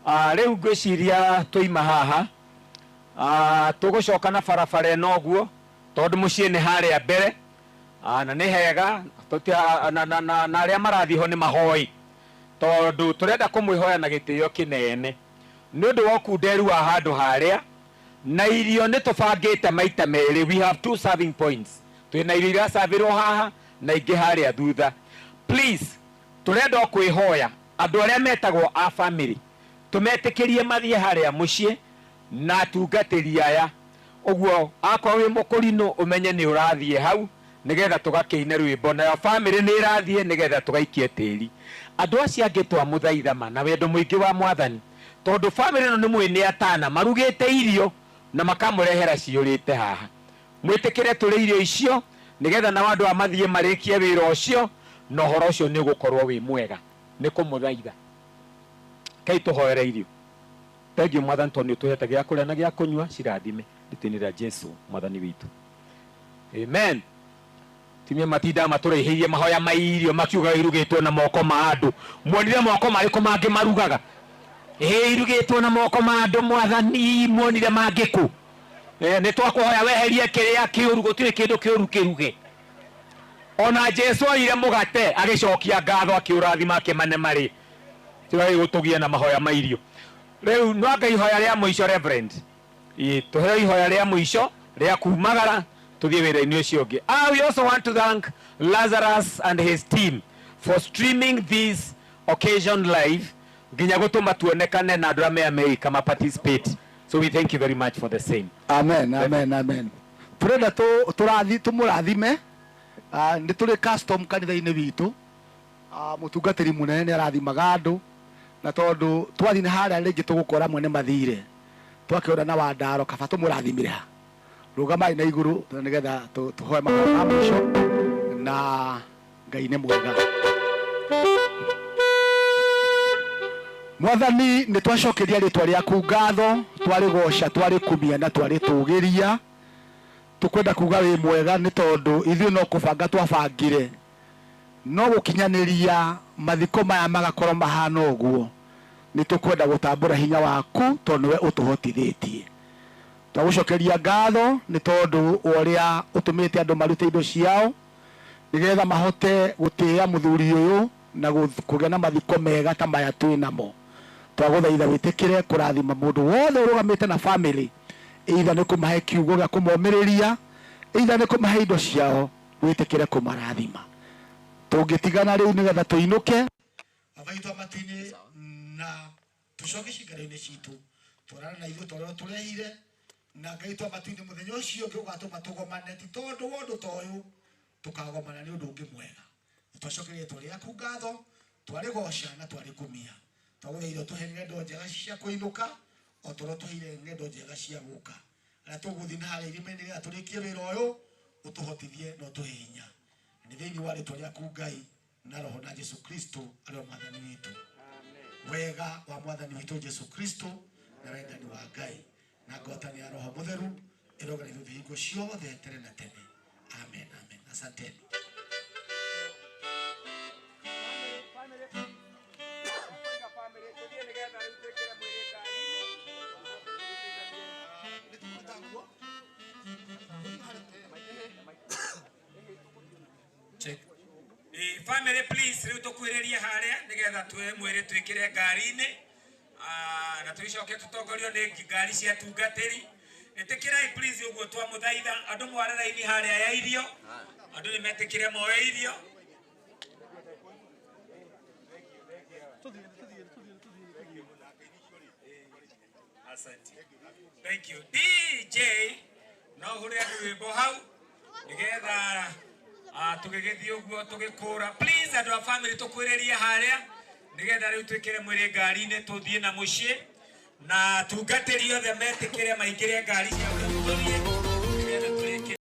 Rĩu ngwĩciria tũima haha. Tũgũcoka na barabara ĩno ũguo, tondũ mũciĩ nĩ harĩa mbere. Na nĩ hega, na arĩa marathiĩ ho nĩ mahoi, tondũ tũrenda kũmwĩhoya na gĩtĩo kĩnene nĩ ũndũ wa ũkunderu wa handũ harĩa, na irio nĩ tũbangĩte maita merĩ. We have 2 serving points. Twĩna irio iracabĩrwo haha na ingĩ harĩa thutha. Please, tũrenda o kwĩhoya andũ arĩa metagwo a family tũmetĩkĩrie mathiĩ harĩa mũciĩ na atungatĩri aya. Ũguo akorwo wĩ mũkũrinũ ũmenye nĩ ũrathiĩ hau nĩgetha tũgakĩine rwĩmbo, nayo family nĩ ĩrathiĩ nĩgetha tũgaikie tĩri. Andũ acio angĩ twamũthaitha ma na wendo mũingĩ wa Mwathani, tondũ family ĩno nĩ mũĩ nĩ atana marugĩte irio na makamũrehera ciyũrĩte haha. Mwĩtĩkĩre tũrĩe irio icio nĩgetha nao andũ aya mathiĩ marĩkie wĩra ũcio, na ũhoro ũcio nĩ ũgũkorwo wĩ mwega. Nĩ kũmũthaitha. Kai tũhoere irio. Thank you Mwathani tondũ nĩ ũtũhete gĩa kũrĩa na gĩa kũnyua, cirathime rĩtwa-inĩ rĩa Jesu Mwathani witũ. Amen. Timia matinda matũrĩhĩirie mahoya ma irio makiuga irugĩtwo na moko ma andũ. Muonire moko marĩkũ mangĩ marugaga? Ĩĩ, irugĩtwo na moko ma andũ Mwathani, muonire mangĩ kũ? Nĩ twakũhoya weherie kĩrĩa kĩũru, gũtirĩ kĩndũ kĩũru kĩruge. Ona Jesu oire mũgate agĩcokia ngatho akĩũrathima akĩmane marĩ. Tiga gũtũgia na mahoya ma irio. Rĩu no anga ihoya rĩa mũico Reverend. Ĩĩ, tũheo ihoya rĩa mũico rĩa kumagara tũthiĩ wĩra-inĩ ũcio ũngĩ. We also want to thank Lazarus and his team for streaming this occasion live nginya gũtũma tuonekane na andũ arĩa me America ma participate. So we thank you very much for the same. Amen, amen, amen. Turenda tũrathi tũmũrathime. Nĩ tũrĩ custom kanitha-inĩ witũ. Mũtungatĩri mũnene nĩ arathimaga andũ, na tondũ twathiĩ na harĩa rĩngĩ tũgũkora mwene mathire, twakĩona na Wandaro kaba tũmũrathimire ha. Rũgamai na igũrũ nĩgetha tũhoe mahoya ma mũico, na Ngai nĩ mwega. Mwathani, nĩ twacokeria rĩtwa rĩaku ngatho, twarĩgoca, twarĩkumia na twarĩtũgĩria. Tũkwenda kuga wĩ mwega nĩ tondũ ithuĩ no kũbanga twabangire, no gũkinyanĩria mathiko maya magakorwo mahana ũguo. Nĩ tũkwenda gũtambũra hinya waku tondũ nĩwe ũtũhotithĩtie. Twagũcokeria ngatho nĩ tondũ wa ũrĩa ũtũmĩte andũ marute indo ciao nĩgetha mahote gũtĩĩa mũthuri ũyũ na kũgĩa na mathiko mega ta maya twĩ namo. Twagũthaitha wĩtĩkĩre kũrathima mũndũ wothe ũrũgamĩte na family, either nĩ kũmahe kiugo gĩa kũmomĩrĩria, either nĩ kũmahe indo ciao, wĩtĩkĩre kũmarathima. Tũngĩtigana rĩu nĩgetha tũinũke. Baba witũ wa matu-inĩ, na tũcoke ciikaro-inĩ citũ, twarana na ithuĩ twarĩa tũrehire, Na Ngai twa matu-inĩ mũthenya ũcio ũngĩ ũgatũma tũgomane ti tondũ wa ũndũ ta ũyũ, tũkagomana nĩ ũndũ ũngĩ mwega. Nĩtwacokeria rĩtwa rĩaku ngatho, twarĩgoca na twarĩkumia. Twagũthaitha ũtũhe ng'endo njega cia kũinũka o ta ũrĩa ũtũheire ng'endo njega cia gũka. Arĩa tũgũthiĩ na harĩa irĩma-inĩ nĩgetha tũrĩkie wĩra ũyũ, ũtũhotithie na ũtũhe hinya. Nĩ thĩinĩ wa rĩtwa rĩaku Ngai na Roho na Jesu Kristo arĩ o Mwathani witũ. Wega wa Mwathani witũ Jesu Kristo na wendani wa Ngai na ngwatanĩro ya Roho Mũtheru ĩrogana ithuĩ hingo ciothe tene na tene. Amen, amen. Asanteni. Check. Family please riu tukwiririe haria nigetha tuoe mwiri twikire ngari-ini na tuicoke tutongorio ni ngari cia tungatiri. Itikirai please uguo twamuthaitha andu mware raini haria ya irio, andu ni metikire moe irio. Asante. Thank you. DJ no hure andu rwimbo hau nigetha tugigithie uguo tugikura. Please andu a family tukwiririe haria nigetha riu twikire mwiri ngari-ini tuthie na mucii na tungatiri othe metikire maingire ngari cia tuthie nigetha turikie.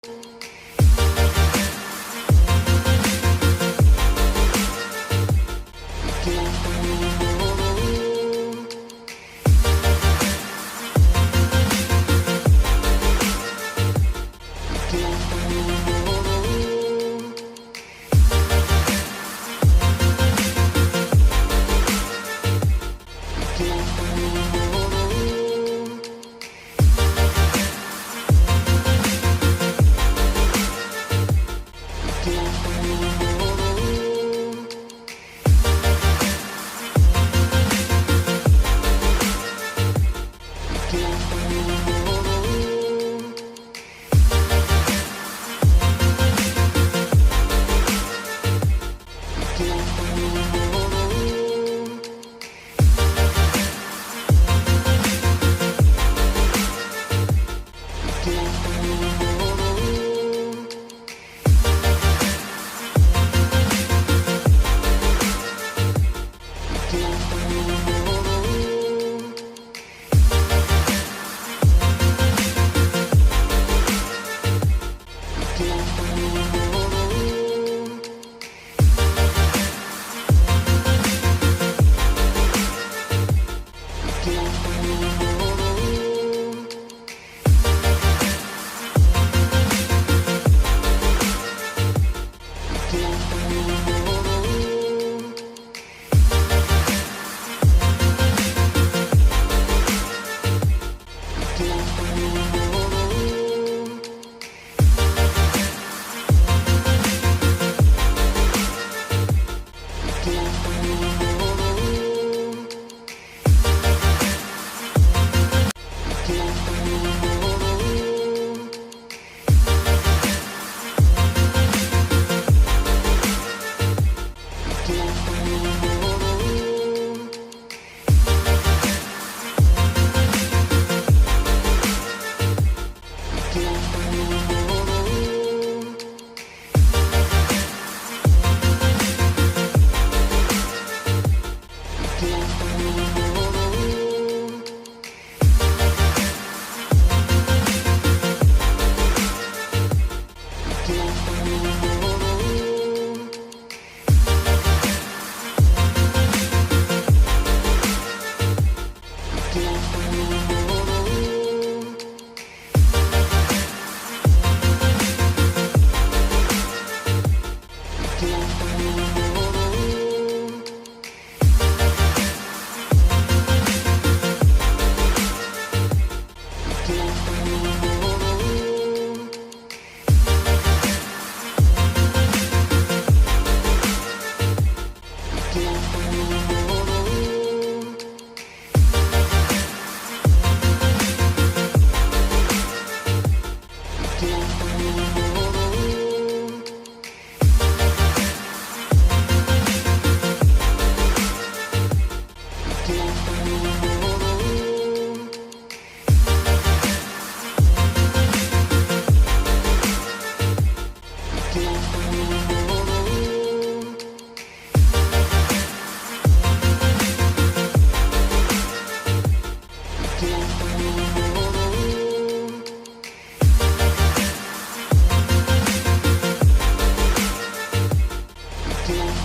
Thank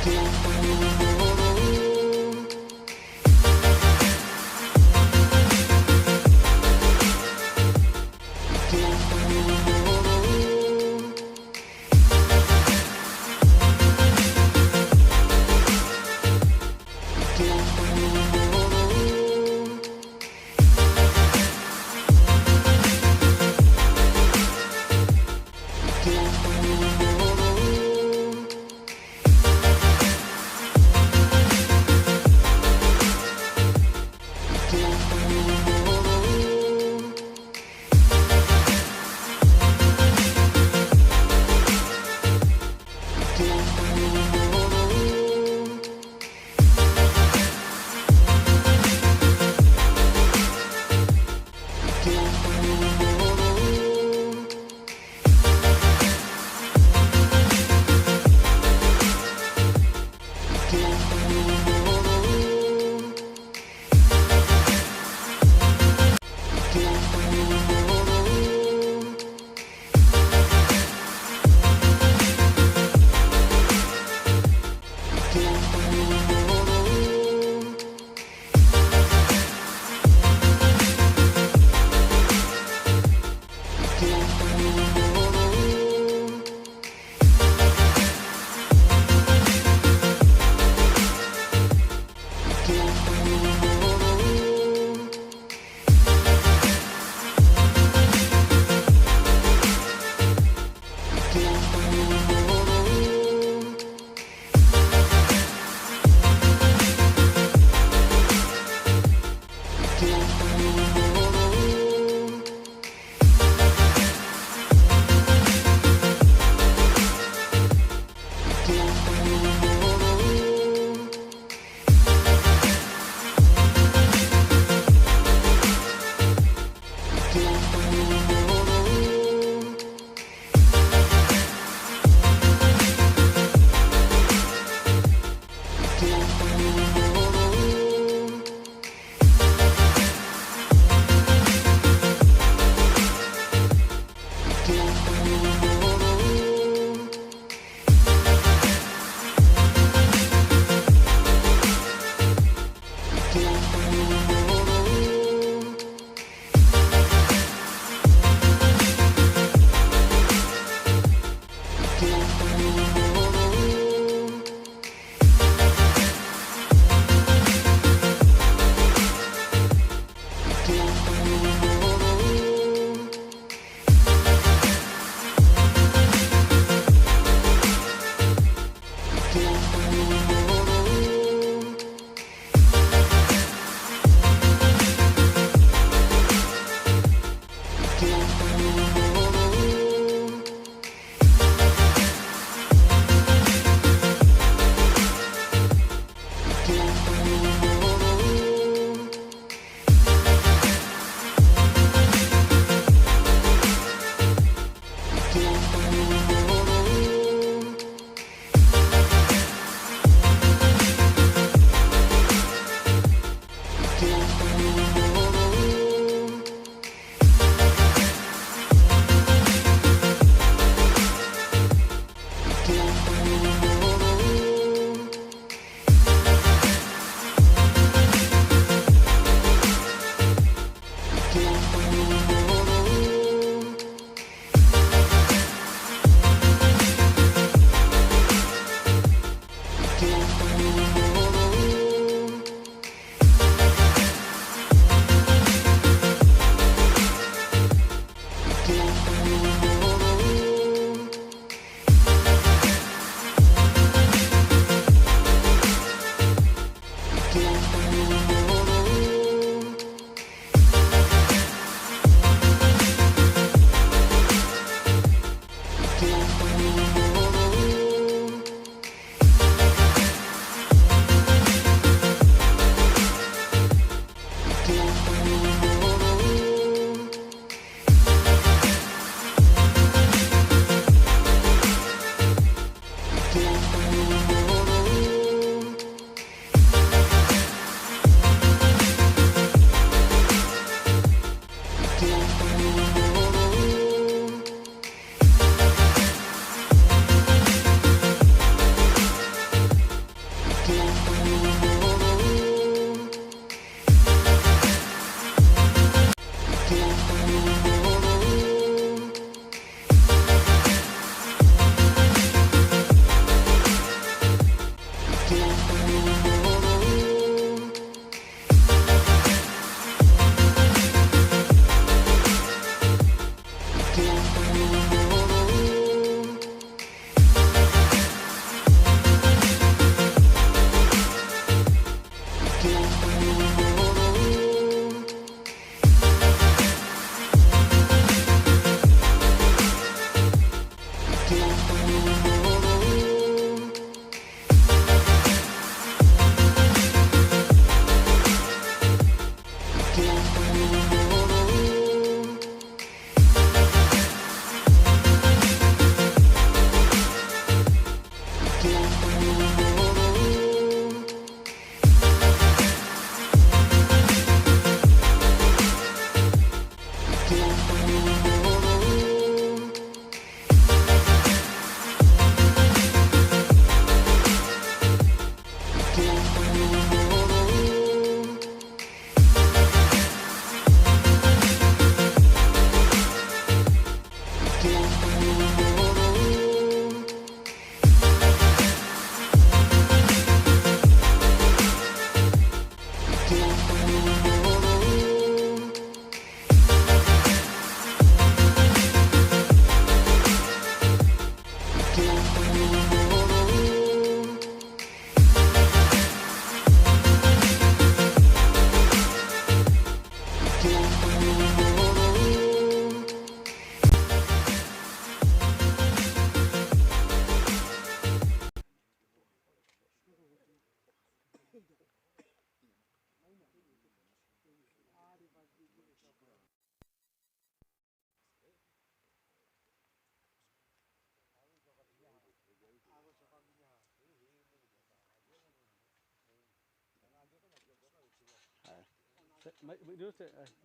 Thank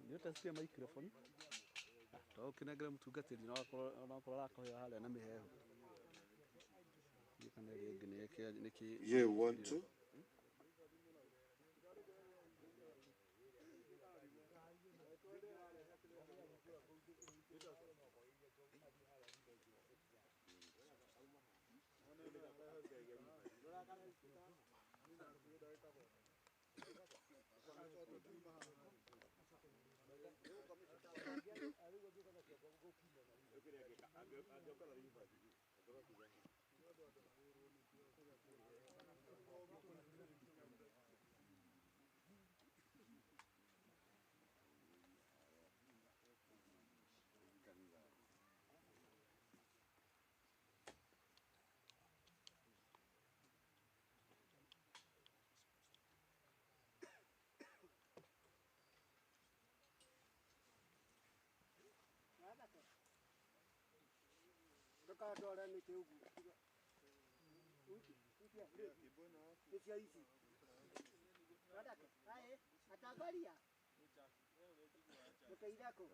Nĩũtestie microphone. To ũkĩnengere mũtungatĩri no akorwo arakohera harĩa na mĩhehu. Kana ĩrĩa ĩngĩ nĩkĩ. Yeah, 1 2. Ndũkandware mĩtĩ ũguo. Nĩcio ici. Atangoria. Mũteithia kũ?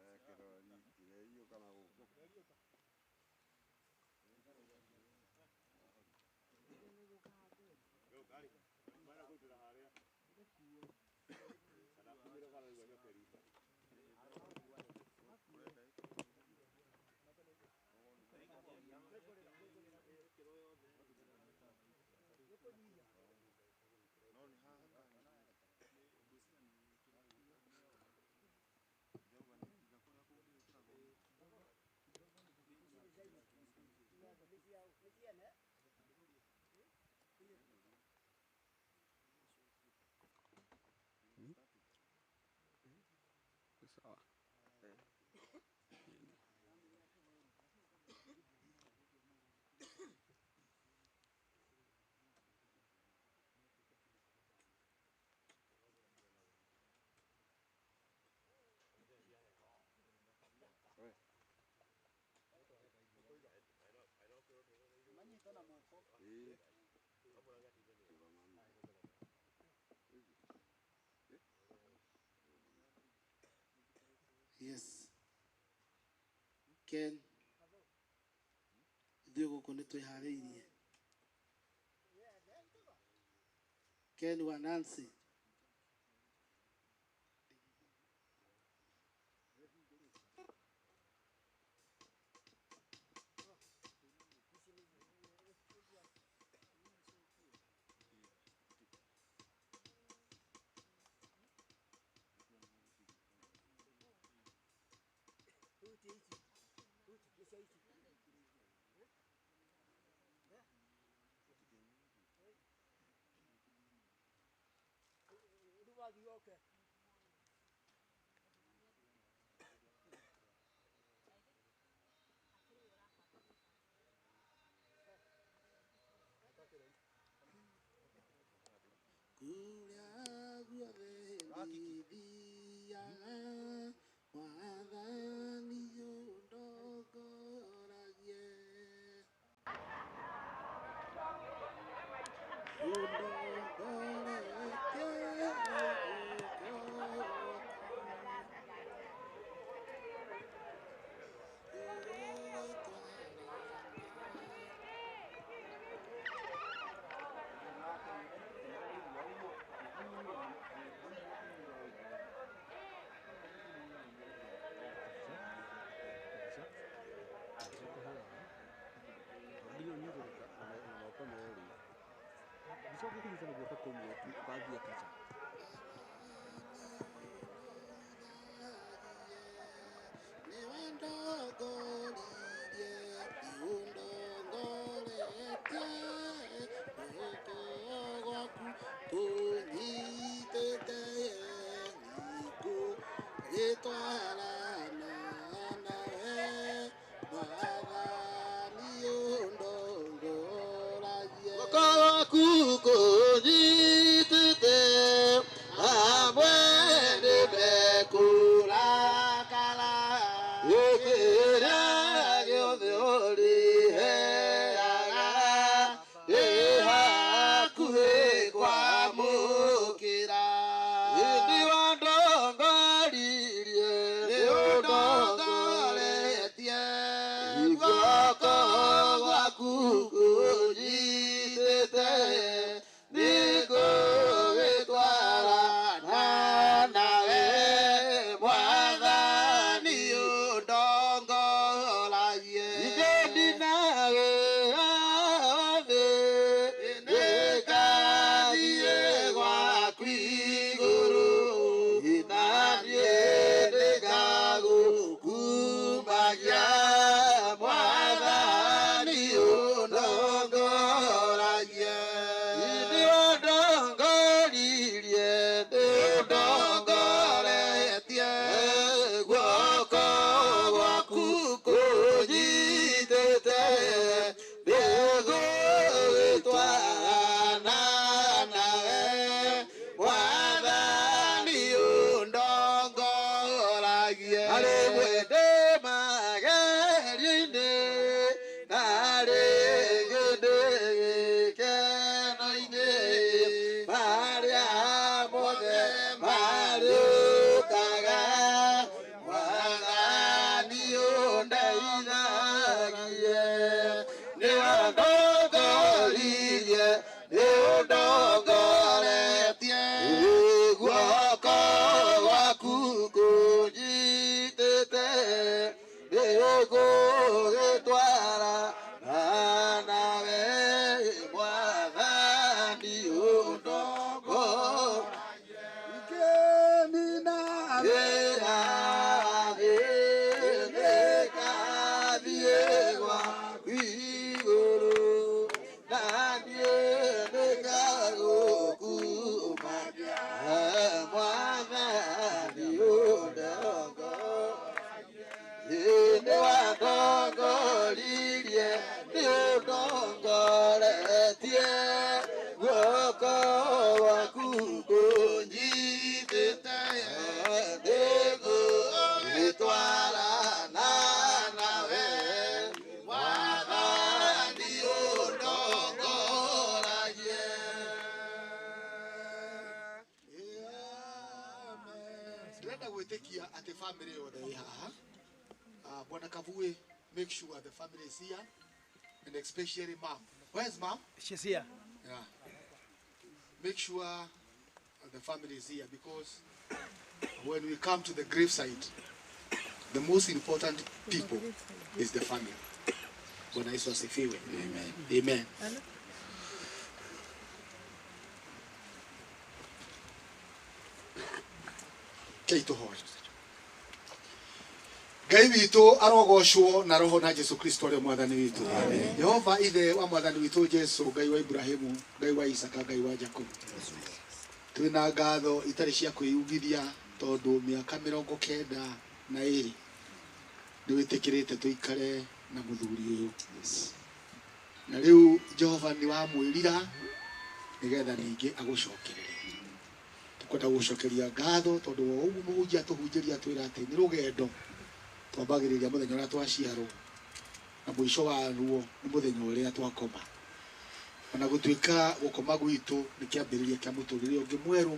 Sawa. Yes. Ken, ithuĩ gũkũ nĩ twĩharĩirie. Ken wa Nancy. Kũrĩa guothe thiaga Mwathani ũndongoragie. Ũndongoretie Gicoke kũnyitana guoko kũmwe tu ũkangia kaca. Nĩwe ndongoririe, ũndongoretie guoko gwaku kũnyitĩte nyiko gĩtwarana nawe Mwathani ũndongoragie. Guoko gwaku kũnyitĩte Nĩngũgĩtwarana nawe Mwathani ũndongoragie. Ithe ndina wĩra wa thĩ, nĩngathiĩ gwaku igũrũ, na niĩ nĩngagũkumagia Mwathani ũndongoragie. Nĩũndongoririe, nĩũndongoretie, guoko gwaku kũnyitĩte, nĩngũgĩtwarana nawe Mwathani ũndongoragie. Harĩ mwende magerio-inĩ, na rĩngĩ ndĩ gĩkeno-inĩ, marĩa mothe marĩũkaga, Mwathani ũndeithagie. Nĩũndongoririe, nĩũndongoretie, guoko gwaku kũnyitĩte, nĩngũgĩtwarana nawe Mwathani ũndongoragie. Nĩwandongoririe, nĩũndongoretie, guoko gwaku kũnyitĩte, nĩngũgĩtwarana nawe Mwathani ũndongoragie. Ndĩrenda gwĩtĩkia atĩ family yothe ĩ haha. Bwana Kavue, make sure the family is here and especially mom. Where's mom? She's here. Yeah. Make sure the family is here because when we come to the gravesite, the most important people is the family. Bwana Yesu asifiwe. Amen. Amen. Kei tũhoe. Ngai witũ arogocwo na roho na Jesu Kristo arĩ mwathani witũ. Jehova ithe wa mwathani witũ Jesu, Ngai wa Ibrahimu, Ngai wa Isaka, Ngai wa Jakubu. Twĩna ngatho itarĩ cia kwĩyugithia tondũ mĩaka 92 nĩ wĩtĩkĩrĩte tũikare na mũthuri ũyũ. Na rĩu Jehova nĩ wamwĩrira nĩgetha ningĩ agũcokerere. Tukwenda gũcokeria ngatho tondũ wa ũguo mũhunjia atũhunjĩria atwĩra atĩ nĩ rũgendo twambagĩrĩria mũthenya ũrĩa twaciarwo na mũico waruo nĩ mũthenya ũrĩa twakoma. Ona gũtuĩka gũkoma gwitũ nĩ kĩambĩrĩria kĩa mũtũrĩre ũngĩ mwerũ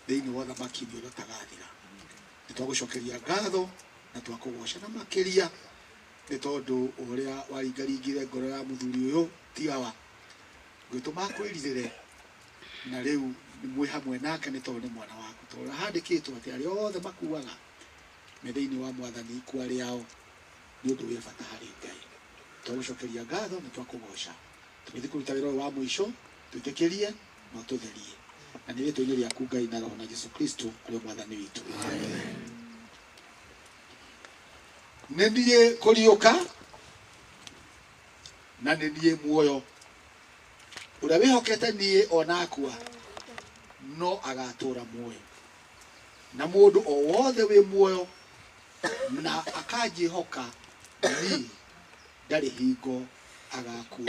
thĩinĩ wa ũthamaki ũrĩa ũtagathira. Nĩ twagũcokeria ngatho na twakũgoca na makĩria nĩ tondũ ũrĩa waringaringire ngoro ya mũthuri ũyũ ti awa ngwĩtũma akwĩrirĩre na rĩu nĩ mwĩ hamwe nake nĩ tondũ nĩ mwana waku tondũ handĩkĩtwo atĩ arĩa othe makuaga me thĩinĩ wa mwathani ikua rĩao nĩ ũndũ wĩ bata harĩ Ngai. Twagũcokeria ngatho nĩ twakũgoca tũgĩthiĩ kũruta wĩra ũyũ wa mũico twĩtĩkĩrie na ũtũtherie na nĩ rĩtwa-inĩ rĩaku Ngai na Roho na Jesu Kristo arĩ mwathani witũ. Nĩ niĩ kũriũka na nĩ niĩ muoyo ũrĩa wĩhokete niĩ ona akua no agatũra muoyo na mũndũ o wothe wĩ muoyo na akanjĩhoka niĩ ndarĩ hingo agakua.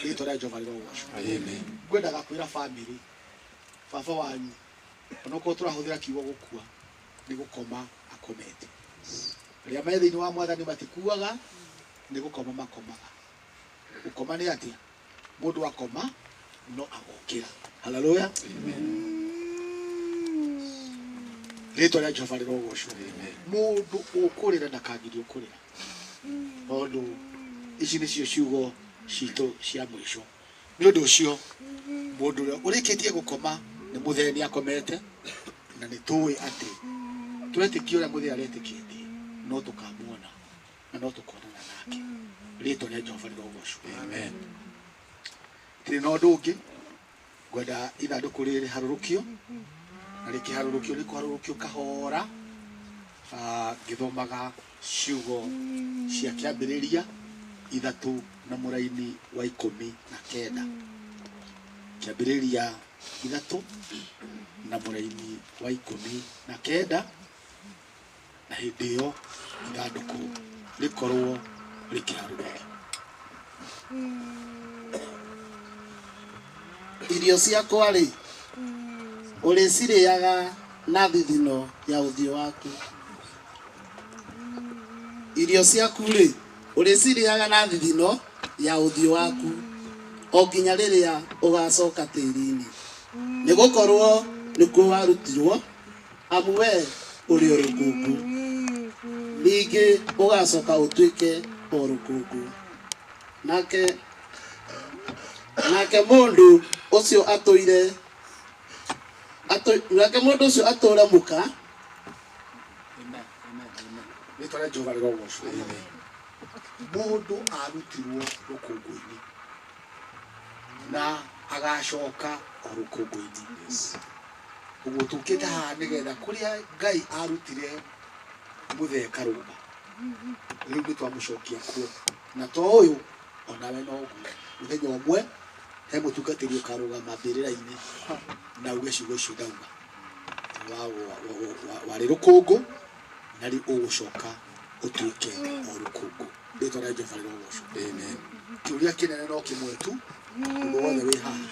Rĩtwa rĩa Jehova rĩrogocwo. Amen. Ngwendaga kwĩra family baba wanyu onokorwo tũrahũthĩra kiugo gũkua nĩ gũkoma akomete. Arĩa me thĩinĩ wa mwathani matikuaga nĩ gũkoma makomaga. Gũkoma nĩ atĩa? Mũndũ akoma no agokĩra. Haleluya. Rĩtwa rĩa Jehova rĩrogocwo. Mũndũ ũkũrĩra ndakangirio kũrĩra tondũ ici nĩcio ciugo citũ cia mũico. Nĩ ũndũ ũcio mũndũ ũrĩa ũrĩkĩtie gũkoma nĩ mũthee nĩ akomete, na nĩ tũĩ atĩ twetĩkia ũrĩa mũthee aretĩkĩtie no tũkamuona na no tũkonana nake. Rĩtwa rĩa Jehova rĩrogocwo. Amen. Tirĩ na ũndũ ũngĩ ngwenda ithandũkũ rĩrĩ rĩharũrũkio, na rĩkĩharũrũkio rĩkũharũrũkio kahora, ngĩthomaga ciugo cia kĩambĩrĩria 3 na mũraini wa 19. Kĩambĩrĩria 3 na mũraini wa 19, na hĩndĩ ĩyo ithandũkũ rĩkorwo rĩkĩharũrũkio. Irio ciakwa rĩ, ũrĩcirĩaga na thithino ya ũthiũ waku. Irio ciaku rĩ, ũrĩcirĩaga na thithino ya ũthiũ waku, o nginya rĩrĩa ũgacoka tĩri-inĩ, nĩgũkorwo nĩkuo warutirwo, amu we ũrĩ o rũkũngũ, ningĩ ũgacoka ũtuĩke o rũkũngũ. Nake mũndũ ũcio atũire nake mũndũ ũcio atũre mũka. Amen, amen, amen. Rĩtwa rĩa Jehova rĩrogocwo. Mũndũ arutirwo rũkũngũ-inĩ na agacoka o rũkũngũ-inĩ. Ũguo tũkĩte haha nĩgetha kũrĩa Ngai arutire mũthee Karũga, rĩu nĩ twamũcokia kuo, na to ũyũ onawe noguo. Mũthenya ũmwe he mũtungatĩri ũkarũgama mbĩrĩra-inĩ na uge ciugo icio ndauga, warĩ rũkũngũ na rĩu ũgũcoka ũtuĩke o rũkũngũ. Rĩtwa rĩa Jehova rĩrogocwo. Amen. Kĩũria kĩnene no kĩmwe tu, mũndũ wothe wĩ haha,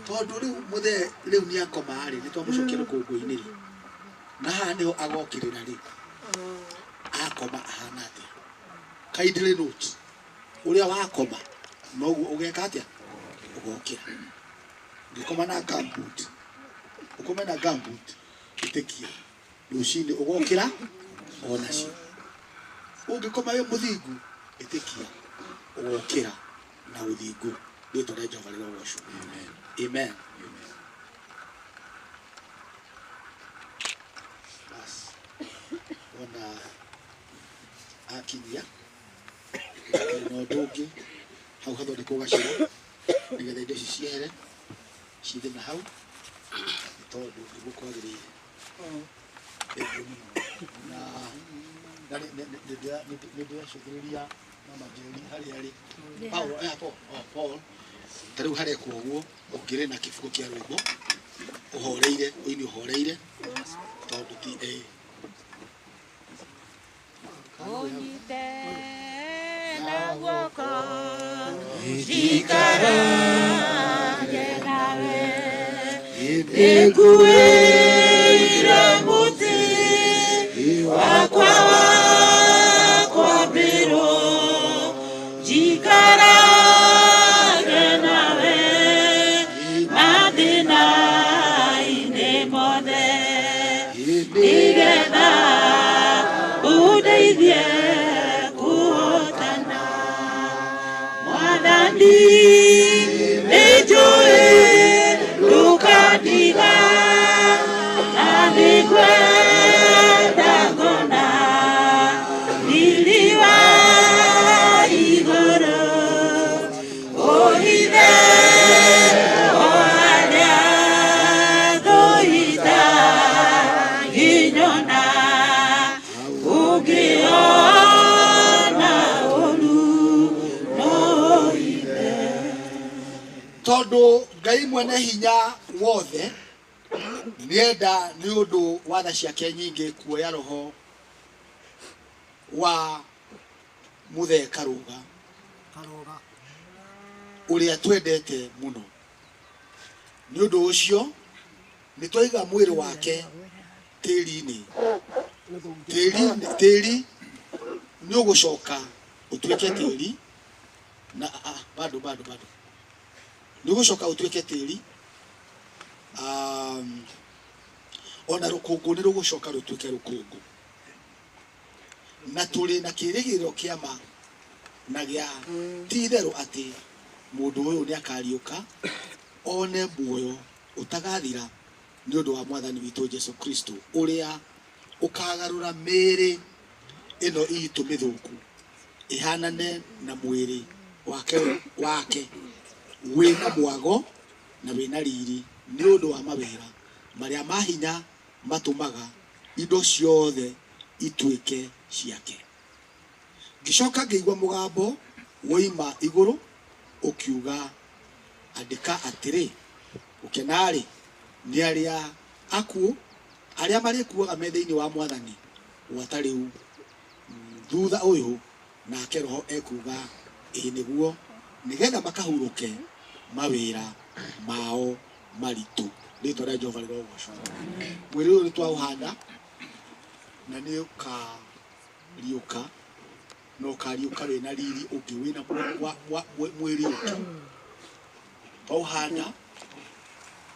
tondũ rĩu mũthee rĩu nĩ akoma rĩ, nĩ twamũcokia rũkũngũ-inĩ rĩ, na haha nĩho agokĩrĩra rĩ, akoma ahana atĩa? Kindly note, ũrĩa wakoma noguo ũgeka atĩa? Ũgokĩra. Ũngĩkoma na gumboot, ũkome na gumboot, ĩtĩkia rũcinĩ ũgokĩra onacio. Ũngĩkoma wĩ mũthingu, ĩtĩkia ũgokĩra na ũthingu. Rĩtwa rĩa Jehova rĩrogocwo. Amen. Bas, wona akinyia na ũndũ ũngĩ hau hathondekwo gacĩra nĩgetha indo ici ciehere cithe na hau, nĩ tondũ nĩguo kwagĩrĩire. Thengiũ mũno. Na nĩ ndĩracũthĩrĩria mama Njeri harĩa arĩ. Paul, Paul, oh, Paul. Ta rĩu harekwo ũguo, ũngĩrĩ na kĩbuku kĩa rwĩmbo ũhoreire, ũini ũhoreire, tondũ ti Ũnyite na guoko njikarage nawe, nĩnguĩire mũtĩ wakwa wa kwambĩrwo, njikarage nawe mathĩna-inĩ mothe, nĩgetha ũndeithie kũhotana. Mwathani nĩnjũĩ ndũkandiga, na nĩngwenda ngona riri wa igũrũ, ũhithe o harĩa thũ itangĩnyona, ũngĩona ũũru no ũhithe. Tondũ Ngai mwene hinya wothe nĩenda nĩ ũndũ wa tha ciake nyingĩ kuoya roho wa mũthee Karũga ũrĩa twendete mũno. Nĩ ũndũ ũcio nĩ twaiga mwĩrĩ wake tĩri-inĩ. Tĩri nĩ ũgũcoka ũtuĩke tĩri na bado bado bado nĩ ũgũcoka ũtuĩke tĩri, ona rũkũngũ nĩ rũgũcoka rũtuĩke rũkũngũ, na tũrĩ na kĩĩrĩgĩrĩro kĩa ma na gĩa ti itherũ atĩ Mũndũ ũyũ nĩ akariũka one muoyo ũtagathira nĩ ũndũ wa mwathani witũ Jesu Kristo, ũrĩa ũkagarũra mĩĩrĩ ĩno itũ mĩthũku ĩhanane na mwĩrĩ wake wĩna mwago na wĩna riri, nĩ ũndũ wa mawĩra marĩa ma hinya matũmaga indo ciothe ituĩke ciake. Ngĩcoka ngĩigua mũgambo woima igũrũ ũkiuga, andĩka atĩrĩ, gũkena-rĩ nĩ arĩa akuũ arĩa marĩkuaga me thĩinĩ wa mwathani gwata rĩu thutha ũyũ, nake roho ekuga ĩĩ nĩguo, nĩgetha makahurũke mawĩra mao maritũ. Rĩtwa rĩa Jehova rĩrogocwo. Mwĩrĩ ũyũ nĩtwaũhanda na nĩ ũkariũka, na ũkariũka wĩna riri ũngĩ, wĩna mwĩrĩ ũngĩ. Twaũhanda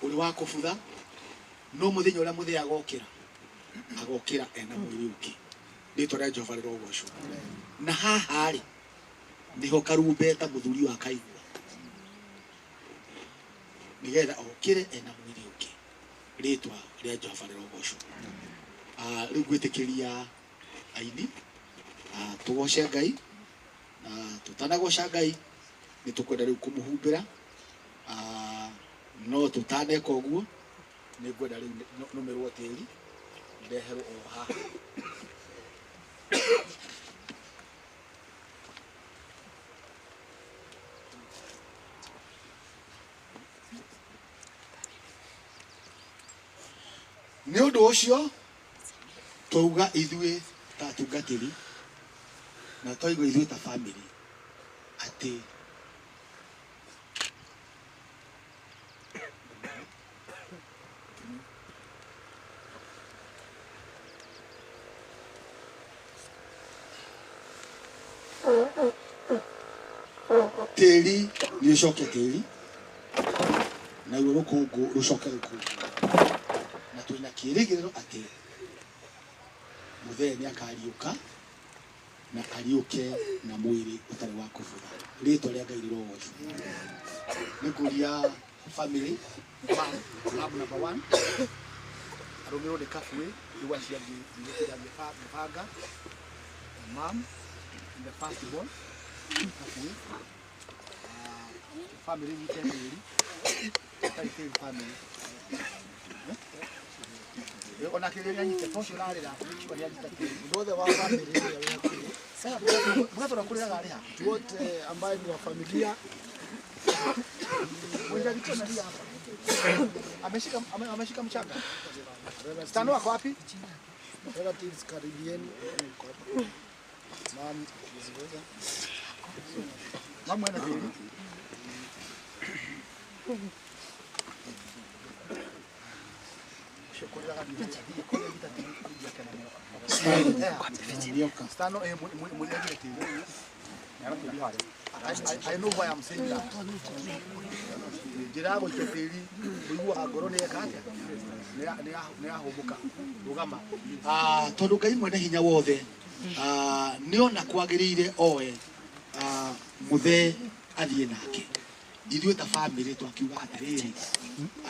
ũrĩ wa kũbutha, no mũthenya ũrĩa mũthee agokĩra, agokĩra ena mwĩrĩ ũngĩ. Rĩtwa rĩa Jehova rĩrogocwo. Na haha rĩ nĩho karumbeta mũthuri wa kaigua, nĩgetha okĩre ena mwĩrĩ ũngĩ. Rĩtwa rĩa Jehova rĩrogocwo. Rĩu ngwĩtĩkĩria aini tũgoce Ngai, na tũtanagoca Ngai nĩ tũkwenda rĩu kũmũhumbĩra, no tũtaneka ũguo nĩ ngwenda rĩu nũmĩrwo tĩri ndeherwo o haha. Nĩ ũndũ ũcio twauga ithuĩ ta atungatĩri na twaigua ithuĩ ta family atĩ tĩri nĩ ũcoke tĩri, naruo rũkũngũ rũcoke rũkũngũ, na twĩna kĩĩrĩgĩrĩro atĩ mũthee nĩ akariũka na ariũke na mwĩrĩ ũtarĩ wa kũbutha. Rĩtwa rĩa Ngai rĩrogocwo. Nĩ ngũria family Lab number 1 arũmĩrwo nĩ Kabwe rĩu acio angĩ ndigũtinda ngĩbanga. Mom the first born Kabwe, family nyite tĩri, ĩtarĩ tĩri family ona kĩrĩa nĩanyite to ũcio ũrarĩra nĩ kiuga nĩanyita tĩri. Mũndũ wothe wa family ĩrĩa wĩ hakuhĩ. Mũgatũra kũrĩraga arĩ ha? Mtu wote ambaye ni wa familia. Mwenye analia hapa. Ameshika mchanga. Stano ako wapi? Relatives karibieni. Mam, Mamu ana tĩri. Stano mwenye tĩri. I know why I'm saying that. Njĩra ya gũikia tĩri ũiguaga ngoro nĩ yeka atĩa? Nĩ yahũmũka. Rũgama. Tondũ Ngai mwene hinya wothe nĩona kwagĩrĩire oe mũthee athiĩ nake. Ithuĩ ta family twakiuga atĩrĩrĩ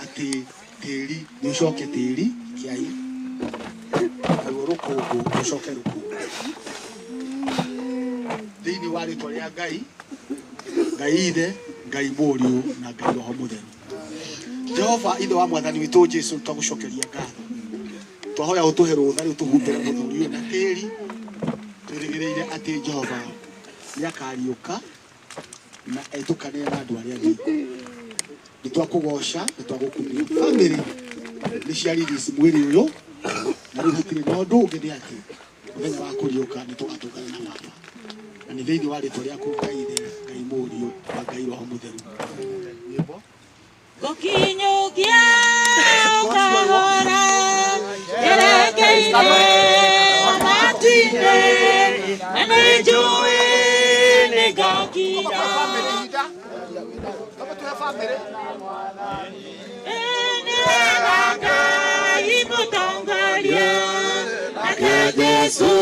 atĩ tĩri nĩ ũcoke tĩri kĩai, naruo rũkũngũ rũcoke rũkũngũ. Thĩinĩ wa rĩtwa rĩa Ngai, Ngai Ithe, Ngai Mũriũ na Ngai Roho Mũtheru. Jehova Ithe wa mwathani witũ Jesu, twagũcokeria ngatho. Twahoya ũtũhe rũtha rĩu tũhumbĩre mũthuri ũyũ na tĩri, twĩrĩgĩrĩire atĩ Jehova nĩ akariũka na etũkane na andũ arĩa angĩ. Nĩ twakũgoca, nĩ twagũkumia. Family nĩ cia release mwĩrĩ ũyũ, na rĩu hatirĩ na ũndũ ũngĩ nĩ atĩ mũthenya wa kũriũka nĩ tũgatũngana na baba. Na nĩ thĩinĩ wa rĩtwa rĩaku Ngai Ithe, Ngai Mũriũ na Ngai Roho Mũtheru. Nyĩmbo. Gũkinyũkia kahora njerekeire matu-inĩ, na nĩnjũĩ nĩngakinya. Nĩwega Ngai mũtongoria, nake Jesũ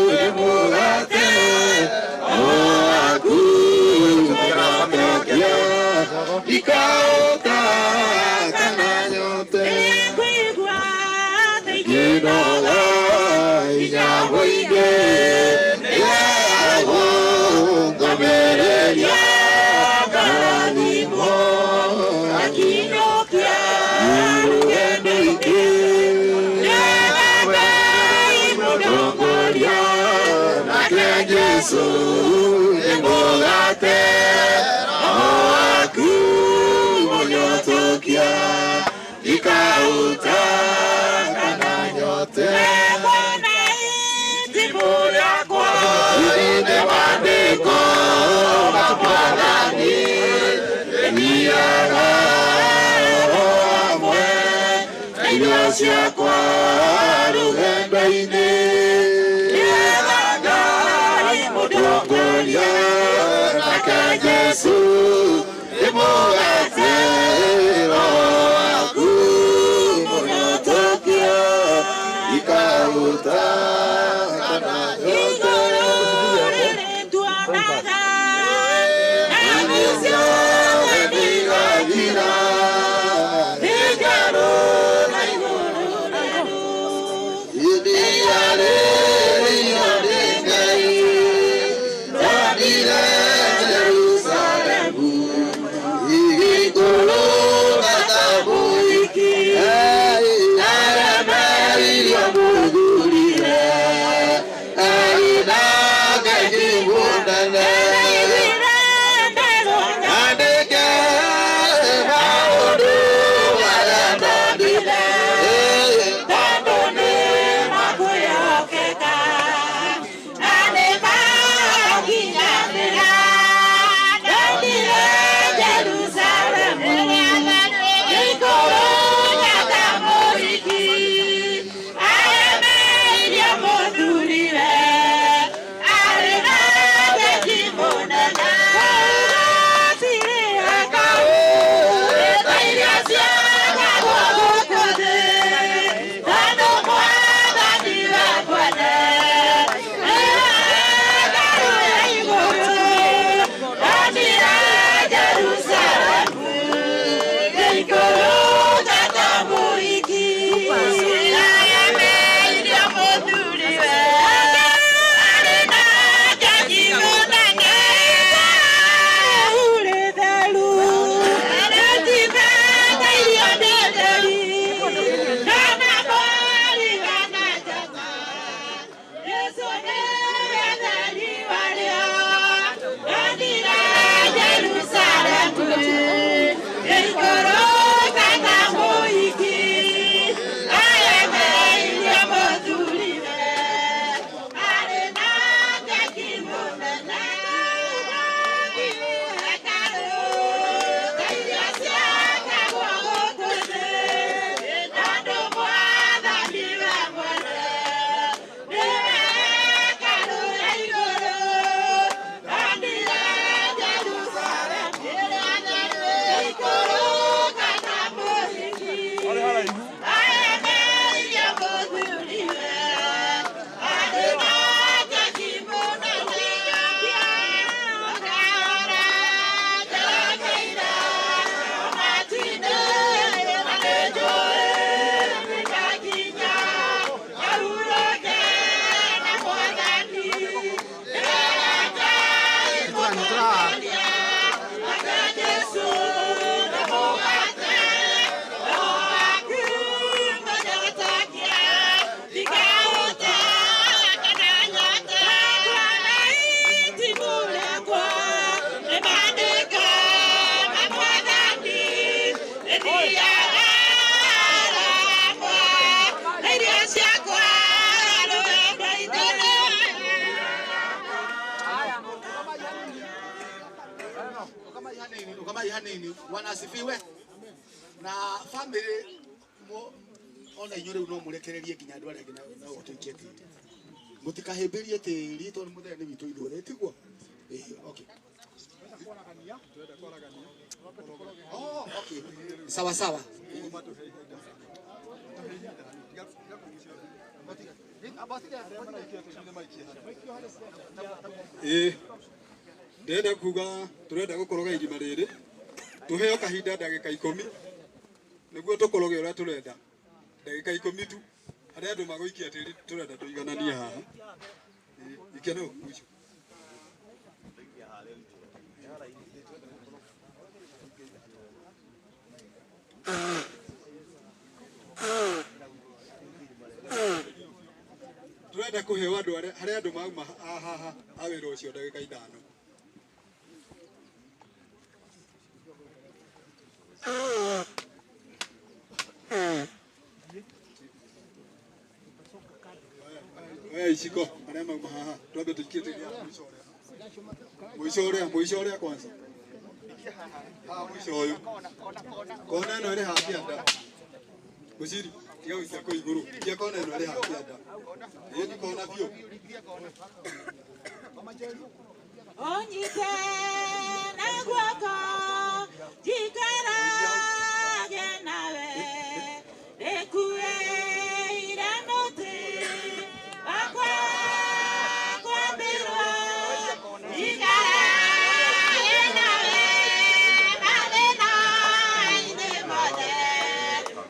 nĩ mũgate o waku mũhonokia. Ikaũta kana nyote Ngĩnoga hinya mũingĩ Nĩegũngomereria Ngarathimwo Akinyũkia rũgendo-inĩ Ngai mũtongoria nake Jesũ nĩ mũgate Roho waku mũnyotokia Ikaũta kana nyote Ithinde maandĩko ma Mwathani Thiaga o hamwe na irio ciakwa rũgendo-inĩ Ngai mũtongoria nake Jesũ nĩ mũgate Roho waku mũnyotokia Ikaũta kana nyote Hanini wanasifiwe na family ona inyuĩ rĩu no mũrekererie nginya andũ arĩa angĩ nao tũikie tĩri mũtikahĩmbĩrie tĩri tondũ mũthenya nĩ witũ ithuothe tiguo. Okay. Oh, okay. Sawa sawa. Ndĩrenda kuga tũrenda gũkoroga irima rĩrĩ Tuheo kahinda ndagĩka 10 nĩguo tũkoroge ũrĩa tũrenda. Ndagĩka 10 tu. Harĩa andũ magũikia tĩri tũrenda tũigananie haha. Ikia nũ mũico. Turenda kuheo andu aria andu mauma haha a wira ucio ndagika 5. Oya iciko aria mauma haha twambe tuikie tĩri haha mũico ũrĩa mũico ũrĩa kwanza haha mũico ũyũ kona ĩno ĩrĩ haha kĩanda Mũciri tiga gũikia kũu igũrũ ikia kona ĩno ĩrĩ haha kĩanda ĩĩ ni kona biũ. Onyite na guoko njikarage nawe ndĩkuĩire mũtĩ wakwa kwambĩrwo njikarage nawe mathĩna-inĩ mothe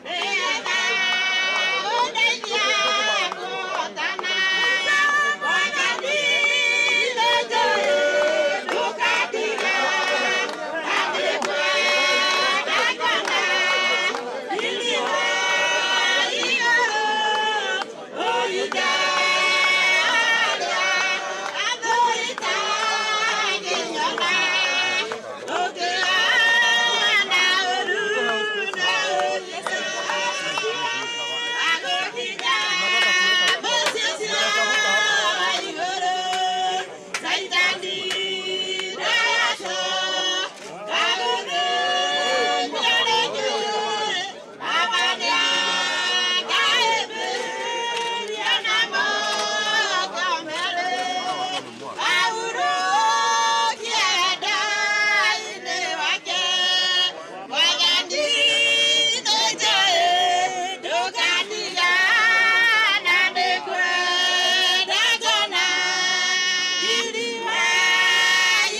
nĩgetha ũndeithie kũhotana Mwathani nĩnjũĩ ndũkandiga na nĩngwenda kuona riiri wa igũrũ ũitheria athũrĩte ngĩnyona ũngĩona ũru na ũgĩca agũkinya mũciĩ ũcio wa igũrũ Saitani ndayacoka gũthĩnia rĩngĩ Baba nĩangahĩmbĩria na moko merĩ ahurũkie nda-inĩ wake Mwathani nĩnjũĩ ndũkandiga na nĩngwenda kuona riiri wa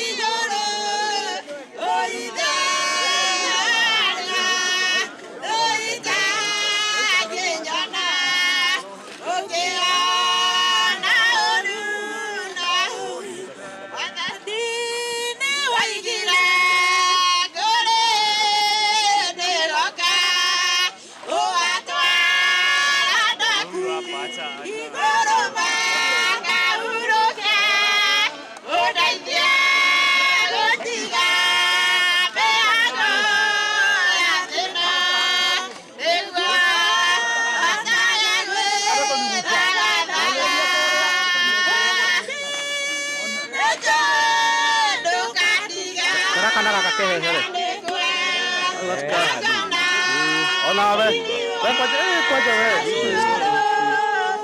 igũrũ ũitheria ũitangĩnyona ũngĩona ũru na ũru Mwathani nĩwaigire kũrĩ ndĩroka ũgatwara ndaku igũrũ makahurũke ũndeithie gũtiga mĩhang'o ya thĩna nĩguo hotage gwĩthagathaga nĩnjũĩ ndũkandiga Karaka na gaka kehehere. Onawe. We kwanja kwanja we.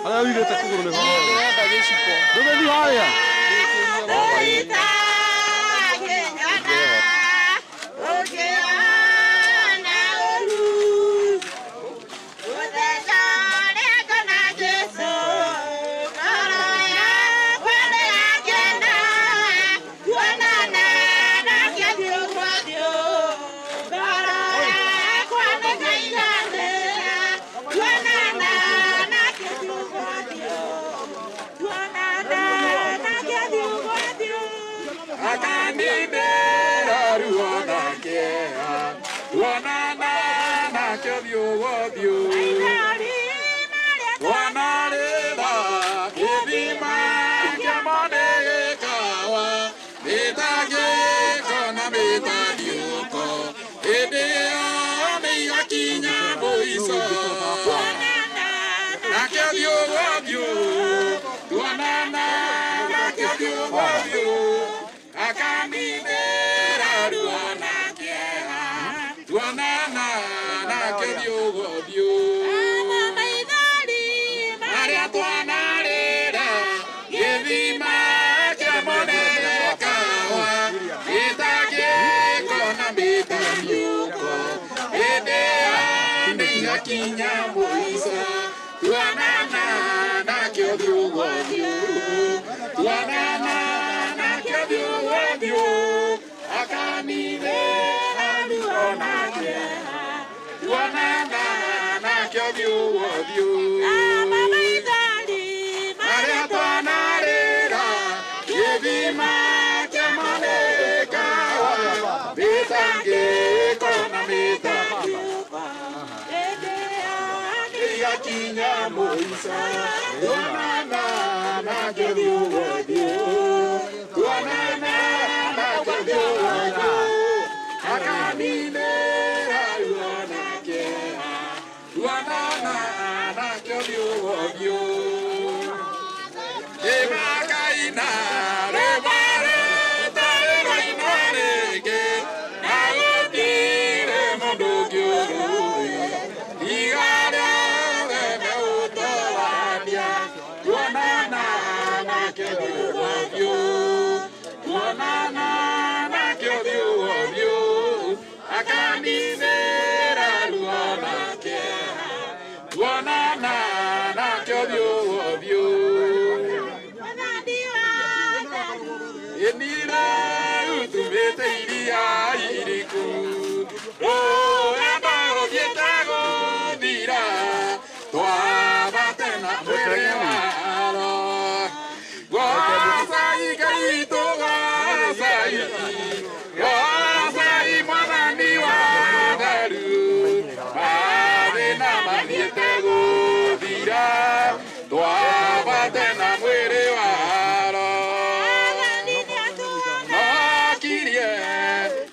Harĩa ũigĩte kũgũrũ nĩho. Ndũgĩthiĩ harĩa. Ũngĩona ũru mũthenya ũrĩa ngona Jesũ ngoro yakwa nĩyakena kuonana nake ũthiũ kwa ũthiũ ngoro yakwa nĩkaiganĩra kuonana nake ũthiũ kwa ũthiũ kuonana nake ũthiũ kwa ũthiũ Akanimera ruo na kĩeha tuonana nake ũthiũ kwa ũthiũ twanarĩra gĩthima kĩa mone gĩkawa mĩtangĩko na mĩtariũko hĩndĩ ĩyo nĩigakinya mũico nake ũthiũ kwa ũthiũ tuonana nake ũthiũ kwa ũthiũ akanimera ruo na kĩeha tuonana nake ũthiũ kwa ũthiũ marĩa twanarĩra gĩthima kĩa mone gĩkawa gĩtangĩko na mĩtariũko hĩndĩ ĩyo nĩigakinya mũico tuonana nake ũthiũ kwa ũthiũ tuonana nake ũthiũ kwa ũthiũ akanimera ruo ũthiũ ũthiũ. Marĩa twanarĩra gĩthima kĩa malaika mĩtangĩko na mĩtangĩko igakinya mũico tuonana nake ũthiũ ũthiũ tuonana nake ũthiũ ũthiũ akaninĩra ruo na kĩeha tuonana nake ũthiũ ũthiũ ĩmakaina rwĩmbo rũtarĩ rwainwo rĩngĩ na gũtirĩ mũndũ ũngĩũrũĩ iga rĩothe megũtũrania tuonana nake ũthiũ ũthiũ tuonana nake ũthiũ ũthiũ akaninĩra ruo na kĩeha tuonana nake ũthiũ ũthiũ ĩnire utumĩte iria iriku rũgendo rũthiĩte gũthira twambate na mwĩrĩ waro gocai Ngai witũ gocai gocai Mwathani wa theru mathĩna mathiĩte gũthira twambate na mwĩrĩ waro nokirie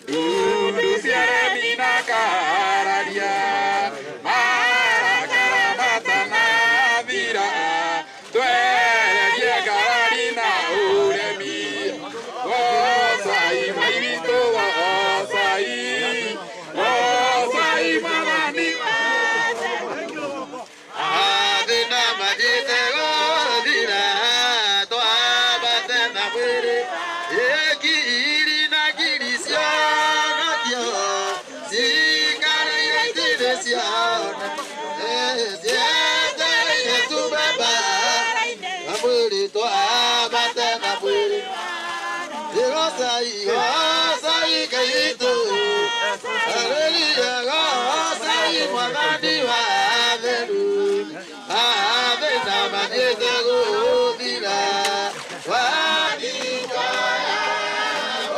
ndundu ciaremi na kararia marakara matanathira twererie ngarari na ũremi gocai Ngai witũ gocai gocai Mwathani wa Mathĩna mathiĩte gũthira twambate na mwĩrĩ ngiri na ngiri cionokio cikarĩire itirĩ ciona cietereire tume na mwĩrĩ twambate na mwĩrĩ gocai gocai Ngai witũ haleluya gocai Mwathani wa theru mathĩna mathiĩte gũthira wanikoya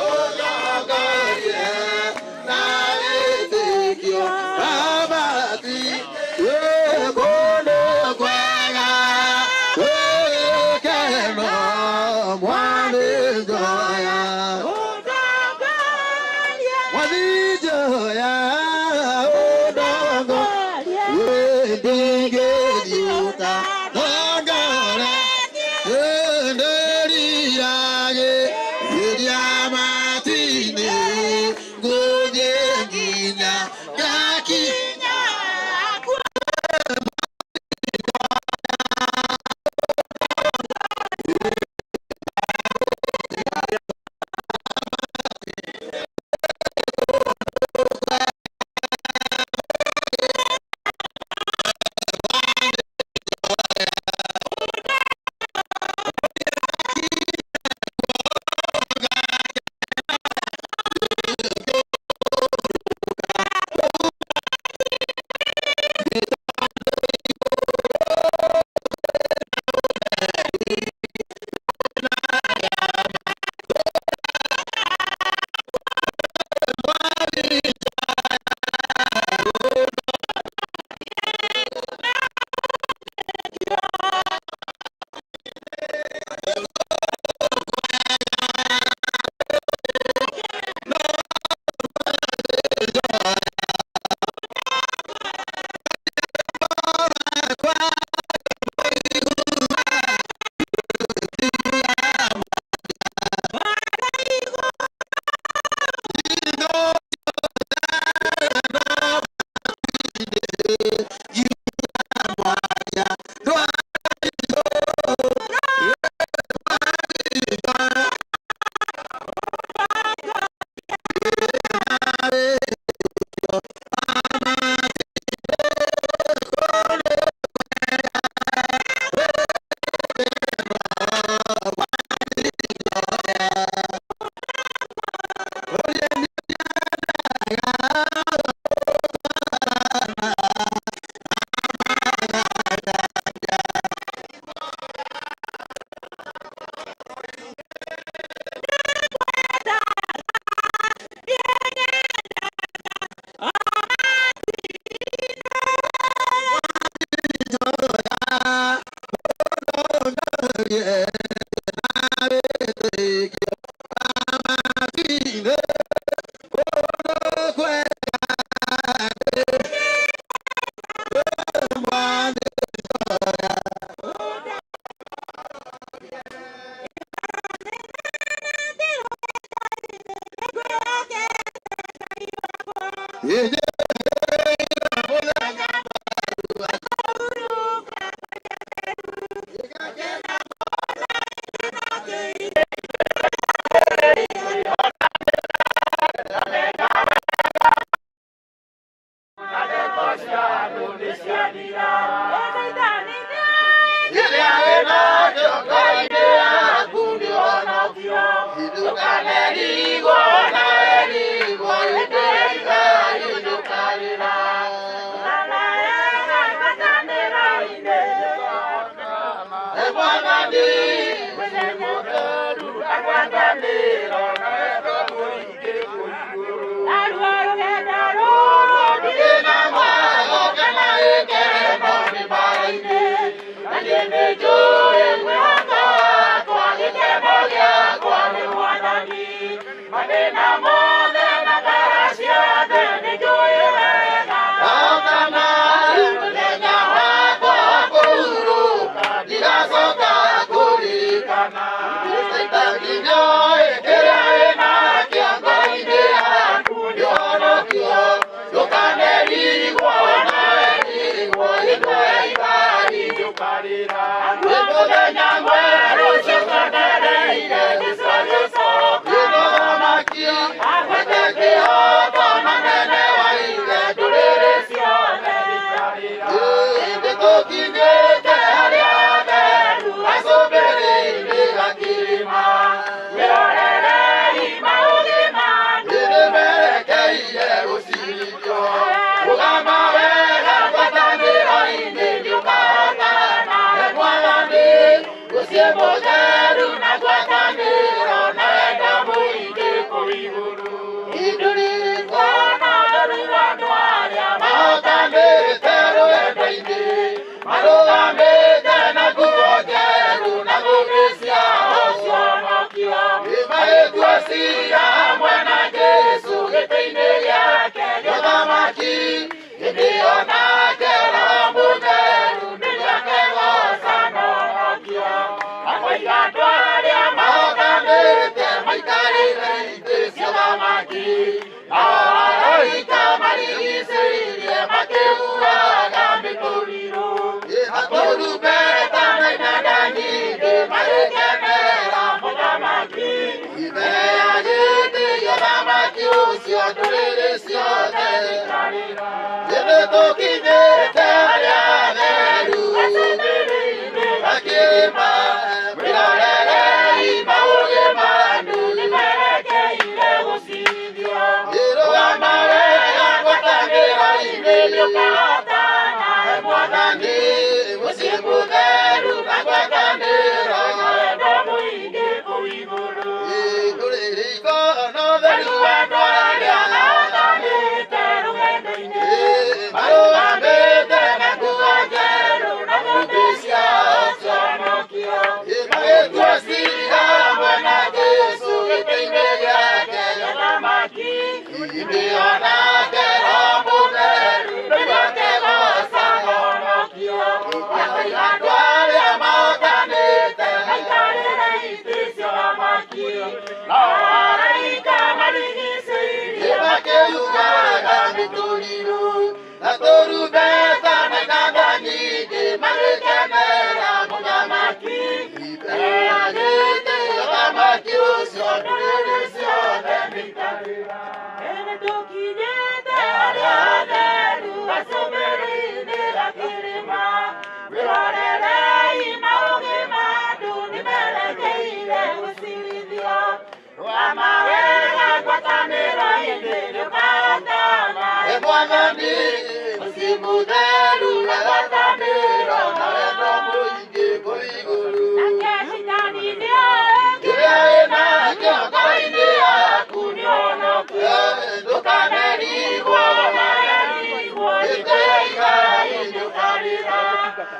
ũtongorie na wĩtĩkio amati kũndũ kwega gwĩkeno mwathi njoya mwathi njoya ũndongorie ndingĩriũka ndongore ndĩrirage iria matu-inĩ ngũthiĩ nginya ngakinya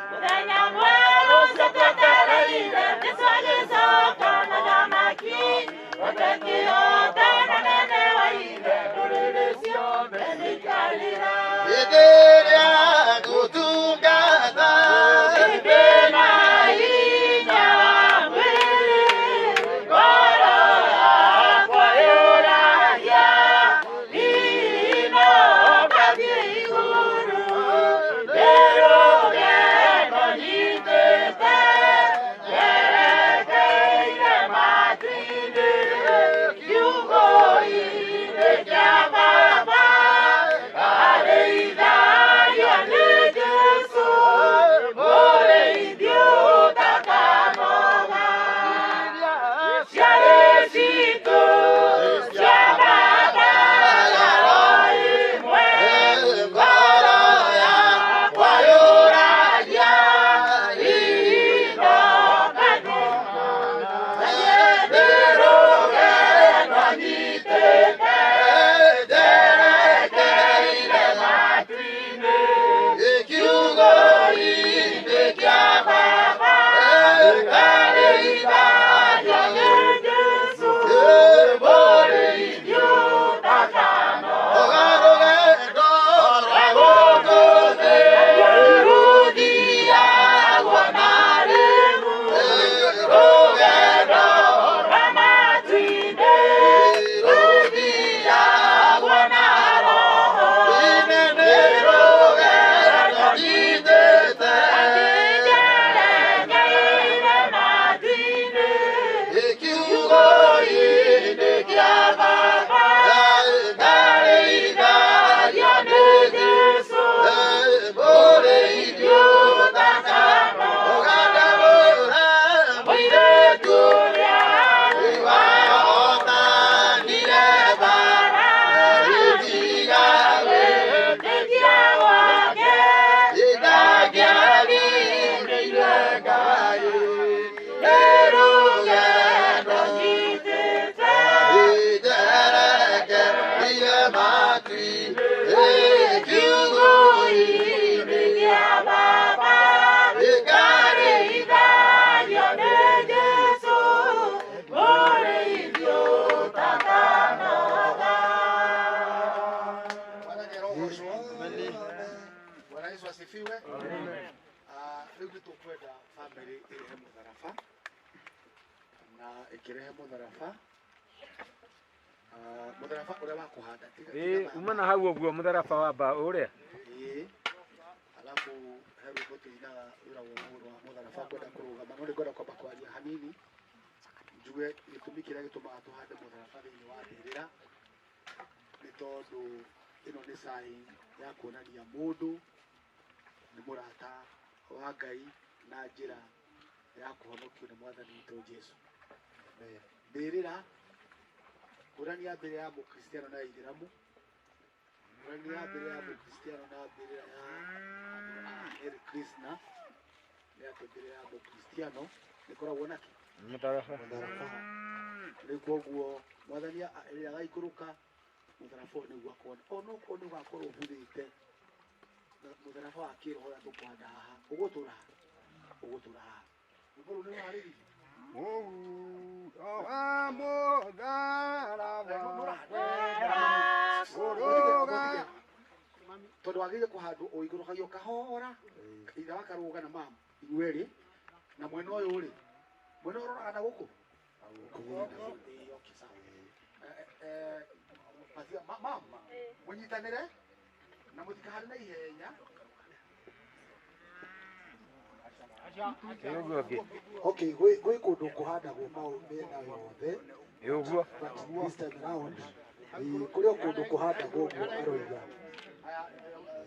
Muthenya mwerũ ũcio twetereire. Hĩndĩ ĩrĩa ngũtungata ndĩna hinya wa mwĩrĩ, ngoro yakwa yũragia hihi no ngathiĩ igũrũ. Nĩ rũgendo nyitĩte njerekeire matu-inĩ, kiugo-inĩ kĩa Baba ngarĩithagio nĩ Jesũ, mũrĩithi ũtakanoga. Ciarĩ citũ cia Baba ngoro ĩmwe, ngoro yakwa yũragia hihi no ngathiĩ nĩ rũgendo nyitĩte njerekeire matu-inĩ, kiugo-inĩ kĩa Baba ngarĩithagio nĩ Jesũ, mũrĩithi ũtakanoga. Rũgendo rwa gũkũ thĩ rũthiagwo na rĩmu, rũgendo rwa matu-inĩ rũthiagwo na Roho. Nĩ rũgendo nyitĩte njerekeire matu-inĩ, kiugo-inĩ kĩa Baba ngarĩithagio nĩ Jesũ, mũrĩithi ũtakanoga. Mũirĩtu ũrĩa wahotanire mbara, gĩtiga wĩtĩkia wake ndangĩagĩrĩire Ngai. Nĩ rũgendo nyitĩte njerekeire matu-inĩ, kiugo-inĩ kĩa Baba ngarĩithagio nĩ Jesũ, mũrĩithi ũtakanoga. Bwana Yesu asifiwe. Rĩu nĩ tũkwenda bamĩrĩ ĩrehe mũtharaba na ĩkĩrehe mũtharaba, mũtharaba ũrĩa wa kũhanda tiga Uma na hau ũguo mũtharaba wamba ũrĩa. Ĩĩ. Alafu he rwĩmbo tũinaga wĩragwo ũhoro wa mũtharaba ngwenda kũrũgama, no nĩngwenda kwamba kwaria hanini njuge gĩtũmi kĩrĩa gĩtũmaga tũhande mũtharaba thĩinĩ wa mbĩrĩra nĩ tondũ ĩno nĩ sign ya kuonania mũndũ nĩ mũrata wa Ngai na njĩra ya kũhonokio nĩ mwathani witũ Jesũ. Mbĩrĩra, ngũrani ya mbĩrĩra ya mũkristiano na ya ithĩramu, ngũrani ya mbĩrĩra ya mũkristiano na mbĩrĩra ya andũ a Hare Krishna nĩ atĩ mbĩrĩra ya mũkristiano nĩkoragwo na kĩ? Mũtharaba. Mũtharaba. Rĩu koguo mwathani rĩrĩa agaikũrũka mũtharaba ũyũ nĩguo akona, onokorwo nĩ ũgakorwo ũbuthĩte, mũtharaba wa kĩroho ũrĩa tũkũhanda haha ũgũtũra haha, ũgũtũra haha. Rwĩmbo rũu nĩ rũharĩrĩirio? Mũhuro wa mũtharaba wenda kũrũga Tondũ wagĩrĩire kũhandwo ũikũrũkagio kahora, ithe wakarũga na mamu inyuĩ erĩ, na mwena ũyũ rĩ, mwena ũyũ ũroraga na gũkũ. Ĩĩ, okay, sawa. Mam, mũnyitanĩre na mũtikahande na ihenya. Ĩ ũguo ũngĩ. Okay, gwĩ kũndũ kũhandagwo mĩena yothe. Ĩ ũguo. But this time round, ĩĩ, kũrĩ o kũndũ kũhandagwo ũguo aroiga.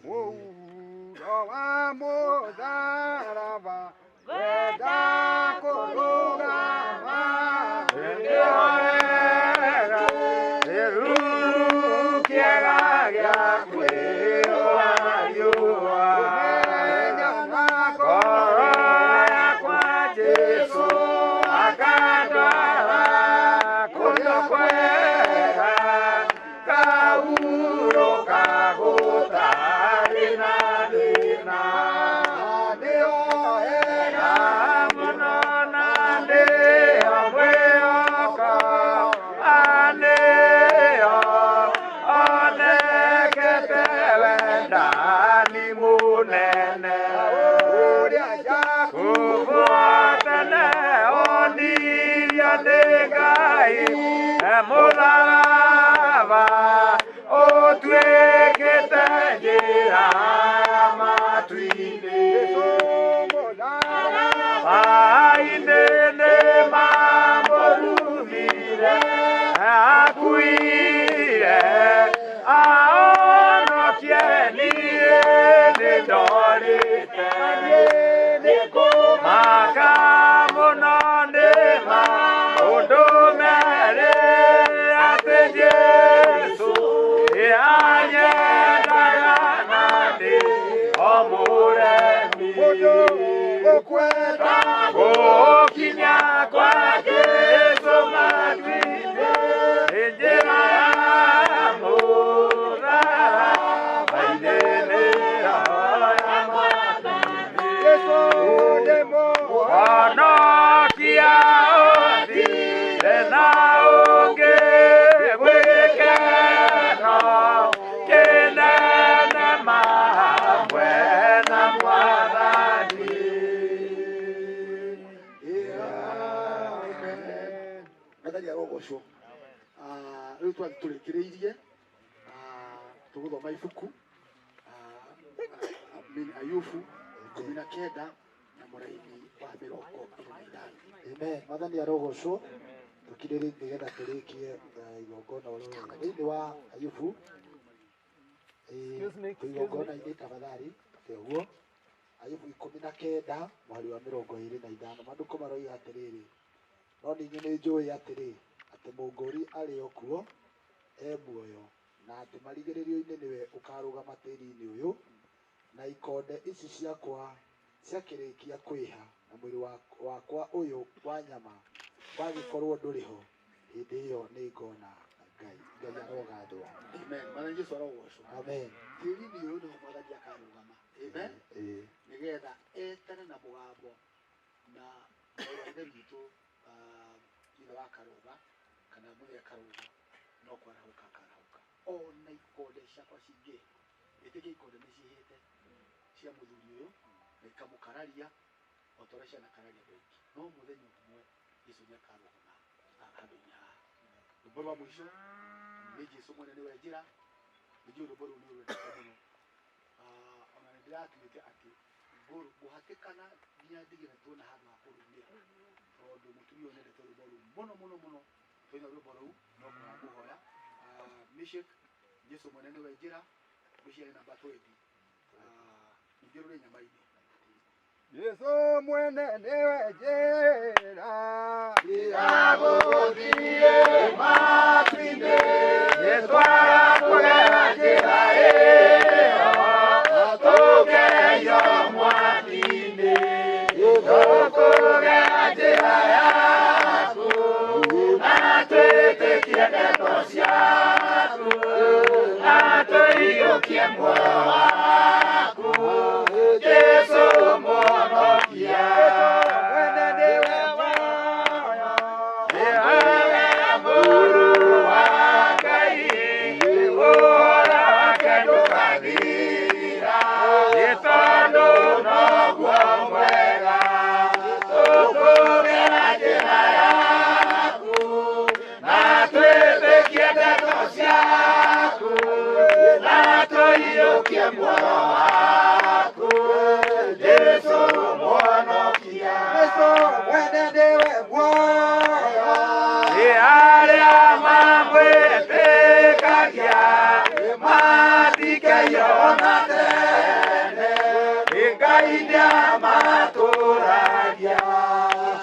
Mũhuro wa mũtharaba wenda kũrũgama nĩwega rĩu kĩega gĩa kwĩrũa riũa ngoro yakwa Jesũ akandwara kũndũ kwega kahurũka gũtarĩ na thĩna. Nĩoe Mũnene ũrĩa Jakubu tene onirio nĩ Ngai mũtharaba ũtuĩkĩte njĩra ya matu-inĩ. Aine nĩ mamũrumire akuire ahonokie niĩ nĩndorĩte maka mũno nĩ maũndũ merĩ atĩ Jesũ nĩanyendaga na ndĩ o mũremi gũkinya kwa Jesũ matu-inĩ nĩ njĩra ya mũtharaba-inĩ nĩyo ya Honokia ũthire na ũngĩ gwĩkeno kĩnene hamwe na Mwathani. Mwathani arogocwo. Rĩu twathi tũrĩkĩrĩirie tũgũthoma ibuku Ayubu 19 na mũraini wa 25. Amen. Mwathani arogocwo. Tukirĩrĩrie nĩgetha tũrĩkie igongona ũrĩa thĩinĩ wa Ayubu igongona-inĩ tafadhali ũguo Ayubu 19 mũhari wa 25 maandĩko maroiga atĩrĩrĩ, no ningĩ nĩ njũĩ atĩrĩ atĩ mũngũri arĩ o kuo e muoyo na atĩ marigĩrĩrio-inĩ nĩwe ũkarũgama tĩri-inĩ ũyũ, na ikonde ici ciakwa ciakĩrĩkia kwĩha na mwĩrĩ wakwa ũyũ wa nyama wagĩkorwo ndũrĩ ho, hĩndĩ ĩyo nĩ ngona Ngai. Ngai arogathwo. Amen. Mwathani Jesũ arogocwo. Amen. Tĩri-inĩ ũyũ nĩho Mwathani akarũgama. Amen. Nĩgetha etane na mũgambo na mũrũ wa ithe witũ ithe wa Karũga kana mũthee Karũga no kwarahũka akarahũka. Ona ikonde ciakwa cingĩha, ĩtĩkia ikonde nĩ cihĩte cia mũthuri ũyũ na ikamũkararia o ta ũrĩa cianakararia andũ aingĩ, no mũthenya ũmwe Jesũ nĩ akarũgama handũ-inĩ haha. Rwĩmbo rwa mũico nĩ Jesũ mwene nĩwe njĩra. Nĩ njũĩ rwĩmbo rũu nĩ rwendete mũno. Ona nĩ ndĩratuĩte atĩ ngũhatĩkana nginya ndigĩre tuona handũ ha kũrũinĩra, tondũ mũtumia ũyũ nĩendete rwĩmbo rũu mũno mũno mũno. Twaina rwĩmbo rũu no kũhoya ngũhoya. Mishek, Jesũ mwene nĩwe njĩra, ngwĩciria namba 20. Ningĩ rũrĩ nyama-inĩ. Jesũ mwene nĩwe njĩra ndĩragũthiĩ matu-inĩ, Jesũ arakũgera njĩra ĩyo tũkeyo mwaki-inĩ, tũkũgera njĩra yaku na twĩtĩkie ndeto ciaku na tũiyũkie muoyo waku Jesũ Mũhonokia. Mwene nĩwe muoyo, nĩwe mũrũ wa Ngai, ũhoro wake ndũgathira, nĩ tondũ noguo mwega. Tũkũgera njĩra yaku na twĩtĩkie ndeto ciaku na tũiyũkie muoyo waku Jesũ Mũhonokia. Jesũ mwene nĩwe muoyo, nĩ arĩa mamwĩtĩkagia matikeyona tene, Ngai nĩamatũragia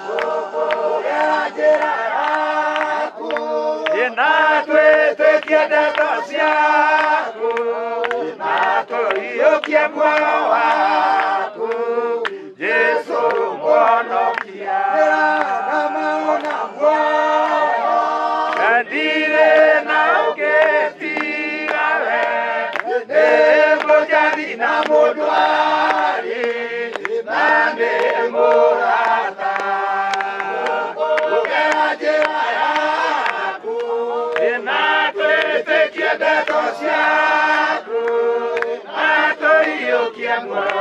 tũkũgera njĩra yaku na twĩtĩkie ndeto ciaku na tũiyũkie muoyo waku Jesũ Mũhonokia. Ndirĩ na ũngĩ tiga we, nĩ mũnjathi na mũndwari na nĩ mũrata. Kũgera njĩra yaku na twĩtĩkie ndeto ciaku na tũiyũkie muoyo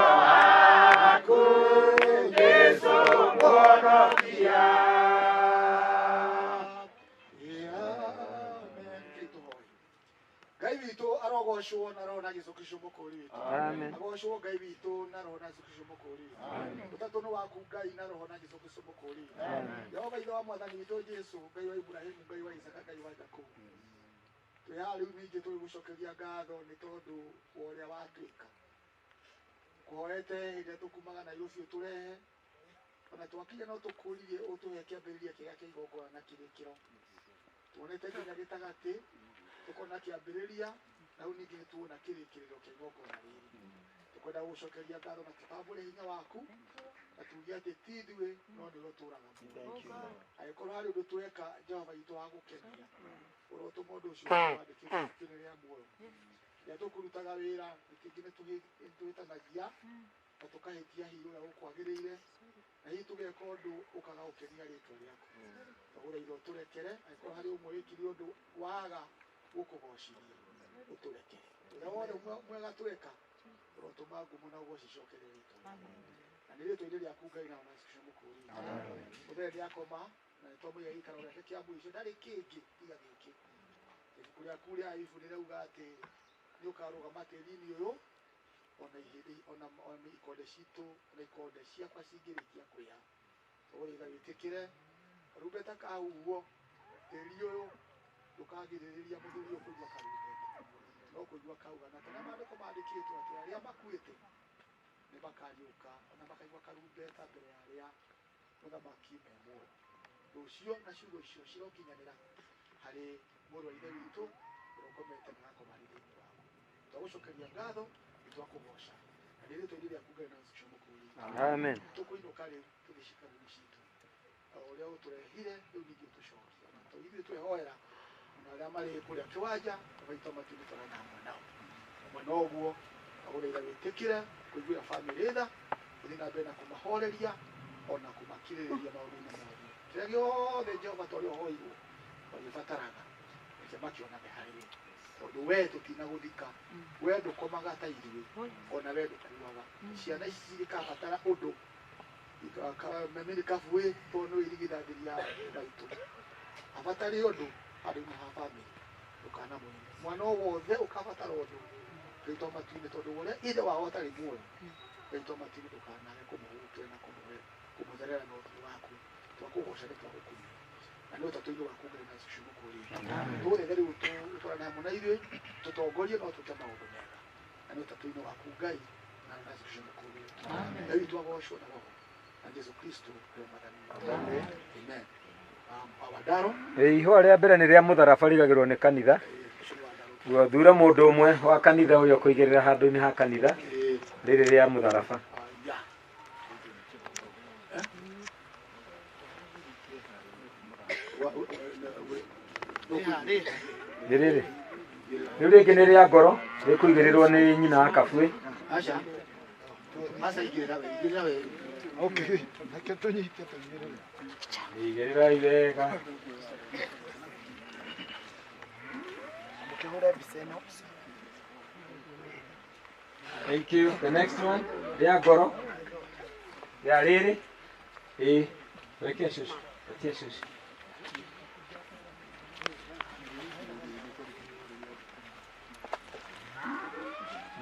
Agocwo na roho na Jesu Kristo mũkũũri witũ. Amen. Agocwo Ngai witũ na roho na Jesu Kristo mũkũũri witũ. Ũtatũ nĩ waku Ngai na roho na Jesu Kristo mũkũũri witũ. Jehova Ithe wa Mwathani witũ Jesu, Ngai wa Ibrahimu, Ngai wa Isaka, Ngai wa Jakubu. Twĩ haha rĩu ningĩ tũgĩgũcokeria ngatho nĩ tondũ wa ũrĩa watwĩka. Kũhoete hĩndĩ ĩrĩa tũkumaga Nairobi ũtũrehe, ona twakinya no tũkũririe ũtũhe kĩambĩrĩria kĩega kĩa igongona na kĩrĩkĩro. Tuonete nginya gĩtagatĩ, tũkona kĩambĩrĩria, na rĩu ningĩ nĩtuona kĩrĩkĩrĩro kĩa igongona rĩrĩ. Tũkwenda gũgũcokeria ngatho na tũtambũre hinya waku, na tuge atĩ ti ithuĩ no nĩwe ũtũũraga muoyo. Angĩkorwo harĩ ũndũ tweka Jehova witũ wa gũkenia, ũrotũma ũndũ ũcio wandĩkĩtwo ibuku-inĩ rĩa muoyo. Rĩrĩa tũkũrutaga wĩra, ningĩ nĩtũhĩtanagia na tũkahĩtia hihi ũrĩa gũkwagĩrĩire, na hihi tũgeka ũndũ ũkaga gũkenia rĩtwa rĩaku. Twagũthaitha ũtũrekere, angĩkorwo harĩ ũmwe wĩkire ũndũ waga gũkũgocithia, ũtũrekere. Ũrĩa wothe mwega tweka, ũrotũma ngumo na ũgoci icokere rĩtwa rĩaku. Na nĩ rĩtwa-inĩ rĩaku Ngai na Yesu Kristo mũkũũri witũ. Mũthenya nĩakoma, na nĩtwamũiga gĩikaro gĩake kĩa mũico, ndarĩ kĩngĩ tiga gĩkĩ. Ibuku rĩaku rĩa Ayubu nĩrĩauga atĩ nĩũkarũgama tĩri-inĩ ũyũ, ona ihĩndĩ, ona ikonde citũ, ona ikonde ciakwa cingĩrĩkia kwĩha. Twagũthaitha wĩtĩkĩre karumbeta kahuhwo, tĩri ũyũ ndũkagirĩrĩria mũthuri ũyũ kũigua karumbeta, no kũigua kauga. Na tondũ maandĩko mandĩkĩtwo atĩ arĩa makuĩte nĩmakariũka, ona makaigua karumbeta mbere ya arĩa mũthamaki me muoyo. Rũciũ na ciugo icio cirokinyanĩra harĩ mũrũ wa ithe witũ ũrĩa ũkomete na agakoma arĩ thĩinĩ waku. Twagũcokeria ngatho, nĩtwakũgoca. Na nĩ rĩtwa-inĩ rĩaku Ngai na Yesu Kristo mũkũũri witũ. Amen. Tũkũinũka rĩu tũthiĩ ciikaro-inĩ citũ. O ũrĩa ũtũrehire rĩu ningĩ ũtũcokie. Ona to ithuĩ twehoera, ona arĩa marĩ kũrĩa kĩwanja, maitũ matu-inĩ tũrona hamwe nao. Hamwe na ũguo, twagũthaitha wĩtĩkĩre kũiguĩra bamĩrĩ tha, ũthiĩ na mbere na kũmahoreria, ona kũmakirĩrĩria maũndũ-inĩ mothe. Kĩrĩa gĩothe Jehova ta ũrĩa ũhoirwo, magĩbataraga, reke makĩonage harĩ we. Tondũ we tũtinagũthika, we ndũkomaga ta ithuĩ, ona we ndũkuaga. Ciana ici cingĩkabatara ũndũ, mami Kabuĩ tondũ nĩwe irigithathi rĩa maitũ, abatare ũndũ handũ-inĩ ha bamĩrĩ, ndũkanamũime. Mwana o wothe ũkabatara ũndũ, Ngai matu-inĩ, tondũ ũrĩa ithe wao atarĩ muoyo, Ngai matu-inĩ ndũkanage kũmũhurũkĩra na kũmũtherera na ũthiũ waku. Twakũgoca nĩ twagũkumia. Na nĩ ũtatũ-inĩ waku Ngai na Yesu Kristo mũkũũri witũ. Tũgũthaitha rĩu ũtwarane hamwe na ithuĩ, tũtongorie na ũtwĩke maũndũ mega. Na nĩ ũtatũ-inĩ waku Ngai na Yesu Kristo mũkũũri witũ. Ngai witũ agocwo na roho na Jesu Kristo nĩwe Mwathani witũ. Amen. Awandaro. Ihũa rĩa mbere nĩ rĩa mũtharaba rĩigagĩrwo nĩ kanitha. Thura mũndũ ũmwe wa kanitha ũyũ kũigĩrĩra handũ-inĩ ha kanitha rĩrĩ rĩa mũtharaba. Nĩ rĩrĩ. Rĩu rĩngĩ nĩ rĩa ngoro rĩkũigĩrĩrwo nĩ nyina wa Kabuĩ. Aca. Aca igĩrĩra we, igĩrĩra we. Okay, reke tũnyite tũigĩrĩre. Igĩrĩrai wega. Mũkĩhũre mbica ĩno. Thank you. The next one, rĩa ngoro. Rĩa rĩrĩ. Ĩĩ, reke cũcũ, rekia cũcũ.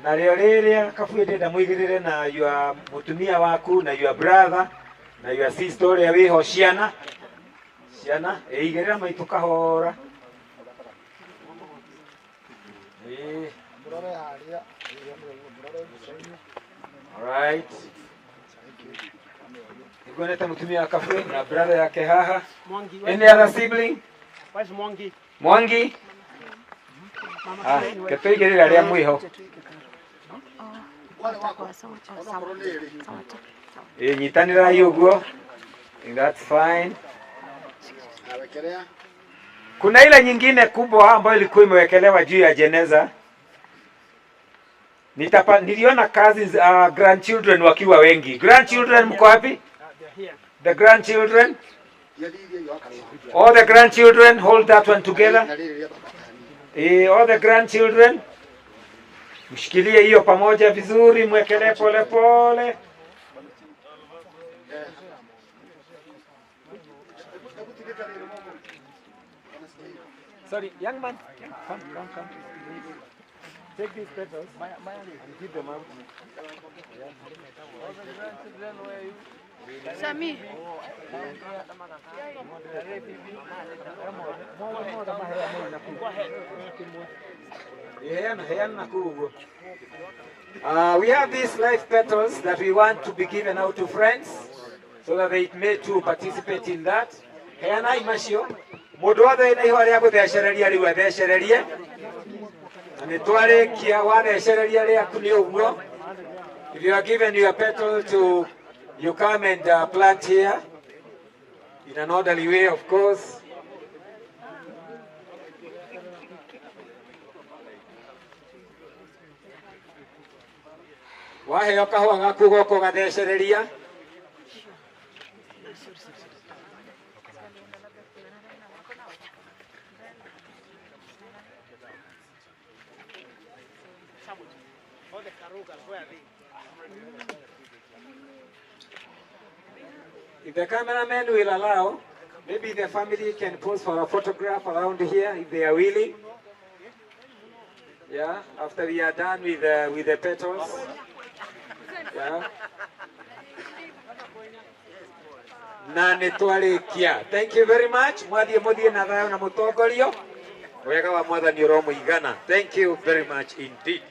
Na rĩo rĩrĩa Kabuĩ ndĩrenda mũigĩrĩre na your mũtumia waku na your brother na your sister ũrĩa wĩho ciana. Ciana, ĩigĩrĩra maitũ kahora. Ĩĩ. Mũrore harĩa, mũrore mbica-inĩ. All right. Nĩnguonete mũtumia wa Kabuĩ na brother yake haha. Mwangi, Any other sibling? Where's Mwangi? Mwangi? Ah, ketũigĩrĩra rĩa mwĩho. Ĩĩ, nyitanĩrai ũguo. That's fine. Awekelea. Kuna ile nyingine kubwa ambayo ilikuwa imewekelewa juu ya jeneza. Niliona cousins, grandchildren wakiwa wengi. Grandchildren mko wapi? The grandchildren? All the grandchildren hold that one together. All the grandchildren mshikilie hiyo pamoja vizuri, mwekelee pole pole. Sorry, young man. Come, come, come. Take these petals and give them out. Sami. We have these life petals that we want to be given out to friends so that they may too participate in that. Heanai macio mundu wothe wina ihũa rĩa gũthecereria rĩu athecererie na nĩ twarĩkia wathecereria rĩaku nĩ ũguo. If you are given your petal to you come and plant here in an orderly way, of course. Waheo kahũa gaku goka ũgathecereria. If the cameraman will allow, maybe the family can pose for a photograph around here if they are willing. Yeah, after we are done with the petals. Yeah. Na nĩ twarĩkia. Thank you very much. Mwathiĩ mũthiĩ na thayũ na mũtongorio. Wega wa Mwathani ũromũigana. Thank you very much indeed.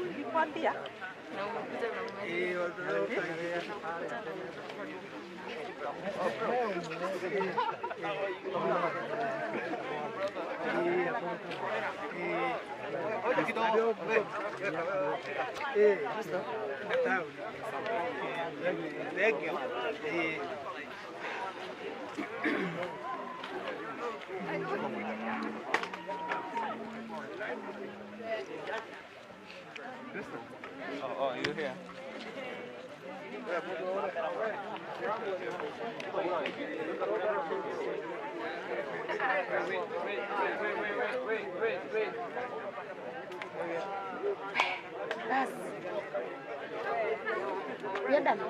Nilikwambia. Oh, you're here. Wait. Bas. We are done.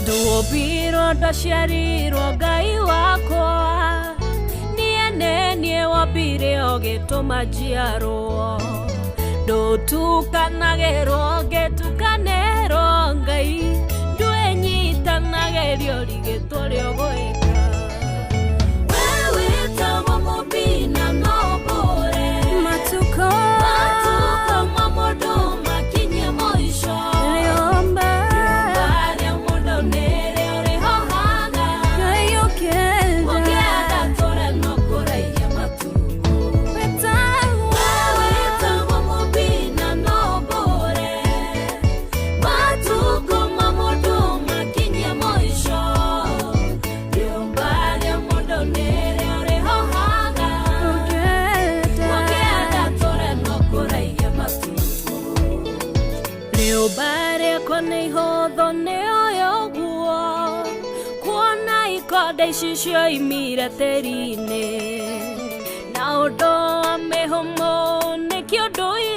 Nduũmbirwo ndaciarirwo Ngai wakwa niĩ nĩ niĩ wombire ũgĩtũma njiarwo ndũtukanagĩrwo ngĩtukanĩrwo Ngai ndwĩnyitanagĩrio rĩgĩtwo rĩa ũgwĩka we wĩtagwo mũmbi na no ũmbũre Matuko matuko ma mũndũ makinyie mũico Rĩũmba rĩa mũndũ nĩrĩo rĩhohaga Ngai ũkĩenda ũkĩenda tũre no kũraihe matukũ Wĩtagwo We wĩtagwo mũmbi na no ũmbũre matuko ma mũndũ makinyie mũico rĩũmba rĩa mũndũ nĩrĩo rĩhohaga ũkĩenda ũkĩenda tũre no kũraihe matukũ rĩũmba rĩakwa nĩ ihũthũ nĩ ũyũ ũguo kuona ikonde ici cioimire tĩri-inĩ Mũndũ wa mĩhũmũ nĩkĩo ndũire.